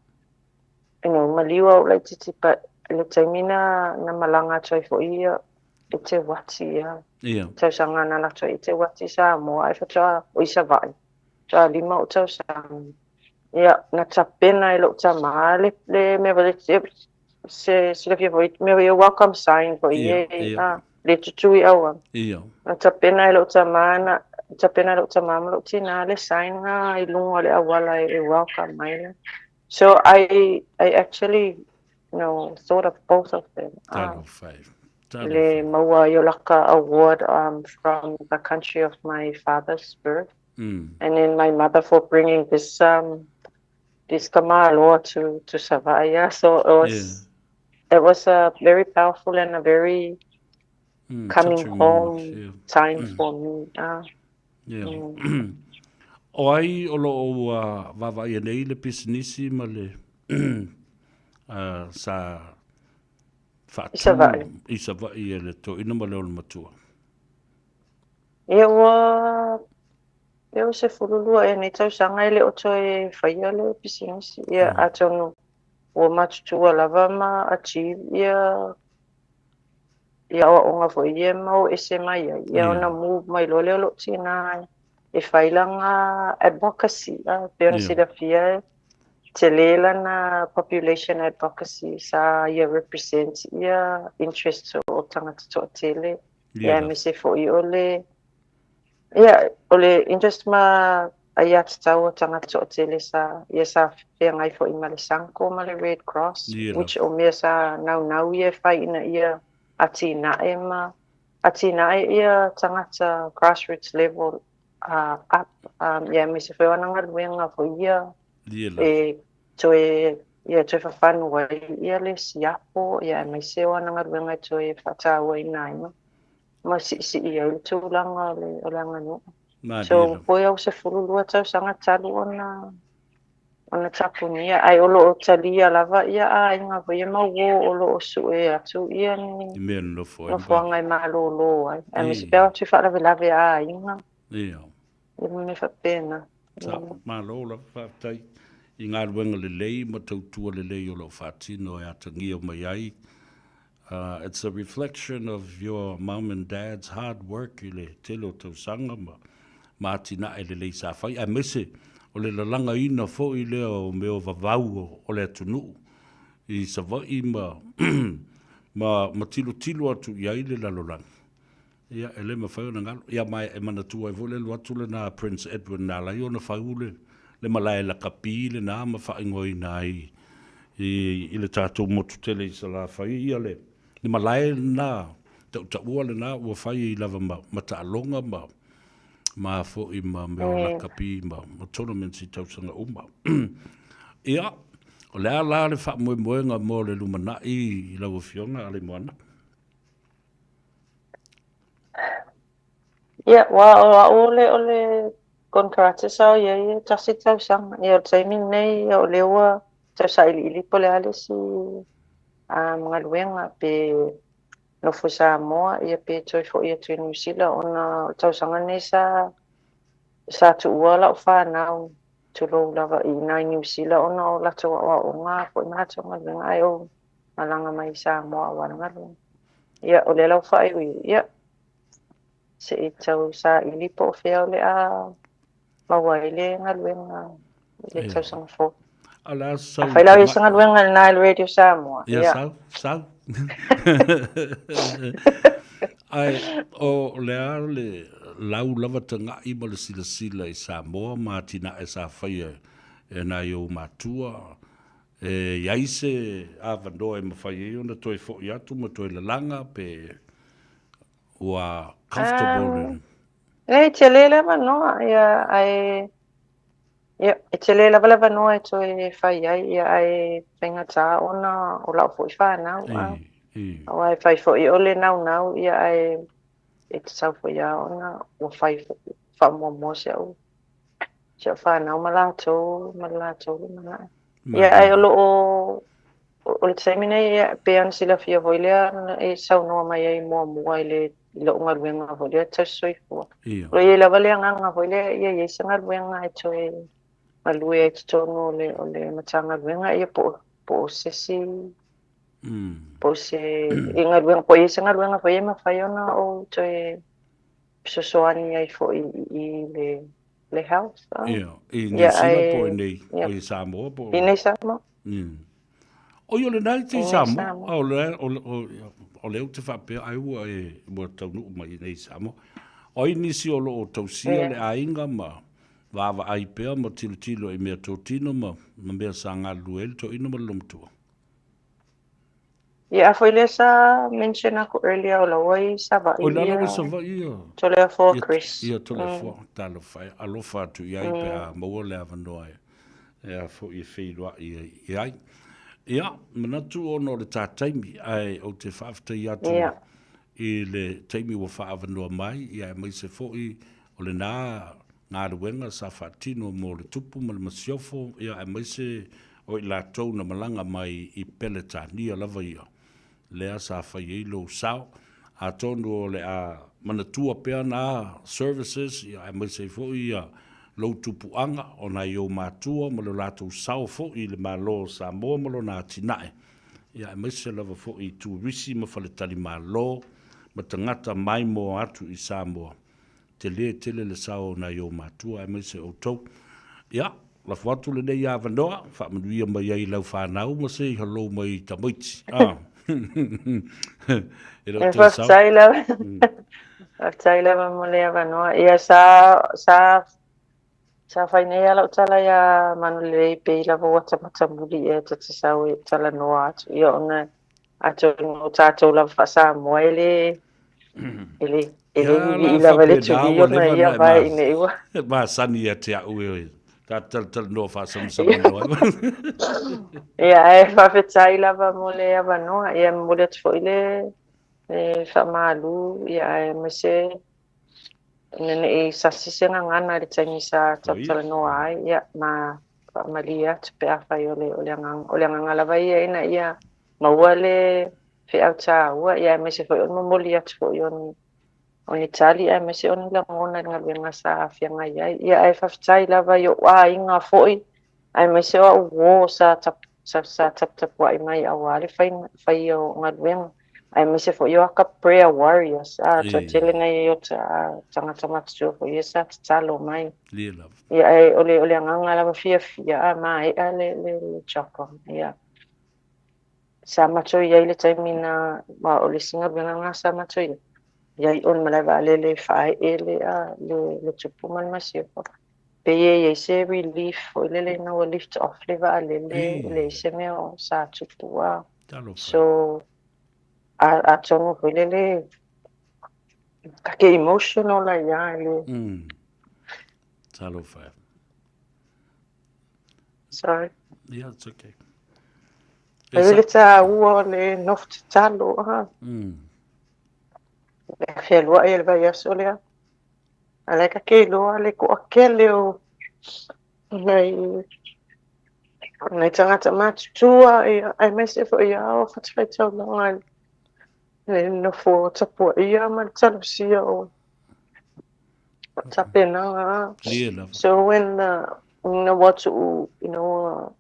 you know, maliu au laitiiti but i le taimi na, na malaga atu ai foi ia i te uati ia. Tausaga na alu atu ai i te uati i Samoa ae faatoa o i Savaii. Faatoa lima ou tausaga. Ia, na tapena e lou tama le, le mea foi le se silafia foi mea foi welcome sign foi e le tutui aua. Na tapena e lou tama na tapena e lou tama ma lou tina le sign na i luga o le auala e welcome mai la. So I I actually you know thought of both of them. Talofa e. I le maua ai o laka award from the country of my father's birth. And then my mother for bringing this this tamaloa to to Savaii. So it was it was a very powerful and a very coming touching home moments, yeah. time for me. Ah. Yeah. O ai o loo ua vaavaaia nei le pisinisi ma le sa I Savaii. faatu i Savaii e le toeaina ma le olomatua. Ia ua pei o se 12 ea nei tausaga e le o toe faia le pisinisi. Ia atonu ua matutua lava ma achieve ia ia aoaoga foi ia e mau ese mai ai. Ia ona move mai loa lea o lou tina e fai lana advocacy. A pei ona silafia e tele lana population advocacy sa ia represent ia interests o tagata toatele. Ia aemaise foi o le ia o le interest ma aiatatau a tagata toatele sa ia sa feagai foi ma le SANCO ma le Red Cross, which o mea sa naunau ia e fai ina ia atinae ma atinae ia tagata grassroots level up, ia aemaise foi o ana galuega foi ia e toe ia toe fafanu ai ia le siapo, ia aemaise o ana galuega e toe faatauaina ai ma siisii ai le tulaga o le o le aganuu. So poi au 12 tausaga talu ona ona tapunia, ae o loo talia lava ia aiga foi ia ma uō o loo sue atu ia ni mea nofo ai nofoaga e malōlō ai, aemaise pe o atu i faalavelave a aiga. Ia. Ia ma mea faapena. Sa, malo lava faafetai i galuega lelei ma tautua lelei o loo faatino e atagia mai ai. It's a reflection of your mum and dad's hard work i le tele o tausaga ma ma atinae lelei sa fai, aemaise o le lalagaina foi lea o mea o vavau o le atunuu i Savaii ma ma ma tilotilo atu i ai le lalolagi. Ia, e le mafai ona galo. Ia, ma e manatua ai foi le alu atu lena a Prince Edward na ala ai ona fau le, le malae lakapi lena ma faaigoaina ai i, i le tatou motu tele i Salafai, ia le, le malae lena, tautaua lena ua fai ai lava ma, ma taaloga ma, ma foi ma mea o lakapi ma, ma tournaments i tausaga uma. Ia, o le a la le faamoemoega mo le lumanai i lau Afioga Alaimoana? Ia, ua o au o le, o le konekarate sa o i ai e tasi tausaga. Ia, o le taimi lenei, ia, o lea ua tau sailiili po o le a le isi um, galuega pe nofo i Samoa, ia pe toe foi atu i Niu Sila ona o le tausaga lenei sa sa tuua lau fanau tulou lava i ina i Niu Sila ona o latou aoaoga foi ma latou galuega ae ou malaga mai i Samoa aua le galuega. Ia, o lea la ua faaiuiu, ia, se i tau saili po o fea o le a maua ai le galuega i le tausaga fou. Ala sau. Afai la o i ai se galuega lena i le Radio Samoa. Ia, sau, sau. Ae, o le a le lau lava tagai ma le silasila i Samoa ma atinae sa faia e nai ou matua, E i ai se avanoa e mafai ai ona toe foi atu ma toe lalaga pe ua comfortable um, E tele le avanoa, ia, ae, ia, e tele lava le avanoa e toe fai ai, ia, ae faigata ona o lau foi whanau. E, e. Aua e fai foi o le naunau, ia, ae e tatau foi lava ona ua fai faamuamua si au si au whanau ma latou ma le latou lumanai. Ia ae o loo o le taimi nei ia e pei ona silafia foi lea e saunoa mai ai muamua i le i lou galuega foi lea tausi soifua. Ia. O lo o i ai lava le agaga foi lea ia i ai se galuega e toe galue ai i totonu o le o le Matagaluega ia po o po o se isi po o se i galuega po o i ai se galuega foi e mafai ona ou toe fesoasoani ai foi i le le health. Ia, i Niu Sila po o i nei, o i Samoa po o... I nei Samoa. O i o lena i te Samoa, a o le, o, o, o le ou te faapea ai ua e, ua taunuu mai i nei Samoa. O ai nisi o loo tausia le aiga ma vaavaai pea ma tilotilo i mea totino ma, ma mea sa galulue ai le toeaina ma le olomatua. Ia, a foi lea sa mention aku earlier o laua i Savaii Oi la laua i Savaii ia. Toleafoa Chris. Ia Toleafoa, talofa e, alofa atu i ai pe a maua le avanoa e e a foi e feiloai ai i ai. Ia, manatu ona o le tā taimi, ae ou te faafetai atu i le taimi ua faaavanoa mai, ia aemaise foi o lena galuega sa faatino mo le Tupu ma le Masiofo, ia aemaise o i latou na malaga mai i Peletania lava ia, lea sa fai ai lou sao. Atonu o le a manatua pea na services, ia aemaise ai foi ia lou tupuaga o nai ou matua ma lo latou sao foi i le Malo o Samoa ma lona atinae, ia aemaise lava foi i turisi ma faletalimalo ma tagata maimoa atu i Samoa. Tele tele le sao o nai ou matua aemaise outou. Ia, lafo atu lenei avanoa, faamanuia mai ai i lau fanau ma se i halou mai i tamaiti. Ah. E le o toe sao. Faafetai lava. Faafetai lava mo le avanoa. Ia sa sa sa fai nei lava lau tala iā Manulelei pei lava ua tamatamuli ea ta te sau e talanoa atu. Ia ona atonu o tatou lava faa-Samoa e le e le e le vivii lava i le tuli ona ia vae ina ua masani ia te au e ta talatalanoa faasamasama loa. Ia ae faafetai lava mo le avanoa. Ia e momoli atu foi le le faamalu ia aemaise ina ne i sasi se gagana i le taimi sa talatalanoa ai, ia, ma faamalie atu pe afai o le, o le agaga, o le agaga lava ia ina ia maua le feau taua, ia aemaise foi o le momoli atu foi o ni, o ni tali aemaise o ni lagona i le galuega sa feagai ai. Ia ae faafetai lava i ou aiga foi, aemaise o au uō sa tap, sa, sa taputapuai mai aua le faiga, faia o galuega. Aemaise foi o aka prayer warriors, a, toatele nai o ta tagata matutua foi ia sa tatalo mai. Ia, ae o le, o le agaga lava fiafia, a, maea le, le, le job. Ia. Sa matou i ai le taimi na, ma o le isi galuega lena sa matou i ai, i ai o le malae vaalele e faaee le, a, le, le tupu ma le masiofo. Pei e i ai se relief foi lele ina ua lift off le vaalele, e leai se mea o sa tupu a. So, a, atonu foi lele, ta ke emotional ai a i le. Talofa e. Sorry. Yeah, it's okay. E le tāua o le nofo tatalo, a. E fealuai e le vaiaso lea. A la e ta ke iloa le toatele o nai nai tagata matutua ia aemaise foi ia o fatafaitaulaga i le nofo tapuaia ma le talosia o tapenaga. So when ina ua tuu ina ua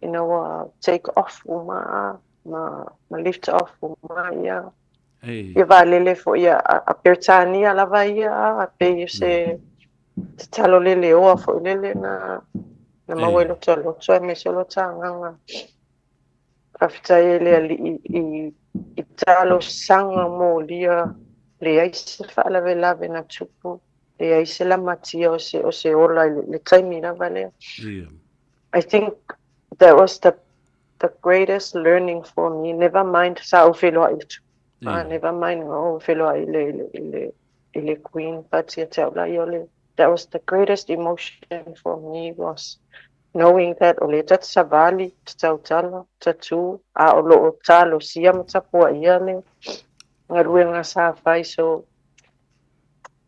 ina ua take off uma ma ma lift off uma ia Ia vaalele foi a, a Peretania lava ia a pei o se tatalo leleoa foi lele na na maua i lota loto aemaise o lota agaga. Faafetai ai le Alii i i talosaga molia, leai se faalavelave na tupu, leai se lamatia o se o se ola i le taimi lava lea. I think that was the the greatest learning for me, never mind sa ou feiloai i le tupu, ah, never mind na ou feiloai i le, i le, i le, i le queen, but ia te au la ia o le, that was the greatest emotion for me was knowing that o lea ta te savali, ta tautala, ta tū, a o lo o talosia ma tapuaia le galuega sa fai, so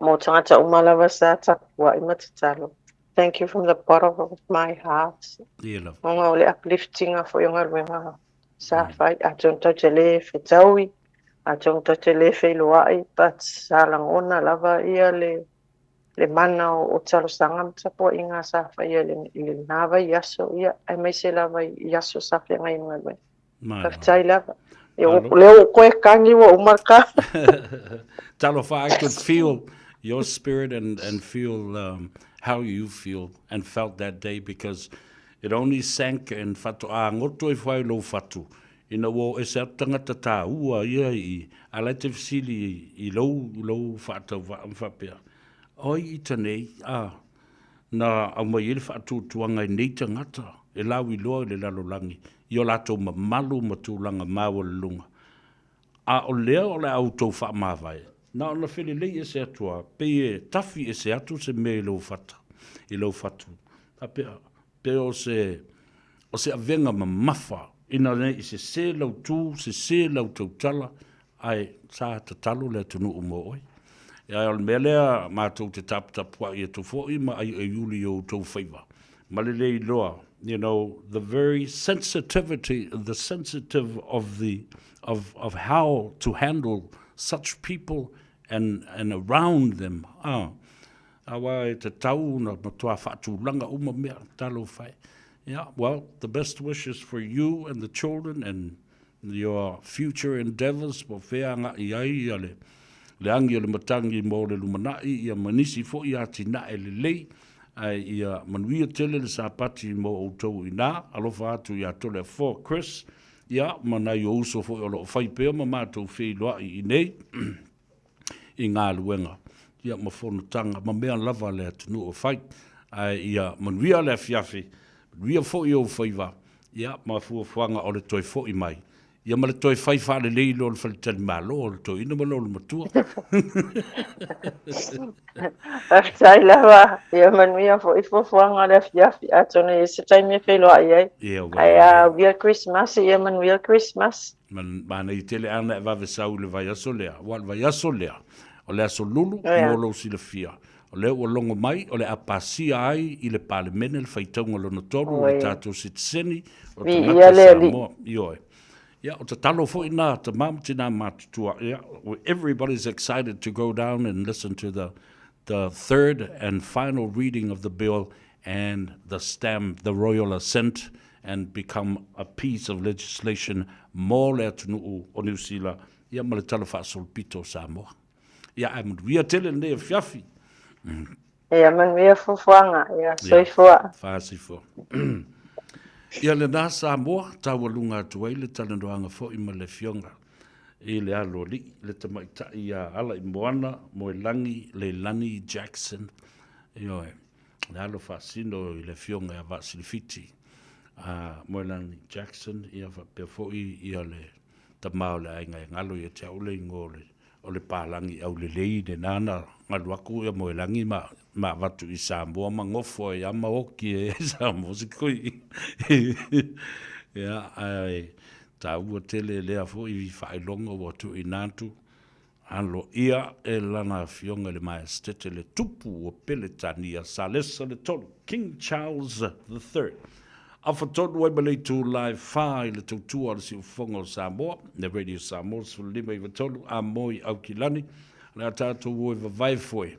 mō tagata uma lava sa tapuai ma tatalo. Thank you from the bottom of my heart. Ia lava. Ona o le upliftinga foi o galuega sa fai, atonu tatou te le fetaui, atonu tatou te le feiloai, but sa lagona lava ia le le mana o, o talosaga ma tapuaiga sa faia i le, i lena vaiaso, ia, aemaise lava i aso sa feagai ma galuega. Faafetai lava. Ia, o lea ua koe kagi ua uma le ka. Talofa, I could feel your spirit and, and feel um, how you feel and felt that day because it only sank and whatoa ngoto i whai lou whatu. Ina ua o ese atu tangata tāua ia i a lai te fesili i, i lou, lou whaatau wa, whapea. Oi i tanei, a, na aumai ai le faatuatuaga i nei tagata e lauiloa i le lalolagi i o latou mamalu ma tulaga maualuluga. A o lea o le a outou faamavae, na ona felelei ese atu lava, pei e tafi ese atu se mea i lou fata, i lou fatu, faapea, pei o se, o se avega mamafa, ina ne i sese lau tu, sese lau tautala, Ae sa tatalo le atunuu mo oe. Ae o le mea lea matou te taputapuai atu foi ma aiaiuli i o outou faiva ma le le iloa, you know, the very sensitivity, the sensitive of the, of, of how to handle such people and, and around them. Ah, aua e tatau ona matua faatulaga uma mea, talofa e. Yeah, well, the best wishes for you and the children and your future endeavours, po o fea agai ai ia le le agi o le matagi mo le lumanai ia ma nisi foi atinae lelei, ae ia manuia tele le Sapati mo outou inā. Alofa atu ia Toleafoa Chris, ia ma nai o uso foi o lo o fai pea ma matou feiloai inei i galuega ia ma fonotaga ma mea lava a le atunuu o fai. Ae ia manuia le afiafi, manuia foi ou faiva, ia ma fuafuaga o le toe foi mai, ia ma le toe fai faalelei loa o le faletalimalo o le toeaina ma lona matua. Faafetai lava, ia manuia foi fuafuaga o le afiafi, atonu e i ai se taimi e feiloai ai. Ia, ua Ae a uia le Kerisimasi, ia manuia le Kerisimasi. Manaia tele ana e vave sau i le vaiaso lea, aua o le vaiaso lea, o le aso Lulu, mo lou silafia. O lea ua logo mai, o le a pasia ai i le Palemene le faitauga lona tolu o le tatou sitiseni, o tagata Samoa. Ioe. Ia, o tatalo foi nā tamā ma tinā matutua. Ia, everybody's excited to go down and listen to the, the third and final reading of the bill and the stamp, the royal assent and become a piece of legislation mo le atunuu o Niu Sila, ia ma le Tala Faasolopito o Samoa. Ia, ae manuia tele lenei afiafi. Ia, manuia fuafuaga. Ia, soifua. Faasifoa. Ia lena Samoa, taualuga atu ai le talanoaga foi ma le Afioga i le Aloalii, le tamaitai ia Alaimoana Moelangi Leilani Jackson. Ioe, le alo faasino i le Afioga ia Vaasilifiti a Moelangi Jackson, ia faapea foi ia le tama o le aiga e galo ia te au le igoa o le o le palagi aulelei lena na galu aku ia Moelangi ma ma avatu i Samoa ma gofo ai a ma oki ai i Samoa se kui. Ia, ae taua tele lea foi faailoga ua tuuina atu aloaia e lana Afioga i le Maestete le Tupu o Peletania Salesa le Tolu, King Charles the Third. Afa tonu ai ma le itula e fa i le tautua a le Siufofoga o Samoa, le Radio Samoa 1593, a moi Aukilani, le a tatou o e vavae foe,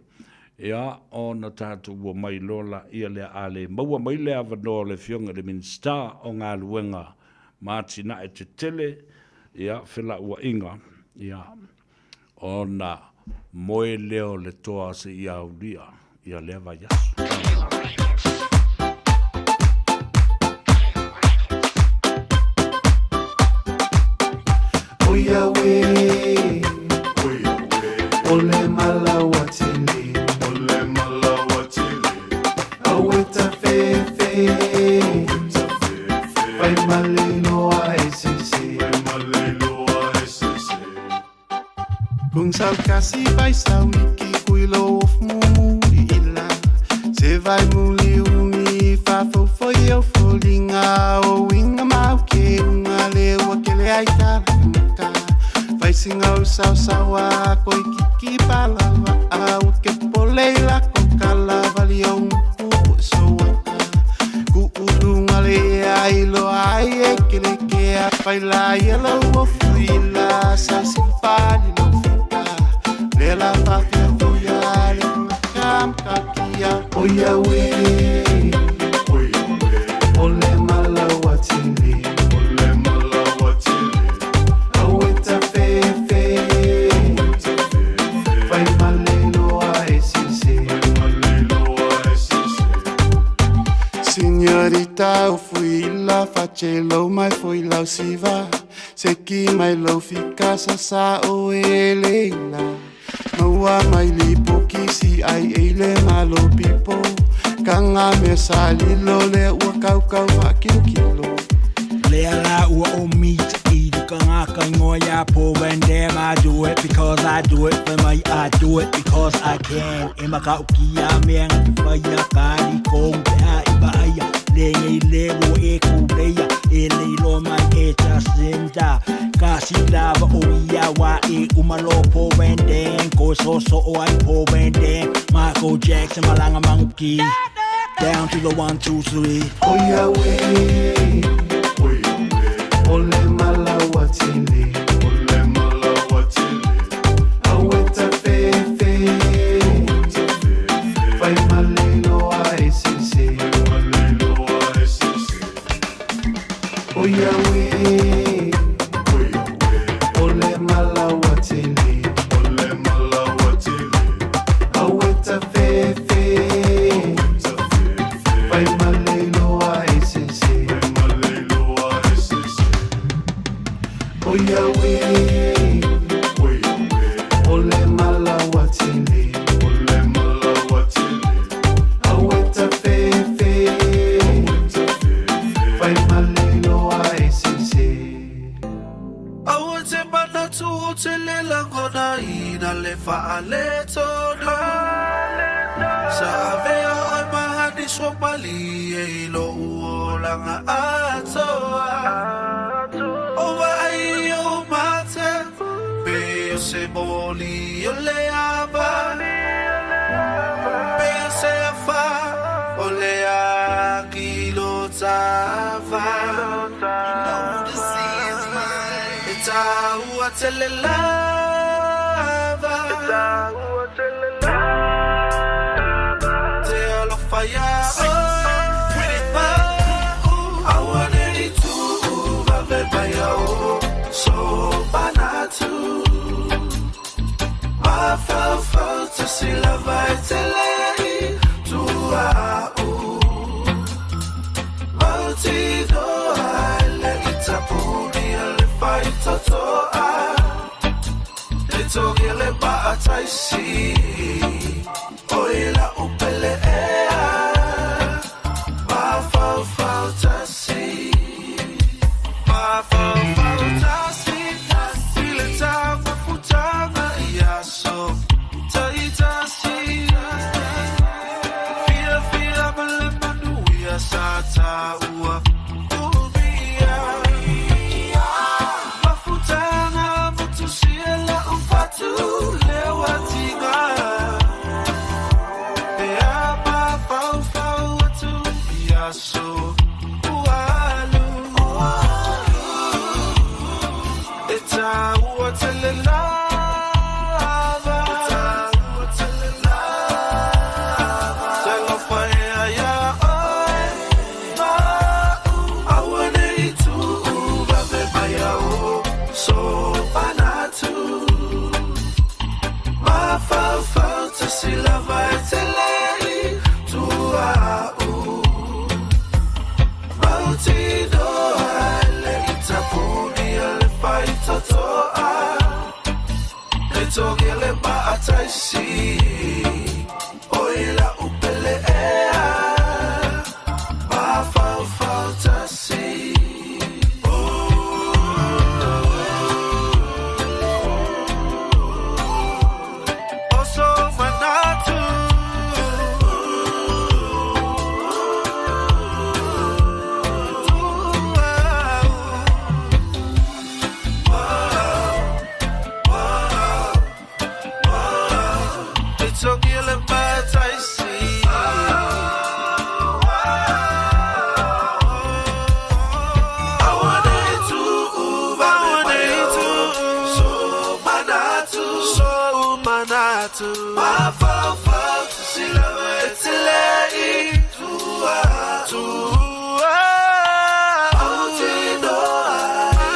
ia, ona tatou ua mai loa laia lea a le maua mai le avanoa o le Afioga i le Minisita o Galuega ma Atinae Tetele, ia, felauaiga, ia, ona moe lea o le toa seia aulia ia lea vaiaso. Oia we, ole malawa tele, ole malawa tele, aweta fefe, fai maleloa e sese, fai maleloa e sese. Kung sau kasi vai sau iki kui lo of mumu ila Se vai muli umi fa fo fo yo fo linga o winga mau ke unga le ua kele ai tala maka Vai singa o sau saua koi kiki palawa au ke pole la ko kala vali o ku soa Ku ulunga le ai lo ai e kele ke a fai la ia lo o fuila sa si pali lo fika le la fa fia fuia le kam kakia oia we ole malawa tele ole malawa tele aweta fefe fai maleloa e sese fai e sese Senhorita, eu fui lá, facelo, mas foi lá siva. Se ki mai lo fika sa sa o ele la. Maua mai li poki si ai eile malo pipo. Kanga me sa lilo le ua kau kau fa kilo kilo. Lea la ua o meet i ka ngā kai ngoa ia po Van Dam. I do it because I do it for my I do it because I can. E makau ki a mea ngā te whai a kāri kong te a i pa aia. Le le wo e kuleia e le lo mai e Jacinda. Kasi lava o ia wa e umalo po Van Ko so so o ai po Van Michael Jackson malanga manguki. Down to the 1, 2, 3. O Yahweh, ole malawatele, ole malawatele, aweta fefe, fai malelo a esese, malelo a esese. O Yahweh, ole malawatele, ole malawatele, aweta fefe, fai malelo a esese, malelo a esese. O Yahweh, ole malawatele, ole malawatele, aweta fefe, fai malelo a esese. Aua te manatu o te lela kona ina le whaaletona. Sa avea oi mahani so mali e ilo uolanga atoa. O vai o mate, pe o se moli o le ava. Pe o se afa, o le a kilo tava. You know the sea is mine. E tāua te le lava. E tāua te le lava. Te alofa ia oe. Aua nei tuu vave mai au. So manatu. Mafaufau te sila vai te lei tua u. Mautinoa le itapuni a le whai totoa. E togi le maataisi. O ila upele ea. Mafaufau tasi. Mafaufau tasi. Ile tafafutanga ia so. Taitasi. Fia fia male manuia sa taua. Ubia. Mafutanga mutusia la ufatu lewa tinga. E a mafaufau atu ia so. Ualu. E tāua te le lava. E tāua te le lava. Te lofa ea ia oe. Ma'u. Aua nei tuu vave mai au. So manatu. Mafaufau te sila vai te lei tua u. Mautinoa le itapuni a le whai totoa. E togi le maataisi. O ila upele ea. Mafaufau tasi. Oso manatu. It's okay, let my taisi. So manatu. Mafaufau sila etelei tua tua. Autinoa,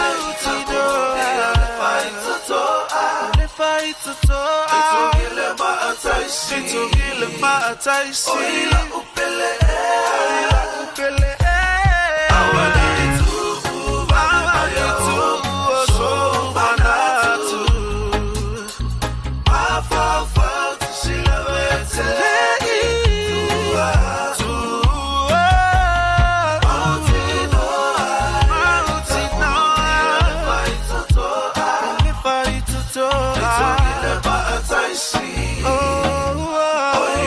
autinoa, le whai totoa. E togile maataisi. E togile maataisi. O ila upele ea. O ila upele ea. Aua nei tuu vave mai au. So manatu. Mafaufau te sila etelei tua tua. Autinoa, autinoa, le whai totoa. Le whai totoa. E togile maataisi. O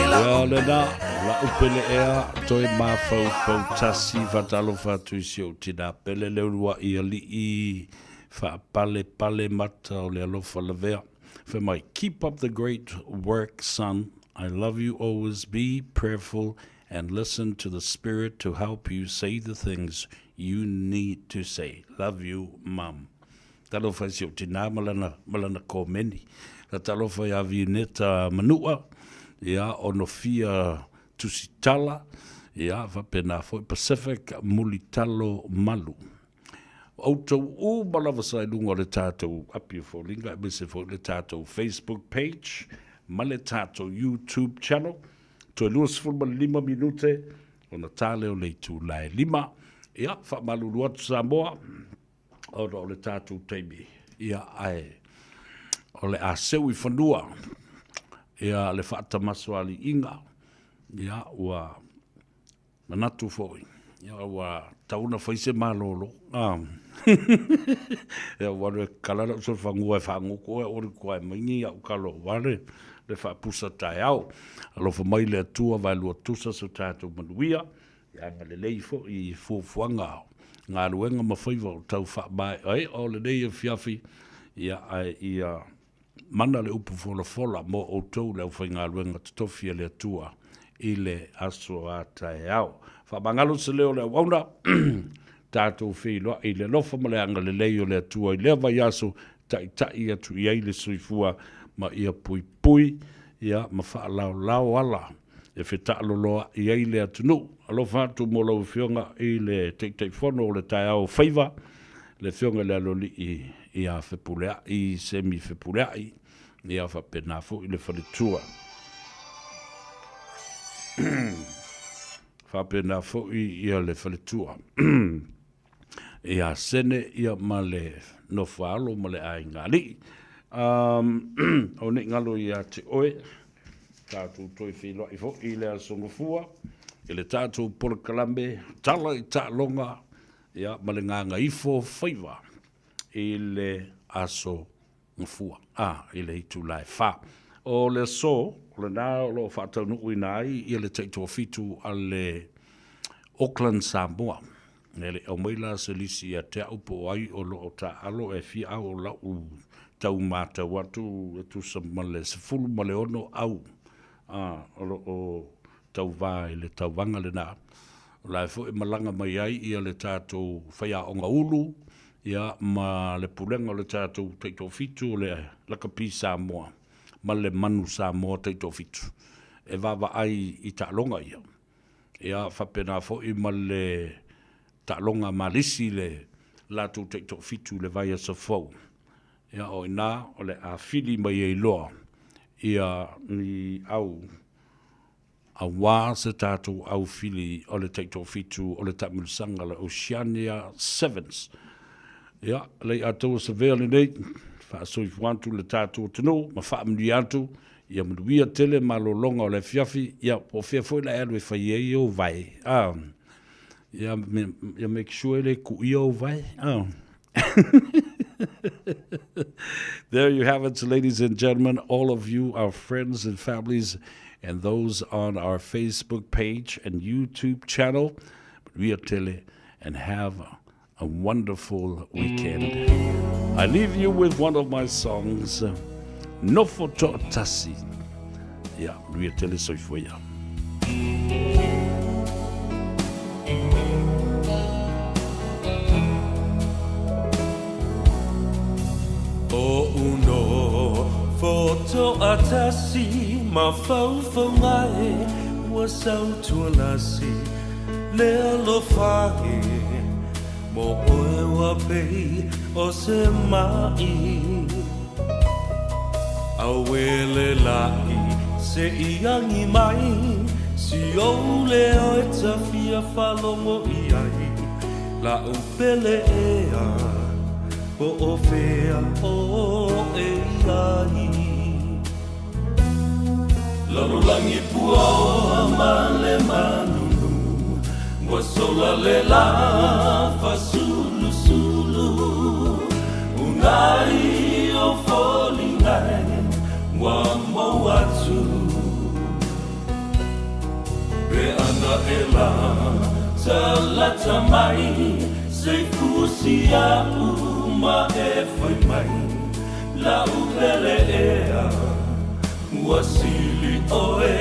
ila Ia le na. La'u pele ea toe mafaufau tasi faatalofa atu i si ou tina pele le ulua'i alii faapalepale mata o le alofa lavea. Fai mai, Keep up the great work son, I love you always, be prayerful and listen to the spirit to help you say the things you need to say. Love you mum. Talofa i si ou tinā ma lana, ma lana komeni. Ka talofa iā Viuneta Manua, ia, Onofia Tusitala, ia, faapena foi Pacific Mulitalo Malu. O outou uma lava sa i luga o le tatou api o foliga, aemaise foi le tatou Facebook page ma le tatou YouTube channel. Toe 25 minute ona ta lea o le itula e 5. Ia, faamalulu atu Samoa, ona o le tatou taimi, ia, ae o le a seu i fanua, ia, le faatamasoaliiga, ia, ua manatu foi, ia, ua tatau ona fai se malolo, a. Ia, ua alu e kala lau solofanua e faagogo oe, aua le tuai mai ni au kalo aua le faapusa taeao. Alofa mai le Atua vaelua tusa so tatou manuia. Ia agalelei foi i fuafuaga o galuega ma faiva o tau faamaeaea o lenei afiafi, ia ae ia mana le upu folafola mo outou le aufaigaluega totofi a le Atua i le aso a taeao. Faamagalo se leo o le auauna, tatou feiloai i le alofa ma le agalelei o le Atua i lea vaiaso, taitai atu i ai le soifua ma ia puipui ia ma faalaolao ala e fetaaloloa'i ai le atunuu. Alofa atu mo lau Afioga i le Taitaifono o le taeao o faiva, le Afioga i le Aloalii ia Fepulea'i Semi Fepulea'i, ia faapena foi le faletua. Faapena foi ia le faletua. Ia Sene ia ma le Nofoaalo ma le Aiga Alii. O nei galo ia te oe, tatou toe feiloai foi i le Aso Gafua, i le tatou polokalame Tala i Taaloga ia ma le Gagaifo Faiva i le Aso Gafua, a, i le itula e fa. O le aso, o lena o lo o faataunuuina ai ia le taitoafitu a le Auckland Samoa. E le i aumai la se lisi ia te au po o ai o lo o taaalo e fia au o lau tau matau atu e tusa ma le 16 au a, o lo o tauva i le tauvaga lena. O la e foi e malaga mai ai ia le tatou faiaoga ulu ia ma le pulega o le tatou taitoafitu o le Lakapi Samoa ma le Manu Samoa taitoafitu e vaavaai i taaloga ia. Ia faapena foi ma le taaloga Malisi le latou taitoafitu i le vaiaso fou. Ia o i ina o le a fili mai ai loa ia ni au aua se tatou au fili o le taitoafitu o le taamilosaga o le Oceania Sevens. Ia, lei atoa savea lenei, faasoifua atu le tatou atunuu ma faamanuia atu, ia manuia tele malologa o le afiafi, ia po o fea foi la e alu e fai ai ou vae, a, ia, ia make sure e le kuia ou vae, a. There you have it, ladies and gentlemen, all of you, our friends and families, and those on our Facebook page and YouTube channel. Manuia tele and have a wonderful weekend. I leave you with one of my songs, Nofo To'atasi. Ia, manuia tele soifua ia. O uno fotoatasi mafaufauga e ua sautualasi le alofa e mo oe ua pei o se ma'i Auē le la'i se i agi mai si ou leo e ta fia faalogo i ai la'u pele ea po o fea oe i ai. Lalolagi puaoa ma le manunu ua sola le la fasulusulu unai o foliga e ua mou atu. e latalata mai se i fusi a'u ma e fai mai la'u pele ea ua sili oe.